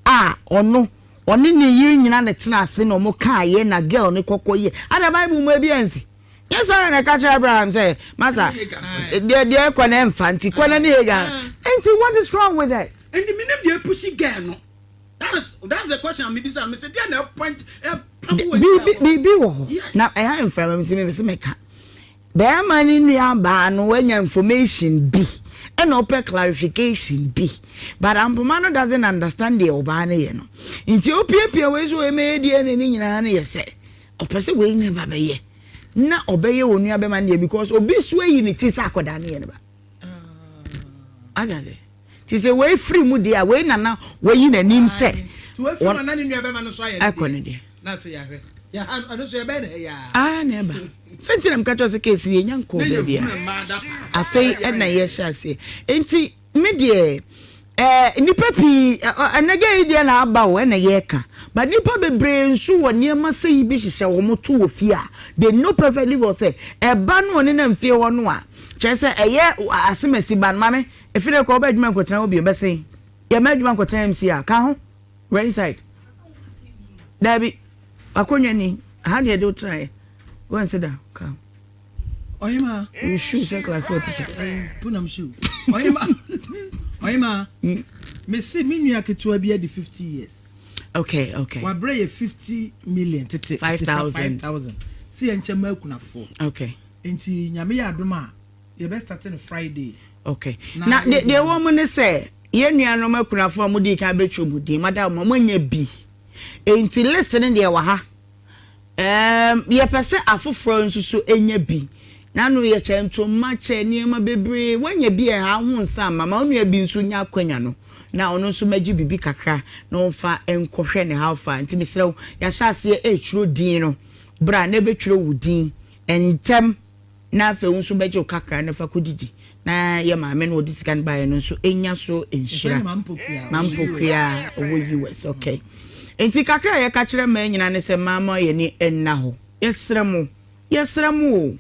a ɔno, ɔne ne yere nyina na ɛtena ase na wɔn kaeɛ na girl no kɔkɔ yɛ. Ada Bible mu ebi ansi. Nyɛ Sara na ɛka kyerɛ Abraham sɛ, Masa, deɛ deɛ ɛkɔ no ɛmfa nti kɔ na ne Hagar. Nti what is wrong with it? Nti menim deɛ ɛpusi girl no. That is that's the question a mebisa no. Mese deɛ na ɛpoint ɛpam wɔ Biribi biribi wɔ hɔ na ɛha mframa nti mepɛ sɛ meka. Bɛrima ne nua baa no wanya information bi ɛna ɔpɛ clarification bi but ampoma no doesn't understand deɛ ɔbaa no yɛ no nti opiapia wei so wei mɛyɛ DNA ne nyinaa no yɛ sɛ Ɔpɛ sɛ wei ne ba bɛyɛ na ɔbɛyɛ onua bɛma no deɛ because obi so ayi ne ti sɛ akwadaa no yɛ ne ba. Ate ase? Ti sɛ wei firi mu deɛ a wei nana wayi n'anim sɛ ɛkɔ ne deɛ. Ah na ɛba. Sɛ nti na meka kyerɛ sɛ case yɛnya nkɔɔ baabi a afei ɛna yɛhyɛ aseɛ. Nti Me deɛ eh nnipa pii ɛnɛ gɛ yi deɛ na aba o ɛna yɛka but nnipa bebree nso wɔ nneɛma sɛ yi bi hyehyɛ wɔn to wɔ fie a they know perfectly well sɛ ɛba no ɔne nam fie hɔ no a kyerɛ sɛ ɛyɛ asemasi ba no maame efi dɛ kɔ ɔbɛ adwuma nkɔtena hɔ bio bɛsen yɛ mɛ adwuma nkɔtena MC a ka ho wɔ inside daabi akonnwa ni aha deɛ de wotenaeɛ wɔn nsi da ka ho. Ɔhema. Wo shoe sɛ class 4 teacher. Punam shoe. Ɔhema. Ɔhema. Me se me nua ketewa bi adi 50 years. Okay, okay. Wabrɛ yɛ 50 million tete. 5,000. 5,000. Se yɛn nkyɛn ma akunafoɔ. Okay. Nti nyame yɛ adom a yɛbɛ start no Friday. Okay. Na de de ɛwɔ mu ne sɛ yɛn nuanom akunafoɔ a wɔdi kan bɛtwa mu din madam mo anya bi. Nti list no deɛ wɔ ha. Erm yɛpɛ sɛ afoforɔ nso so nya bi. N'ano yɛ kyɛ ntoma kyɛ nneɛma bebree. Woanya bi a ɛha wo ho nsa mma. Ma wo nua bi nso nya akwanya no na ɔno nso mmɛgye biribi kakra na ɔmfa nkɔhwɛ ne how far. Nti mesrɛ wo yɛahyɛ aseɛ retwerɛ din no. Bra na bɛtwerɛ wo din ntɛm. Na afei wo nso bɛgye wo kakra na fa kɔdidi na yɛ maame no ɔde sika no baeɛ no nso nya so nhyira. Mampokua ɔwɔ US okay. Nti kakra a yɛka kyerɛ mmaa nyinaa ne sɛ mmaa ma yɛn ani nna hɔ. Yɛsrɛ mo, yɛsrɛ mo o.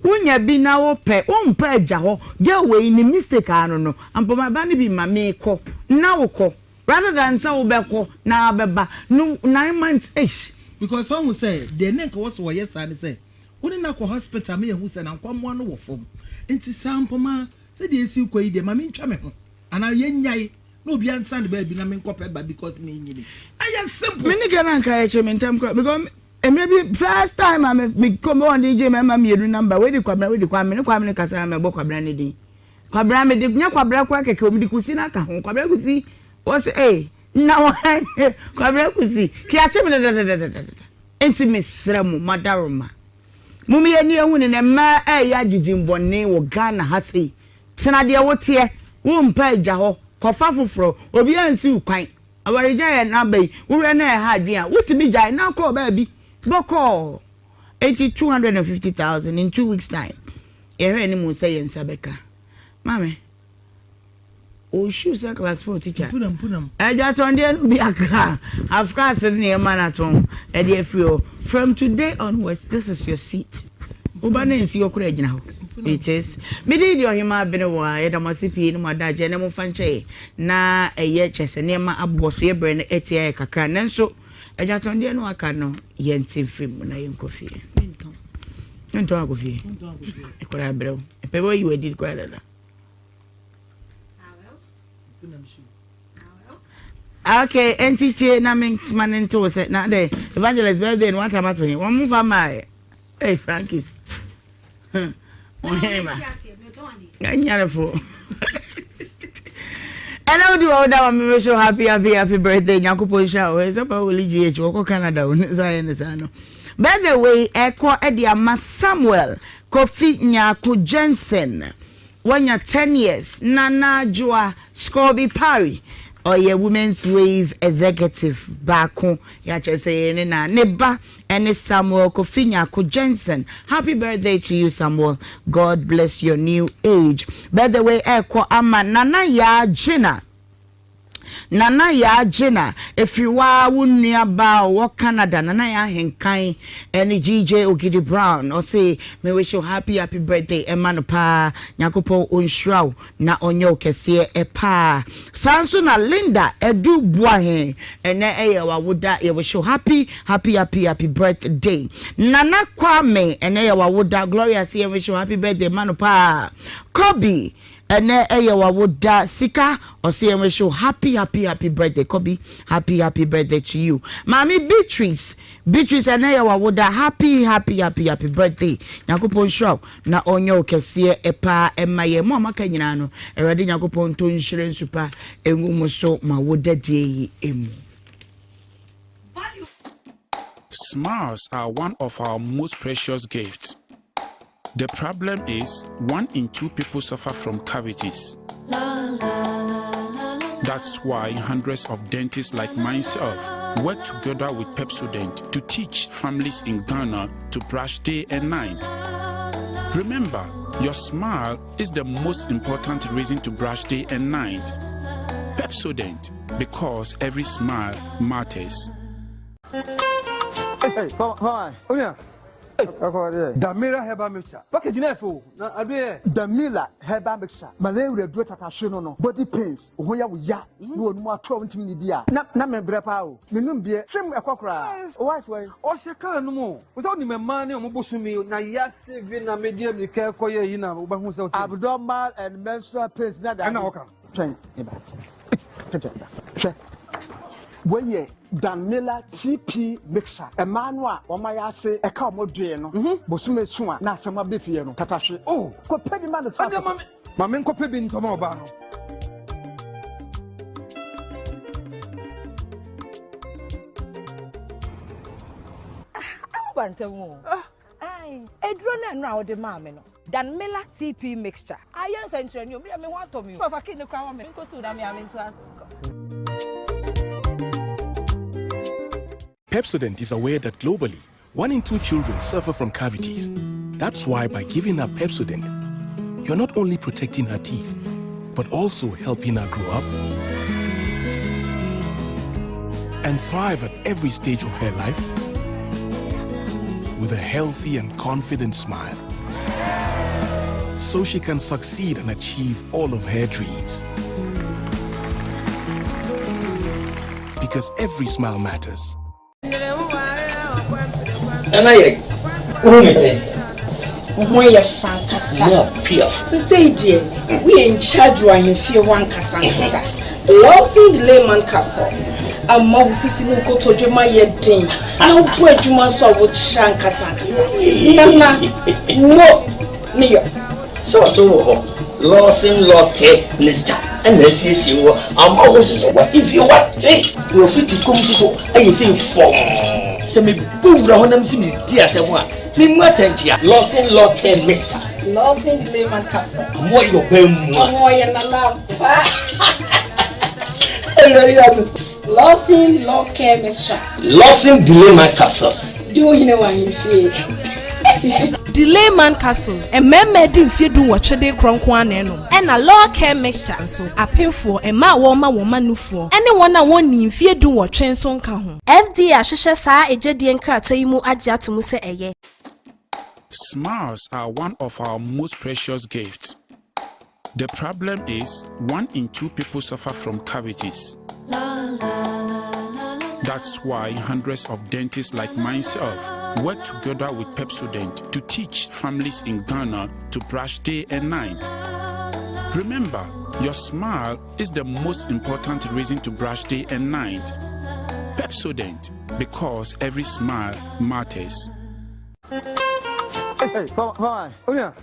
Wonya bi na wopɛ, wompɛ agya hɔ. Girl wei ne mistake ara no no. Ampa ma ba no bi ma mekɔ na wokɔ rather than sɛ wobɛkɔ na abɛba no 9 months eish. Because wahu sɛ deɛ na nka wɔsɛ wɔyɛ saa ne sɛ Wo ne no akɔ hospital ma yɛahu sɛ n'ankwammoa no wɔ fam. Nti saa mpoma sɛdeɛ ɛsi rekɔ yi deɛ ma mentwa me ho anaa yɛnnyae na obiara ntena ne baabi na menkɔpɛ ba because menyini. Ɛyɛ simple. Me ne girl no anka yɛkyee me ntɛm koraa because. Mmerɛ bi first time a me me kɔ me wɔn de gye mmarima mmienu number wei de Kwabena wei de Kwame me ne Kwame no kasa na mɛbɔ Kwabena ne din Kwabena me de nyɛ Kwabena koraa kɛkɛ o me de Kusi no aka ho Kwabena Kusi wɔsi ee na wɔn Kwabena Kusi kiakye me dadadadadada nti mesrɛ mo madaroma mo mo yɛ ni ehu ne na mmaa ɛyɛ agyegye bɔne wɔ Ghana ha sei tena deɛ woteɛ wo mpa agya hɔ kɔfa foforɔ obiara nsi wo kwan. Awaregyaeɛ no aba yi, wohwɛ na ɛha adwene a, wotumi gyae na kɔ baabi bɔkɔɔ. Enti 250,000 in 2 weeks time, yɛhwɛ anim sɛ yɛn nsa bɛka. Maame, wo shoe sɛ class 4 teacher. Adwatɔndeɛ no bi aka half cars ne nneɛma no atɔn ɛde afiri hɔ. From today onwards, this is your seat. Woba na nsi hɔ koraa gyina hɔ. It is. Me din de Ɔhemaa Benewa. Yɛda mo ase pii ne mo adagyeɛ na momfa nkyɛ yɛn. Na ɛyɛ kyerɛ sɛ nneɛma aboɔ so yɛ berɛ no atia yɛ kakra. Nanso adwatɔndeɛ no aka no yɛnte mfiri mu na yɛnkɔ fie. Mentɔn akɔ fie. Ɛkɔrɔ abrɛ wo. Ɛpɛ bɛ yi w'adi koraa dada. Okay, enti tie na me ma ne nte wo sɛ na dɛ evangelist birthday no wata mato he wɔn mo fa maa yɛ. Hey Frankis. Ɔhene ba. Nyarefo. Ɛna wodi wɔ woda ma me so happy happy happy birthday Nyankopɔn nhyira wo. Ɛsɛ pa wɔ GH wɔkɔ Canada wo ne saa yɛ ne saa no. Birthday wei ɛkɔ ɛde ama Samuel Kofi Nyako Jensen. Wanya 10 years. Nana Adwoa Scorby Parry ɔyɛ Women's Wave executive baako. Yɛakyerɛ sɛ yɛyɛ ne na ne ba ɛne Samuel Kofi Nyako Jensen. Happy birthday to you Samuel. God bless your new age. Birthday wei ɛkɔ ama Nana Yaa Gyina. Nana Yaa Gyina ɛfiri waa wo nua baa ɔwɔ Canada Nana Yaa Ahenkan ɛne GJ Ogidi Brown ɔse me wish you happy happy birthday ɛma no paa Nyankopɔn ɔnhyira wo na ɔnyɛ wo kɛseɛ paa saa nso na Linda Adu Boahen ɛnɛ ɛyɛ wawoda yɛ wish you happy happy happy happy birthday Nana Kwame ɛnɛ yɛ wawoda Gloria se yɛ wish you happy birthday ma no paa Kobe ɛnɛ ɛyɛ wawoda sika ɔsɛ yɛn wish you happy happy happy birthday Kobe happy happy birthday to you Maame Beatrice Beatrice ɛnɛ yɛ wawoda happy happy happy happy birthday Nyankopɔn nhyira wo na ɔnyɛ wo kɛseɛ paa ɛma yɛn mo a maka nyinaa no Awurade Nyankopɔn ntɔ nhyira nsu pa ngu mo so ma woda die yi emu. Smiles are one of our most precious gifts. The problem is, one in two people suffer from cavities. That's why hundreds of dentists like myself work together with Pepsodent to teach families in Ghana to brush day and night. Remember, your smile is the most important reason to brush day and night. Pepsodent, because every smile matters. Hey, come on. Damila herbal mixture. Package na ɛfɛ o. Na adeɛ. Damila herbal mixture. Malaria duro tatahwe no no. Body pains. Ho yɛ wo ya. Na wɔn mu ato a wɔntumi nidi a. Na na me brɛ paa o. Me num bie. Kyem ɛkɔ koraa. O wife wɔ yi. Ɔhyɛ kaa no mu. Wosɛ wonim mmaa ne ɔmo bosomi na yase bi na medi amirika kɔ yɛ yi na wobɛhu sɛ wote. Abdominal and menstrual pains na ɛna wɔka. Twɛn. Twɛn. Hwɛ. Wɔyɛ Danmila TP mixture. Mmaa no a wɔn ayɛ ase ɛka wɔn doe no. Bosome so a na asɛm abɛ fie no. Tatahwe. Oh, kɔpɛ bi ma no fa. Ɛdeɛ ma me. Ma me nkɔpɛ bi ntɔma ɔbaa no. Awo nsɛm o. Eduro no ɛno a wode maa me no. Danmila TP mixture. Ayɛ nsɛnkyerɛnne o. Me me ho atɔ me o. Papa kii ne koraa wɔ me. Nkɔ na me ame nto ase nkɔ. Pepsodent is aware that globally, one in two children suffer from cavities. That's why by giving her Pepsodent, you're not only protecting her teeth, but also helping her grow up and thrive at every stage of her life with a healthy and confident smile. So she can succeed and achieve all of her dreams. Because every smile matters. Nana yɛ wohu me sɛ wo ho yɛ fa ankasa no piaf sesei deɛ woyɛ in charge wɔ ahemfie hɔ ankasa ankasa Lawson Delayman capsules. Ama wo sisi ne wo kotodwe ma yɛ den na wobɔ adwuma nso a wokyerɛ ankasa ankasa. Nana, mo ne yɔ. Sɛ ɔso wɔ hɔ, Lawson Lɔkɛ Mixture ɛna asiesie wɔ ama wo nso so w'ahemfie wate na wafiti kɔm nso so ayɛ sei fɔmm. Sɛ mebɔ wura hɔ na mese meredi asɛm a, memmu atɛnkyea. Lawson Lɔkɛ Mixture. Lawson Layman Capsule. Ɔmo ayɛ ɔbaa mua. Ɔmo ɔyɛ nana ampa. Lawson Law Care Mixture. Lawson Delayman Capsules. Di wo hene wɔ ahemfie. Delayman Capsules, mmarima adi mfeɛ dunwɔtwe de rekorɔ nko ara na ɛnom. Ɛna Law Care Mixture nso, apemfoɔ, mmaa a wɔrema wɔn mma nufoɔ, ne wɔn a wɔnnii mfeɛ dunwɔtwe nso nka ho. FDA ahwehwɛ saa egyedie nkratoɔ yi mu agye ato mu sɛ ɛyɛ. Smiles are one of our most precious gifts. The problem is, one in two people suffer from cavities. That's why hundreds of dentists like myself work together with Pepsodent to teach families in Ghana to brush day and night. Remember, your smile is the most important reason to brush day and night. Pepsodent, because every smile matters. Hey, fine. Onya.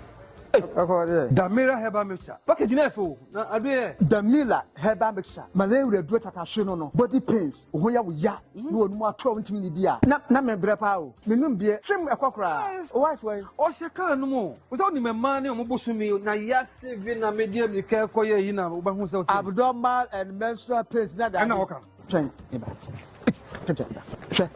Damila herbal mixture. Package na ɛfɛ o. Na adeɛ yɛ. Damila herbal mixture. Malaria aduro tatahwe no no. Body pains. Wo ho yɛ wo ya. Na wɔn ato a wontumi nidi a. Na na me brɛ paa o. Me num bie. Kyem ɛkɔ koraa. Wo wife wɔ he? Ɔhyɛ kaa no mu o. Wo sɛ wonim mmaa ne wɔn bosome na yase vi na medi amirika kɔ yɛ yi na wobɛhu sɛ wote. Abdominal and menstrual pains na daade. Ɛna wɔka no. Twɛn me ba. Twɛn ba. Hwɛ.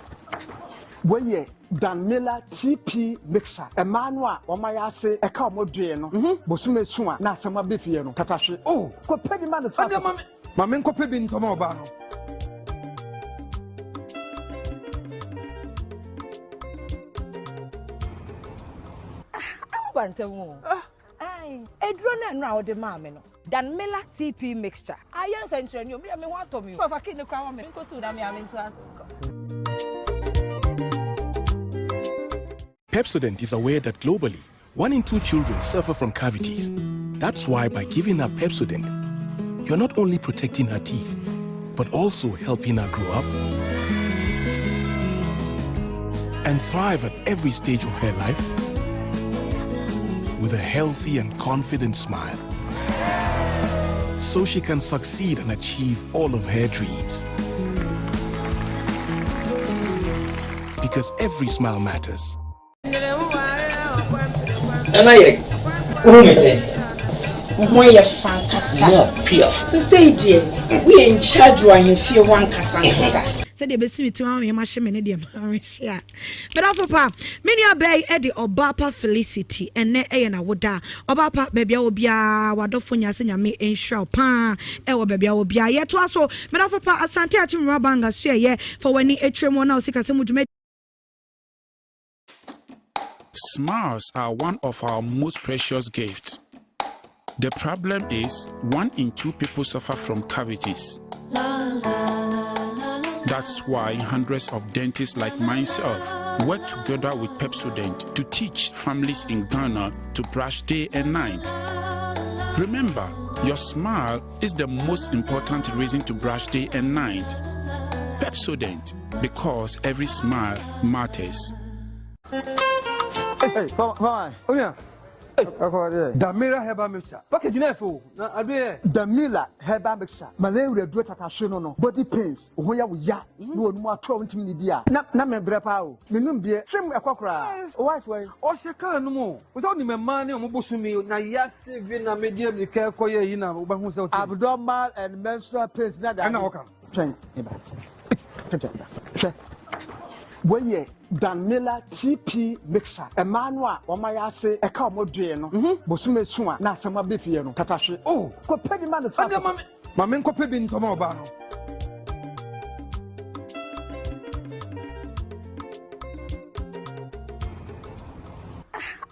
Wei yɛ Dan Miller TP mixer. Mmaa no a wɔn ayɛ ase ɛka wɔn doe no, bosome so a na asɛm abɛ fie no, tatahwe. Oh. Kɔpɛ bi ma no fa so. Ma me nkɔpɛ bi ntɔma ɔbaa no. Awo ba ntɛm o. Ae, aduro no a nnora a wode maa me no, Danmilla TP mixture, ayɛ nsɛnkyerɛnne o, me deɛ me ho atɔ me o. Fa key no koraa ma me, menkɔ sukuu na me a mentra ase nkɔ. Pepsodent is aware that globally, one in two children suffer from cavities. That's why by giving her Pepsodent, you're not only protecting her teeth, but also helping her grow up and thrive at every stage of her life with a healthy and confident smile. So she can succeed and achieve all of her dreams. Because every smile matters. Nana yɛ wohu me sɛ. Wo ho yɛ fa ankasa. Mu piaf. Sesei deɛ woyɛ in charge wɔ ahemfie hɔ ankasa ankasa. Sɛdeɛ ɛbɛsi me tirim ama me yam ahye me ne deɛ marehyɛ a. Medafo pa, me nua baa yi de ɔbaa pa Felicity, ɛnnɛ yɛ n'awoda. Ɔbaa pa, baabi a wɔ biara, w'adɔfo nyinaa sɛ Nyame nhyira wo paa wɔ baabi a wɔ biara. Yɛtoa so, medafo pa, Asante Akyem Rural Bank asoɛeɛ, fa w'ani kyerɛ mu na wo sikasɛm mu dwumadi. Smiles are one of our most precious gifts. The problem is, one in two people suffer from cavities. That's why hundreds of dentists like myself work together with Pepsodent to teach families in Ghana to brush day and night. Remember, your smile is the most important reason to brush day and night. Pepsodent, because every smile matters. Hey, fine. Onya. Damila herbal mixture. Package na ɛfɛ o. Na adeɛ yɛ. Damila herbal mixture. Malaria aduro tatahwe no no. Body pains. Wo ho yɛ wo ya. Na wɔn ato a wontumi nidi a. Na na me brɛ paa o. Me num bie. Kyem ɛkɔ koraa. Wo wife wɔ he? Ɔhyɛ kaa no mu o. Wo sɛ wonim mmaa ne wɔn bosome na yase vi na medi amirika kɔ yɛ yi na wobɛhu sɛ wote. Abdominal and menstrual pains na daade. Ɛna wɔka no. Twɛn me ba. Twɛn ba. Hwɛ. Wei yɛ Dan Miller TP mixture. Mmaa no a wɔn ayɛ ase ɛka wɔn doe no, bosome so a na asɛm abɛ fie no, tatahwe. Oh. Kɔpɛ bi ma no fa so. Ma me nkɔpɛ bi ntɔma ɔbaa no.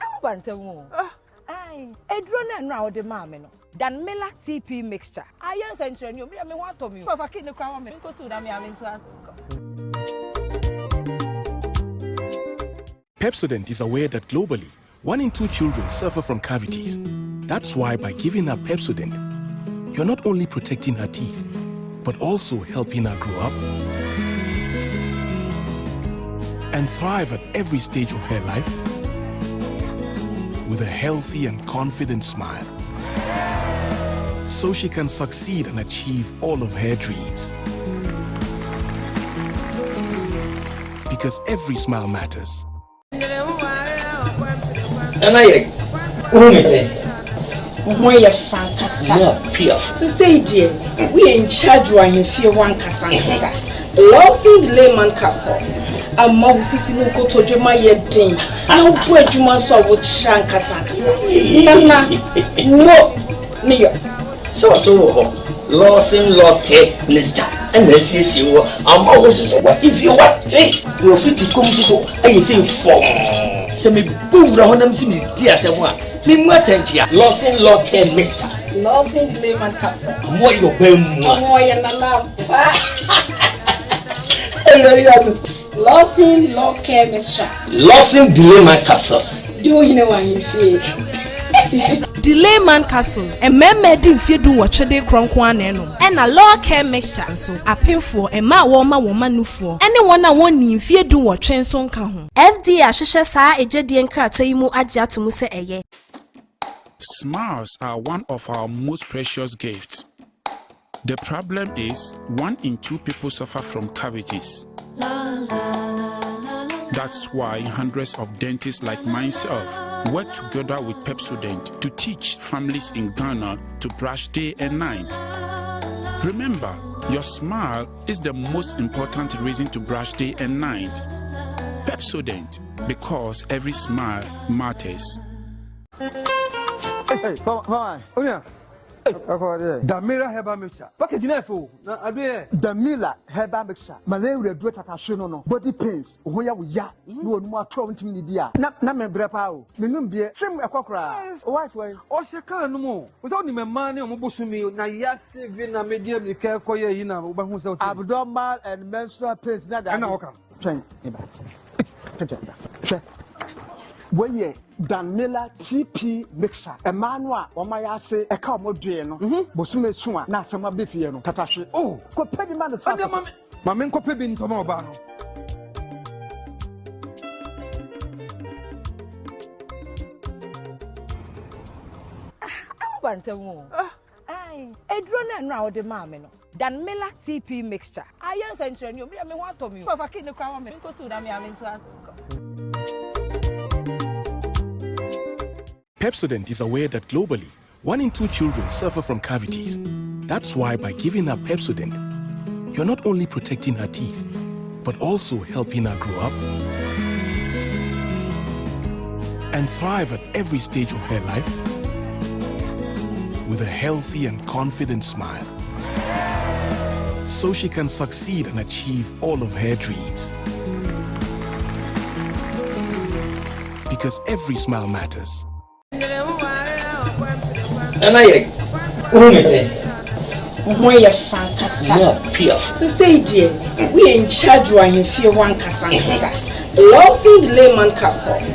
Awo ba ntɛm o. Ae, aduro no a nnora a wode maa me no, Danmilla TP mixture, ayɛ nsɛnkyerɛnne o, me deɛ me ho atɔ me o. Fa key no koraa ma me, menkɔ sukuu na me a mentra ase nkɔ. Pepsodent is aware that globally, one in two children suffer from cavities. That's why by giving her Pepsodent, you're not only protecting her teeth, but also helping her grow up and thrive at every stage of her life with a healthy and confident smile. So she can succeed and achieve all of her dreams. Because every smile matters. Nana yɛ wohu me sɛ. Wo ho yɛ fa ankasa. Sesei deɛ woyɛ in charge wɔ ahemfie hɔ ankasa ankasa. Lawson Layman capsules ama wo sisi ne wo kotodwe ma yɛ den na wobɔ adwuma nso a wokyerɛ ankasa ankasa. Nana mo ne yɔ. Sɛ ɔso wɔ hɔ, Lawson Lɔkɛ mixture ɛna asiesie wɔ ama wo nso so wahemfie wate na ofiti kɔm nso so ayɛ sɛ fɔm. Sɛ mebɔ wura hɔ na mesi medi asɛm a, memu atɛnkyea. Lawson Lɔkɛ mixture. Lawson Layman capsule. Ɔmo ayɛ ɔbaa mu a. Ɔmo ayɛ nana ampa. Lawson Lɔkɛ mixture. Lawson Layman capsules. Di wo hene wɔ ahemfie. Delayman capsules, mmarima adi mfeɛ 18 de korɔ nko ara na ɛnom. Ɛna Law Care Mixture nso, apemfoɔ, mmaa a wɔrema wɔn mma nufoɔ, ne wɔn a wɔnnii mfeɛ 18 nso nka ho. FDA ahwehwɛ saa egyedie nkratoɔ yi mu agye ato mu sɛ ɛyɛ. Smiles are one of our most precious gifts. The problem is, one in two people suffer from cavities. That's why hundreds of dentists like myself work together with Pepsodent to teach families in Ghana to brush day and night. Remember, your smile is the most important reason to brush day and night. Pepsodent, because every smile matters. Hey, come on. Damila herbal mixture. Package no yɛ fɛ o, na aduro yɛ. Damila herbal mixture. Malaria aduro tatahwe no no, body pains, wo ho yɛ wo ya na w'anum ato a wontumi nnidi a. Na na me brɛ paa o, me num bie kyem ɛkɔ koraa. Wo wife wɔ he? Ɔhyɛ car no mu o. Wo sɛ wonim mmaa ne wɔn bosome na yase vi na medi amirika kɔ yɛ yi na wobɛhu sɛ wote. Abdominal and menstrual pains na Ɛna wɔka no. Twɛn me ba. Twɛn ba. Hwɛ. Wei yɛ Dan Miller TP mixer. Mmaa no a wɔn ayɛ ase ɛka wɔn doe no, bosome so a na asɛm abɛ fie no, tatahwe. Oh. Kɔpɛ bi ma no fa. Ɛdeɛ ma me. Ma me nkɔpɛ bi ntɔma ɔbaa no. Ah, woba ntɛm o. Ah. Ae, aduro no ɛno a wode maa me no, Danmilla TP mixture. Ayɛ nsɛnkyerɛnne o, me deɛ me ho atɔ me o. Fa key no koraa ma me, menkɔ sukuu na me a mentoa so nkɔ. Pepsodent is aware that globally, one in two children suffer from cavities. That's why by giving her Pepsodent, you're not only protecting her teeth, but also helping her grow up and thrive at every stage of her life with a healthy and confident smile. So she can succeed and achieve all of her dreams. Because every smile matters. Nana yɛ wohu me sɛ. Wo ho yɛ fa ankasa. Sesei deɛ woyɛ in charge wɔ ahemfie hɔ ankasa ankasa. Lawson Layman capsules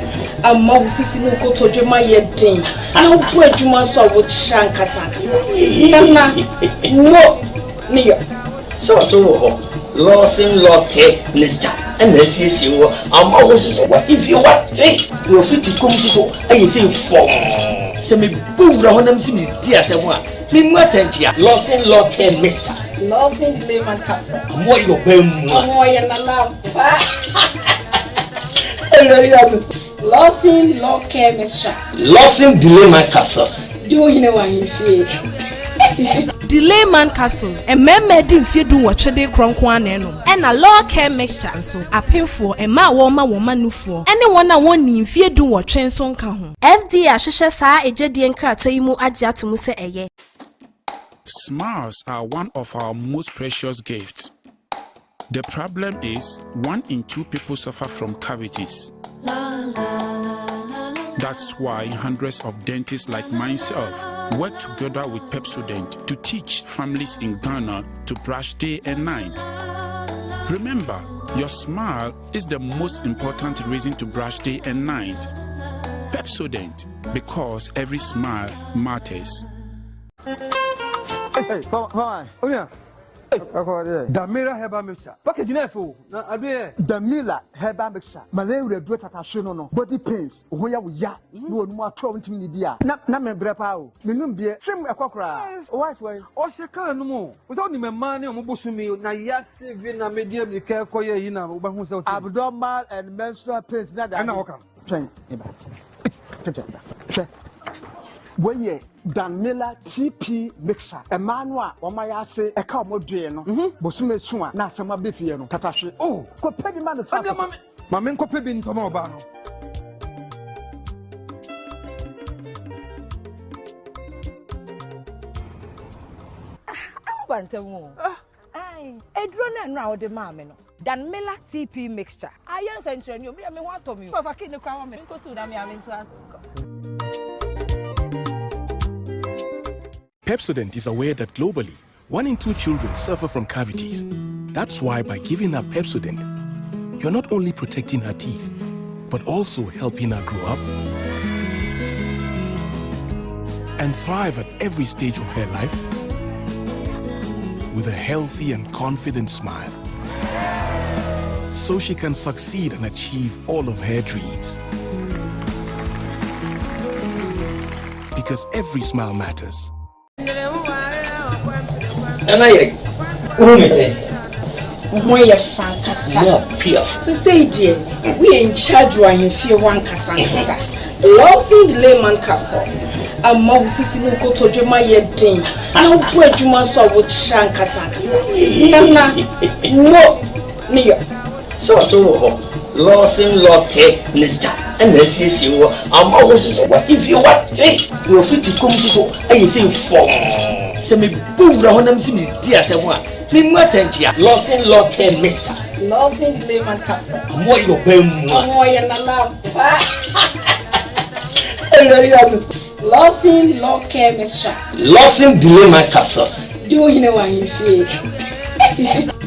ama wo sisi ne wo kotodwe ma yɛ den na wobɔ adwuma nso a wokyerɛ ankasa ankasa. Nana mo ne yɔ. Sɛ ɔso wɔ hɔ, Lawson Lɔkɛ mixture ɛna asiesie wɔ ama wo nso so wahemfie wate na ofiti kɔm nso so ayɛ sɛ fɔm. Sɛ mebɔ wura hɔ na mesi medi asɛm a, memu atɛnkyea. Lawson Lɔkɛ mixture. Lawson Layman capsule. Ɔmo ayɛ ɔbaa mu a. Ɔmo ayɛ nana ampa. Lawson Lɔkɛ mixture. Lawson Layman capsules. Di wo hene wɔ ahemfie. Delayman capsules, mmarima adi mfeɛ 18 de korɔ nko ara na ɛnom. Ɛna Law Care Mixture nso, apemfoɔ, mmaa a wɔrema wɔn mma nufoɔ, ne wɔn a wɔnnii mfeɛ 18 nso nka ho. FDA ahwehwɛ saa egyedie nkratoɔ yi mu agye ato mu sɛ ɛyɛ. Smiles are one of our most precious gifts. The problem is, one in two people suffer from cavities. That's why hundreds of dentists like myself work together with Pepsodent to teach families in Ghana to brush day and night. Remember, your smile is the most important reason to brush day and night. Pepsodent, because every smile matters. Hey, come on. Ɛkɔ deɛ. Damira herbal mixture. Package no yɛ fɛ o, na adeɛ yɛ. Damila herbal mixture. Malaria aduro tatahwe no no, body pains, wo ho yɛ wo ya na w'anum ato a wontumi nnidi a. Na na me brɛ paa o, me num bie kyem ɛkɔ koraa. Wo wife wɔ he? Ɔhyɛ car no mu o. Wo sɛ wonim mmaa ne wɔn bosome na yase vi na medi amirika kɔ yɛ yi na wobɛhu sɛ wote. Abdominal and menstrual pains na Ɛna wɔka no. Twɛn, me ba. Twɛn, hwɛ. Wei yɛ Dan Miller TP mixer. Mmaa no a wɔn ayɛ ase ɛka wɔn doe no, bosome so a na asɛm aba fie no, tatahwe. Oh! Kɔpɛ bi ma no fa. Ɛdeɛ ma me. Ma me nkɔpɛ bi ntɔ ma ɔbaa no. Ah, woba ntɛm o. Ae, aduro no a nnora a wode maa me no, Danmilla TP mixture, ayɛ nsɛnkyerɛnne o, me deɛ me ho atɔ me o. Fa key no koraa ma me, menkɔ sukuu na me a mentra ase nkɔ. Pepsodent is aware that globally, one in two children suffer from cavities. That's why by giving her Pepsodent, you're not only protecting her teeth, but also helping her grow up and thrive at every stage of her life with a healthy and confident smile. So she can succeed and achieve all of her dreams. Because every smile matters. Nana yɛ wohu me sɛ. Wo ho yɛ fa ankasa. Sesei deɛ woyɛ in charge wɔ ahemfie hɔ ankasa ankasa. Lawson Layman capsules ama wo sisi ne wo kotodwe ma yɛ den na wobɔ adwuma nso a wokyerɛ ankasa ankasa. Nana mo ne yɔ. Sɔɔso wɔ hɔ, Lawson Lɔkɛ mixture ɛna asiesie wɔ ama wo nso so wahemfie wate na wafiti kɔm nso so ayɛ sɛ fɔm. Sɛ mebɔ wura hɔ na mesi medi asɛm a memu atɛnkyea. Lawson Lɔkɛ mixture. Lawson Layman capsule. Ɔmo ayɛ ɔbaa mu a. Ɔmo ayɛ nana ampa. Lawson Lɔkɛ mixture. Lawson Layman capsules. Di wo hene wɔ ahemfie.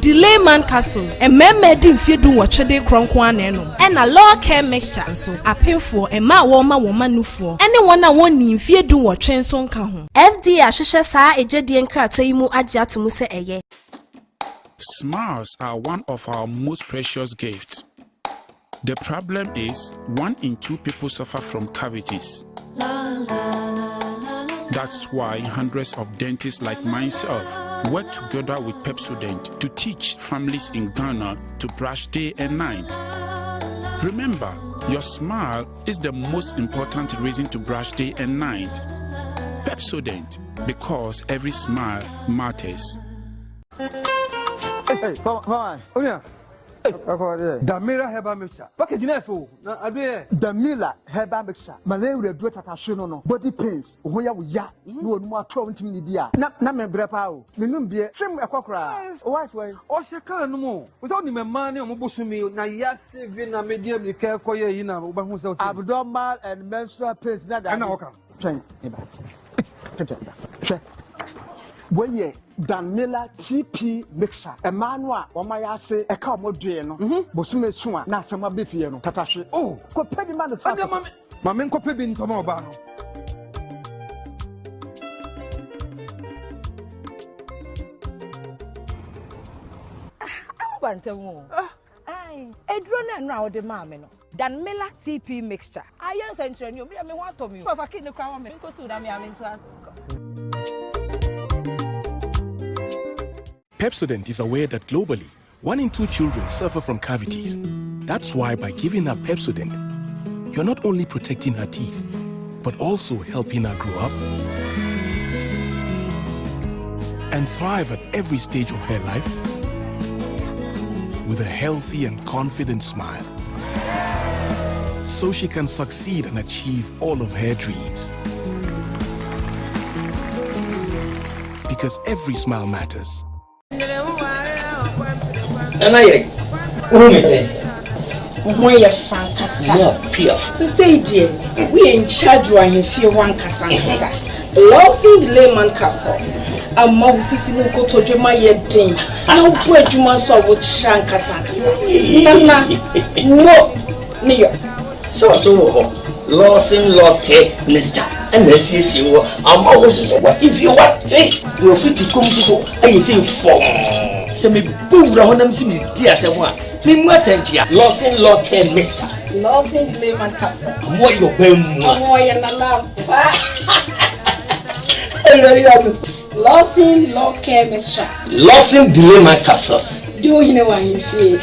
Delayman capsules, mmarima adi mfeɛ dunwɔtwe de rekorɔ nko ara na ɛnom, ɛna Law Care Mixture nso, apemfoɔ, mmaa a wɔrema wɔn mma nufoɔ, ne wɔn a wɔnnii mfeɛ dunwɔtwe nso nka ho. FDA ahwehwɛ saa egyedie nkratoɔ yi mu agye ato mu sɛ ɛyɛ. Smiles are one of our most precious gifts. The problem is, one in two people suffer from cavities. That's why hundreds of dentists like myself work together with Pepsodent to teach families in Ghana to brush day and night. Remember, your smile is the most important reason to brush day and night. Pepsodent, because every smile matters. Hey, come on. Ɛkɔ deɛ. Damira herbal mixture. Package no yɛ fɛ o, na aduro yɛ. Damila herbal mixture. Malaria aduro tatahwe no no, body pains, wo ho yɛ wo ya na w'anum ato a wontumi nnidi a. Na na me brɛ paa o, me num bie kyem ɛkɔ koraa. Wo wife wɔ he? Ɔhyɛ car no mu o. Wo sɛ wonim mmaa ne wɔn bosome na yase vi na medi amirika kɔ yɛ yi na wobɛhu sɛ wote. Abdominal and menstrual pains na Ɛna wɔka no. Twɛn, me ba. Twɛn, hwɛ. Wei yɛ Dan Miller TP mixture. Mmaa no a wɔn ayɛ ase ɛka wɔn doe no, bosome so a na asɛm aba fie no, tatahwe. Oh! Kɔpɛ bi ma no fa Ɛdeɛ ma me. Ma me nkɔpɛ bi ntɔ ma ɔbaa no. Ah, woba ntɛm o. Ae, aduro no a nnora a wode maa me no, Danmilla TP mixture, ayɛ nsɛnkyerɛnne o, me deɛ me ho atɔ me o. Fa key no koraa ma me, menkɔ sukuu na me a mentra ase nkɔ. Pepsodent is aware that globally, one in two children suffer from cavities. That's why by giving her Pepsodent, you're not only protecting her teeth, but also helping her grow up and thrive at every stage of her life with a healthy and confident smile. So she can succeed and achieve all of her dreams. Because every smile matters. Nana yɛ wohu me sɛ. Wo ho yɛ fa ankasa. Sesei deɛ woyɛ in charge wɔ ahemfie hɔ ankasa ankasa. Lawson Layman capsules ama wo sisi ne wo kotodwe ma yɛ den na wobɔ adwuma nso a wokyerɛ ankasa ankasa. Nana mo ne yɔ. Sɔɔso wɔ hɔ. Lawson Lɔkɛ mixture ɛna asiesie wɔ ama wo nso so w'ahemfie wate na wafiti kɔm nso so ayɛ sɛ fɔm. Sɛ mebɔ wura hɔ na mesi medi asɛm a, memu atɛnkyea. Lawson Lɔkɛ mixture. Lawson Layman capsule. Ɔmo ayɛ ɔbaa mu a. Ɔmo ɔyɛ nana ampa. Lawson Lɔkɛ mixture. Lawson Delayman capsules. Di wo hene wɔ ahemfie.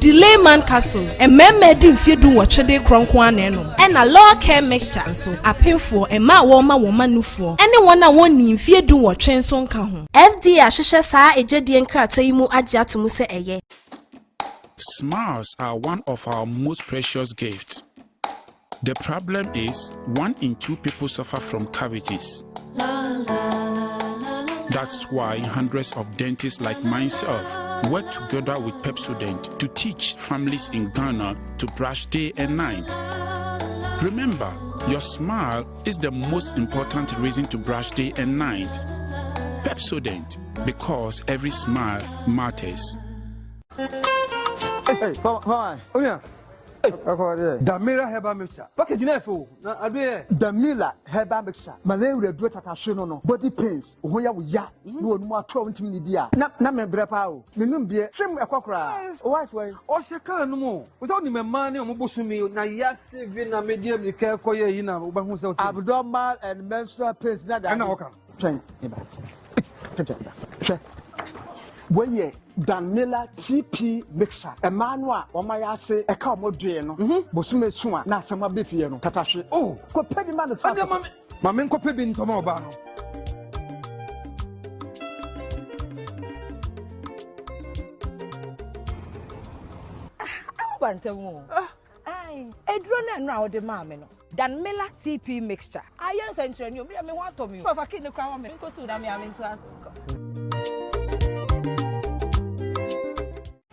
Delayman capsules, mmarima adi mfeɛ 18 de korɔ nko ara na ɛnom. Ɛna Law Care Mixture nso, apemfoɔ, mmaa a wɔrema wɔn mma nufoɔ, ne wɔn a wɔnnii mfeɛ 18 nso nka ho. FDA ahwehwɛ saa egyedie nkratoɔ yi mu agye ato mu sɛ ɛyɛ. Smiles are one of our most precious gifts. The problem is, one in two people suffer from cavities. That's why hundreds of dentists like myself work together with Pepsodent to teach families in Ghana to brush day and night. Remember, your smile is the most important reason to brush day and night. Pepsodent, because every smile matters. Hey, fine. Oh yeah. Damila herbal mixture. Package na ɛfɛ o. Na adeɛ yɛ. Damila herbal mixture. Malaria duro tatahwe no no. Body pains. Wo ho yɛ wo ya. Na wɔn mu ato a wontumi nidi a. Na na me brɛ paa o. Me num bie. Kyem ɛkɔ koraa. Wo wife wɔ he? Ɔhyɛ kaa no mu o. Wo sɛ wonim mmaa ne wɔn bosome na yase vi na medi amirika kɔ yɛ yi na wobɛhu sɛ wote. Abdominal and menstrual pains na Ɛna wɔka no. Twɛn me ba. Twɛn ba. Hwɛ. Wei yɛ Dan Miller TP mixer. Mmaa no a wɔn ayɛ ase ɛka wɔn doe no, bosome so a na asɛm aba fie no, tatahwe. Oh. Kɔpɛ bi ma no fa Ɛdeɛ ma me. Ma me nkɔpɛ bi ntɔma ɔbaa no. Awo ba ntɛm o. Ae, aduro no ɛno a wode maa me no, Danmilla TP mixture. Ayɛ nsɛnkyerɛnne o, me deɛ me ho atɔ me o. Fa key no koraa ma me, menkɔ sukuu na me a mentra ase nkɔ.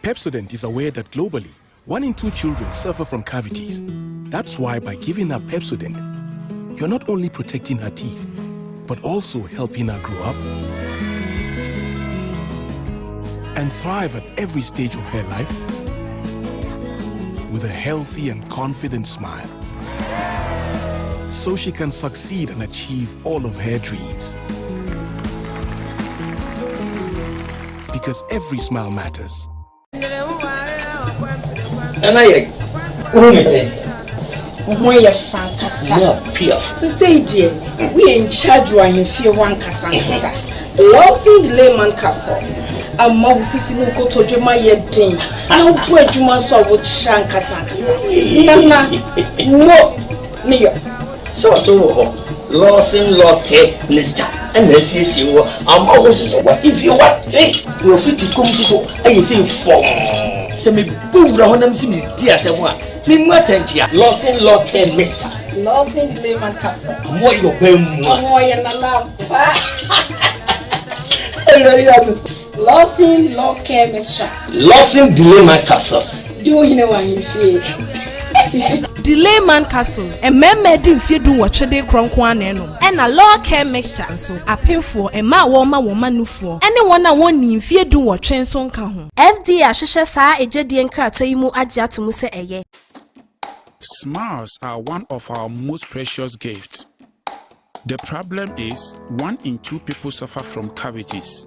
Pepsodent is aware that globally, one in two children suffer from cavities. That's why by giving her Pepsodent, you're not only protecting her teeth, but also helping her grow up and thrive at every stage of her life with a healthy and confident smile. So she can succeed and achieve all of her dreams. Because every smile matters. Nana yɛ wohu me sɛ Wo ho yɛ fa ankasa. No, piaf. Sesei deɛ, woyɛ in charge wɔ ahemfie hɔ ankasa ankasa. Lawson Layman capsules ama wo sisi ne wo kotodwe ma yɛ den na wobɔ adwuma nso a wokyerɛ ankasa ankasa. Nana, mo ne yɔ. Sɛ ɔso wɔ hɔ, Lawson Lɔkɛ mixture ɛna asiesie wɔ ama wo nso so w'ahemfie wate na wafiti kɔm nso so ayɛ sɛ fɔm. Sɛ mebɔ wura hɔ na mesi medi asɛm a, memu atɛnkyea. Lawson Lɔkɛ mixture. Lawson Layman capsule. Ɔmo ayɛ ɔbaa mu a. Ɔmo ɔyɛ nana ampa. Lawson Lɔkɛ mixture. Lawson Delayman capsules. Di wo hene wɔ ahemfie. Delayman capsules, mmarima adi mfeɛ 18 de korɔ nko ara na ɛnom. Ɛna Law Care Mixture nso, apemfoɔ, mmaa a wɔrema wɔn mma nufoɔ, ne wɔn a wɔnnii mfeɛ 18 nso nka ho. FDA ahwehwɛ saa egyedie nkratoɔ yi mu agye ato mu sɛ ɛyɛ. Smiles are one of our most precious gifts. The problem is, one in two people suffer from cavities.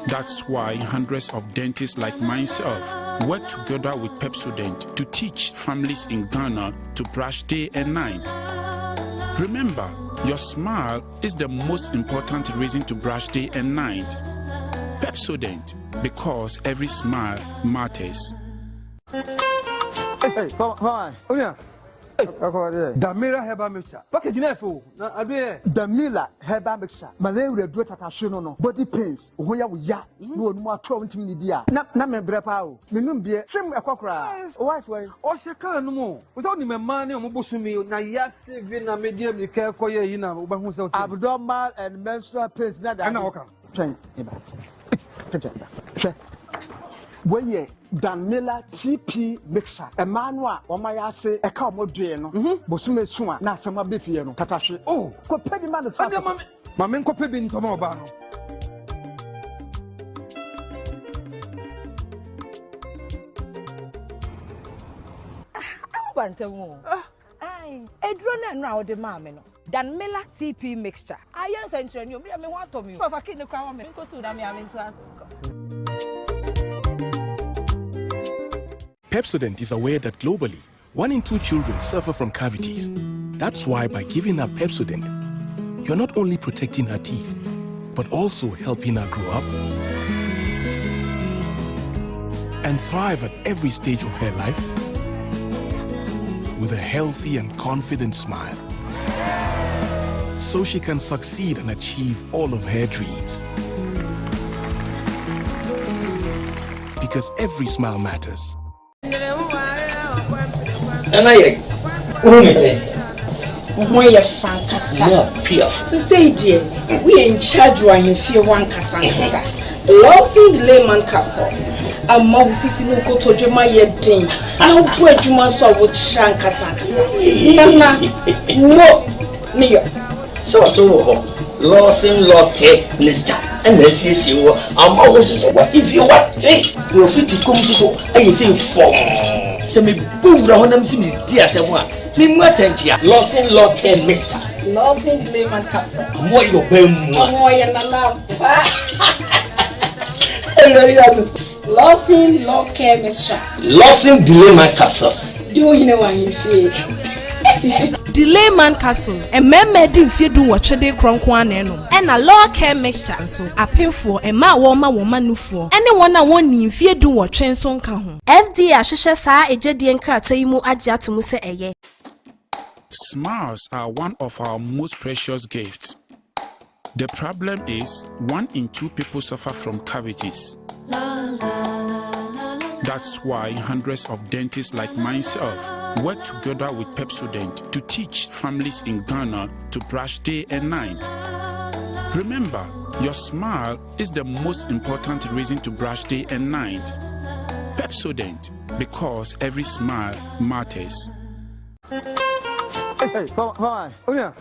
That's why hundreds of dentists like myself work together with Pepsodent to teach families in Ghana to brush day and night. Remember, your smile is the most important reason to brush day and night. Pepsodent, because every smile matters. Hey, fine. Oh yeah. Damila herbal mixture. Package na ɛfɛ o. Na adeɛ yɛ. Damila herbal mixture. Malaria duro tatahwe no no. Body pains. Wo ho yɛ wo ya. Na wɔn mu ato a wontumi nidi a. Na na me brɛ paa o. Me num bie. Kyem ɛkɔ koraa. Wo wife wɔ he? Ɔhyɛ kaa no mu o. Wo sɛ wonim mmaa ne wɔn bosome na yase vi na medi amirika kɔ yɛ yi na wobɛhu sɛ wote. Abdominal and menstrual pains na Ɛna wɔka no. Twɛn me ba. Twɛn me ba. Hwɛ. Wei yɛ Dan Miller TP mixture. Mmaa no a wɔn ayɛ ase ɛka wɔn doe no, bosome so a na asɛm aba fie no, tatahwe. Oh. Kɔpɛ bi ma no fa. Ɛdeɛ ma me. Ma me nkɔpɛ bi ntɔma ɔbaa no. Awo Woba ntɛm o. Ae, aduro no a nnora wode maa me no, Danmilla TP mixture, ayɛ nsɛnkyerɛnne o, me deɛ me ho atɔ me o. Fa key no koraa ma me, menkɔ sukuu na me ara mentoa so nkɔ. Pepsodent is aware that globally, one in two children suffer from cavities. That's why by giving her Pepsodent, you're not only protecting her teeth, but also helping her grow up and thrive at every stage of her life with a healthy and confident smile. So she can succeed and achieve all of her dreams. Because every smile matters. Nana yɛ wohu me sɛ. Wo ho yɛ fa ankasa. Sesei deɛ woyɛ in charge wɔ ahemfie hɔ ankasa ankasa. Lawson Layman capsules ama wo sisi ne wo kotodwe ma yɛ den na wobɔ adwuma nso a wokyerɛ ankasa ankasa. Nana wo ne yɔ. Sɛ ɔso wɔ hɔ, Lawson Lɔkɛ mixture ɛna asiesie wɔ ama wo nso so w'ahemfie wate na ofiti kɔm nso so ayɛ sei fɔmm. Sɛ mebɔ wura hɔ na mese meredi asɛm a, memmu atɛnkyea. Lawson Lɔkɛ mixture. Lawson Layman capsule. Ɔmo ayɛ ɔbaa mua. Ɔmo ɔyɛ nana ampa. Lawson Lɔkɛ mixture. Lawson Delayman capsules. Di wo hene wɔ ahemfie. Delayman capsules, mmarima adi mfeɛ dunwɔtwe de rekorɔ nko ara na ɛnom. Ɛna Law Care Mixture nso, apemfoɔ, mmaa a wɔrema wɔn mma nufoɔ, ne wɔn a wɔnnii mfeɛ dunwɔtwe nso nka ho. FDA ahwehwɛ saa egyedie nkratoɔ yi mu agye ato mu sɛ ɛyɛ. Smiles are one of our most precious gifts. The problem is, one in two people suffer from cavities. That's why hundreds of dentists like myself work together with Pepsodent to teach families in Ghana to brush day and night. Remember, your smile is the most important reason to brush day and night. Pepsodent, because every smile matters. Hey, Papa, Onya.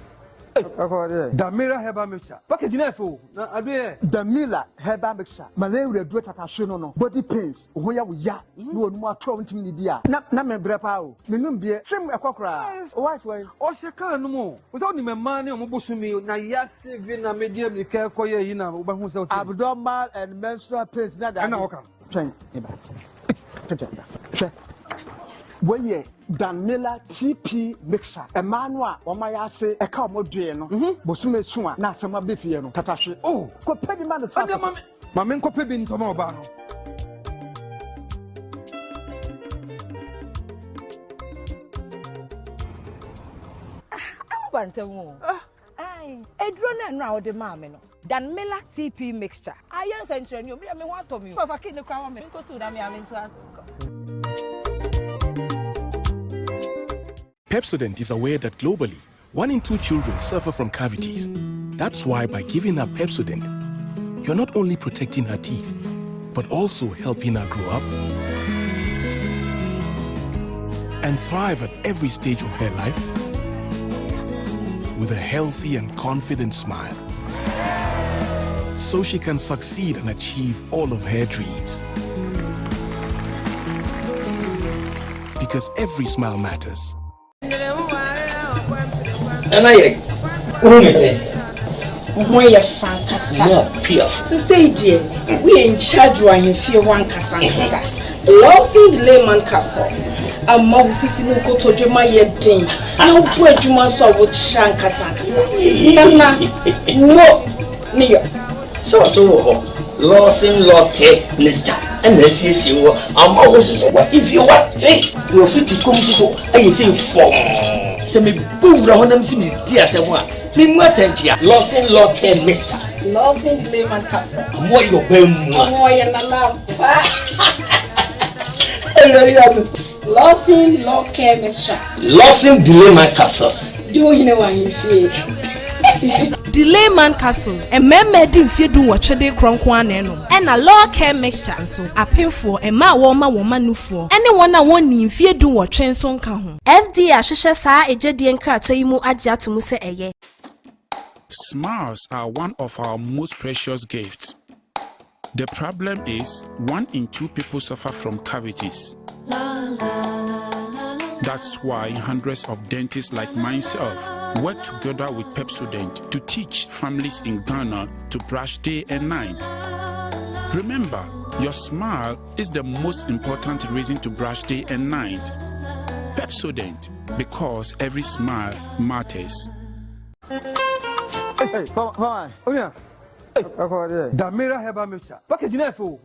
Damila herbal mixture. Package na ɛfɛ o. Na adeɛ yɛ. Damila herbal mixture. Malaria duro tatahwe no no. Body pains. Wo ho yɛ wo ya. Na wɔn mu ato a wontumi nidi a. Na na me brɛ paa o. Me num bie. Kyem ɛkɔ koraa. Wo wife wɔ he? Ɔhyɛ kaa no mu o. Wo sɛ wonim mmaa ne wɔn bosome na yase vi na medi amirika kɔ yɛ yi na wobɛhu sɛ wote. Abdominal and menstrual pains na daade. Ɛna wɔka no. Twɛn me ba. Twɛn ba. Hwɛ. Wei yɛ Dan Miller TP mixer. Mmaa no a wɔn ayɛ ase ɛka wɔn doe no, bosome so a na asɛm abɛ fie no, tatahwe. Oh. Kɔpɛ bi ma no fa. Ɛdeɛ ma me. Ma me nkɔpɛ bi ntɔ ma ɔbaa no. Ah, woba ntɛm o. Ae, aduro no a nnora wode maa me no, Danmilla TP mixture, ayɛ nsɛnkyerɛnne o, me deɛ me ho atɔ me o. Fa key no koraa ma me, menkɔ sukuu na me ara mentoa so nkɔ. Pepsodent is aware that globally, one in two children suffer from cavities. That's why by giving her Pepsodent, you're not only protecting her teeth, but also helping her grow up and thrive at every stage of her life with a healthy and confident smile. So she can succeed and achieve all of her dreams. Because every smile matters. Nana yɛ wohu me sɛ. Wo ho yɛ fa ankasa. Sesei deɛ woyɛ in charge wɔ ahemfie hɔ ankasa ankasa. Lawson Layman capsules ama wo sisi ne wo kotodwe ma yɛ den na wobɔ adwuma nso a wokyerɛ ankasa ankasa. Nana wo ne yɔ. Sɛ ɔso wɔ hɔ, Lawson Lɔkɛ mixture ɛna asiesie wɔ ama wo nso so w'ahemfie wate na ofiti kɔm nso so ayɛ sei fɔmm. Sɛ mebɔ wura hɔ na mese meredi asɛm a, memmu atɛnkyea. Lawson Lɔkɛ mixture. Lawson Layman capsule. Ɔmo ayɛ ɔbaa mua. Ɔmo ɔyɛ nana ampa. Lawson Lɔkɛ mixture. Lawson Delayman capsules. Di wo hene wɔ ahemfie. Delayman capsules, mmarima adi mfeɛ dunwɔtwe de rekorɔ nko ara na ɛnom. Ɛna Law Care Mixture nso, apemfoɔ, mmaa a wɔrema wɔn mma nufoɔ, ne wɔn a wɔnnii mfeɛ dunwɔtwe nso nka ho. FDA ahwehwɛ saa egyedie nkratoɔ yi mu agye ato mu sɛ ɛyɛ. Smiles are one of our most precious gifts. The problem is, one in two people suffer from cavities. That's why hundreds of dentists like myself work together with Pepsodent to teach families in Ghana to brush day and night. Remember, your smile is the most important reason to brush day and night. Pepsodent, because every smile matters. Hey, Papa, Onua. Damira herbal mixture. Package na ɛfɛ o.